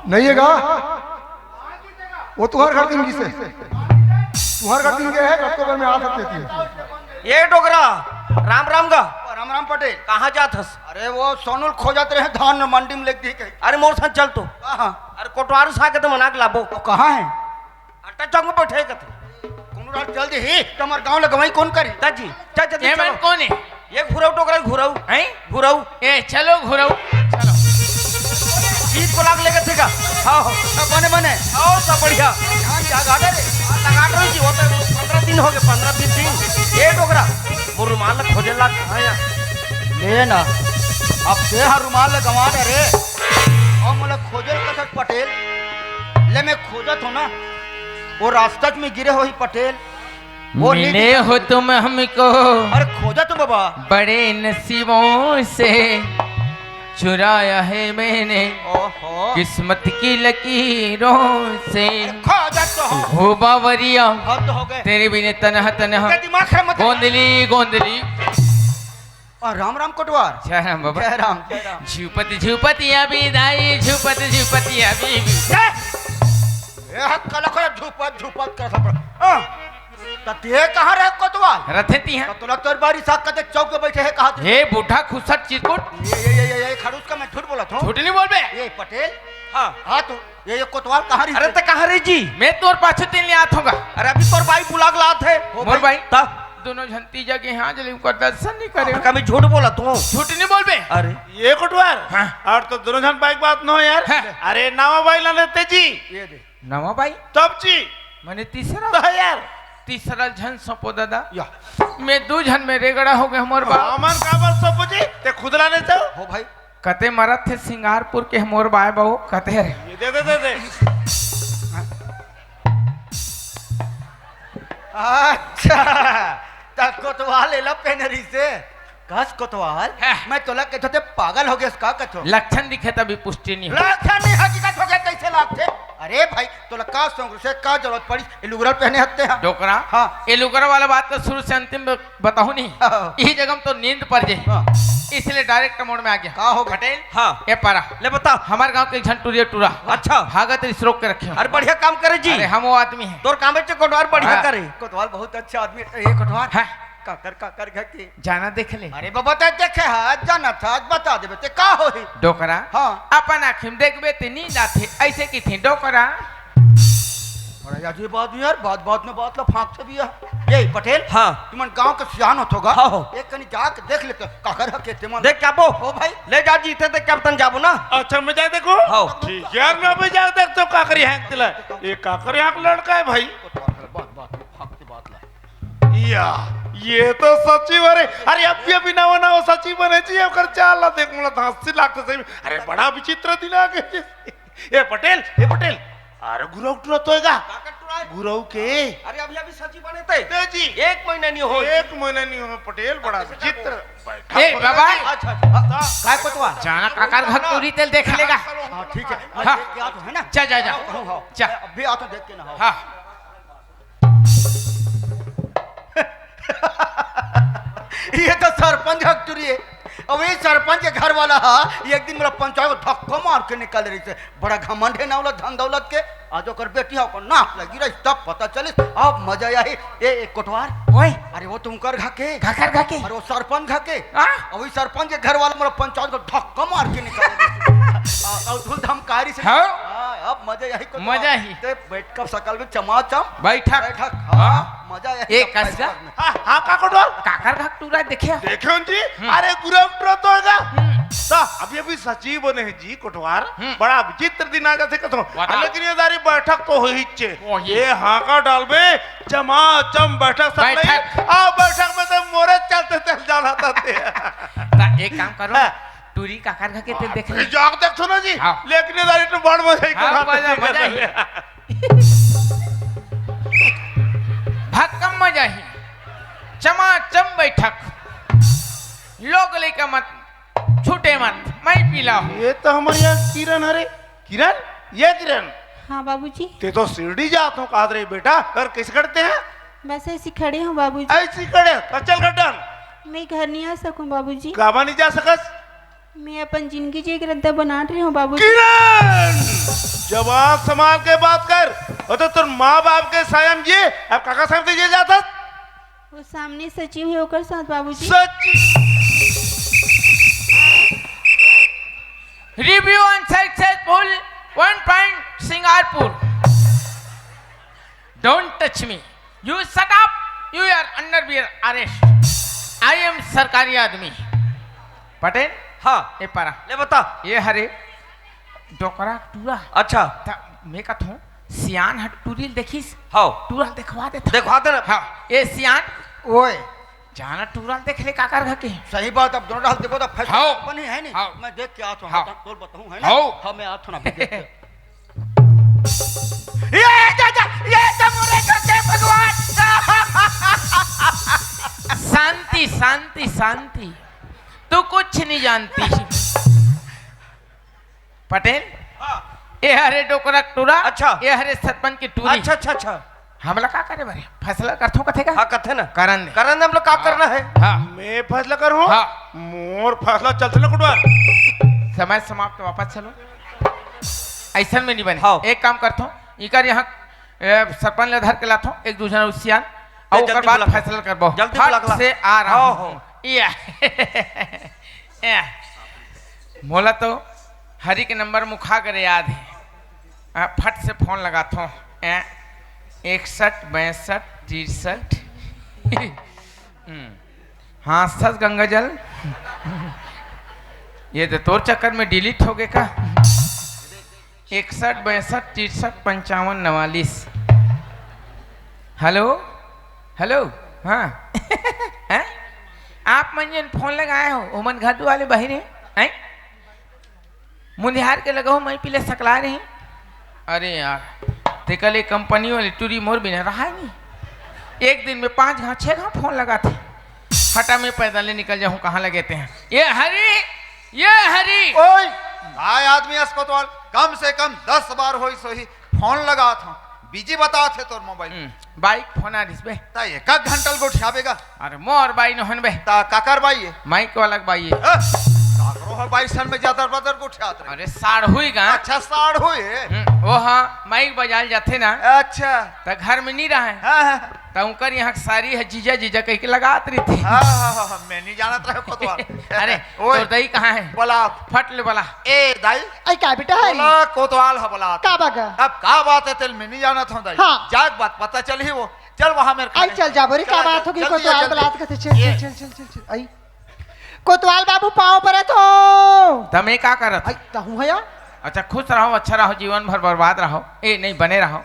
नहीं है गा? वो तुहर घर दिन गिसे। तुहर घर दिन गए है, कतको घर में आ सकते थे। ए डोकरा, राम राम गा। राम राम पटेल। कहाँ जात हस? अरे वो सोनू ल खोजत रहे, धान मंडी में लेके दी कहीं। अरे मोर साथ चल तो। कहाँ? अरे कोटवार साग के तो मना के लाबो। वो कहाँ है? अट्टा चौक में बैठे कथे। कोनो रात चल दे ही, त हमर गांव ल गंवाई कौन करी? ता जी, चल जल्दी ये चलो। मन कौन है? ये घुराऊ डोकरा घुराऊ। हैं? घुराऊ। ए, चलो घुराऊ। चलो। जीत को लाग लेके थे का? हाँ, हाँ। सब बने बने। आओ, सब बढ़िया। धान जा गाड़े रे। लगा दो जी, वो तो पंद्रह दिन हो गए, पंद्रह बीस दिन। ए डोकरा, वो रुमाल खोजे लाग कहाँ है? ले ना। अब ते हर रुमाल ल गंवा डरे। अउ मोला खोजे ल कथस पटेल। ले मैं खोजत हूँ ना। वो रास्ता में गिरे होही पटेल। वो मिले हो तुम हमको। अरे खोजत हूँ बाबा। बड़े नसीबों से चुराया है मैंने। ओहो। किस्मत की लकीरों से। अरे खोजत तो हूँ। हो बावरिया। हद हो गए। तेरे बिना तनहा तनहा। तेरा दिमाग खराब मत कर। गोंदली गोंदली। आ, राम राम कोटवार। जय राम बाबा। जय राम, जय राम। झुपत झुपत या बिदाई, झुपत झुपत या बीबी। ए! ए, हाथ काला खोला, झुपत झुपत कर सब। हाँ। त ते कहाँ रहे कोतवाल? रथे ती हैं। त तोला तोर बारी साग कते चौक पे बैठे है, कहा तू? हे बूढ़ा खुसट चिरकुट। ये, ये, ये, ये, ये खड़ूस का मैं झूठ बोला था। झूठ नहीं बोल बे। ये पटेल। हाँ। हाँ तो। ये, ये कोतवाल कहाँ रही? अरे, ते कहाँ रही जी? मैं तोर पाछू तीन ले आत होगा। अरे, अभी तोर बाई बुला के लात है। ओ मोर बाई। बाई। ता? दोनों झन तीजा के यहाँ जले उनका दर्शन नहीं करे। अरे, कभी झूठ बोला तू। झूठ नहीं बोल बे। अरे। ये कोटवार। हाँ। और तो दोनों झन बाई बात न हो यार। हाँ। अरे, नवा बाई ला लेते जी। ये दे। नवा बाई? तब जी। मैंने तीसरा। तो यार। तीसरा झन सपो दादा। या। मैं दू झन में रेगड़ा हो गए मोर बाप। हमन काबर सपो जी? ते खुद ला ले जाओ। हो भाई। कते मरत थे सिंगारपुर के मोर बाय बहू, कते रे। ये दे, दे, दे, दे। अच्छा, त कोतवाल एला पहने रहिसे। कस कोतवाल, हाँ। मैं तोला कहथो ते पागल हो गेस का कहथो? लक्षण दिखे तभी पुष्टि नहीं हो। लक्षण नहीं, हकीकत हो गया, कैसे लागथे? अरे भाई, तोला का शौक से का जरूरत पड़ी ए लुगरा ल पहने हत्ते हा? डोकरा, हाँ। ए लुगरा वाला बात तो शुरू से अंतिम बताहूं नहीं। हाँ। इही जगह में तो नींद पड़ जाही। हाँ। इसलिए direct mode में आ गया। का हो गया? पटेल, हाँ। ए पारा। ले बता। हमारे गांव के एक झन टुरिया टूरा। अच्छा। भागत रिस रोक के रखे हो। अरे बढ़िया काम करे जी। अरे हम वो आदमी है। तोर काम है कोटवार बढ़िया हाँ। करे। कोतवाल बहुत अच्छा आदमी है। ए कोटवाल। हाँ। काकर, काकर घर के। जाना देख ले। अरे बाबा, ते देखे हा, जाना था, आज बता देबे, ते का होही? डोकरा। हाँ। अपन आँखी में देखबे, ते नींद आथे, ऐसे की थी डोकरा। बड़ा यार, ये बात भी यार, बात, बात में बात ला फांकथे भी यार। ए पटेल। हाँ। तुमन गांव के सियान होथो गा? हाँ, हो। एक कनी जाके देख लेते, काकर हा के ते मन। देख क्या बो? ओ भाई। ले जा जी, ते देख क्या तन जाबो ना। अच्छा, मैं जाए देखो। हाँ। ठीक यार, मैं भी जाए देख तो काकर हा के तेला। ये काकर हा के लड़का है भाई। बात, बात, बात, फांकथे बात ला। या, ये तो सचिव, अरे, अरे, अभी, अभी नवा, नवा सचिव बने जी, ओकर चाल ला देख, मोला तो हंसी लागथे सही में। अरे, बड़ा विचित्र दिन आ गए जी। ए पटेल, ए पटेल, अरे, गुरऊ टुरा तो होएगा। काकर टुरा है? गुरऊ के। अरे, अभी, अभी सचिव बने थे। दे जी। एक महीना नहीं हो। एक महीना नहीं हो, पटेल, बड़ा विचित्र। बैठा ए, हो। बाबा। अच्छा, अच्छा। हाँ, काय कोतवाल? जाना काकर घर टूरी तेला देख लेगा। हाँ, ठीक है। मैं हाँ। देख के आता हूँ, है ना? जा, जा, जा। हाँ, हाँ। जा। मैं अभी आता हूँ, देख के ना, हाँ। हाँ। ये तो सरपंच हा के टूरी है। अब ये सरपंच के घर वाला हा, ये एक दिन मोला पंचायत में धक्का मार के निकाले रहिसे। बड़ा घमंड है ना, ओला धन दौलत के। आज ओकर बेटी हा, ओकर नाक लगी रही, तब पता चलिस। अब मजा आही। ए, ए कोटवार। ओए। अरे वो तुमकर घर के। काकर घर के? अरे वो सरपंच घर के। हाँ? अब ये सरपंच के घर वाला मोला पंचायत में धक्का मार के निकाले रहिसे। आ, और धूल धमकारी से। हाँ? हाँ, अब मजा आही कोटवार। मजा आही। ते बैठ कर सकल में चमाचम। बैठक। बैठक, हाँ, हाँ। मजा आया एक एकदम कस का? फैसला में। हाँ, हाँ, का कोटवाल? काकर घर टूरा देखे हो? देखे हो जी? हम्म। अरे, गुरऊ टूरा तो होएगा। हम्म। ता, अभी, अभी सचिव बने हैं जी, कोटवाल। हम्म। बड़ा विचित्र दिन आ जाथे कथो। बता। लेकिन ये दारी बैठक तो होही चे। वही। ये हाँका डालबे, चमाचम बैठक सब बैठक। नहीं। आ, बैठक में तो मोरे चलते चल जाना था ते। ता एक काम करो। हाँ। टूरी काकर घर के ते देख ले। जाके देखो ना जी। हाँ। लेकिन ये दारी तो बड़ मजा ही हाँ, कोटवाल मजा, मजा ही। भक्कम मजा ही। चमाचम बैठक। लोग लइका मत, छूटे मत, मैं पीला हूँ। ये तो हमारे यहाँ किरण हरे। किरण, ये किरण। हाँ बाबूजी। ते तो सीढ़ी जात हो, कादरे बेटा, और कैसे खड़ते हैं? बस ऐसी खड़े हूँ बाबूजी। ऐसी खड़े, तो चल गड्ढन। मैं घर नहीं आ सकूँ बाबूजी। काबा नहीं जा सकस? मैं अपन जिंदगी जी के रद्दा बनात रहे हूँ बाबूजी। किरण, जवाब संभाल के बात कर। वो तो तोर माँ बाप के सायम जी, अब काका साहब के ये जाता। वो सामने सचिव है, ओकर साथ बाबूजी। सचिव। Review unsuccessful, one point Singarpur. Don't touch me. You shut up. You are under arrest. I am सरकारी आदमी। पटेल? हाँ। ए पारा। ले बता। ये हरे डोकरा टूरा। अच्छा। त मैं कथों, सियान हट टूरी ल देखिस? हाँ। टूरा ल देखवा देता। देखवा देना। हाँ। ए सियान। ओए। जाना टूरा ल देख ले काकर घर के। सही बात, अब दोनों डाल देखो तो फैसला हाँ। बनी है नहीं। हाँ। मैं देख के आता हूँ, हाँ। बता, तोल बताऊँ है ना? हाँ। हाँ, मैं आता हूँ ना, अभी देख के। ये, ये, ये, ये तो मोरे घर के भगवान। शांति, शांति, शांति। तू कुछ नहीं जानती। पटेल, हाँ। ए हरे डोकरा टूरा, अच्छा। ए हरे सरपंच की टूरी। अच्छा, अच्छा, अच्छा। हमला का करे बरे? फैसला करथो कथे का? हाँ, कथे ना। करन दे। करन दे, हम लोग का हाँ। करना है? हाँ। मैं फैसला करूँ? हाँ। मोर फैसला चलते ना कुटवार। समय समाप्त, वापस चलो। ऐसा में नहीं बने। हाँ। एक काम करथो, इकर यहाँ, ए, सरपंच ले धर के लाथो, एक दूसरा उसियान, ए, और जल्दी ओकर बाद बुला के। फैसला करबो। जल्दी बुला के फट ला। से आ रहा हाँ, हूँ। हाँ। या। या। मोला तो हरी के नंबर मुखा करे याद है। आ, फट से फोन लगाथो। ए, इकसठ, बासठ, तिरसठ। हम्म। हाँ, सच गंगा जल। ये तो तोर चक्कर में डिलीट हो गए का? इकसठ, बासठ, तिरसठ, पंचावन, नवालीस। हेलो, हेलो, हाँ। हैं? आप मन जेन फोन लगाए हो, ओमन घर दुआले बहिरे हैं? मुंधियार के लगहूं, मैं पीले सकला रही। अरे यार, तेकर ले कंपनी वाली टूरी मोर बिना रहा नहीं। एक दिन में पांच घांव, छह घांव फोन लगाथे। हटा, मैं पैदल ले निकल जाहूं, कहां लगे ते हैं। ये हरी, ये हरी। ओए, काय आदमी अस कोतवाल? कम से कम दस बार होइस होही, फोन लगात हंव, बिजी बतात हे तोर मोबाइल। हम्म, बाई के फोन आ रहिस बे। त एक घंटा ले गोठियाबे गा। अरे मोर बाई नोहन बे। त काकर बाई हे? माइक वाला के बाई हे। ए, काकरो ह बाई सन में जदर बदर गोठियात रहे। अरे साढ़ू ही गा। अच्छा, साढ़ू हे। हम्म, वो हा माइक बजाल जाथे ना। अच्छा। त घर में नहीं रहे। हां, हां। त उनकर यहां के सारी ह जीजा जीजा कहिके लगात रहिथे। हां, हां, हां, हां, मैं नहीं जानत रहे कोतवाल। अरे, ओए, तोर दाई कहां हे? बलात। फट ले बला। ए दाई। अई का बेटा हरी? बोला, कोतवाल ह बलात। का बगा? अब का बात हे तेला मैं नहीं जानत हंव दाई। हां। जाके बात पता चलही वो। चल वहां मेरे अई खड़े। चल जाबो रे, का चला, बात हो गी? जल्दी कोतवाल जा, जल्दी। बलात कथे, चल, ये। चल, चल, चल, चल, चल, अई। कोतवाल बाबू पांव परत हंव। त मैं का करत? अई, तहूं हया? अच्छा, खुश रहो, अच्छा रहो, जीवन भर बर्बाद रहो। ए, नहीं, बने रहो।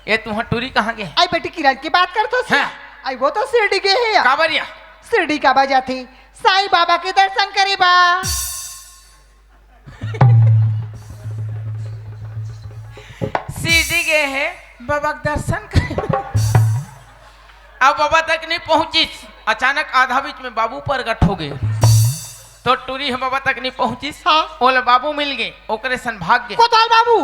ए, तुंहर टूरी कहां गे? अई बेटी किरण के बात करत हस? हां। अई वो तो शिरडी गे हे या। काबर या? शिरडी काबर जाथे? साईं बाबा के दर्शन करे बर। शिरडी गे हे बाबा के दर्शन करे। अब बाबा तक नहीं पहुंचिस, अचानक आधा बीच में बाबू प्रगट हो गे। त टूरी ह बाबा तक नहीं पहुंचिस। हां। ओला बाबू मिल गे, ओकरे सन भाग गे। कोतवाल बाबू,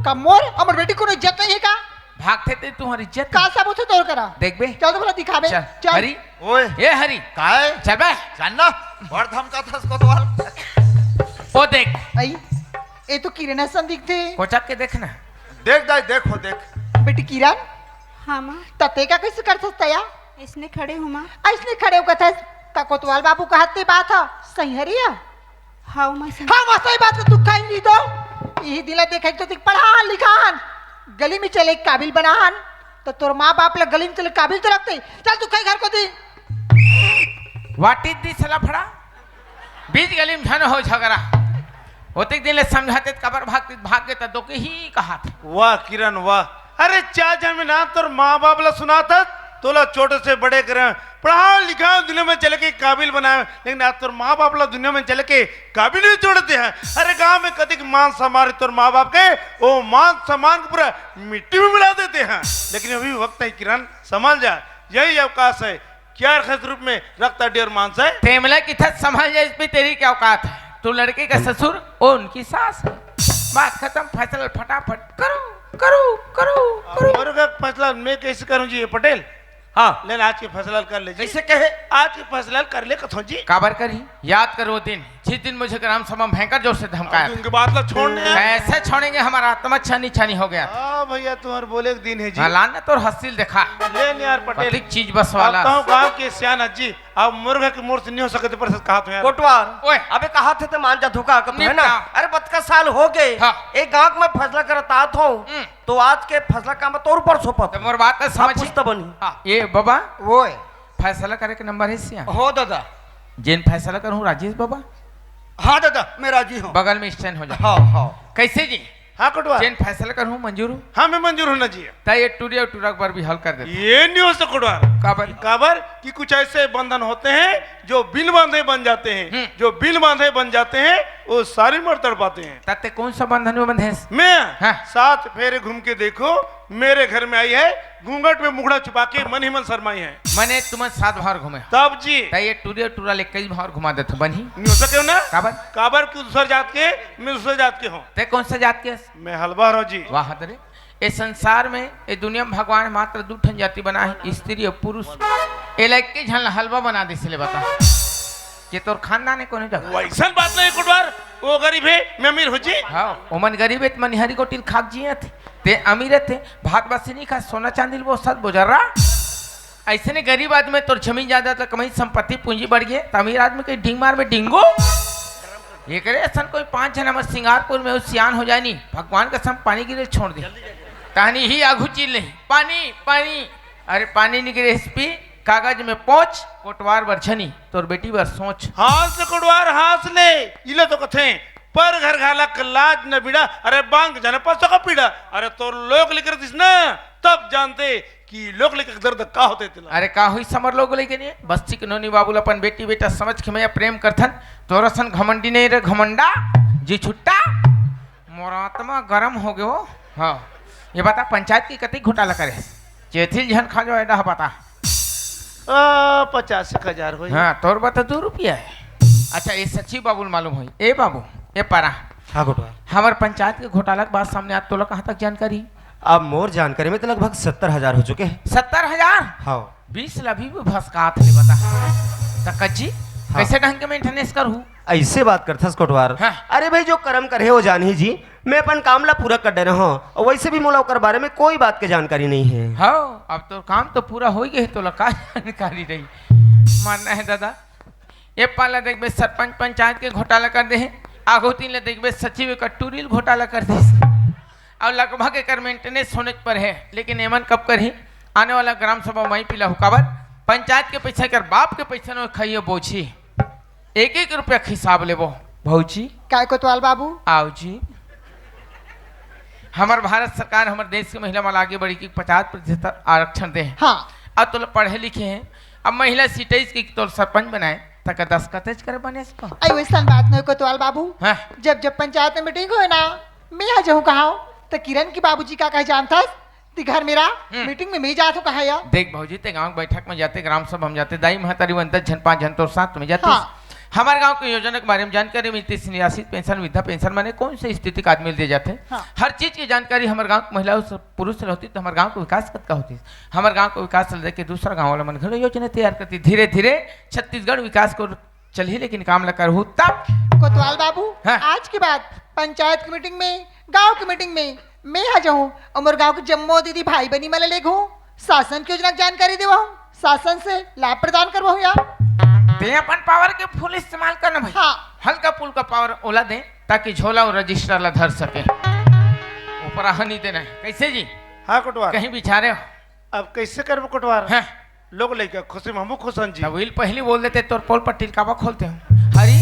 का मोर, हमर बेटी कोनो इज्जत नहीं हे का? भागथे ते तुंहर इज्जत। का सबूत हे तोर करा? देखबे। चल तो भला दिखाबे। चल। चल। हरी। ओए। ए हरी। काय? चल बे। चल ना। बड़ धमकाथस कोतवाल। ओ देख। अई, ए तो किरण असन दिखथे। कोचक के देख ना। देख दाई, देख वो देख। बेटी किरण। हां मां। त ते का कइसे करथस तया? अइसने खड़े हंव मां। अइसने खड़े हो कथस, त कोतवाल बाबू कहत ते बात ह, सही हरे या? हां मां, सही। हां मां, सही बात ल दुखाई नहीं दो। इही दिन ला देखे तो देख पढ़ाहन लिखाहन, गली में चले काबिल बनाहन, त तोर मां बाप ला गली में चले काबिल तो रखते। चल तू कहीं घर कोती। What is this लफड़ा? बीच गली में झन हो झगड़ा। ओतेक दिन ले समझाते त काबर भाग, भाग गे त दोके ही कहाथे। वाह किरण वाह, अरे चा जमीन तोर माँ बाप ला सुनाथस, तोला छोटे से बड़े करे, पढ़ाओ लिखाओ, दुनिया में चले के काबिल बनाए, लेकिन आज तोर माँ बाप ला दुनिया में चले के काबिल भी छोड़ देते हैं। अरे गाँव में कतिक मान सम्मान हे तोर माँ बाप के, वो मान सम्मान को पूरा मिट्टी में मिला देते हैं। लेकिन अभी वक्त है किरण, संभल जा, यही अवकाश है। क्या रखे रूप में रक्त हड्डी और मांस है? तेमला की थत संभल जा, इस पे तेरी क्या औकात है? तू लड़के का ससुर, वो उनकी सास है। बात खत्म, फैसला फटाफट करो, करो, करो, करो। और का फैसला मैं कैसे करूँ जी, ये पटेल? हाँ। लेकिन आज के फैसला कर ले जी। कैसे कहे? आज के फैसला कर ले कथो जी। काबर करी? याद करो वो दिन, जिस दिन मुझे ग्राम सभा में भयंकर जोर से धमकाया था। उनकी बात ला छोड़ने हैं। कैसे छोड़ेंगे? हमारा आत्मा छानी छानी हो गया था। हाँ भैया, तुम्हारे बोले के दिन है जी। हाँ, लान ना तोर हस्ती ल देखा। ले न यार पटेल। कतिक चीज बस वाला। अब कहूँ गाँव के सियान जी, अब मुर्गा के मोर से नहीं हो सकते पर कहा तो यार। कोटवार। ओए। अबे कहा थे ते मान जा धोखा कब है ना? निपटा। अरे बतका साल हो गए। हाँ। एक गाँव में फैसला करत आत हो, हम्म। तो आज के फैसला काम तोर ऊपर सौंपत। तो मोर बात तो समझ। पूछता बनी। हाँ, ये बाबा। ओए। फैसला करे के नंबर है सिया। हो दादा। जेन फैसला करूँ राजेश बाबा। हाँ दादा, मैं राजी हूँ। बगल में स्टैंड हो जा। हाँ, हाँ। कैसे जी? हाँ कोटवार। जेन फैसला करूँ मंजूर हूँ। हाँ, मैं मंजूर हूँ ना जी। ता ये टूरिया टूरा के बर भी हल कर देता। ये नहीं हो सकता कोटवार। काबर? काबर कि कुछ ऐसे बंधन होते हैं जो बिन बांधे बन जाते हैं, हम्म। जो बिन बांधे बन जाते हैं वो सारी उम्र तड़पाते हैं। ता ते कौन सा बंधन में बंधे है? मैं? हाँ। सात फेरे घूम के देखो, मेरे घर में आई है, घूंघट में मुखड़ा छुपा के मन ही मन शर्माई है। मने तुमन सात भार घूमे। तब जी। त ये टूरे टूरा ले कई भार घुमा देथो, बनही? नहीं हो सके ना। काबर? काबर कि दूसर जात के, मैं दूसर जात के हूँ। ते कौन सा जात के हस? मैं हलबा हूँ जी। वाह रे। ए संसार में, ए दुनिया में भगवान मात्र दू ठन जाति बना है, स्त्री और पुरुष। ए लइके झन ला हलबा बना दे, इसलिए बता। ये तोर खानदान है, कोनो जगह? वैसन बात नहीं कोटवार, वो गरीब है, मैं अमीर हो जी। हाँ, ओमन गरीब है, त मनिहारी कोटिल खाक जियत। ते अमीर थे, भात बासी नहीं खा, सोना चांदी वो सत बोजर रहा। ऐसे ने गरीब आदमी तोर जमीन जायदाद ला कमाई, संपत्ति पूंजी बढ़ गए, त अमीर आदमी के डींग मार में डिंगो। ये करे असन कोई पांच जना में सिंगारपुर में उस सियान हो जाए नी, भगवान कसम पानी गिरे छोड़ दे। तहनी ही आघू चीज नहीं, पानी, पानी। अरे पानी नहीं गिरे एसपी, कागज में पहुंच, कोटवार बर छनी, तोर बेटी बर सोच। हाँस ले कोटवार, हाँस ले, इले तो कथे, पर घर घाला क लाज न बीड़ा, अरे बांग जन पसो का पीड़ा, अरे तोर लोग लेकर दिस ना, तब जानते कि लोग लेकर दर्द का होते तेला। अरे का हुई समर लोग लेके नहीं, बस्ती के नोनी बाबू ल अपन बेटी बेटा समझ के मैं प्रेम करथन, तोर असन घमंडी नहीं रे घमंडा, जी छुट्टा, मोर आत्मा गरम हो गयो। हाँ, ये बता पंचायत की कतई घोटाला करे, चेथिल झन खा जो एडा बता। आ, पचास एक हजार होही। हाँ, तोर बा त दू रुपया हे। अच्छा, ये सचिव बाबू ल मालूम होही। ए बाबू, ए पारा। हाँ, कोटवार। हमर पंचायत के घोटाला के बात सामने आत, तोला कहाँ तक जानकारी? अब मोर जानकारी में तो लगभग सत्तर हजार हो चुके हैं। सत्तर हजार? हाँ। बीस ला भी भसकात हे, बता। त कच्ची, हाँ। कैसे ढंग के maintenance करहू? ऐसे बात करथस कोटवार। हाँ। अरे भाई, जो करम करे हे वो जानही जी। मैं अपन काम ला पूरा कर डरे हंव, अउ वैसे भी मोला ओकर बारे में कोई बात के जानकारी नहीं है। हाँ, अब तोर काम तो पूरा हो गए, तोला का जानकारी रही? मानना है दादा, ये पाला देखबे, सरपंच पंचायत के घोटाला कर दे हे, आगू तीन ले देखबे, सचिव एकर टूरी ल घोटाला कर दे। अउ लगभग एकर maintenance होने पर है, लेकिन एमन कब करही? आने वाला ग्राम सभा माई पीला हो, काबर पंचायत के पैसा एकर बाप के पैसा नोहे, खाइए बोझी। एक एक रुपया के हिसाब लेबो। भौजी। काय कोतवाल बाबू? आओ जी। हमर भारत सरकार हमर देश के महिला मन आगे बढ़ी के पचास प्रतिशत आरक्षण दे हे। हाँ। अब तो लोग पढ़े लिखे हैं, अब महिला सीटेज के तो सरपंच बनाए, तक दस कतेज करे बने इसको। अई वैसन बात नहीं कोतवाल बाबू। हाँ। जब जब पंचायत में मीटिंग होए ना, मैं आ जाऊँ कहा, तो किरण के बाबूजी का कहे जानथस? ती घर मेरा हम्म। मीटिंग में मैं जात हूँ कहा या? देख भौजी, ते गांव के बैठक में जाते, ग्राम सभा में जाते, दाई महतारी मन दस झन, पाँच झन तोर साथ में जाते। हाँ। हमारे गांव के योजना के बारे में जानकारी मिलती, निराश्रित पेंशन, वृद्धा पेंशन, माने कौन से स्थिति का आदमी दे जाते। हाँ। हर चीज की जानकारी हमारे गांव के महिला और पुरुष से होती, तो हमारे गांव को विकास कतका होती। हमारे गांव को विकास से लेके दूसरा गांव वाला मन घलो योजना तैयार करती। धीरे धीरे छत्तीसगढ़ विकास को चलही, लेकिन काम ल करहू तब। कोतवाल बाबू, हाँ। आज के बाद पंचायत की मीटिंग में, गांव की मीटिंग में मैं आ जाऊं अउ मोर गांव के जम्मो दीदी भाई बहिनी मन ल लेगहूं, शासन की योजना के जानकारी देवहूं, शासन से लाभ प्रदान करवहूं यार। ते अपन पावर के फुल इस्तेमाल करना भाई। हाँ। हल्का फुल्का पावर ओला दे, ताकि झोला अउ रजिस्टर ला धर सके। ऊपर आहा नहीं देना है। कैसे जी? हाँ कोटवार। कहीं बिचारे हो? अब कैसे करबो कोटवार? हाँ। लोग लइका खुशी में हमू खुश हन जी। तब इल पहली बोल देते, तोर पोल पट्टी ल काबर खोलते हो? हरी,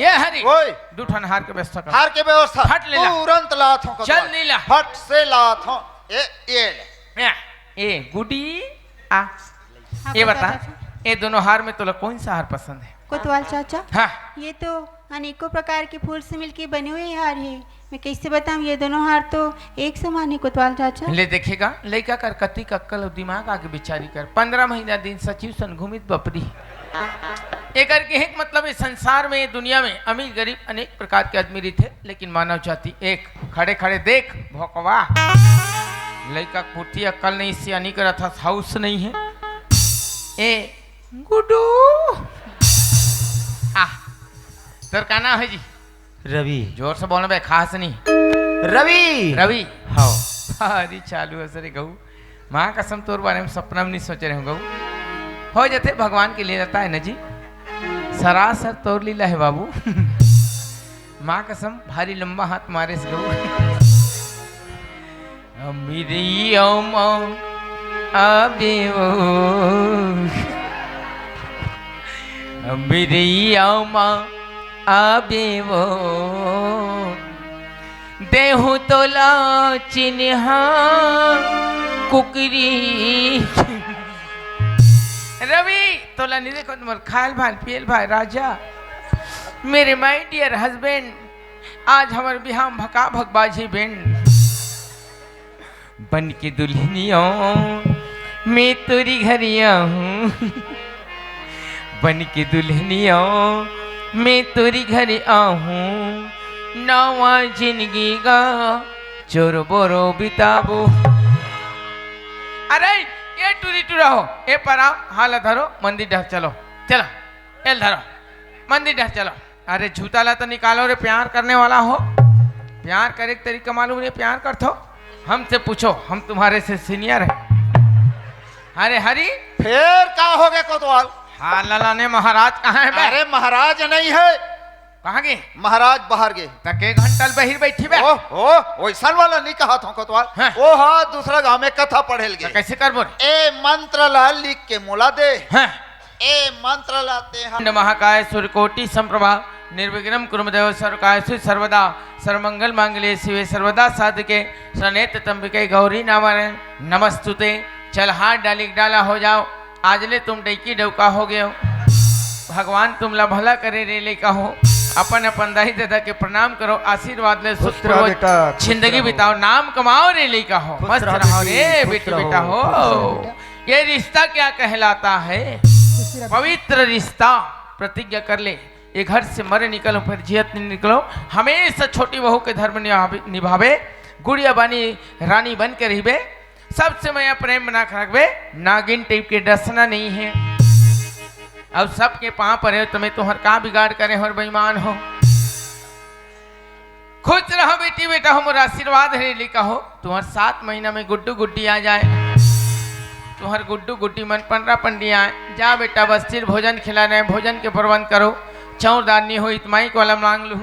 ये हरी। ओए। दू ठन हार के व्यवस्था कर। हार के व्यवस्था। फट ले ला। तुरंत लात हूँ कोतवाल। चल नीला। फट से लात हूँ। ए, ये ले। या, ए, गुडी, आ। हाँ, ये कोतवाल बता, चाचा। ये दोनों हार में तोला कौन सा हार पसंद है? कोतवाल चाचा। हाँ। ये तो अनेकों प्रकार के फूल से मिलके बने हुए हार है। मैं कैसे बताऊं, ये दोनों हार तो एक समान है कोतवाल चाचा। ले देखेगा, लइका कर कतिक अक्कल अउ दिमाग आगे बिचारी कर। पंद्रह महीना दिन सचिव सन घूमित बपरी। एकर के एक मतलब, इस संसार में, दुनिया में अमीर गरीब अनेक प्रकार के आदमी रहिथे, लेकिन मानव जाति एक। खड़े खड़े देख भोकवा, लइका के पुरती अक्कल नहीं, सियानी करत हस, हाउस नहीं है। ए गुड्डू, आ, तोर का नाम है जी? रवि। जोर से बोलना बे, खास नहीं। रवि। रवि। हाँ। अरे चालू है सर गऊ। माँ कसम, तोर बारे में सपना में नहीं सोचे रहे गऊ। हो जाते, भगवान के लिए रहता है ना जी। सरासर तोर लीला है बाबू। माँ कसम, भारी लंबा हाथ मारे से गऊ। अमिरैया माँ आबे वो, अमिरैया माँ आबे वो, देहु तोला चिन्हा कुकरी। रवि, तोला नहीं देखो, तुम्हार खायल भाल, पियल भाल, राजा, मेरे my dear husband, आज हमर बिहाव में भका भक बाजी बैंड। बन के दुल्हनिया मैं तोरी घर आहूँ, बन के दुल्हनिया मैं तोरी घर आहूँ, नवा जिंदगी का चोर बोरो बिताबो। अरे, ये टूरी टूरा हो, ए परा, हाला धरो, मंदिर डहर चलो, चलो, एल धरो, मंदिर डहर चलो। अरे जूता ला तो निकालो रे, प्यार करने वाला हो, प्यार करे के तरीका मालूम नहीं, प्यार करथो, हमसे पूछो, हम तुम्हारे से senior हैं। अरे हरी, फेर का हो गए कोतवाल? हाँ, ललाने महाराज कहाँ है बे? अरे महाराज नहीं है। कहाँ गे? महाराज बाहर गे। त के घंटा ले बहिर बैठी बे? ओ, ओ, वैसन वाला नहीं कहा था कोतवाल। हाँ। ओ हाँ, दूसरा गांव में कथा पढ़े ल त गे। कैसे करबो रे? ए मंत्र ला लिख के मोला दे। हाँ। ए मंत्र ला ते हम। महाकाय सूर्यकोटि संप्रभा निर्विघ्नं कुरु देव सर्वकार्येषु सर्वदा सर्वमंगल मांगल्ये शिवे सर्वदा साधिके शरण्ये त्र्यंबके गौरी नारायणी नमोस्तुते। चल हाथ डाली के डाला हो जाओ। आज ले तुम डैकी डौका हो गए हो। भगवान तुमला भला करे रे लइका हो। अपन अपन दाई ददा के प्रणाम करो, आशीर्वाद ले, खुश सुख रहो पूर्वक बेटा, खुश जिंदगी रहो। बिताओ, नाम कमाओ रे लइका हो। खुश मस्त रहो रहो बेटी, रे खुश बेटी रहो, बेटा हो। खुश रहो बेटा। ये रिश्ता क्या कहलाता है? पवित्र रिश्ता, प्रतिज्ञा कर ले, ये घर से मरे निकलो, फिर जियत नहीं निकलो, हमेशा छोटी बहू के धर्म निभावे, निभावे, गुड़िया बानी रानी बन के रहिबे, सबसे मया प्रेम बना के रखबे, नागिन टाइप के डसना नहीं है। अब सबके पाँव परे हो, तुम्हें तुहर का बिगाड़ करे हो, बेईमान हो। खुश रहो बेटी, बेटा हो, मोर आशीर्वाद है, लिखा हो, तुम्हार सात महीना में गुड्डू गुड्डी आ जाए, तुम्हार गुड्डू गुड्डी मन पंडरा पंडी आए। जा बेटा, बस्ती भोजन खिला रहे, भोजन के प्रबंध करो, चौर दार नहीं हो, इतमाई को वाला मांग लू।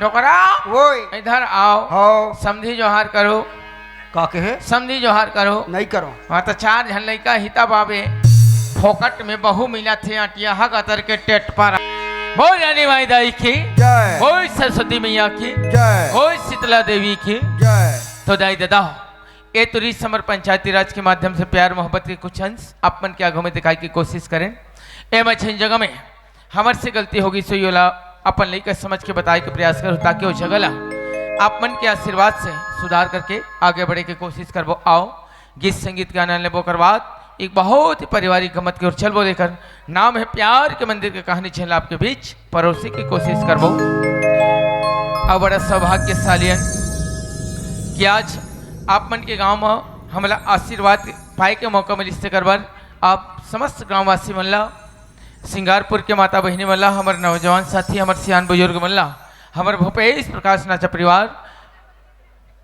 डोकरा, ओए। इधर आओ। हाँ। समधी जोहार करो। का कहे? समधी जोहार करो। नहीं करो। हाँ, तो चार झन लइका हिता बाबे, फोकट में बहू मिला थे, अटिया हक अतर के टेट पर। बोल रानी माई दाई की। जय। बोल सरस्वती मैया की। जय। बोल शीतला देवी की। जय। तो दाई ददा, ये तो रीत हमर पंचायती राज के माध्यम से प्यार मोहब्बत के कुछ अंश आप मन के आगू में दिखाई की कोशिश करें। ए मछन जगह में हमर से गलती होगी, सो योला अपन लइका समझ के बताए के प्रयास करो, ताकि वो जगह ला आप मन के आशीर्वाद से सुधार करके आगे बढ़े के कोशिश करबो। आओ, गीत संगीत के आनंद लेबो, ओकर बाद एक बहुत ही पारिवारिक गमत के ओर चलबो, लेकर नाम है प्यार के मंदिर के कहानी, झेल आपके बीच परोसे की कोशिश करबो। अब बड़ा सौभाग्यशाली हन कि आज आप मन के गांव में हमला आशीर्वाद पाए के मौका मिलिस, तेकर बर आप समस्त ग्रामवासी मन ला, सिंगारपुर के माता बहिनी मन ला, हमर नौजवान साथी, हमर सियान बुजुर्ग मन ला, हमर भूपेश प्रकाश नाचा परिवार,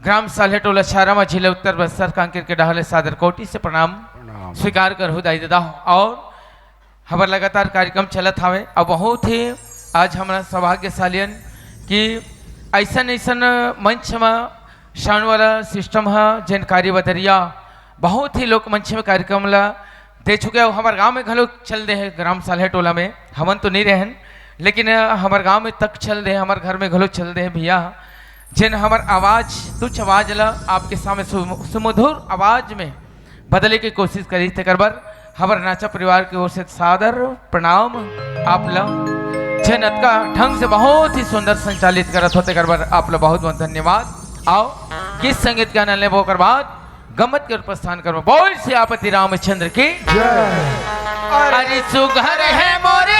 ग्राम साल्हे टोला छारा मझिला, उत्तर बस्तर कांकेर के डहार ले सादर कोटि से प्रणाम प्रणाम। स्वीकार करहु दाई ददा हो। और हमर लगातार कार्यक्रम चलत हावे, और बहुत ही आज हमरा सौभाग्यशाली हन कि ऐसन ऐसन मंच म साउंड वाला सिस्टम ह, जेन कारी बदरिया बहुत ही लोक मंच में कार्यक्रम ला दे चुके हो। हमर गांव में घलो चल दे है, ग्राम साल्हे टोला में, हमन तो नहीं रहन, लेकिन हमर गांव में तक चल दे, हमर घर में घलो चल दे है भैया, जेन हमर आवाज, तुच्छ आवाज ला आपके सामने सु-, सुमधुर आवाज में बदले के कोशिश करी, तेकर बर हमर नाचा परिवार के ओर से सादर प्रणाम आप ला, जेन अतका ढंग से बहुत ही सुंदर संचालित करत हो, तेकर बर आप ला बहुत बहुत धन्यवाद। आओ, गीत संगीत के आनंद लेबो, ओकर बाद गम्मत के प्रस्थान करबो। बोल सियापति रामचंद्र की। जय। अरे सुघर है मोरे